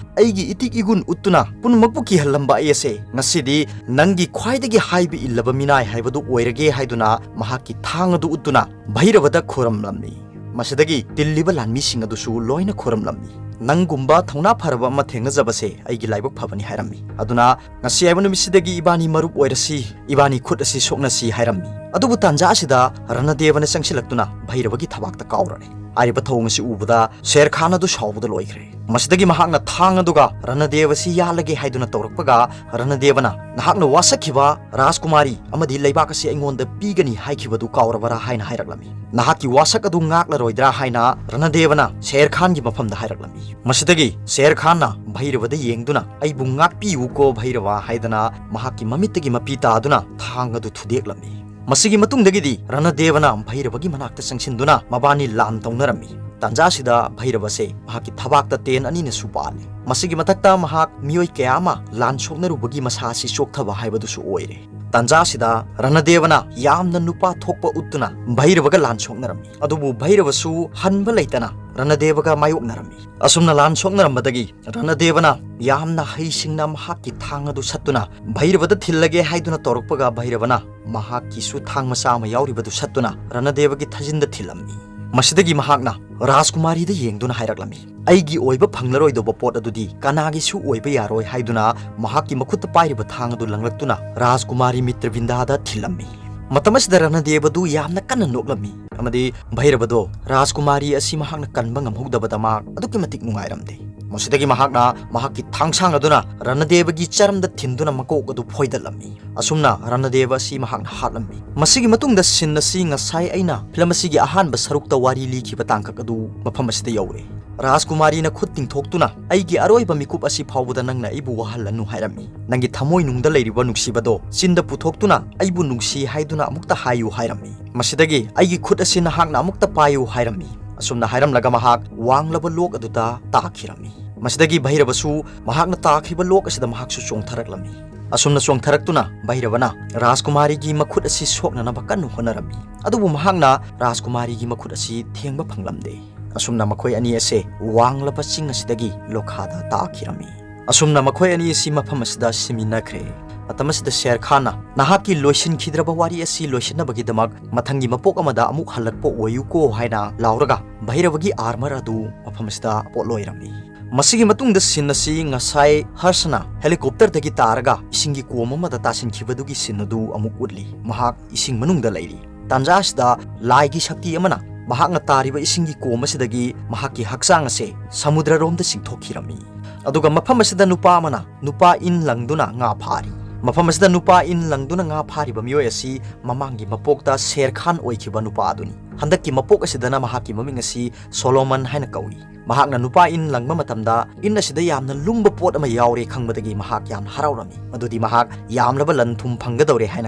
ꯑꯩꯒꯤ ꯏꯇꯤꯛ ꯏꯒꯨꯟ ꯎꯠꯇꯨꯅ ꯄꯨꯝꯅꯃꯛꯄꯨ ꯀꯤꯍꯜꯂꯝꯕ ꯑꯩ ꯑꯁꯦ ꯉꯁꯤꯗꯤ ꯅꯪꯒꯤ ꯈ꯭ꯋꯥꯏꯗꯒꯤ ꯍꯥꯏꯕ ꯏꯜꯂꯕ ꯃꯤꯅꯥꯏ ꯍꯥꯏꯕꯗꯨ ꯑꯣꯏꯔꯒꯦ ꯍꯥꯏꯗꯨꯅ ꯃꯍꯥꯛꯀꯤ ꯊꯥꯡ ꯑꯗꯨ ꯎꯠꯇꯨꯅ ꯚꯩꯔꯕꯗ ꯈꯨꯔꯝꯂꯝꯃꯤ꯫ ꯃꯁꯤꯗꯒꯤ ꯇꯤꯜꯂꯤꯕ ꯂꯥꯟꯃꯤꯁꯤꯡ ꯑꯗꯨꯁꯨ ꯂꯣꯏꯅ ꯈꯨꯔꯝꯂꯝꯃꯤ꯫ "ꯅꯪꯒꯨꯝꯕ ꯊꯧꯅꯥ ꯐꯔꯕ ꯑꯃ ꯊꯦꯡꯅꯖꯕꯁꯦ ꯑꯩꯒꯤ ꯂꯥꯏꯕꯛ ꯐꯕꯅꯤ" ꯍꯥꯏꯔꯝꯃꯤ꯫ ꯑꯗꯨꯅ "ꯉꯁꯤ ꯍꯥꯏꯕ ꯅꯨꯃꯤꯠꯁꯤꯗꯒꯤ ꯏꯕꯥꯅꯤ ꯃꯔꯨꯞ ꯑꯣꯏꯔꯁꯤ, ꯏꯕꯥꯅꯤ ꯈꯨꯠ ꯑꯁꯤ ꯁꯣꯛꯅꯁꯤ" ꯍꯥꯏꯔꯝꯃꯤ꯫ ꯑꯗꯨꯕꯨ ꯇꯥꯟꯖꯥ ꯑꯁꯤꯗ ꯔꯅꯗꯦꯕꯅ ꯆꯪꯁꯤꯜꯂꯛꯇꯨꯅ ꯚꯩꯔꯕꯒꯤ ꯊꯕꯥꯛꯇ ꯀꯥꯎꯔꯔꯦ꯫ ꯍꯥꯏꯔꯤꯕ ꯊꯧꯑꯣꯡ ꯑꯁꯤ ꯎꯕꯗ ꯁꯦꯔ ꯈꯥꯟ ꯑꯗꯨ ꯁꯥꯎꯕꯗ ꯂꯣꯏꯈ꯭ꯔꯦ꯫ ꯃꯁꯤꯗꯒꯤ ꯃꯍꯥꯛꯅ ꯊꯥꯡ ꯑꯗꯨꯒ ꯔꯅꯗꯦꯕ ꯑꯁꯤ ꯌꯥꯜꯂꯒꯦ ꯍꯥꯏꯗꯨꯅ ꯇꯧꯔꯛꯄꯒ, ꯔꯅꯗꯦꯕꯅ, "ꯅꯍꯥꯛꯅ ꯋꯥꯁꯛꯈꯤꯕ ꯔꯥꯖꯀꯨꯃꯥꯔꯤ ꯑꯃꯗꯤ ꯂꯩꯕꯥꯛ ꯑꯁꯤ ꯑꯩꯉꯣꯟꯗ ꯄꯤꯒꯅꯤ ꯍꯥꯏꯈꯤꯕꯗꯨ ꯀꯥꯎꯔꯕꯔꯥ?" ꯍꯥꯏꯅ ꯍꯥꯏꯔꯛꯂꯝꯃꯤ꯫ ꯅꯍꯥꯛꯀꯤ ꯋꯥꯁꯛ ꯑꯗꯨ ꯉꯥꯛꯂꯔꯣꯏꯗ꯭ꯔꯥ ꯍꯥꯏꯅ ꯔꯅꯗꯦꯕꯅ ꯁꯦꯔ ꯈꯥꯟꯒꯤ ꯃꯐꯝꯗ ꯍꯥꯏꯔꯛꯂꯝꯃꯤ꯫ ꯃꯁꯤꯗꯒꯤ ꯁꯦꯔ ꯈꯥꯟꯅ ꯚꯩꯔꯕꯗ ꯌꯦꯡꯗꯨꯅ, "ꯑꯩꯕꯨ ꯉꯥꯛꯄꯤꯌꯨꯀꯣ ꯚꯩꯔꯕ" ꯍꯥꯏꯗꯅ ꯃꯍꯥꯛꯀꯤ ꯃꯃꯤꯠꯇꯒꯤ ꯃꯄꯤ ꯇꯥꯗꯨꯅ ꯊꯥꯡ ꯑꯗꯨ ꯊꯨꯗꯦꯛꯂꯝꯃꯤ꯫ ꯃꯁꯤꯒꯤ ꯃꯇꯨꯡꯗꯒꯤꯗꯤ ꯔꯅꯗꯦꯕꯅ ꯚꯩꯔꯕꯒꯤ ꯃꯅꯥꯛꯇ ꯆꯪꯁꯤꯟꯗꯨꯅ ꯃꯕꯥꯅꯤ ꯂꯥꯟ ꯇꯧꯅꯔꯝꯃꯤ꯫ ꯇꯥꯟꯖꯥꯁꯤꯗ ꯚꯩꯔꯕꯁꯦ ꯃꯍꯥꯛꯀꯤ ꯊꯕꯥꯛꯇ ꯇꯦꯟ ꯑꯅꯤꯅꯁꯨ ꯄꯥꯜꯂꯤ꯫ ꯃꯁꯤꯒꯤ ꯃꯊꯛꯇ ꯃꯍꯥꯛ ꯃꯤꯑꯣꯏ ꯀꯌꯥ ꯑꯃ ꯂꯥꯟ ꯁꯣꯛꯅꯔꯨꯕꯒꯤ ꯃꯁꯥ ꯑꯁꯤ ꯆꯣꯛꯊꯕ ꯍꯥꯏꯕꯗꯨꯁꯨ ꯑꯣꯏꯔꯦ꯫ ꯇꯥꯟꯖꯥꯁꯤꯗ ꯔꯅꯗꯦꯕꯅ ꯌꯥꯝꯅ ꯅꯨꯄꯥ ꯊꯣꯛꯄ ꯎꯠꯇꯨꯅ ꯚꯩꯔꯕꯒ ꯂꯥꯟ ꯁꯣꯛꯅꯔꯝꯃꯤ꯫ ꯑꯗꯨꯕꯨ ꯚꯩꯔꯕꯁꯨ ꯍꯟꯕ ꯂꯩꯇꯅ ꯔꯅꯗꯦꯕꯒ ꯃꯥꯌꯣꯛꯅꯔꯝꯃꯤ꯫ ꯑꯁꯨꯝꯅ ꯂꯥꯟ ꯁꯣꯛꯅꯔꯝꯕꯗꯒꯤ ꯔꯅꯗꯦꯕꯅ ꯌꯥꯝꯅ ꯍꯩꯁꯤꯡꯅ ꯃꯍꯥꯛꯀꯤ ꯊꯥꯡ ꯑꯗꯨ ꯁꯠꯇꯨꯅ ꯚꯩꯔꯕꯗ ꯊꯤꯜꯂꯒꯦ ꯍꯥꯏꯗꯨꯅ ꯇꯧꯔꯛꯄꯒ, ꯚꯩꯔꯕꯅ ꯃꯍꯥꯛꯀꯤꯁꯨ ꯊꯥꯡ ꯃꯆꯥ ꯑꯃ ꯌꯥꯎꯔꯤꯕꯗꯨ ꯁꯠꯇꯨꯅ ꯔꯅꯗꯦꯕꯒꯤ ꯊꯥꯖꯤꯟꯗ ꯊꯤꯜꯂꯝꯃꯤ꯫ ꯃꯁꯤꯗꯒꯤ ꯃꯍꯥꯛꯅ ꯔꯥꯖꯀꯨꯃꯥꯔꯤꯗ ꯌꯦꯡꯗꯨꯅ ꯍꯥꯏꯔꯛꯂꯝꯃꯤ, "ꯑꯩꯒꯤ ꯑꯣꯏꯕ ꯐꯪꯂꯔꯣꯏꯗꯧꯕ ꯄꯣꯠ ꯑꯗꯨꯗꯤ ꯀꯅꯥꯒꯤꯁꯨ ꯑꯣꯏꯕ ꯌꯥꯔꯣꯏ" ꯍꯥꯏꯗꯨꯅ ꯃꯍꯥꯛꯀꯤ ꯃꯈꯨꯠꯇ ꯄꯥꯏꯔꯤꯕ ꯊꯥꯡ ꯑꯗꯨ ꯂꯪꯂꯛꯇꯨꯅ ꯔꯥꯖꯀꯨꯃꯥꯔꯤ ꯃꯤꯇ꯭ꯔꯕꯤꯟꯗꯥꯗ ꯊꯤꯜꯂꯝꯃꯤ꯫ ꯃꯇꯝ ꯑꯁꯤꯗ ꯔꯅꯗꯦꯕꯗꯨ ꯌꯥꯝꯅ ꯀꯟꯅ ꯅꯣꯛꯂꯝꯃꯤ ꯑꯃꯗꯤ ꯚꯩꯔꯕꯗꯣ ꯔꯥꯖꯀꯨꯃꯥꯔꯤ ꯑꯁꯤ ꯃꯍꯥꯛꯅ ꯀꯟꯕ ꯉꯝꯍꯧꯗꯕꯗ ꯃꯍꯥꯛ ꯑꯗꯨꯛꯀꯤ ꯃꯇꯤꯛ ꯅꯨꯡꯉꯥꯏꯔꯝꯗꯦ꯫ ꯃꯁꯤꯗꯒꯤ ꯃꯍꯥꯛꯅ ꯃꯍꯥꯛꯀꯤ ꯊꯥꯡꯁꯥꯡ ꯑꯗꯨꯅ ꯔꯅꯗꯦꯕꯒꯤ ꯆꯔꯝꯗ ꯊꯤꯟꯗꯨꯅ ꯃꯀꯣꯛ ꯑꯗꯨ ꯐꯣꯏꯗꯠꯂꯝꯃꯤ꯫ ꯑꯁꯨꯝꯅ ꯔꯅꯗꯦꯕ ꯑꯁꯤ ꯃꯍꯥꯛꯅ ꯍꯥꯠꯂꯝꯃꯤ꯫ ꯃꯁꯤꯒꯤ ꯃꯇꯨꯡꯗ ꯁꯤꯟ ꯑꯁꯤ ꯉꯁꯥꯏ ꯑꯩꯅ ꯐꯤꯂꯝ ꯑꯁꯤꯒꯤ ꯑꯍꯥꯟꯕ ꯁꯔꯨꯛꯇ ꯋꯥꯔꯤ ꯂꯤꯈꯤꯕ ꯇꯥꯡꯀꯛ ꯑꯗꯨ ꯃꯐꯝ ꯑꯁꯤꯗ ꯌꯧꯔꯦ꯫ ꯔꯥꯖꯀꯨꯃꯥꯔꯤꯅ ꯈꯨꯠ ꯇꯤꯡꯊꯣꯛꯇꯨꯅ, "ꯑꯩꯒꯤ ꯑꯔꯣꯏꯕ ꯃꯤꯀꯨꯞ ꯑꯁꯤ ꯐꯥꯎꯕꯗ ꯅꯪꯅ ꯑꯩꯕꯨ ꯋꯥꯍꯜꯂꯅꯨ" ꯍꯥꯏꯔꯝꯃꯤ꯫ "ꯅꯪꯒꯤ ꯊꯃꯣꯏꯅꯨꯡꯗ ꯂꯩꯔꯤꯕ ꯅꯨꯡꯁꯤꯕꯗꯣ ꯆꯤꯟꯗ ꯄꯨꯊꯣꯛꯇꯨꯅ ꯑꯩꯕꯨ ꯅꯨꯡꯁꯤ ꯍꯥꯏꯗꯨꯅ ꯑꯃꯨꯛꯇ ꯍꯥꯏꯌꯨ" ꯍꯥꯏꯔꯝꯃꯤ꯫ "ꯃꯁꯤꯗꯒꯤ ꯑꯩꯒꯤ ꯈꯨꯠ ꯑꯁꯤ ꯅꯍꯥꯛꯅ ꯑꯃꯨꯛꯇ ꯄꯥꯏꯌꯨ" ꯍꯥꯏꯔꯝꯃꯤ꯫ ꯑꯁꯨꯝꯅ ꯍꯥꯏꯔꯝꯂꯒ ꯃꯍꯥꯛ ꯋꯥꯡꯂꯕ ꯂꯣꯛ ꯑꯗꯨꯗ ꯇꯥꯈꯤꯔꯝꯃꯤ꯫ ꯃꯁꯤꯗꯒꯤ ꯚꯩꯔꯕꯁꯨ ꯃꯍꯥꯛꯅ ꯇꯥꯈ꯭ꯔꯤꯕ ꯂꯣꯛ ꯑꯁꯤꯗ ꯃꯍꯥꯛꯁꯨ ꯆꯣꯡꯊꯔꯛꯂꯝꯃꯤ꯫ ꯑꯁꯨꯝꯅ ꯆꯣꯡꯊꯔꯛꯇꯨꯅ ꯚꯩꯔꯕꯅ ꯔꯥꯖꯀꯨꯃꯥꯔꯤꯒꯤ ꯃꯈꯨꯠ ꯑꯁꯤ ꯁꯣꯛꯅꯅꯕ ꯀꯟꯅ ꯍꯣꯠꯅꯔꯝꯃꯤ꯫ ꯑꯗꯨꯕꯨ ꯃꯍꯥꯛꯅ ꯔꯥꯖꯀꯨꯃꯥꯔꯤꯒꯤ ꯃꯈꯨꯠ ꯑꯁꯤ ꯊꯦꯡꯕ ꯐꯪꯂꯝꯗꯦ꯫ ꯑꯁꯨꯝꯅ ꯃꯈꯣꯏ ꯑꯅꯤ ꯑꯁꯦ ꯋꯥꯡꯂꯕ ꯆꯤꯡ ꯑꯁꯤꯗꯒꯤ ꯂꯣꯈꯥꯗ ꯇꯥꯈꯤꯔꯝꯃꯤ꯫ ꯑꯁꯨꯝꯅ ꯃꯈꯣꯏ ꯑꯅꯤ ꯑꯁꯤ ꯃꯐꯝ ꯑꯁꯤꯗ ꯁꯤꯃꯤꯟꯅꯈ꯭ꯔꯦ꯫ ꯃꯇꯝ ꯑꯁꯤꯗ ꯁꯦꯔ ꯈꯥꯟꯅ, "ꯅꯍꯥꯛꯀꯤ ꯂꯣꯏꯁꯤꯟꯈꯤꯗ꯭ꯔꯕ ꯋꯥꯔꯤ ꯑꯁꯤ ꯂꯣꯏꯁꯤꯟꯅꯕꯒꯤꯗꯃꯛ ꯃꯊꯪꯒꯤ ꯃꯄꯣꯛ ꯑꯃꯗ ꯑꯃꯨꯛ ꯍꯜꯂꯛꯄ ꯑꯣꯏꯌꯨꯀꯣ" ꯍꯥꯏꯅ ꯂꯥꯎꯔꯒ ꯚꯩꯔꯕꯒꯤ ꯑꯥꯔꯃꯔ ꯑꯗꯨ ꯃꯐꯝ ꯑꯁꯤꯗ ꯄꯣꯠꯂꯣꯏꯔꯝꯃꯤ꯫ ꯃꯁꯤꯒꯤ ꯃꯇꯨꯡꯗ ꯁꯤꯟ ꯑꯁꯤ ꯉꯁꯥꯏ ꯍꯔꯁꯅ ꯍꯦꯂꯤꯀꯣꯞꯇꯔꯗꯒꯤ ꯇꯥꯔꯒ ꯏꯁꯤꯡꯒꯤ ꯀꯣꯝ ꯑꯃꯗ ꯇꯥꯁꯤꯟꯈꯤꯕꯗꯨꯒꯤ ꯁꯤꯟ ꯑꯗꯨ ꯑꯃꯨꯛ ꯎꯠꯂꯤ꯫ ꯃꯍꯥꯛ ꯏꯁꯤꯡ ꯃꯅꯨꯡꯗ ꯂꯩꯔꯤ꯫ ꯇꯥꯟꯖꯥ ꯑꯁꯤꯗ ꯂꯥꯏꯒꯤ ꯁꯛꯇꯤ ꯑꯃꯅ ꯃꯍꯥꯛꯅ ꯇꯥꯔꯤꯕ ꯏꯁꯤꯡꯒꯤ ꯀꯣꯝ ꯑꯁꯤꯗꯒꯤ ꯃꯍꯥꯛꯀꯤ ꯍꯛꯆꯥꯡ ꯑꯁꯦ ꯁꯃꯨꯗ꯭ꯔꯔꯣꯝꯗ ꯆꯤꯡꯊꯣꯛꯈꯤꯔꯝꯃꯤ꯫ ꯑꯗꯨꯒ ꯃꯐꯝ ꯑꯁꯤꯗ ꯅꯨꯄꯥ ꯑꯃꯅ ꯅꯨꯄꯥ ꯏꯟ ꯂꯪꯗꯨꯅ ꯉꯥ ꯐꯥꯔꯤ꯫ ꯃꯐꯝ ꯑꯁꯤꯗ ꯅꯨꯄꯥ ꯏꯟ ꯂꯪꯗꯨꯅ ꯉꯥ ꯐꯥꯔꯤꯕ ꯃꯤꯑꯣꯏ ꯑꯁꯤ ꯃꯃꯥꯡꯒꯤ ꯃꯄꯣꯛꯇ ꯁꯦꯔ ꯈꯥꯟ ꯑꯣꯏꯈꯤꯕ ꯅꯨꯄꯥ ꯑꯗꯨꯅꯤ꯫ ꯍꯟꯗꯛꯀꯤ ꯃꯄꯣꯛ ꯑꯁꯤꯗꯅ ꯃꯍꯥꯛꯀꯤ ꯃꯃꯤꯡ ꯑꯁꯤ ꯁꯣꯂꯣꯃꯟ ꯍꯥꯏꯅ ꯀꯧꯏ꯫ ꯃꯍꯥꯛꯅ ꯅꯨꯄꯥ ꯏꯟ ꯂꯪꯕ ꯃꯇꯝꯗ ꯏꯟ ꯑꯁꯤꯗ ꯌꯥꯝꯅ ꯂꯨꯝꯕ ꯄꯣꯠ ꯑꯃ ꯌꯥꯎꯔꯦ ꯈꯪꯕꯗꯒꯤ ꯃꯍꯥꯛ ꯌꯥꯝꯅ ꯍꯔꯥꯎꯔꯝꯃꯤ꯫ ꯃꯗꯨꯗꯤ ꯃꯍꯥꯛ ꯌꯥꯝꯂꯕ ꯂꯟ ꯊꯨꯝ ꯐꯪꯒꯗꯧꯔꯦ ꯍꯥꯏꯅ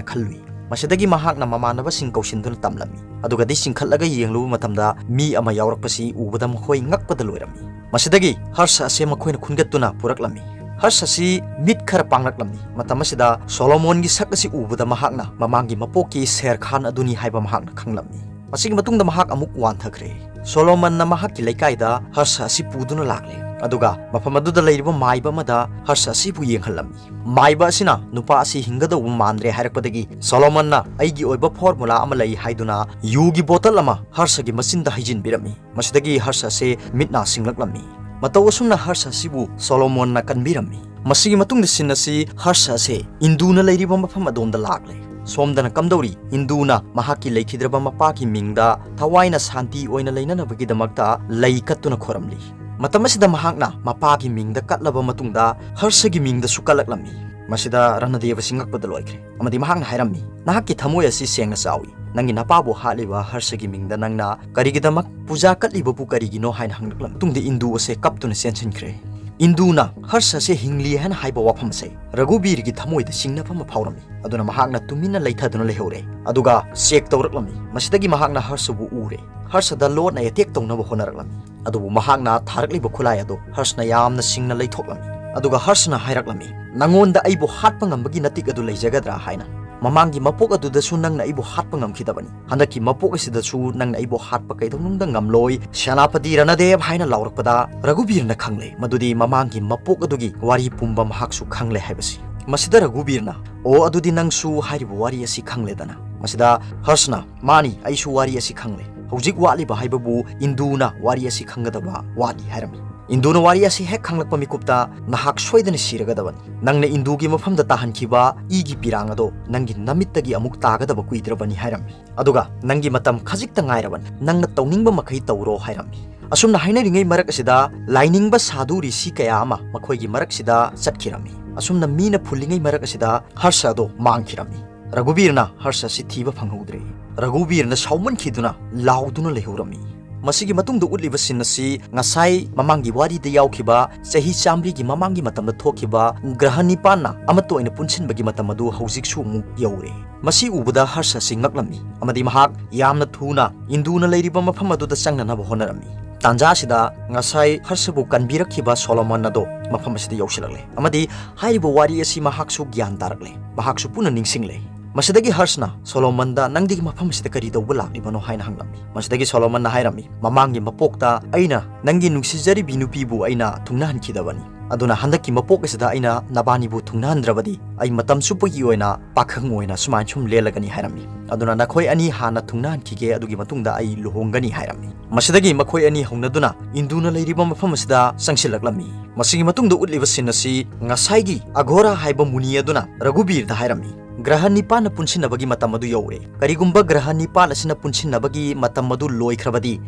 ꯈꯜꯂꯨꯏ꯫ ꯃꯁꯤꯗꯒꯤ ꯃꯍꯥꯛꯅ ꯃꯃꯥꯟꯅꯕꯁꯤꯡ ꯀꯧꯁꯤꯟꯗꯨꯅ ꯇꯝꯂꯝꯃꯤ꯫ ꯑꯗꯨꯒꯗꯤ ꯆꯤꯡꯈꯠꯂꯒ ꯌꯦꯡꯂꯨꯕ ꯃꯇꯝꯗ ꯃꯤ ꯑꯃ ꯌꯥꯎꯔꯛꯄꯁꯤ ꯎꯕꯗ ꯃꯈꯣꯏ ꯉꯛꯄꯗ ꯂꯣꯏꯔꯝꯃꯤ꯫ ꯃꯁꯤꯗꯒꯤ ꯍꯔꯁ ꯑꯁꯦ ꯃꯈꯣꯏꯅ ꯈꯨꯟꯒꯠꯇꯨꯅ ꯄꯨꯔꯛꯂꯝꯃꯤ꯫ ꯍꯔꯁ ꯑꯁꯤ ꯃꯤꯠ ꯈꯔ ꯄꯥꯡꯂꯛꯂꯝꯃꯤ꯫ ꯃꯇꯝ ꯑꯁꯤꯗ ꯁꯣꯂꯣꯃꯣꯟꯒꯤ ꯁꯛ ꯑꯁꯤ ꯎꯕꯗ ꯃꯍꯥꯛꯅ ꯃꯃꯥꯡꯒꯤ ꯃꯄꯣꯛꯀꯤ ꯁꯦꯔ ꯈꯥꯟ ꯑꯗꯨꯅꯤ ꯍꯥꯏꯕ ꯃꯍꯥꯛꯅ ꯈꯪꯂꯝꯃꯤ꯫ ꯃꯁꯤꯒꯤ ꯃꯇꯨꯡꯗ ꯃꯍꯥꯛ ꯑꯃꯨꯛ ꯋꯥꯟꯊꯈ꯭ꯔꯦ꯫ ꯁꯣꯂꯣꯃꯟꯅ ꯃꯍꯥꯛꯀꯤ ꯂꯩꯀꯥꯏꯗ ꯍꯔꯁ ꯑꯁꯤ ꯄꯨꯗꯨꯅ ꯂꯥꯛꯂꯦ꯫ ꯑꯗꯨꯒ ꯃꯐꯝ ꯑꯗꯨꯗ ꯂꯩꯔꯤꯕ ꯃꯥꯏꯕ ꯑꯃꯗ ꯍꯔꯁ ꯑꯁꯤꯕꯨ ꯌꯦꯡꯍꯜꯂꯝꯃꯤ꯫ ꯃꯥꯏꯕ ꯑꯁꯤꯅ ꯅꯨꯄꯥ ꯑꯁꯤ ꯍꯤꯡꯒꯗꯧꯕ ꯃꯥꯟꯗ꯭ꯔꯦ ꯍꯥꯏꯔꯛꯄꯗꯒꯤ ꯁꯣꯂꯣꯃꯟꯅ ꯑꯩꯒꯤ ꯑꯣꯏꯕ ꯐꯣꯔꯃꯨꯂꯥ ꯑꯃ ꯂꯩ ꯍꯥꯏꯗꯨꯅ ꯌꯨꯒꯤ ꯕꯣꯇꯜ ꯑꯃ ꯍꯔꯁꯒꯤ ꯃꯆꯤꯟꯗ ꯍꯩꯖꯤꯟꯕꯤꯔꯝꯃꯤ꯫ ꯃꯁꯤꯗꯒꯤ ꯍꯔꯁ ꯑꯁꯦ ꯃꯤꯠ ꯅꯥ ꯁꯤꯡꯂꯛꯂꯝꯃꯤ꯫ ꯃꯇꯧ ꯑꯁꯨꯝꯅ ꯍꯔꯁ ꯑꯁꯤꯕꯨ ꯁꯣꯂꯣꯃꯣꯟꯅ ꯀꯟꯕꯤꯔꯝꯃꯤ꯫ ꯃꯁꯤꯒꯤ ꯃꯇꯨꯡꯗ ꯁꯤꯟ ꯑꯁꯤ ꯍꯔꯁ ꯑꯁꯦ ꯏꯟꯗꯨꯅ ꯂꯩꯔꯤꯕ ꯃꯐꯝ ꯑꯗꯣꯝꯗ ꯂꯥꯛꯂꯦ꯫ ꯁꯣꯝꯗꯅ ꯀꯝꯗꯧꯔꯤ? ꯏꯟꯗꯨꯅ ꯃꯍꯥꯛꯀꯤ ꯂꯩꯈꯤꯗ꯭ꯔꯕ ꯃꯄꯥꯒꯤ ꯃꯤꯡꯗ ꯊꯋꯥꯏꯅ ꯁꯥꯟꯇꯤ ꯑꯣꯏꯅ ꯂꯩꯅꯅꯕꯒꯤꯗꯃꯛꯇ ꯂꯩ ꯀꯠꯇꯨꯅ ꯈꯣꯏꯔꯝꯂꯤ꯫ ꯃꯇꯝ ꯑꯁꯤꯗ ꯃꯍꯥꯛꯅ ꯃꯄꯥꯒꯤ ꯃꯤꯡꯗ ꯀꯠꯂꯕ ꯃꯇꯨꯡꯗ ꯍꯔꯁꯒꯤ ꯃꯤꯡꯗꯁꯨ ꯀꯠꯂꯛꯂꯝꯃꯤ꯫ ꯃꯁꯤꯗ ꯔꯅꯗꯦꯕ ꯑꯁꯤ ꯉꯛꯄꯗ ꯂꯣꯏꯈ꯭ꯔꯦ ꯑꯃꯗꯤ ꯃꯍꯥꯛꯅ ꯍꯥꯏꯔꯝꯃꯤ, "ꯅꯍꯥꯛꯀꯤ ꯊꯃꯣꯏ ꯑꯁꯤ ꯁꯦꯡꯅ ꯆꯥꯎꯏ꯫ ꯅꯪꯒꯤ ꯅꯄꯥꯕꯨ ꯍꯥꯠꯂꯤꯕ ꯍꯔꯁꯒꯤ ꯃꯤꯡꯗ ꯅꯪꯅ ꯀꯔꯤꯒꯤꯗꯃꯛ ꯄꯨꯖꯥ ꯀꯠꯂꯤꯕꯕꯨ ꯀꯔꯤꯒꯤꯅꯣ?" ꯍꯥꯏꯅ ꯍꯪꯂꯛꯂꯕ ꯃꯇꯨꯡꯗ ꯏꯟꯗꯨ ꯑꯁꯦ ꯀꯞꯇꯨꯅ ꯆꯦꯟꯁꯤꯟꯈ꯭ꯔꯦ꯫ ꯏꯟꯗꯨꯅ ꯍꯔꯁ ꯑꯁꯦ ꯍꯤꯡꯂꯤ ꯍꯥꯏꯅ ꯍꯥꯏꯕ ꯋꯥꯐꯝ ꯑꯁꯦ ꯔꯘꯨꯕꯤꯔꯒꯤ ꯊꯃꯣꯏꯗ ꯆꯤꯡꯅꯕ ꯑꯃ ꯐꯥꯎꯔꯝꯃꯤ꯫ ꯑꯗꯨꯅ ꯃꯍꯥꯛꯅ ꯇꯨꯃꯤꯟꯅ ꯂꯩꯊꯗꯨꯅ ꯂꯩꯍꯧꯔꯦ꯫ ꯑꯗꯨꯒ ꯆꯦꯛ ꯇꯧꯔꯛꯂꯝꯃꯤ꯫ ꯃꯁꯤꯗꯒꯤ ꯃꯍꯥꯛꯅ ꯍꯔꯁꯕꯨ ꯎꯔꯦ꯫ ꯍꯔꯁꯗ ꯂꯣꯟꯅ ꯑꯦꯇꯦꯛ ꯇꯧꯅꯕ ꯍꯣꯠꯅꯔꯛꯂꯝꯃꯤ꯫ ꯑꯗꯨꯕꯨ ꯃꯍꯥꯛꯅ ꯊꯥꯔꯛꯂꯤꯕ ꯈꯨꯠꯂꯥꯏ ꯑꯗꯨ ꯍꯔꯁꯅ ꯌꯥꯝꯅ ꯁꯤꯡꯅ ꯂꯩꯊꯣꯛꯂꯝꯃꯤ꯫ ꯑꯗꯨꯒ ꯍꯔꯁꯅ ꯍꯥꯏꯔꯛꯂꯝꯃꯤ, "ꯅꯉꯣꯟꯗ ꯑꯩꯕꯨ ꯍꯥꯠꯄ ꯉꯝꯕꯒꯤ ꯅꯇꯤꯛ ꯑꯗꯨ ꯂꯩꯖꯒꯗ꯭ꯔꯥ?" ꯍꯥꯏꯅ꯫ "ꯃꯃꯥꯡꯒꯤ ꯃꯄꯣꯛ ꯑꯗꯨꯗꯁꯨ ꯅꯪꯅ ꯑꯩꯕꯨ ꯍꯥꯠꯄ ꯉꯝꯈꯤꯗꯕꯅꯤ꯫ ꯍꯟꯗꯛꯀꯤ ꯃꯄꯣꯛ ꯑꯁꯤꯗꯁꯨ ꯅꯪꯅ ꯑꯩꯕꯨ ꯍꯥꯠꯄ ꯀꯩꯗꯧꯅꯨꯡꯗ ꯉꯝꯂꯣꯏ, ꯁꯦꯅꯥꯄꯇꯤ ꯔꯅꯗꯦꯕ" ꯍꯥꯏꯅ ꯂꯥꯎꯔꯛꯄꯗ ꯔꯘꯨꯕꯤꯔꯅ ꯈꯪꯂꯦ ꯃꯗꯨꯗꯤ ꯃꯃꯥꯡꯒꯤ ꯃꯄꯣꯛ ꯑꯗꯨꯒꯤ ꯋꯥꯔꯤ ꯄꯨꯝꯕ ꯃꯍꯥꯛꯁꯨ ꯈꯪꯂꯦ ꯍꯥꯏꯕꯁꯤ꯫ ꯃꯁꯤꯗ ꯔꯘꯨꯕꯤꯔꯅ, "ꯑꯣ, ꯑꯗꯨꯗꯤ ꯅꯪꯁꯨ ꯍꯥꯏꯔꯤꯕ ꯋꯥꯔꯤ ꯑꯁꯤ ꯈꯪꯂꯦꯗꯅ?" ꯃꯁꯤꯗ ꯍꯔꯁꯅ, "ꯃꯥꯅꯤ, ꯑꯩꯁꯨ ꯋꯥꯔꯤ ꯑꯁꯤ ꯈꯪꯂꯦ꯫ ꯍꯧꯖꯤꯛ ꯋꯥꯠꯂꯤꯕ ꯍꯥꯏꯕꯕꯨ ꯏꯟꯗꯨꯅ ꯋꯥꯔꯤ ꯑꯁꯤ ꯈꯪꯒꯗꯕ ꯋꯥꯠꯂꯤ" ꯍꯥꯏꯔꯝꯃꯤ꯫ ꯏꯟꯗꯨꯅ ꯋꯥꯔꯤ ꯑꯁꯤ ꯍꯦꯛ ꯈꯪꯂꯛꯄ ꯃꯤꯀꯨꯞꯇ, "ꯅꯍꯥꯛ ꯁꯣꯏꯗꯅ ꯁꯤꯔꯒꯗꯕꯅꯤ꯫ ꯅꯪꯅ ꯏꯟꯗꯨꯒꯤ ꯃꯐꯝꯗ ꯇꯥꯍꯟꯈꯤꯕ ꯏꯒꯤ ꯄꯤꯔꯥꯡ ꯑꯗꯣ ꯅꯪꯒꯤ ꯅꯃꯤꯠꯇꯒꯤ ꯑꯃꯨꯛ ꯇꯥꯒꯗꯕ ꯀꯨꯏꯗ꯭ꯔꯕꯅꯤ" ꯍꯥꯏꯔꯝꯃꯤ꯫ "ꯑꯗꯨꯒ ꯅꯪꯒꯤ ꯃꯇꯝ ꯈꯖꯤꯛꯇ ꯉꯥꯏꯔꯕꯅꯤ꯫ ꯅꯪꯅ ꯇꯧꯅꯤꯡꯕ ꯃꯈꯩ ꯇꯧꯔꯣ" ꯍꯥꯏꯔꯝꯃꯤ꯫ ꯑꯁꯨꯝꯅ ꯍꯥꯏꯅꯔꯤꯉꯩ ꯃꯔꯛ ꯑꯁꯤꯗ ꯂꯥꯏꯅꯤꯡꯕ ꯁꯥꯙꯨ ꯔꯤꯁꯤ ꯀꯌꯥ ꯑꯃ ꯃꯈꯣꯏꯒꯤ ꯃꯔꯛꯁꯤꯗ ꯆꯠꯈꯤꯔꯝꯃꯤ꯫ ꯑꯁꯨꯝꯅ ꯃꯤꯅ ꯐꯨꯜꯂꯤꯉꯩ ꯃꯔꯛ ꯑꯁꯤꯗ ꯍꯔꯁ ꯑꯗꯣ ꯃꯥꯡꯈꯤꯔꯝꯃꯤ꯫ ꯔꯘꯨꯕꯤꯔꯅ ꯍꯔꯁ ꯑꯁꯤ ꯊꯤꯕ ꯐꯪꯍꯧꯗ꯭ꯔꯦ꯫ ꯔꯘꯨꯕꯤꯔꯅ ꯁꯥꯎꯃꯟꯈꯤꯗꯨꯅ ꯂꯥꯎꯗꯨꯅ ꯂꯩꯍꯧꯔꯝꯃꯤ꯫ ꯃꯁꯤꯒꯤ ꯃꯇꯨꯡꯗ ꯎꯠꯂꯤꯕ ꯁꯤꯟ ꯑꯁꯤ ꯉꯁꯥꯏ ꯃꯃꯥꯡꯒꯤ ꯋꯥꯔꯤꯗ ꯌꯥꯎꯈꯤꯕ ꯆꯍꯤ ꯆꯥꯃꯔꯤꯒꯤ ꯃꯃꯥꯡꯒꯤ ꯃꯇꯝꯗ ꯊꯣꯛꯈꯤꯕ ꯒ꯭ꯔꯍ ꯅꯤꯄꯥꯟꯅ ꯑꯃꯠꯇ ꯑꯣꯏꯅ ꯄꯨꯟꯁꯤꯟꯕꯒꯤ ꯃꯇꯝ ꯑꯗꯨ ꯍꯧꯖꯤꯛꯁꯨ ꯑꯃꯨꯛ ꯌꯧꯔꯦ꯫ ꯃꯁꯤ ꯎꯕꯗ ꯍꯔꯁ ꯑꯁꯤ ꯉꯛꯂꯝꯃꯤ ꯑꯃꯗꯤ ꯃꯍꯥꯛ ꯌꯥꯝꯅ ꯊꯨꯅ ꯏꯟꯗꯨꯅ ꯂꯩꯔꯤꯕ ꯃꯐꯝ ꯑꯗꯨꯗ ꯆꯪꯅꯅꯕ ꯍꯣꯠꯅꯔꯝꯃꯤ꯫ ꯇꯥꯟꯖꯥ ꯑꯁꯤꯗ ꯉꯁꯥꯏ ꯍꯔꯁꯕꯨ ꯀꯟꯕꯤꯔꯛꯈꯤꯕ ꯁꯣꯂꯣꯃꯟ ꯑꯗꯣ ꯃꯐꯝ ꯑꯁꯤꯗ ꯌꯧꯁꯤꯜꯂꯛꯂꯦ ꯑꯃꯗꯤ ꯍꯥꯏꯔꯤꯕ ꯋꯥꯔꯤ ꯑꯁꯤ ꯃꯍꯥꯛꯁꯨ ꯒ꯭ꯌꯥꯟ ꯇꯥꯔꯛꯂꯦ꯫ ꯃꯍꯥꯛꯁꯨ ꯄꯨꯟꯅ ꯅꯤꯡꯁꯤꯡꯂꯦ꯫ ꯃꯁꯤꯗꯒꯤ ꯍꯔꯁꯅ ꯁꯣꯂꯣꯃꯟꯗ, "ꯅꯪꯗꯤ ꯃꯐꯝ ꯑꯁꯤꯗ ꯀꯔꯤ ꯇꯧꯕ ꯂꯥꯛꯂꯤꯕꯅꯣ?" ꯍꯥꯏꯅ ꯍꯪꯂꯝꯃꯤ꯫ ꯃꯁꯤꯗꯒꯤ ꯁꯣꯂꯣꯃꯟꯅ ꯍꯥꯏꯔꯝꯃꯤ, "ꯃꯃꯥꯡꯒꯤ ꯃꯄꯣꯛꯇ ꯑꯩꯅ ꯅꯪꯒꯤ ꯅꯨꯡꯁꯤꯖꯔꯤꯕꯤ ꯅꯨꯄꯤꯕꯨ ꯑꯩꯅ ꯊꯨꯡꯅꯍꯟꯈꯤꯗꯕꯅꯤ꯫ ꯑꯗꯨꯅ ꯍꯟꯗꯛꯀꯤ ꯃꯄꯣꯛ ꯑꯁꯤꯗ ꯑꯩꯅ ꯅꯕꯥꯅꯤꯕꯨ ꯊꯨꯡꯅꯍꯟꯗ꯭ꯔꯕꯗꯤ ꯑꯩ ꯃꯇꯝ ꯆꯨꯞꯄꯒꯤ ꯑꯣꯏꯅ ꯄꯥꯈꯪ ꯑꯣꯏꯅ ꯁꯨꯃꯥꯏꯅ ꯁꯨꯝ ꯂꯦꯜꯂꯒꯅꯤ" ꯍꯥꯏꯔꯝꯃꯤ꯫ "ꯑꯗꯨꯅ ꯅꯈꯣꯏ ꯑꯅꯤ ꯍꯥꯟꯅ ꯊꯨꯡꯅꯍꯟꯈꯤꯒꯦ, ꯑꯗꯨꯒꯤ ꯃꯇꯨꯡꯗ ꯑꯩ ꯂꯨꯍꯣꯡꯒꯅꯤ" ꯍꯥꯏꯔꯝꯃꯤ꯫ ꯃꯁꯤꯗꯒꯤ ꯃꯈꯣꯏ ꯑꯅꯤ ꯍꯧꯅꯗꯨꯅ ꯏꯟꯗꯨꯅ ꯂꯩꯔꯤꯕ ꯃꯐꯝ ꯑꯁꯤꯗ ꯆꯪꯁꯤꯜꯂꯛꯂꯝꯃꯤ꯫ ꯃꯁꯤꯒꯤ ꯃꯇꯨꯡꯗ ꯎꯠꯂꯤꯕ ꯁꯤꯟ ꯑꯁꯤ ꯉꯁꯥꯏꯒꯤ ꯑꯘꯣꯔꯥ ꯍꯥꯏꯕ ꯃꯨꯅꯤ ꯑꯗꯨꯅ ꯔꯘꯨꯕꯤꯔꯗ ꯍꯥꯏꯔꯝꯃꯤ, "ꯒ꯭ꯔꯍ ꯅꯤꯄꯥꯟꯅ ꯄꯨꯟꯁꯤꯟꯅꯕꯒꯤ ꯃꯇꯝ ꯑꯗꯨ ꯌꯧꯔꯦ꯫ ꯀꯔꯤꯒꯨꯝꯕ ꯒ꯭ꯔꯍ ꯅꯤꯄꯥꯟ ꯑꯁꯤꯅ ꯄꯨꯟꯁꯤꯟꯅꯕꯒꯤ ꯃꯇꯝ ꯑꯗꯨ ꯂꯣꯏꯈ꯭ꯔꯕꯗꯤ,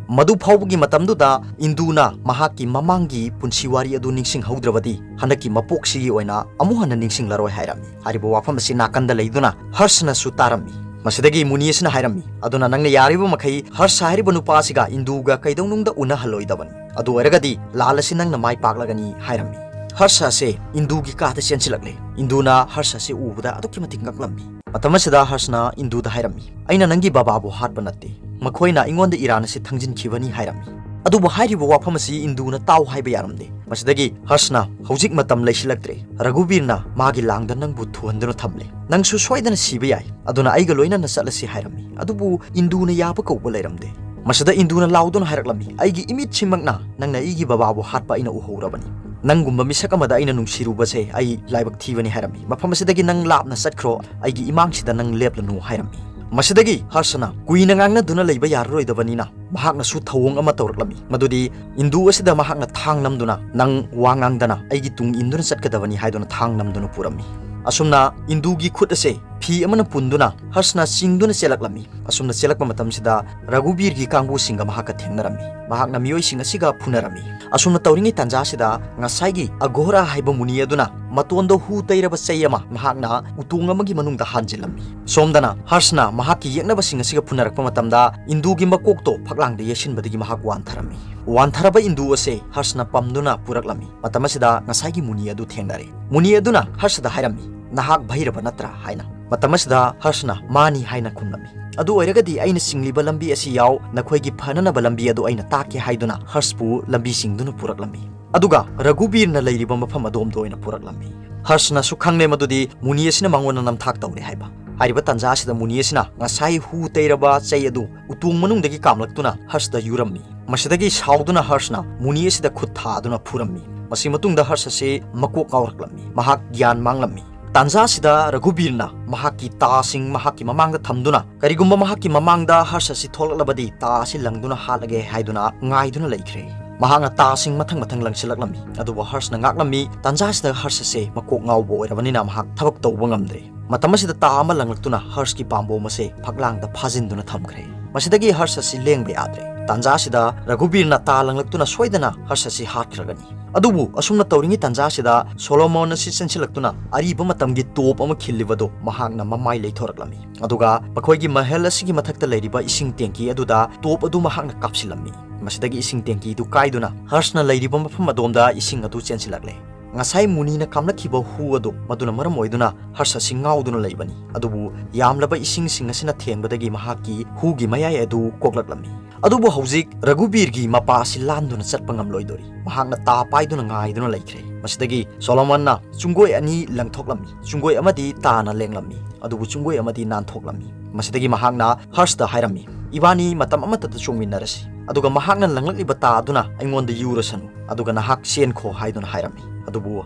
ꯃꯗꯨ ꯐꯥꯎꯕꯒꯤ ꯃꯇꯝꯗꯨꯗ ꯏꯟꯗꯨꯅ ꯃꯍꯥꯛꯀꯤ ꯃꯃꯥꯡꯒꯤ ꯄꯨꯟꯁꯤ ꯋꯥꯔꯤ ꯑꯗꯨ ꯅꯤꯡꯁꯤꯡꯍꯧꯗ꯭ꯔꯕꯗꯤ, ꯍꯟꯗꯛꯀꯤ ꯃꯄꯣꯛꯁꯤꯒꯤ ꯑꯣꯏꯅ ꯑꯃꯨꯛ ꯍꯟꯅ ꯅꯤꯡꯁꯤꯡꯂꯔꯣꯏ" ꯍꯥꯏꯔꯝꯃꯤ꯫ ꯍꯥꯏꯔꯤꯕ ꯋꯥꯐꯝ ꯑꯁꯤ ꯅꯥꯀꯟꯗ ꯂꯩꯗꯨꯅ ꯍꯔꯁꯅꯁꯨ ꯇꯥꯔꯝꯃꯤ꯫ ꯃꯁꯤꯗꯒꯤ ꯃꯨꯅꯤ ꯑꯁꯤꯅ ꯍꯥꯏꯔꯝꯃꯤ, "ꯑꯗꯨꯅ ꯅꯪꯅ ꯌꯥꯔꯤꯕ ꯃꯈꯩ ꯍꯔꯁ ꯍꯥꯏꯔꯤꯕ ꯅꯨꯄꯥ ꯑꯁꯤꯒ ꯏꯟꯗꯨꯒ ꯀꯩꯗꯧꯅꯨꯡꯗ ꯎꯅꯍꯜꯂꯣꯏꯗꯕꯅꯤ꯫ ꯑꯗꯨ ꯑꯣꯏꯔꯒꯗꯤ ꯂꯥꯜ ꯑꯁꯤ ꯅꯪꯅ ꯃꯥꯏ ꯄꯥꯛꯂꯒꯅꯤ" ꯍꯥꯏꯔꯝꯃꯤ꯫ ꯍꯔꯁ ꯑꯁꯦ ꯏꯟꯗꯨꯒꯤ ꯀꯥꯗ ꯆꯦꯟꯁꯤꯜꯂꯛꯂꯦ꯫ ꯏꯟꯗꯨꯅ ꯍꯔꯁ ꯑꯁꯤ ꯎꯕꯗ ꯑꯗꯨꯛꯀꯤ ꯃꯇꯤꯛ ꯉꯛꯂꯝꯃꯤ꯫ ꯃꯇꯝ ꯑꯁꯤꯗ ꯍꯔꯁꯅ ꯏꯟꯗꯨꯗ ꯍꯥꯏꯔꯝꯃꯤ, "ꯑꯩꯅ ꯅꯪꯒꯤ ꯕꯕꯥꯕꯨ ꯍꯥꯠꯄ ꯅꯠꯇꯦ꯫ ꯃꯈꯣꯏꯅ ꯑꯩꯉꯣꯟꯗ ꯏꯔꯥꯟ ꯑꯁꯤ ꯊꯪꯖꯤꯟꯈꯤꯕꯅꯤ" ꯍꯥꯏꯔꯝꯃꯤ꯫ ꯑꯗꯨꯕꯨ ꯍꯥꯏꯔꯤꯕ ꯋꯥꯐꯝ ꯑꯁꯤ ꯏꯟꯗꯨꯅ ꯇꯥꯎ ꯍꯥꯏꯕ ꯌꯥꯔꯝꯗꯦ꯫ ꯃꯁꯤꯗꯒꯤ ꯍꯔꯁꯅ, "ꯍꯧꯖꯤꯛ ꯃꯇꯝ ꯂꯩꯁꯤꯜꯂꯛꯇ꯭ꯔꯦ꯫ ꯔꯘꯨꯕꯤꯔꯅ ꯃꯥꯒꯤ ꯂꯥꯡꯗ ꯅꯪꯕꯨ ꯊꯨꯍꯟꯗꯨꯅ ꯊꯝꯂꯦ꯫ ꯅꯪꯁꯨ ꯁꯣꯏꯗꯅ ꯁꯤꯕ ꯌꯥꯏ꯫ ꯑꯗꯨꯅ ꯑꯩꯒ ꯂꯣꯏꯅꯅ ꯆꯠꯂꯁꯤ" ꯍꯥꯏꯔꯝꯃꯤ꯫ ꯑꯗꯨꯕꯨ ꯏꯟꯗꯨꯅ ꯌꯥꯕ ꯀꯧꯕ ꯂꯩꯔꯝꯗꯦ꯫ ꯃꯁꯤꯗ ꯏꯟꯗꯨꯅ ꯂꯥꯎꯗꯨꯅ ꯍꯥꯏꯔꯛꯂꯝꯃꯤ, "ꯑꯩꯒꯤ ꯏꯃꯤꯠꯁꯤꯃꯛꯅ ꯅꯪꯅ ꯑꯩꯒꯤ ꯕꯕꯥꯕꯨ ꯍꯥꯠꯄ ꯑꯩꯅ ꯎꯍꯧꯔꯕꯅꯤ꯫ ꯅꯪꯒꯨꯝꯕ ꯃꯤꯁꯛ ꯑꯃꯗ ꯑꯩꯅ ꯅꯨꯡꯁꯤꯔꯨꯕꯁꯦ ꯑꯩ ꯂꯥꯏꯕꯛ ꯊꯤꯕꯅꯤ" ꯍꯥꯏꯔꯝꯃꯤ꯫ "ꯃꯐꯝ ꯑꯁꯤꯗꯒꯤ ꯅꯪ ꯂꯥꯞꯅ ꯆꯠꯈ꯭ꯔꯣ, ꯑꯩꯒꯤ ꯏꯃꯥꯡꯁꯤꯗ ꯅꯪ ꯂꯦꯞꯂꯅꯨ" ꯍꯥꯏꯔꯝꯃꯤ꯫ ꯃꯁꯤꯗꯒꯤ ꯍꯔꯁꯅ ꯀꯨꯏꯅ ꯉꯥꯡꯅꯗꯨꯅ ꯂꯩꯕ ꯌꯥꯔꯔꯣꯏꯗꯕꯅꯤꯅ ꯃꯍꯥꯛꯅꯁꯨ ꯊꯧꯑꯣꯡ ꯑꯃ ꯇꯧꯔꯛꯂꯝꯃꯤ, ꯃꯗꯨꯗꯤ ꯏꯟꯗꯨ ꯑꯁꯤꯗ ꯃꯍꯥꯛꯅ ꯊꯥꯡ ꯅꯝꯗꯨꯅ, "ꯅꯪ ꯋꯥ ꯉꯥꯡꯗꯅ ꯑꯩꯒꯤ ꯇꯨꯡ ꯏꯟꯗꯨꯅ ꯆꯠꯀꯗꯕꯅꯤ" ꯍꯥꯏꯗꯨꯅ ꯊꯥꯡ ꯅꯝꯗꯨꯅ ꯄꯨꯔꯝꯃꯤ꯫ ꯑꯁꯨꯝꯅ ꯏꯟꯗꯨꯒꯤ ꯈꯨꯠ ꯑꯁꯦ ꯐꯤ ꯑꯃꯅ ꯄꯨꯟꯗꯨꯅ ꯍꯔꯁꯅ ꯆꯤꯡꯗꯨꯅ ꯆꯦꯜꯂꯛꯂꯝꯃꯤ꯫ ꯑꯁꯨꯝꯅ ꯆꯦꯜꯂꯛꯄ ꯃꯇꯝꯁꯤꯗ ꯔꯘꯨꯕꯤꯔꯒꯤ ꯀꯥꯡꯕꯨꯁꯤꯡꯒ ꯃꯍꯥꯛꯀ ꯊꯦꯡꯅꯔꯝꯃꯤ꯫ ꯃꯍꯥꯛꯅ ꯃꯤꯑꯣꯏꯁꯤꯡ ꯑꯁꯤꯒ ꯐꯨꯅꯔꯝꯃꯤ꯫ ꯑꯁꯨꯝꯅ ꯇꯧꯔꯤꯉꯩ ꯇꯥꯟꯖꯥꯁꯤꯗ ꯉꯁꯥꯏꯒꯤ ꯑꯘꯣꯔꯥ ꯍꯥꯏꯕ ꯃꯨꯅꯤ ꯑꯗꯨꯅ ꯃꯇꯣꯟꯗ ꯍꯨ ꯇꯩꯔꯕ ꯆꯩ ꯑꯃ ꯃꯍꯥꯛꯅ ꯎꯇꯣꯡ ꯑꯃꯒꯤ ꯃꯅꯨꯡꯗ ꯍꯥꯟꯖꯤꯜꯂꯝꯃꯤ꯫ ꯁꯣꯝꯗꯅ ꯍꯔꯁꯅ ꯃꯍꯥꯛꯀꯤ ꯌꯦꯛꯅꯕꯁꯤꯡ ꯑꯁꯤꯒ ꯐꯨꯅꯔꯛꯄ ꯃꯇꯝꯗ ꯏꯟꯗꯨꯒꯤ ꯃꯀꯣꯛꯇꯣ ꯐꯛꯂꯥꯡꯗ ꯌꯩꯁꯤꯟꯕꯗꯒꯤ ꯃꯍꯥꯛ ꯋꯥꯟꯊꯔꯝꯃꯤ꯫ ꯋꯥꯟꯊꯔꯕ ꯏꯟꯗꯨ ꯑꯁꯦ ꯍꯔꯁꯅ ꯄꯝꯗꯨꯅ ꯄꯨꯔꯛꯂꯝꯃꯤ꯫ ꯃꯇꯝ ꯑꯁꯤꯗ ꯉꯁꯥꯏꯒꯤ ꯃꯨꯅꯤ ꯑꯗꯨ ꯊꯦꯡꯅꯔꯦ꯫ ꯃꯨꯅꯤ ꯑꯗꯨꯅ ꯍꯔꯁꯗ ꯍꯥꯏꯔꯝꯃꯤ, "ꯅꯍꯥꯛ ꯚꯩꯔꯕ ꯅꯠꯇ꯭ꯔꯥ?" ꯍꯥꯏꯅ꯫ ꯃꯇꯝ ꯑꯁꯤꯗ ꯍꯔꯁꯅ, "ꯃꯥꯅꯤ" ꯍꯥꯏꯅ ꯈꯨꯝꯂꯝꯃꯤ꯫ "ꯑꯗꯨ ꯑꯣꯏꯔꯒꯗꯤ ꯑꯩꯅ ꯆꯤꯡꯂꯤꯕ ꯂꯝꯕꯤ ꯑꯁꯤ ꯌꯥꯎ, ꯅꯈꯣꯏꯒꯤ ꯐꯅꯅꯕ ꯂꯝꯕꯤ ꯑꯗꯨ ꯑꯩꯅ ꯇꯥꯛꯀꯦ" ꯍꯥꯏꯗꯨꯅ ꯍꯔꯁꯄꯨ ꯂꯝꯕꯤ ꯆꯤꯡꯗꯨꯅ ꯄꯨꯔꯛꯂꯝꯃꯤ꯫ ꯑꯗꯨꯒ ꯔꯘꯨꯕꯤꯔꯅ ꯂꯩꯔꯤꯕ ꯃꯐꯝ ꯑꯗꯣꯝꯗ ꯑꯣꯏꯅ ꯄꯨꯔꯛꯂꯝꯃꯤ꯫ ꯍꯔꯁꯅꯁꯨ ꯈꯪꯂꯦ ꯃꯗꯨꯗꯤ ꯃꯨꯅꯤ ꯑꯁꯤꯅ ꯃꯉꯣꯟꯗ ꯅꯝꯊꯥꯛ ꯇꯧꯔꯦ ꯍꯥꯏꯕ꯫ ꯍꯥꯏꯔꯤꯕ ꯇꯥꯟꯖꯥ ꯑꯁꯤꯗ ꯃꯨꯅꯤ ꯑꯁꯤꯅ ꯉꯁꯥꯏ ꯍꯨ ꯇꯩꯔꯕ ꯆꯩ ꯑꯗꯨ ꯎꯇꯣꯡ ꯃꯅꯨꯡꯗꯒꯤ ꯀꯥꯝꯂꯛꯇꯨꯅ ꯍꯔꯁꯇ ꯌꯨꯔꯝꯃꯤ꯫ ꯃꯁꯤꯗꯒꯤ ꯁꯥꯎꯗꯨꯅ ꯍꯔꯁꯅ ꯃꯨꯅꯤ ꯑꯁꯤꯗ ꯈꯨꯠ ꯊꯥꯗꯨꯅ ꯐꯨꯔꯝꯃꯤ꯫ ꯃꯁꯤ ꯃꯇꯨꯡꯗ ꯍꯔꯁ ꯑꯁꯤ ꯃꯀꯣꯛ ꯉꯥꯎꯔꯛꯂꯝꯃꯤ, ꯃꯍꯥꯛ ꯒ꯭ꯌꯥꯟ ꯃꯥꯡꯂꯝꯃꯤ꯫ ꯇꯥꯟꯖꯥ ꯑꯁꯤꯗ ꯔꯘꯨꯕꯤꯔꯅ ꯃꯍꯥꯛꯀꯤ ꯇꯥꯁꯤꯡ ꯃꯍꯥꯛꯀꯤ ꯃꯃꯥꯡꯗ ꯊꯝꯗꯨꯅ, ꯀꯔꯤꯒꯨꯝꯕ ꯃꯍꯥꯛꯀꯤ ꯃꯃꯥꯡꯗ ꯍꯔꯁ ꯑꯁꯤ ꯊꯣꯛꯂꯛꯂꯕꯗꯤ ꯇꯥ ꯑꯁꯤ ꯂꯪꯗꯨꯅ ꯍꯥꯠꯂꯒꯦ ꯍꯥꯏꯗꯨꯅ ꯉꯥꯏꯗꯨꯅ ꯂꯩꯈ꯭ꯔꯦ꯫ ꯃꯍꯥꯛꯅ ꯇꯥꯁꯤꯡ ꯃꯊꯪ ꯃꯊꯪ ꯂꯪꯁꯤꯜꯂꯛꯂꯝꯃꯤ, ꯑꯗꯨꯕꯨ ꯍꯔꯁꯅ ꯉꯥꯛꯂꯝꯃꯤ꯫ ꯇꯥꯟꯖꯥ ꯑꯁꯤꯗ ꯍꯔꯁ ꯑꯁꯤ ꯃꯀꯣꯛ ꯉꯥꯎꯕ ꯑꯣꯏꯔꯕꯅꯤꯅ ꯃꯍꯥꯛ ꯊꯕꯛ ꯇꯧꯕ ꯉꯝꯗ꯭ꯔꯦ꯫ ꯃꯇꯝ ꯑꯁꯤꯗ ꯇꯥ ꯑꯃ ꯂꯪꯂꯛꯇꯨꯅ ꯍꯔꯁꯀꯤ ꯄꯥꯝꯕꯣꯝ ꯑꯁꯦ ꯐꯛꯂꯥꯡꯗ ꯐꯥꯖꯤꯟꯗꯨꯅ ꯊꯝꯈ꯭ꯔꯦ꯫ ꯃꯁꯤꯗꯒꯤ ꯍꯔꯁ ꯑꯁꯤ ꯂꯦꯡꯕ ꯌꯥꯗ꯭ꯔꯦ꯫ ꯇꯥꯟꯖꯥ ꯑꯁꯤꯗ ꯔꯘꯨꯕꯤꯔꯅ ꯇꯥ ꯂꯪꯂꯛꯇꯨꯅ ꯁꯣꯏꯗꯅ ꯍꯔꯁ ꯑꯁꯤ ꯍꯥꯠꯈ꯭ꯔꯒꯅꯤ꯫ ꯑꯗꯨꯕꯨ ꯑꯁꯨꯝꯅ ꯇꯧꯔꯤꯉꯩ ꯇꯥꯟꯖꯥ ꯑꯁꯤꯗ ꯁꯣꯂꯣꯃꯣꯟ ꯑꯁꯤ ꯆꯦꯟꯁꯤꯜꯂꯛꯇꯨꯅ ꯑꯔꯤꯕ ꯃꯇꯝꯒꯤ ꯇꯣꯞ ꯑꯃ ꯈꯤꯜꯂꯤꯕꯗꯨ ꯃꯍꯥꯛꯅ ꯃꯃꯥꯏ ꯂꯩꯊꯣꯔꯛꯂꯝꯃꯤ꯫ ꯑꯗꯨꯒ ꯃꯈꯣꯏꯒꯤ ꯃꯍꯜ ꯑꯁꯤꯒꯤ ꯃꯊꯛꯇ ꯂꯩꯔꯤꯕ ꯏꯁꯤꯡ ꯇꯦꯡꯀꯤ ꯑꯗꯨꯗ ꯇꯣꯞ ꯑꯗꯨ ꯃꯍꯥꯛꯅ ꯀꯥꯞꯁꯤꯜꯂꯝꯃꯤ꯫ ꯃꯁꯤꯗꯒꯤ ꯏꯁꯤꯡ ꯇꯦꯡꯀꯤꯗꯨ ꯀꯥꯏꯗꯨꯅ ꯍꯔꯁꯅ ꯂꯩꯔꯤꯕ ꯃꯐꯝ ꯑꯗꯣꯝꯗ ꯏꯁꯤꯡ ꯑꯗꯨ ꯆꯦꯟꯁꯤꯜꯂꯛꯂꯦ꯫ ꯉꯁꯥꯏ ꯃꯨꯅꯤꯅ ꯀꯥꯝꯂꯛꯈꯤꯕ ꯍꯨ ꯑꯗꯨ ꯃꯗꯨꯅ ꯃꯔꯝ ꯑꯣꯏꯗꯨꯅ ꯍꯔꯁ ꯑꯁꯤ ꯉꯥꯎꯗꯨꯅ ꯂꯩꯕꯅꯤ꯫ ꯑꯗꯨꯕꯨ ꯌꯥꯝꯂꯕ ꯏꯁꯤꯡꯁꯤꯡ ꯑꯁꯤꯅ ꯊꯦꯡꯕꯗꯒꯤ ꯃꯍꯥꯛꯀꯤ ꯍꯨꯒꯤ ꯃꯌꯥꯏ ꯑꯗꯨ ꯀꯣꯛꯂꯛꯂꯝꯃꯤ꯫ ꯑꯗꯨꯕꯨ ꯍꯧꯖꯤꯛ ꯔꯘꯨꯕꯤꯔꯒꯤ ꯃꯄꯥ ꯑꯁꯤ ꯂꯥꯟꯗꯨꯅ ꯆꯠꯄ ꯉꯝꯂꯣꯏꯗꯣꯔꯤ꯫ ꯃꯍꯥꯛꯅ ꯇꯥ ꯄꯥꯏꯗꯨꯅ ꯉꯥꯏꯗꯨꯅ ꯂꯩꯈ꯭ꯔꯦ꯫ ꯃꯁꯤꯗꯒꯤ ꯁꯣꯂꯣꯃꯟꯅ ꯆꯨꯡꯒꯣꯏ ꯑꯅꯤ ꯂꯪꯊꯣꯛꯂꯝꯃꯤ꯫ ꯆꯨꯡꯒꯣꯏ ꯑꯃꯗꯤ ꯇꯥꯅ ꯂꯦꯡꯂꯝꯃꯤ, ꯑꯗꯨꯕꯨ ꯆꯨꯡꯒꯣꯏ ꯑꯃꯗꯤ ꯅꯥꯟꯊꯣꯛꯂꯝꯃꯤ꯫ ꯃꯁꯤꯗꯒꯤ ꯃꯍꯥꯛꯅ ꯍꯔꯁꯇ ꯍꯥꯏꯔꯝꯃꯤ, "ꯏꯕꯥꯅꯤ ꯃꯇꯝ ꯑꯃꯠꯇꯗ ꯆꯣꯡꯃꯤꯟꯅꯔꯁꯤ, ꯑꯗꯨꯒ ꯃꯍꯥꯛꯅ ꯂꯪꯂꯛꯂꯤꯕ ꯇꯥ ꯑꯗꯨꯅ ꯑꯩꯉꯣꯟꯗ ꯌꯨꯔꯁꯅꯨ, ꯑꯗꯨꯒ ꯅꯍꯥꯛ ꯆꯦꯟꯈꯣ" ꯍꯥꯏꯗꯨꯅ ꯍꯥꯏꯔꯝꯃꯤ꯫ ꯑꯗꯨꯕꯨ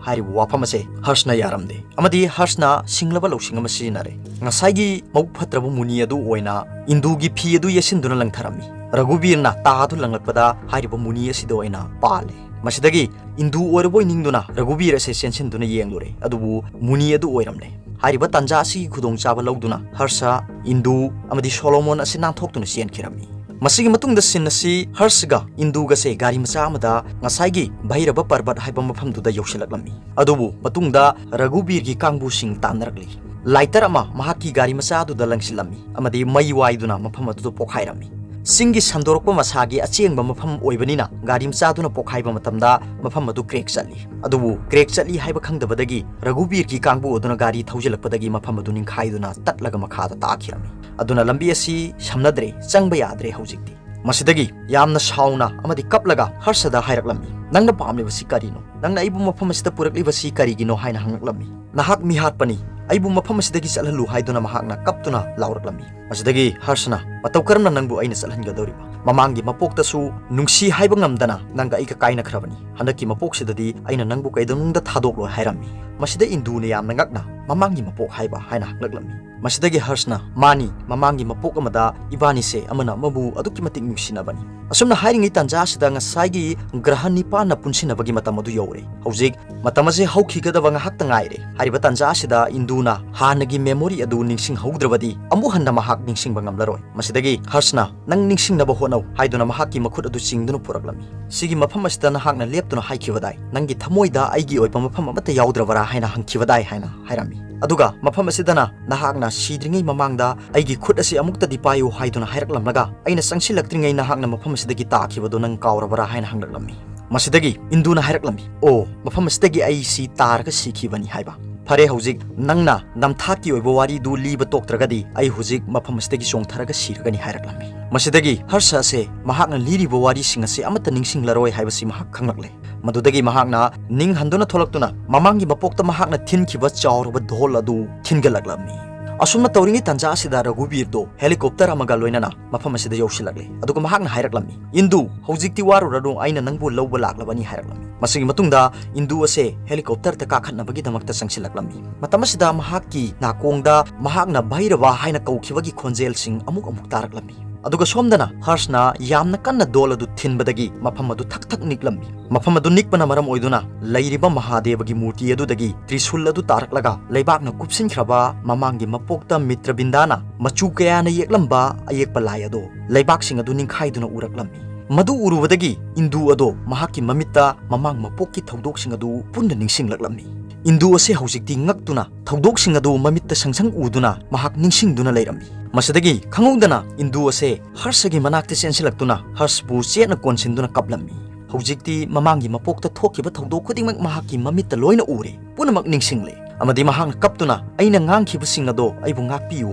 ꯍꯥꯏꯔꯤꯕ ꯋꯥꯐꯝ ꯑꯁꯦ ꯍꯔꯁꯅ ꯌꯥꯔꯝꯗꯦ, ꯑꯃꯗꯤ ꯍꯔꯁꯅ ꯁꯤꯡꯂꯕ ꯂꯧꯁꯤꯡ ꯑꯃ ꯁꯤꯖꯤꯟꯅꯔꯦ꯫ ꯉꯁꯥꯏꯒꯤ ꯃꯕꯨꯛ ꯐꯠꯇ꯭ꯔꯕ ꯃꯨꯅꯤ ꯑꯗꯨ ꯑꯣꯏꯅ ꯏꯟꯗꯨꯒꯤ ꯐꯤ ꯑꯗꯨ ꯌꯦꯠꯁꯤꯟꯗꯨꯅ ꯂꯪꯊꯔꯝꯃꯤ꯫ ꯔꯘꯨꯕꯤꯔꯅ ꯇꯥ ꯑꯗꯨ ꯂꯪꯂꯛꯄꯗ ꯍꯥꯏꯔꯤꯕ ꯃꯨꯅꯤ ꯑꯁꯤꯗ ꯑꯣꯏꯅ ꯄꯥꯜꯂꯦ꯫ ꯃꯁꯤꯗꯒꯤ ꯏꯟꯗꯨ ꯑꯣꯏꯔꯕꯣꯏ ꯅꯤꯡꯗꯨꯅ ꯔꯘꯨꯕꯤꯔ ꯑꯁꯦ ꯆꯦꯟꯁꯤꯟꯗꯨꯅ ꯌꯦꯡꯂꯨꯔꯦ, ꯑꯗꯨꯕꯨ ꯃꯨꯅꯤ ꯑꯗꯨ ꯑꯣꯏꯔꯝꯂꯦ꯫ ꯍꯥꯏꯔꯤꯕ ꯇꯥꯟꯖꯥ ꯑꯁꯤꯒꯤ ꯈꯨꯗꯣꯡꯆꯥꯕ ꯂꯧꯗꯨꯅ ꯍꯔꯁ, ꯏꯟꯗꯨ ꯑꯃꯗꯤ ꯁꯣꯂꯣꯃꯣꯟ ꯑꯁꯤ ꯅꯥꯟꯊꯣꯛꯇꯨꯅ ꯆꯦꯟꯈꯤꯔꯝꯃꯤ꯫ ꯃꯁꯤꯒꯤ ꯃꯇꯨꯡꯗ ꯁꯤꯟ ꯑꯁꯤ ꯍꯔꯁꯒ ꯏꯟꯗꯨꯒꯁꯦ ꯒꯥꯔꯤ ꯃꯆꯥ ꯑꯃꯗ ꯉꯁꯥꯏꯒꯤ ꯚꯩꯔꯕ ꯄꯔꯕꯠ ꯍꯥꯏꯕ ꯃꯐꯝꯗꯨꯗ ꯌꯧꯁꯤꯜꯂꯛꯂꯝꯃꯤ꯫ ꯑꯗꯨꯕꯨ ꯃꯇꯨꯡꯗ ꯔꯘꯨꯕꯤꯔꯒꯤ ꯀꯥꯡꯕꯨꯁꯤꯡ ꯇꯥꯟꯅꯔꯛꯂꯤ꯫ ꯂꯥꯏꯇꯔ ꯑꯃ ꯃꯍꯥꯛꯀꯤ ꯒꯥꯔꯤ ꯃꯆꯥ ꯑꯗꯨꯗ ꯂꯪꯁꯤꯜꯂꯝꯃꯤ ꯑꯃꯗꯤ ꯃꯩ ꯋꯥꯏꯗꯨꯅ ꯃꯐꯝ ꯑꯗꯨꯗ ꯄꯣꯛꯈꯥꯏꯔꯝꯃꯤ꯫ ꯆꯤꯡꯒꯤ ꯁꯟꯗꯣꯔꯛꯄ ꯃꯁꯥꯒꯤ ꯑꯆꯦꯡꯕ ꯃꯐꯝ ꯑꯣꯏꯕꯅꯤꯅ ꯒꯥꯔꯤ ꯃꯆꯥꯗꯨꯅ ꯄꯣꯛꯈꯥꯏꯕ ꯃꯇꯝꯗ ꯃꯐꯝ ꯑꯗꯨ ꯀ꯭ꯔꯦꯛ ꯆꯠꯂꯤ꯫ ꯑꯗꯨꯕꯨ ꯀ꯭ꯔꯦꯛ ꯆꯠꯂꯤ ꯍꯥꯏꯕ ꯈꯪꯗꯕꯗꯒꯤ ꯔꯘꯨꯕꯤꯔꯒꯤ ꯀꯥꯡꯕꯨ ꯑꯗꯨꯅ ꯒꯥꯔꯤ ꯊꯧꯖꯤꯜꯂꯛꯄꯗꯒꯤ ꯃꯐꯝ ꯑꯗꯨ ꯅꯤꯡꯈꯥꯏꯗꯨꯅ ꯇꯠꯂꯒ ꯃꯈꯥꯗ ꯇꯥꯈꯤꯔꯝꯃꯤ꯫ ꯑꯗꯨꯅ ꯂꯝꯕꯤ ꯑꯁꯤ ꯁꯝꯅꯗ꯭ꯔꯦ, ꯆꯪꯕ ꯌꯥꯗ꯭ꯔꯦ ꯍꯧꯖꯤꯛꯇꯤ꯫ ꯃꯁꯤꯗꯒꯤ ꯌꯥꯝꯅ ꯁꯥꯎꯅ ꯑꯃꯗꯤ ꯀꯞꯂꯒ ꯍꯔꯁꯗ ꯍꯥꯏꯔꯛꯂꯝꯃꯤ, "ꯅꯪꯅ ꯄꯥꯝꯂꯤꯕꯁꯤ ꯀꯔꯤꯅꯣ? ꯅꯪꯅ ꯑꯩꯕꯨ ꯃꯐꯝ ꯑꯁꯤꯗ ꯄꯨꯔꯛꯂꯤꯕꯁꯤ ꯀꯔꯤꯒꯤꯅꯣ?" ꯍꯥꯏꯅ ꯍꯪꯂꯛꯂꯝꯃꯤ꯫ "ꯅꯍꯥꯛ ꯃꯤꯍꯥꯠꯄꯅꯤ, ꯑꯩꯕꯨ ꯃꯐꯝ ꯑꯁꯤꯗꯒꯤ ꯆꯠꯍꯜꯂꯨ" ꯍꯥꯏꯗꯨꯅ ꯃꯍꯥꯛꯅ ꯀꯞꯇꯨꯅ ꯂꯥꯎꯔꯛꯂꯝꯃꯤ꯫ ꯃꯁꯤꯗꯒꯤ ꯍꯔꯁꯅ, "ꯃꯇꯧ ꯀꯔꯝꯅ ꯅꯪꯕꯨ ꯑꯩꯅ ꯆꯠꯍꯟꯒꯗꯧꯔꯤꯕ? ꯃꯃꯥꯡꯒꯤ ꯃꯄꯣꯛꯇꯁꯨ ꯅꯨꯡꯁꯤ ꯍꯥꯏꯕ ꯉꯝꯗꯅ ꯅꯪꯒ ꯑꯩꯒ ꯀꯥꯏꯅꯈ꯭ꯔꯕꯅꯤ꯫ ꯍꯟꯗꯛꯀꯤ ꯃꯄꯣꯛꯁꯤꯗꯗꯤ ꯑꯩꯅ ꯅꯪꯕꯨ ꯀꯩꯗꯧꯅꯨꯡꯗ ꯊꯥꯗꯣꯛꯂꯣꯏ" ꯍꯥꯏꯔꯝꯃꯤ꯫ ꯃꯁꯤꯗ ꯏꯟꯗꯨꯅ ꯌꯥꯝꯅ ꯉꯛꯅ, "ꯃꯃꯥꯡꯒꯤ ꯃꯄꯣꯛ ꯍꯥꯏꯕ?" ꯍꯥꯏꯅ ꯍꯪꯂꯛꯂꯝꯃꯤ꯫ ꯃꯁꯤꯗꯒꯤ ꯍꯔꯁꯅ, "ꯃꯥꯅꯤ, ꯃꯃꯥꯡꯒꯤ ꯃꯄꯣꯛ ꯑꯃꯗ ꯏꯕꯥꯅꯤꯁꯦ ꯑꯃꯅ ꯑꯃꯕꯨ ꯑꯗꯨꯛꯀꯤ ꯃꯇꯤꯛ ꯅꯨꯡꯁꯤꯅꯕꯅꯤ꯫ ꯑꯁꯨꯝꯅ ꯍꯥꯏꯔꯤꯉꯩ ꯇꯥꯟꯖꯥ ꯑꯁꯤꯗ ꯉꯁꯥꯏꯒꯤ ꯒ꯭ꯔꯍꯟ ꯅꯤꯄꯥꯟꯅ ꯄꯨꯟꯁꯤꯟꯅꯕꯒꯤ ꯃꯇꯝ ꯑꯗꯨ ꯌꯧꯔꯦ꯫ ꯍꯧꯖꯤꯛ ꯃꯇꯝ ꯑꯁꯦ ꯍꯧꯈꯤꯒꯗꯕ ꯉꯥꯏꯍꯥꯛꯇ ꯉꯥꯏꯔꯦ꯫ ꯍꯥꯏꯔꯤꯕ ꯇꯥꯟꯖꯥ ꯑꯁꯤꯗ ꯏꯟꯗꯨꯅ ꯍꯥꯟꯅꯒꯤ memory ꯑꯗꯨ ꯅꯤꯡꯁꯤꯡꯍꯧꯗ꯭ꯔꯕꯗꯤ ꯑꯃꯨꯛ ꯍꯟꯅ ꯃꯍꯥꯛ ꯅꯤꯡꯁꯤꯡꯕ ꯉꯝꯂꯔꯣꯏ꯫ ꯃꯁꯤꯗꯒꯤ ꯍꯔꯁꯅ, "ꯅꯪ ꯅꯤꯡꯁꯤꯡꯅꯕ ꯍꯣꯠꯅꯧ" ꯍꯥꯏꯗꯨꯅ ꯃꯍꯥꯛꯀꯤ ꯃꯈꯨꯠ ꯑꯗꯨ ꯆꯤꯡꯗꯨꯅ ꯄꯨꯔꯛꯂꯝꯃꯤ꯫ "ꯁꯤꯒꯤ ꯃꯐꯝ ꯑꯁꯤꯗ ꯅꯍꯥꯛꯅ ꯂꯦꯞꯇꯨꯅ ꯍꯥꯏꯈꯤꯕꯗꯥꯏ, ꯅꯪꯒꯤ ꯊꯃꯣꯏꯗ ꯑꯩꯒꯤ ꯑꯣꯏꯕ ꯃꯐꯝ ꯑꯃꯠꯇ ꯌꯥꯎꯗ꯭ꯔꯕꯔꯥ ꯍꯥꯏꯅ ꯍꯪꯈꯤꯕꯗꯥꯏ?" ꯍꯥꯏꯅ ꯍꯥꯏꯔꯝꯃꯤ꯫ ꯑꯗꯨꯒ ꯃꯐꯝ ꯑꯁꯤꯗꯅ ꯅꯍꯥꯛꯅ ꯁꯤꯗ꯭ꯔꯤꯉꯩ ꯃꯃꯥꯡꯗ ꯑꯩꯒꯤ ꯈꯨꯠ ꯑꯁꯤ ꯑꯃꯨꯛꯇꯗꯤ ꯄꯥꯏꯌꯨ ꯍꯥꯏꯗꯨꯅ ꯍꯥꯏꯔꯛꯂꯝꯂꯒ, ꯑꯩꯅ ꯆꯪꯁꯤꯜꯂꯛꯇ꯭ꯔꯤꯉꯩ ꯅꯍꯥꯛꯅ ꯃꯐꯝ ꯑꯁꯤꯗꯒꯤ ꯇꯥꯈꯤꯕꯗꯨ ꯅꯪ ꯀꯥꯎꯔꯕꯔꯥ ꯍꯥꯏꯅ ꯍꯪꯂꯛꯂꯝꯃꯤ꯫ ꯃꯁꯤꯗꯒꯤ ꯏꯟꯗꯨꯅ ꯍꯥꯏꯔꯛꯂꯝꯃꯤ, "ꯑꯣ, ꯃꯐꯝ ꯑꯁꯤꯗꯒꯤ ꯑꯩ ꯁꯤ ꯇꯥꯔꯒ ꯁꯤꯈꯤꯕꯅꯤ" ꯍꯥꯏꯕ꯫ "ꯐꯔꯦ, ꯍꯧꯖꯤꯛ ꯅꯪꯅ ꯅꯝꯊꯥꯛꯀꯤ ꯑꯣꯏꯕ ꯋꯥꯔꯤꯗꯨ ꯂꯤꯕ ꯇꯣꯛꯇ꯭ꯔꯒꯗꯤ ꯑꯩ ꯍꯧꯖꯤꯛ ꯃꯐꯝ ꯑꯁꯤꯗꯒꯤ ꯆꯣꯡꯊꯔꯒ ꯁꯤꯔꯒꯅꯤ" ꯍꯥꯏꯔꯛꯂꯝꯃꯤ꯫ ꯃꯁꯤꯗꯒꯤ ꯍꯔꯁ ꯑꯁꯦ ꯃꯍꯥꯛꯅ ꯂꯤꯔꯤꯕ ꯋꯥꯔꯤꯁꯤꯡ ꯑꯁꯦ ꯑꯃꯠꯇ ꯅꯤꯡꯁꯤꯡꯂꯔꯣꯏ ꯍꯥꯏꯕꯁꯤ ꯃꯍꯥꯛ ꯈꯪꯂꯛꯂꯦ꯫ ꯃꯗꯨꯗꯒꯤ ꯃꯍꯥꯛꯅ ꯅꯤꯡ ꯍꯟꯗꯨꯅ ꯊꯣꯛꯂꯛꯇꯨꯅ ꯃꯃꯥꯡꯒꯤ ꯃꯄꯣꯛꯇ ꯃꯍꯥꯛꯅ ꯊꯤꯟꯈꯤꯕ ꯆꯥꯎꯔꯕ ꯙꯣꯜ ꯑꯗꯨ ꯊꯤꯟꯒꯠꯂꯛꯂꯝꯃꯤ꯫ ꯑꯁꯨꯝꯅ ꯇꯧꯔꯤꯉꯩ ꯇꯥꯟꯖꯥ ꯑꯁꯤꯗ ꯔꯘꯨꯕꯤꯔꯗꯣ helicopter ꯑꯃꯒ ꯂꯣꯏꯅꯅ ꯃꯐꯝ ꯑꯁꯤꯗ ꯌꯧꯁꯤꯜꯂꯛꯂꯦ꯫ ꯑꯗꯨꯒ ꯃꯍꯥꯛꯅ ꯍꯥꯏꯔꯛꯂꯝꯃꯤ, "ꯏꯟꯗꯨ, ꯍꯧꯖꯤꯛꯇꯤ ꯋꯥꯔꯨꯔꯅꯨ, ꯑꯩꯅ ꯅꯪꯕꯨ ꯂꯧꯕ ꯂꯥꯛꯂꯕꯅꯤ" ꯍꯥꯏꯔꯛꯂꯝꯃꯤ꯫ ꯃꯁꯤꯒꯤ ꯃꯇꯨꯡꯗ ꯏꯟꯗꯨ ꯑꯁꯦ helicopterꯗ ꯀꯥꯈꯠꯅꯕꯒꯤꯗꯃꯛꯇ ꯆꯪꯁꯤꯜꯂꯛꯂꯝꯃꯤ꯫ ꯃꯇꯝ ꯑꯁꯤꯗ ꯃꯍꯥꯛꯀꯤ ꯅꯥꯀꯣꯡꯗ ꯃꯍꯥꯛꯅ ꯚꯩꯔꯕ ꯍꯥꯏꯅ ꯀꯧꯈꯤꯕꯒꯤ ꯈꯣꯟꯖꯦꯜꯁꯤꯡ ꯑꯃꯨꯛ ꯑꯃꯨꯛ ꯇꯥꯔꯛꯂꯝꯃꯤ꯫ ꯑꯗꯨꯒ ꯁꯣꯝꯗꯅ ꯍꯔꯁꯅ ꯌꯥꯝꯅ ꯀꯟꯅ ꯙꯣꯜ ꯑꯗꯨ ꯊꯤꯟꯕꯗꯒꯤ ꯃꯐꯝ ꯑꯗꯨ ꯊꯛ ꯊꯛ ꯅꯤꯛꯂꯝꯃꯤ꯫ ꯃꯐꯝ ꯑꯗꯨ ꯅꯤꯛꯄꯅ ꯃꯔꯝ ꯑꯣꯏꯗꯨꯅ ꯂꯩꯔꯤꯕ ꯃꯍꯥꯗꯦꯕꯒꯤ ꯃꯨꯔꯇꯤ ꯑꯗꯨꯗꯒꯤ ꯇ꯭ꯔꯤꯁꯨꯜ ꯑꯗꯨ ꯇꯥꯔꯛꯂꯒ ꯂꯩꯕꯥꯛꯅ ꯀꯨꯞꯁꯤꯟꯈ꯭ꯔꯕ ꯃꯃꯥꯡꯒꯤ ꯃꯄꯣꯛꯇ ꯃꯤꯇ꯭ꯔꯕꯤꯟꯗꯥꯅ ꯃꯆꯨ ꯀꯌꯥꯅ ꯌꯦꯛꯂꯝꯕ ꯑꯌꯦꯛꯄ ꯂꯥꯏ ꯑꯗꯨ ꯂꯩꯕꯥꯛꯁꯤꯡ ꯑꯗꯨ ꯅꯤꯡꯈꯥꯏꯗꯨꯅ ꯎꯔꯛꯂꯝꯃꯤ꯫ ꯃꯗꯨ ꯎꯔꯨꯕꯗꯒꯤ ꯏꯟꯗꯨ ꯑꯗꯣ ꯃꯍꯥꯛꯀꯤ ꯃꯃꯤꯠꯇ ꯃꯃꯥꯡ ꯃꯄꯣꯛꯀꯤ ꯊꯧꯗꯣꯛꯁꯤꯡ ꯑꯗꯨ ꯄꯨꯟꯅ ꯅꯤꯡꯁꯤꯡꯂꯛꯂꯝꯃꯤ꯫ ꯏꯟꯗꯨ ꯑꯁꯦ ꯍꯧꯖꯤꯛꯇꯤ ꯉꯛꯇꯨꯅ ꯊꯧꯗꯣꯛꯁꯤꯡ ꯑꯗꯨ ꯃꯃꯤꯠꯇ ꯁꯪꯁꯪ ꯎꯗꯨꯅ ꯃꯍꯥꯛ ꯅꯤꯡꯁꯤꯡꯗꯨꯅ ꯂꯩꯔꯝꯃꯤ꯫ ꯃꯁꯤꯗꯒꯤ ꯈꯪꯍꯧꯗꯅ ꯏꯟꯗꯨ ꯑꯁꯦ ꯍꯔꯁꯒꯤ ꯃꯅꯥꯛꯇ ꯆꯦꯟꯁꯤꯜꯂꯛꯇꯨꯅ ꯍꯔꯁꯕꯨ ꯆꯦꯠꯅ ꯀꯣꯟꯁꯤꯟꯗꯨꯅ ꯀꯞꯂꯝꯃꯤ꯫ ꯍꯧꯖꯤꯛꯇꯤ ꯃꯃꯥꯡꯒꯤ ꯃꯄꯣꯛꯇ ꯊꯣꯛꯈꯤꯕ ꯊꯧꯗꯣꯛ ꯈꯨꯗꯤꯡꯃꯛ ꯃꯍꯥꯛꯀꯤ ꯃꯃꯤꯠꯇ ꯂꯣꯏꯅ ꯎꯔꯦ, ꯄꯨꯝꯅꯃꯛ ꯅꯤꯡꯁꯤꯡꯂꯦ꯫ ꯑꯃꯗꯤ ꯃꯍꯥꯛꯅ ꯀꯞꯇꯨꯅ, "ꯑꯩꯅ ꯉꯥꯡꯈꯤꯕꯁꯤꯡ ꯑꯗꯣ ꯑꯩꯕꯨ ꯉꯥꯛꯄꯤꯌꯨ"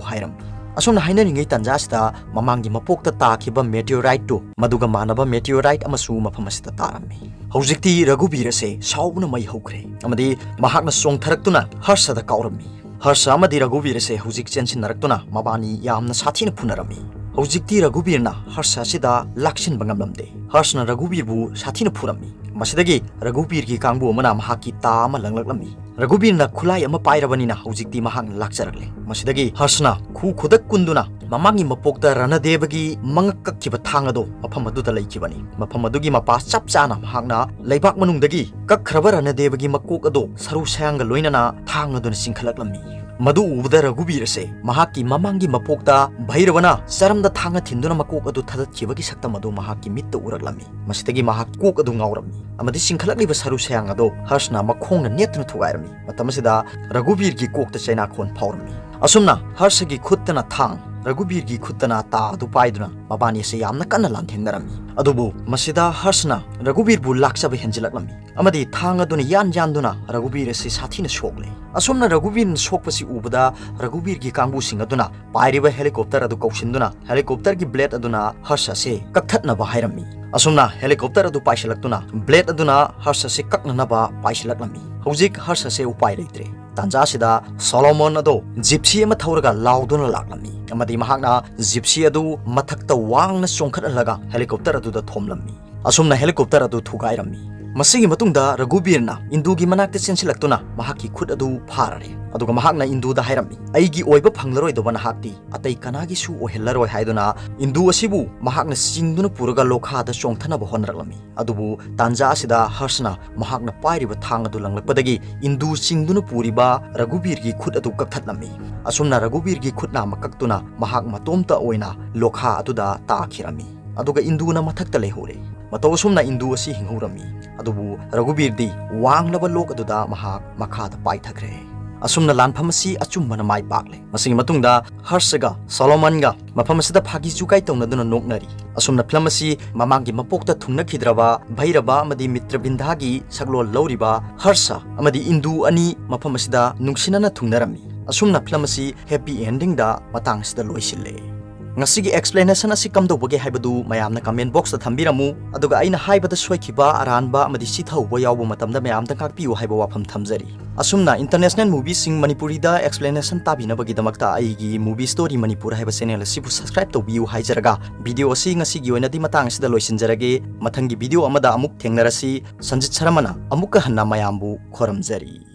ꯍꯥꯏꯔꯝꯃꯤ꯫ ꯑꯁꯨꯝꯅ ꯍꯥꯏꯅꯔꯤꯉꯩ ꯇꯥꯟꯖꯥꯁꯤꯗ ꯃꯃꯥꯡꯒꯤ ꯃꯄꯣꯛꯇ ꯇꯥꯈꯤꯕ meteoriteꯇꯨ ꯃꯗꯨꯒ ꯃꯥꯟꯅꯕ meteorite ꯑꯃꯁꯨ ꯃꯐꯝ ꯑꯁꯤꯗ ꯇꯥꯔꯝꯃꯤ꯫ ꯍꯧꯖꯤꯛꯇꯤ ꯔꯘꯨꯕꯤꯔ ꯑꯁꯦ ꯁꯥꯎꯕꯅ ꯃꯩ ꯍꯧꯈ꯭ꯔꯦ ꯑꯃꯗꯤ ꯃꯍꯥꯛꯅ ꯆꯣꯡꯊꯔꯛꯇꯨꯅ ꯍꯔꯁꯗ ꯀꯥꯎꯔꯝꯃꯤ꯫ ꯍꯔꯁ ꯑꯃꯗꯤ ꯔꯘꯨꯕꯤꯔ ꯑꯁꯦ ꯍꯧꯖꯤꯛ ꯆꯦꯟꯁꯤꯟꯅꯔꯛꯇꯨꯅ ꯃꯕꯥꯅꯤ ꯌꯥꯝꯅ ꯁꯥꯊꯤꯅ ꯐꯨꯅꯔꯝꯃꯤ꯫ ꯍꯧꯖꯤꯛꯇꯤ ꯔꯘꯨꯕꯤꯔꯅ ꯍꯔꯁ ꯑꯁꯤꯗ ꯂꯥꯛꯁꯤꯟꯕ ꯉꯝꯂꯝꯗꯦ꯫ ꯍꯔꯁꯅ ꯔꯘꯨꯕꯤꯔꯕꯨ ꯁꯥꯊꯤꯅ ꯐꯨꯔꯝꯃꯤ꯫ ꯃꯁꯤꯗꯒꯤ ꯔꯘꯨꯕꯤꯔꯒꯤ ꯀꯥꯡꯕꯨ ꯑꯃꯅ ꯃꯍꯥꯛꯀꯤ ꯇꯥ ꯑꯃ ꯂꯪꯂꯛꯂꯝꯃꯤ꯫ ꯔꯘꯨꯕꯤꯔꯅ ꯈꯨꯠꯂꯥꯏ ꯑꯃ ꯄꯥꯏꯔꯕꯅꯤꯅ ꯍꯧꯖꯤꯛꯇꯤ ꯃꯍꯥꯛꯅ ꯂꯥꯛꯆꯔꯛꯂꯦ꯫ ꯃꯁꯤꯗꯒꯤ ꯍꯔꯁꯅ ꯈꯨ ꯈꯨꯗꯛ ꯀꯨꯟꯗꯨꯅ ꯃꯃꯥꯡꯒꯤ ꯃꯄꯣꯛꯇ ꯔꯅꯗꯦꯕꯒꯤ ꯃꯉꯛ ꯀꯛꯈꯤꯕ ꯊꯥꯡ ꯑꯗꯣ ꯃꯐꯝ ꯑꯗꯨꯗ ꯂꯩꯈꯤꯕꯅꯤ꯫ ꯃꯐꯝ ꯑꯗꯨꯒꯤ ꯃꯄꯥ ꯆꯞ ꯆꯥꯅ ꯃꯍꯥꯛꯅ ꯂꯩꯕꯥꯛ ꯃꯅꯨꯡꯗꯒꯤ ꯀꯛꯈ꯭ꯔꯕ ꯔꯅꯗꯦꯕꯒꯤ ꯃꯀꯣꯛ ꯑꯗꯣ ꯁꯔꯨ ꯁꯌꯥꯡꯒ ꯂꯣꯏꯅꯅ ꯊꯥꯡ ꯑꯗꯨꯅ ꯆꯤꯡꯈꯠꯂꯛꯂꯝꯃꯤ꯫ ꯃꯗꯨ ꯎꯕꯗ ꯔꯘꯨꯕꯤꯔ ꯑꯁꯦ ꯃꯍꯥꯛꯀꯤ ꯃꯃꯥꯡꯒꯤ ꯃꯄꯣꯛꯇ ꯚꯩꯔꯕꯅ ꯆꯔꯝꯗ ꯊꯥꯡꯅ ꯊꯤꯟꯗꯨꯅ ꯃꯀꯣꯛ ꯑꯗꯨ ꯊꯥꯗꯠꯈꯤꯕꯒꯤ ꯁꯛꯇꯝ ꯑꯗꯨ ꯃꯍꯥꯛꯀꯤ ꯃꯤꯠꯇ ꯎꯔꯛꯂꯝꯃꯤ꯫ ꯃꯁꯤꯗꯒꯤ ꯃꯍꯥꯛ ꯀꯣꯛ ꯑꯗꯨ ꯉꯥꯎꯔꯝꯃꯤ ꯑꯃꯗꯤ ꯆꯤꯡꯈꯠꯂꯛꯂꯤꯕ ꯁꯔꯨ ꯁꯌꯥꯡ ꯑꯗꯨ ꯍꯔꯁꯅ ꯃꯈꯣꯡꯅ ꯅꯦꯠꯇꯨꯅ ꯊꯨꯒꯥꯏꯔꯝꯃꯤ꯫ ꯃꯇꯝ ꯑꯁꯤꯗ ꯔꯘꯨꯕꯤꯔꯒꯤ ꯀꯣꯛꯇ ꯆꯩꯅꯥꯈꯣꯟ ꯐꯥꯎꯔꯝꯃꯤ꯫ ꯑꯁꯨꯝꯅ ꯍꯔꯁꯒꯤ ꯈꯨꯠꯇꯅ ꯊꯥꯡ, ꯔꯘꯨꯕꯤꯔꯒꯤ ꯈꯨꯠꯇꯅ ꯇꯥ ꯑꯗꯨ ꯄꯥꯏꯗꯨꯅ ꯃꯕꯥꯅꯤ ꯑꯁꯤ ꯌꯥꯝꯅ ꯀꯟꯅ ꯂꯥꯟꯊꯦꯡꯅꯔꯝꯃꯤ꯫ ꯑꯗꯨꯕꯨ ꯃꯁꯤꯗ ꯍꯔꯁꯅ ꯔꯘꯨꯕꯤꯔꯕꯨ ꯂꯥꯛꯆꯕ ꯍꯦꯟꯖꯤꯜꯂꯛꯂꯝꯃꯤ ꯑꯃꯗꯤ ꯊꯥꯡ ꯑꯗꯨꯅ ꯌꯥꯟ ꯌꯥꯟꯗꯨꯅ ꯔꯘꯨꯕꯤꯔ ꯑꯁꯤ ꯁꯥꯊꯤꯅ ꯁꯣꯛꯂꯦ꯫ ꯑꯁꯨꯝꯅ ꯔꯘꯨꯕꯤꯔꯅ ꯁꯣꯛꯄꯁꯤ ꯎꯕꯗ ꯔꯘꯨꯕꯤꯔꯒꯤ ꯀꯥꯡꯕꯨꯁꯤꯡ ꯑꯗꯨꯅ ꯄꯥꯏꯔꯤꯕ helicopter ꯑꯗꯨ ꯀꯧꯁꯤꯟꯗꯨꯅ helicopterꯒꯤ blade ꯑꯗꯨꯅ ꯍꯔꯁ ꯑꯁꯤ ꯀꯛꯊꯠꯅꯕ ꯍꯥꯏꯔꯝꯃꯤ꯫ ꯑꯁꯨꯝꯅ helicopter ꯑꯗꯨ ꯄꯥꯏꯁꯤꯜꯂꯛꯇꯨꯅ blade ꯑꯗꯨꯅ ꯍꯔꯁ ꯑꯁꯤ ꯀꯛꯅꯅꯕ ꯄꯥꯏꯁꯤꯜꯂꯛꯂꯝꯃꯤ꯫ ꯍꯧꯖꯤꯛ ꯍꯔꯁ ꯑꯁꯤ ꯎꯄꯥꯏ ꯂꯩꯇ꯭ꯔꯦ꯫ ꯇꯥꯟꯖꯥ ꯑꯁꯤꯗ ꯁꯣꯂꯣꯃꯣꯟ ꯑꯗꯣ ꯖꯤꯞꯁꯤ ꯑꯃ ꯊꯧꯔꯒ ꯂꯥꯎꯗꯨꯅ ꯂꯥꯛꯂꯝꯃꯤ ꯑꯃꯗꯤ ꯃꯍꯥꯛꯅ ꯖꯤꯞꯁꯤ ꯑꯗꯨ ꯃꯊꯛꯇ ꯋꯥꯡꯅ ꯆꯣꯡꯈꯠꯍꯜꯂꯒ helicopter ꯑꯗꯨꯗ ꯊꯣꯝꯂꯝꯃꯤ꯫ ꯑꯁꯨꯝꯅ helicopter ꯑꯗꯨ ꯊꯨꯒꯥꯏꯔꯝꯃꯤ꯫ ꯃꯁꯤꯒꯤ ꯃꯇꯨꯡꯗ ꯔꯘꯨꯕꯤꯔꯅ ꯏꯟꯗꯨꯒꯤ ꯃꯅꯥꯛꯇ ꯆꯦꯟꯁꯤꯜꯂꯛꯇꯨꯅ ꯃꯍꯥꯛꯀꯤ ꯈꯨꯠ ꯑꯗꯨ ꯐꯥꯔꯔꯦ꯫ ꯑꯗꯨꯒ ꯃꯍꯥꯛꯅ ꯏꯟꯗꯨꯗ ꯍꯥꯏꯔꯝꯃꯤ, "ꯑꯩꯒꯤ ꯑꯣꯏꯕ ꯐꯪꯂꯔꯣꯏꯗꯕ ꯅꯍꯥꯛꯇꯤ ꯑꯇꯩ ꯀꯅꯥꯒꯤꯁꯨ ꯑꯣꯏꯍꯜꯂꯔꯣꯏ" ꯍꯥꯏꯗꯨꯅ ꯏꯟꯗꯨ ꯑꯁꯤꯕꯨ ꯃꯍꯥꯛꯅ ꯆꯤꯡꯗꯨꯅ ꯄꯨꯔꯒ ꯂꯣꯈꯥꯗ ꯆꯣꯡꯊꯅꯕ ꯍꯣꯠꯅꯔꯛꯂꯝꯃꯤ꯫ ꯑꯗꯨꯕꯨ ꯇꯥꯟꯖꯥ ꯑꯁꯤꯗ ꯍꯔꯁꯅ ꯃꯍꯥꯛꯅ ꯄꯥꯏꯔꯤꯕ ꯊꯥꯡ ꯑꯗꯨ ꯂꯪꯂꯛꯄꯗꯒꯤ ꯏꯟꯗꯨ ꯆꯤꯡꯗꯨꯅ ꯄꯨꯔꯤꯕ ꯔꯘꯨꯕꯤꯔꯒꯤ ꯈꯨꯠ ꯑꯗꯨ ꯀꯛꯊꯠꯂꯝꯃꯤ꯫ ꯑꯁꯨꯝꯅ ꯔꯘꯨꯕꯤꯔꯒꯤ ꯈꯨꯠ ꯅꯥꯝꯃ ꯀꯛꯇꯨꯅ ꯃꯍꯥꯛ ꯃꯇꯣꯝꯇ ꯑꯣꯏꯅ ꯂꯣꯈꯥ ꯑꯗꯨꯗ ꯇꯥꯈꯤꯔꯝꯃꯤ꯫ ꯑꯗꯨꯒ ꯏꯟꯗꯨꯅ ꯃꯊꯛꯇ ꯂꯩꯍꯧꯔꯦ꯫ ꯃꯇꯧ ꯑꯁꯨꯝꯅ ꯏꯟꯗꯨ ꯑꯁꯤ ꯍꯤꯡꯍꯧꯔꯝꯃꯤ꯫ ꯑꯗꯨꯕꯨ ꯔꯘꯨꯕꯤꯔꯗꯤ ꯋꯥꯡꯂꯕ ꯂꯣꯛ ꯑꯗꯨꯗ ꯃꯍꯥꯛ ꯃꯈꯥꯗ ꯄꯥꯏꯊꯈ꯭ꯔꯦ꯫ ꯑꯁꯨꯝꯅ ꯂꯥꯟꯐꯝ ꯑꯁꯤ ꯑꯆꯨꯝꯕꯅ ꯃꯥꯏ ꯄꯥꯛꯂꯦ꯫ ꯃꯁꯤꯒꯤ ꯃꯇꯨꯡꯗ ꯍꯔꯁꯒ ꯁꯣꯂꯣꯃꯟꯒ ꯃꯐꯝ ꯑꯁꯤꯗ ꯐꯥꯒꯤ ꯖꯨꯒꯥꯏ ꯇꯧꯅꯗꯨꯅ ꯅꯣꯛꯅꯔꯤ꯫ ꯑꯁꯨꯝꯅ ꯐꯤꯂꯝ ꯑꯁꯤ ꯃꯃꯥꯡꯒꯤ ꯃꯄꯣꯛꯇ ꯊꯨꯡꯅꯈꯤꯗ꯭ꯔꯕ ꯚꯩꯔꯕ ꯑꯃꯗꯤ ꯃꯤꯇ꯭ꯔꯕꯤꯟꯗꯥꯒꯤ ꯁꯛꯂꯣꯟ ꯂꯧꯔꯤꯕ ꯍꯔꯁ ꯑꯃꯗꯤ ꯏꯟꯗꯨ ꯑꯅꯤ ꯃꯐꯝ ꯑꯁꯤꯗ ꯅꯨꯡꯁꯤꯅꯅ ꯊꯨꯡꯅꯔꯝꯃꯤ꯫ ꯑꯁꯨꯝꯅ ꯐꯤꯂꯝ ꯑꯁꯤ ꯍꯦꯄꯤ ꯑꯦꯟꯗꯤꯡꯗ ꯃꯇꯥꯡ ꯑꯁꯤꯗ ꯂꯣꯏꯁꯤꯜꯂꯦ꯫ ꯉꯁꯤꯒꯤ explanation ꯑꯁꯤ ꯀꯝꯗꯧꯕꯒꯦ ꯍꯥꯏꯕꯗꯨ ꯃꯌꯥꯝꯅ comment box ꯇ ꯊꯝꯕꯤꯔꯝꯃꯨ꯫ ꯑꯗꯨꯒ ꯑꯩꯅ ꯍꯥꯏꯕꯗ ꯁꯣꯏꯈꯤꯕ, ꯑꯔꯥꯟꯕ ꯑꯃꯗꯤ ꯁꯤꯊꯍꯧꯕ ꯌꯥꯎꯕ ꯃꯇꯝꯗ ꯃꯌꯥꯝꯗ ꯉꯥꯛꯄꯤꯌꯨ ꯍꯥꯏꯕ ꯋꯥꯐꯝ ꯊꯝꯖꯔꯤ꯫ ꯑꯁꯨꯝꯅ international movie ꯁꯤꯡ ꯃꯅꯤꯄꯨꯔꯤꯗ explanation ꯇꯥꯕꯤꯅꯕꯒꯤꯗꯃꯛꯇ ꯑꯩꯒꯤ Movie Story ꯃꯅꯤꯄꯨꯔ ꯍꯥꯏꯕ channel ꯑꯁꯤꯕꯨ subscribe ꯇꯧꯕꯤꯌꯨ ꯍꯥꯏꯖꯔꯒ, video ꯑꯁꯤ ꯉꯁꯤꯒꯤ ꯑꯣꯏꯅꯗꯤ ꯃꯇꯥꯡ ꯑꯁꯤꯗ ꯂꯣꯏꯁꯤꯟꯖꯔꯒꯦ꯫ ꯃꯊꯪꯒꯤ video ꯑꯃꯗ ꯑꯃꯨꯛ ꯊꯦꯡꯅꯔꯁꯤ꯫ ꯁꯟꯖꯤꯠ ꯁꯔꯃꯅ ꯑꯃꯨꯛꯀ ꯍꯟꯅ ꯃꯌꯥꯝꯕꯨ ꯈꯣꯔꯝꯖꯔꯤ꯫